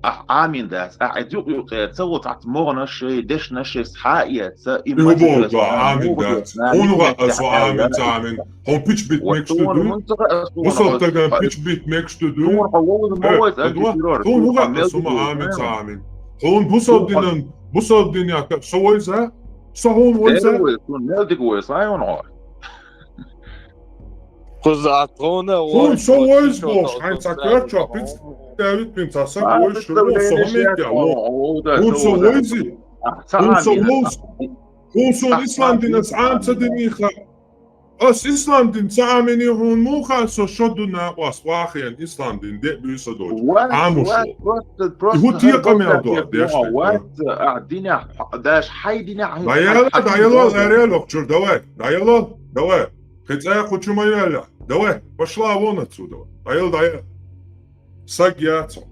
Ахь Ӏамин дац, ахь и юкъ-юкъера ца ву цхьацца могӀанаш шай, дешнаш шай, схьа а эца, и хӀун боху, Ӏамин дац? Хьуна хаьа аса Ӏамин, ца Ӏамин? Хьуна пич бит мегаш ду дуй? Бусалба стагана пич бит мегаш ду дуй? Хьуна хьо вовза ма вайца антитирор. Хьуна хӀун хаьа аса хӀума Ӏамин, ца Ӏамин? Хьуна бусалба динан, бусалба динехь со вайза? Со хьуна вайза? Мел дика вайза, хьуна хьо. Кхуза а тхуна, хьуна со вайза бохуш, хьайн цхьа коьртачохь пицци давит бин цхьа саг вайза шу, со хӀун меттехь ву? Хьуна со вайзи? Хьуна со вайзи? Хьуна суна ислам динас Ӏама ца динийха? Ас ислам дин ца Ӏамини хьуна муха со шо ду накъост вахийна ислам дин де буьйса доцу? Ӏамуш ву. И хӀун текъамел до деш? Вац, а динехь, даш хьай динехь. ДӀаяла, дӀаяла, ларел охчур, давай, дӀаяла, давай. Кхин цӀа кху чу ма яьлла. Давай, пошла вон отсюда. ДӀаяла, дӀаяла. Саг яц хьо.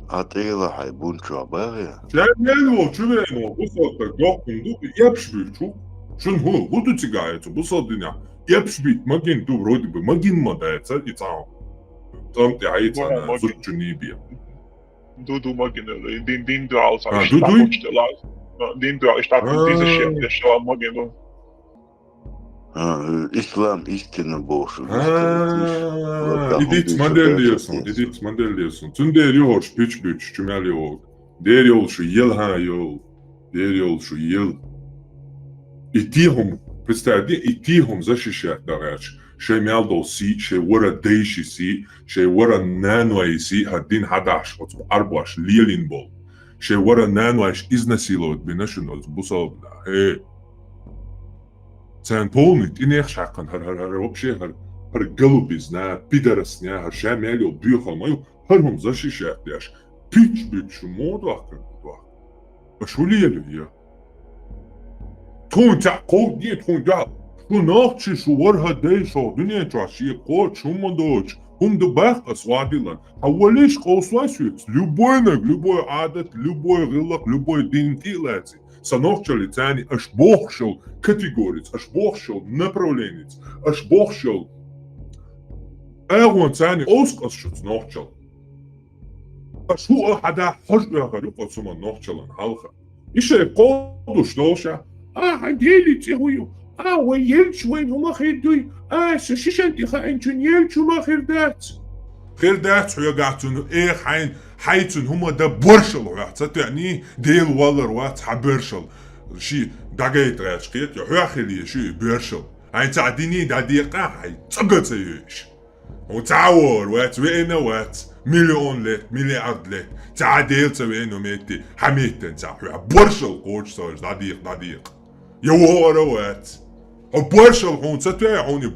А тӀела хьай бун чохь багӀе? Ша мел ву, чу вен ву, бусалба стаг доккхун ду, эпш буьйчу. Шун хӀун, хӀун ду цигахь эцу бусалба динехь? Эпш бит магин ду, вроде бы, магин ма даьца, и цхьа. ТӀам тӀе хьайца на, зудчу нийбе. Ду, ду, магин, дин, дин дуьхьал ца. А, ду, дуй? Дин дуьхьал, иштта диза шен, я шала магин ду. А, ислам истина бохуш. А, идитс модель лесун, идитс модель лесун. Цундела йохуш пич буьтуш, чу мел йоху. Дер йолуш ел, хьан йол. Дер йолуш ел. И тихум, представь, и тихум защищать дагӀаьрча. Шайн мел долу сий, шайн вара дайши сий, шайн вара нанойи сий, хьан дин хьадахьаш оцу арбош лелин болу. Шайн вара нанойш изнасиловать бина шуна оцу бусалбана. Э. Царна полный тӀинех шаьккхана хӀара, хӀара, хӀара, вообще хӀара, хӀара голубизна, пидорасня, хӀара ша мел йолу доьхал ма ю, хӀара хӀума защищать деш. Пич буьтуш мо дохкар ду дохкар. Аша хӀун лело я? Тхуна цхьаъ кховдане, тхуна дуьхьал. Шу нохчи, шу вархӀа дай, шо дуьнен чохь шен кхочуш хӀумма доцуш, хӀума ду баккха ас вадилан. Хьан валиш къовсалой соьца? Любой наг, любой Ӏадат, любой гӀиллакх, любой дин тӀе а лаций. Сан нохчалли царни аш бохуш йолу категорица, аш бохуш йолу направленица, аш бохуш йолу агӀон царни къовсакъас шуца нохчал. Аш хӀу а хьада хьожа оьхар ю къо цуман нохчалан хьалха. И шай кховдуш долуша, а, хьан дели цӀе хӀу ю? А, вай елча вайн хӀума хир дуй? А, со шишан тӀе хаьинчун елча хӀума хир дац? Хир дац хьоьгахь цунна, э, хьайн, хьайцун хӀума дан боршал хьоьх ца тоьъний, Дела валлар вац хьан боршал. Ши дагайта гӀаьрча кхета, хьоьх хиле шу и боршал. Хьайн цхьа дини дӀадекъа, хьайн цӀа га ца йойш. Хьо цхьа а вогӀур вац, веана вац, миллион лет, миллиард лет. Цхьа а Дела ца веана метте, хьан меттан цхьа хьоьх боршал кхочуш ца веш, дӀадекъа, дӀадекъа. Я вогӀур а вац. Хьо боршал хьуна ца тоьй, хьуна и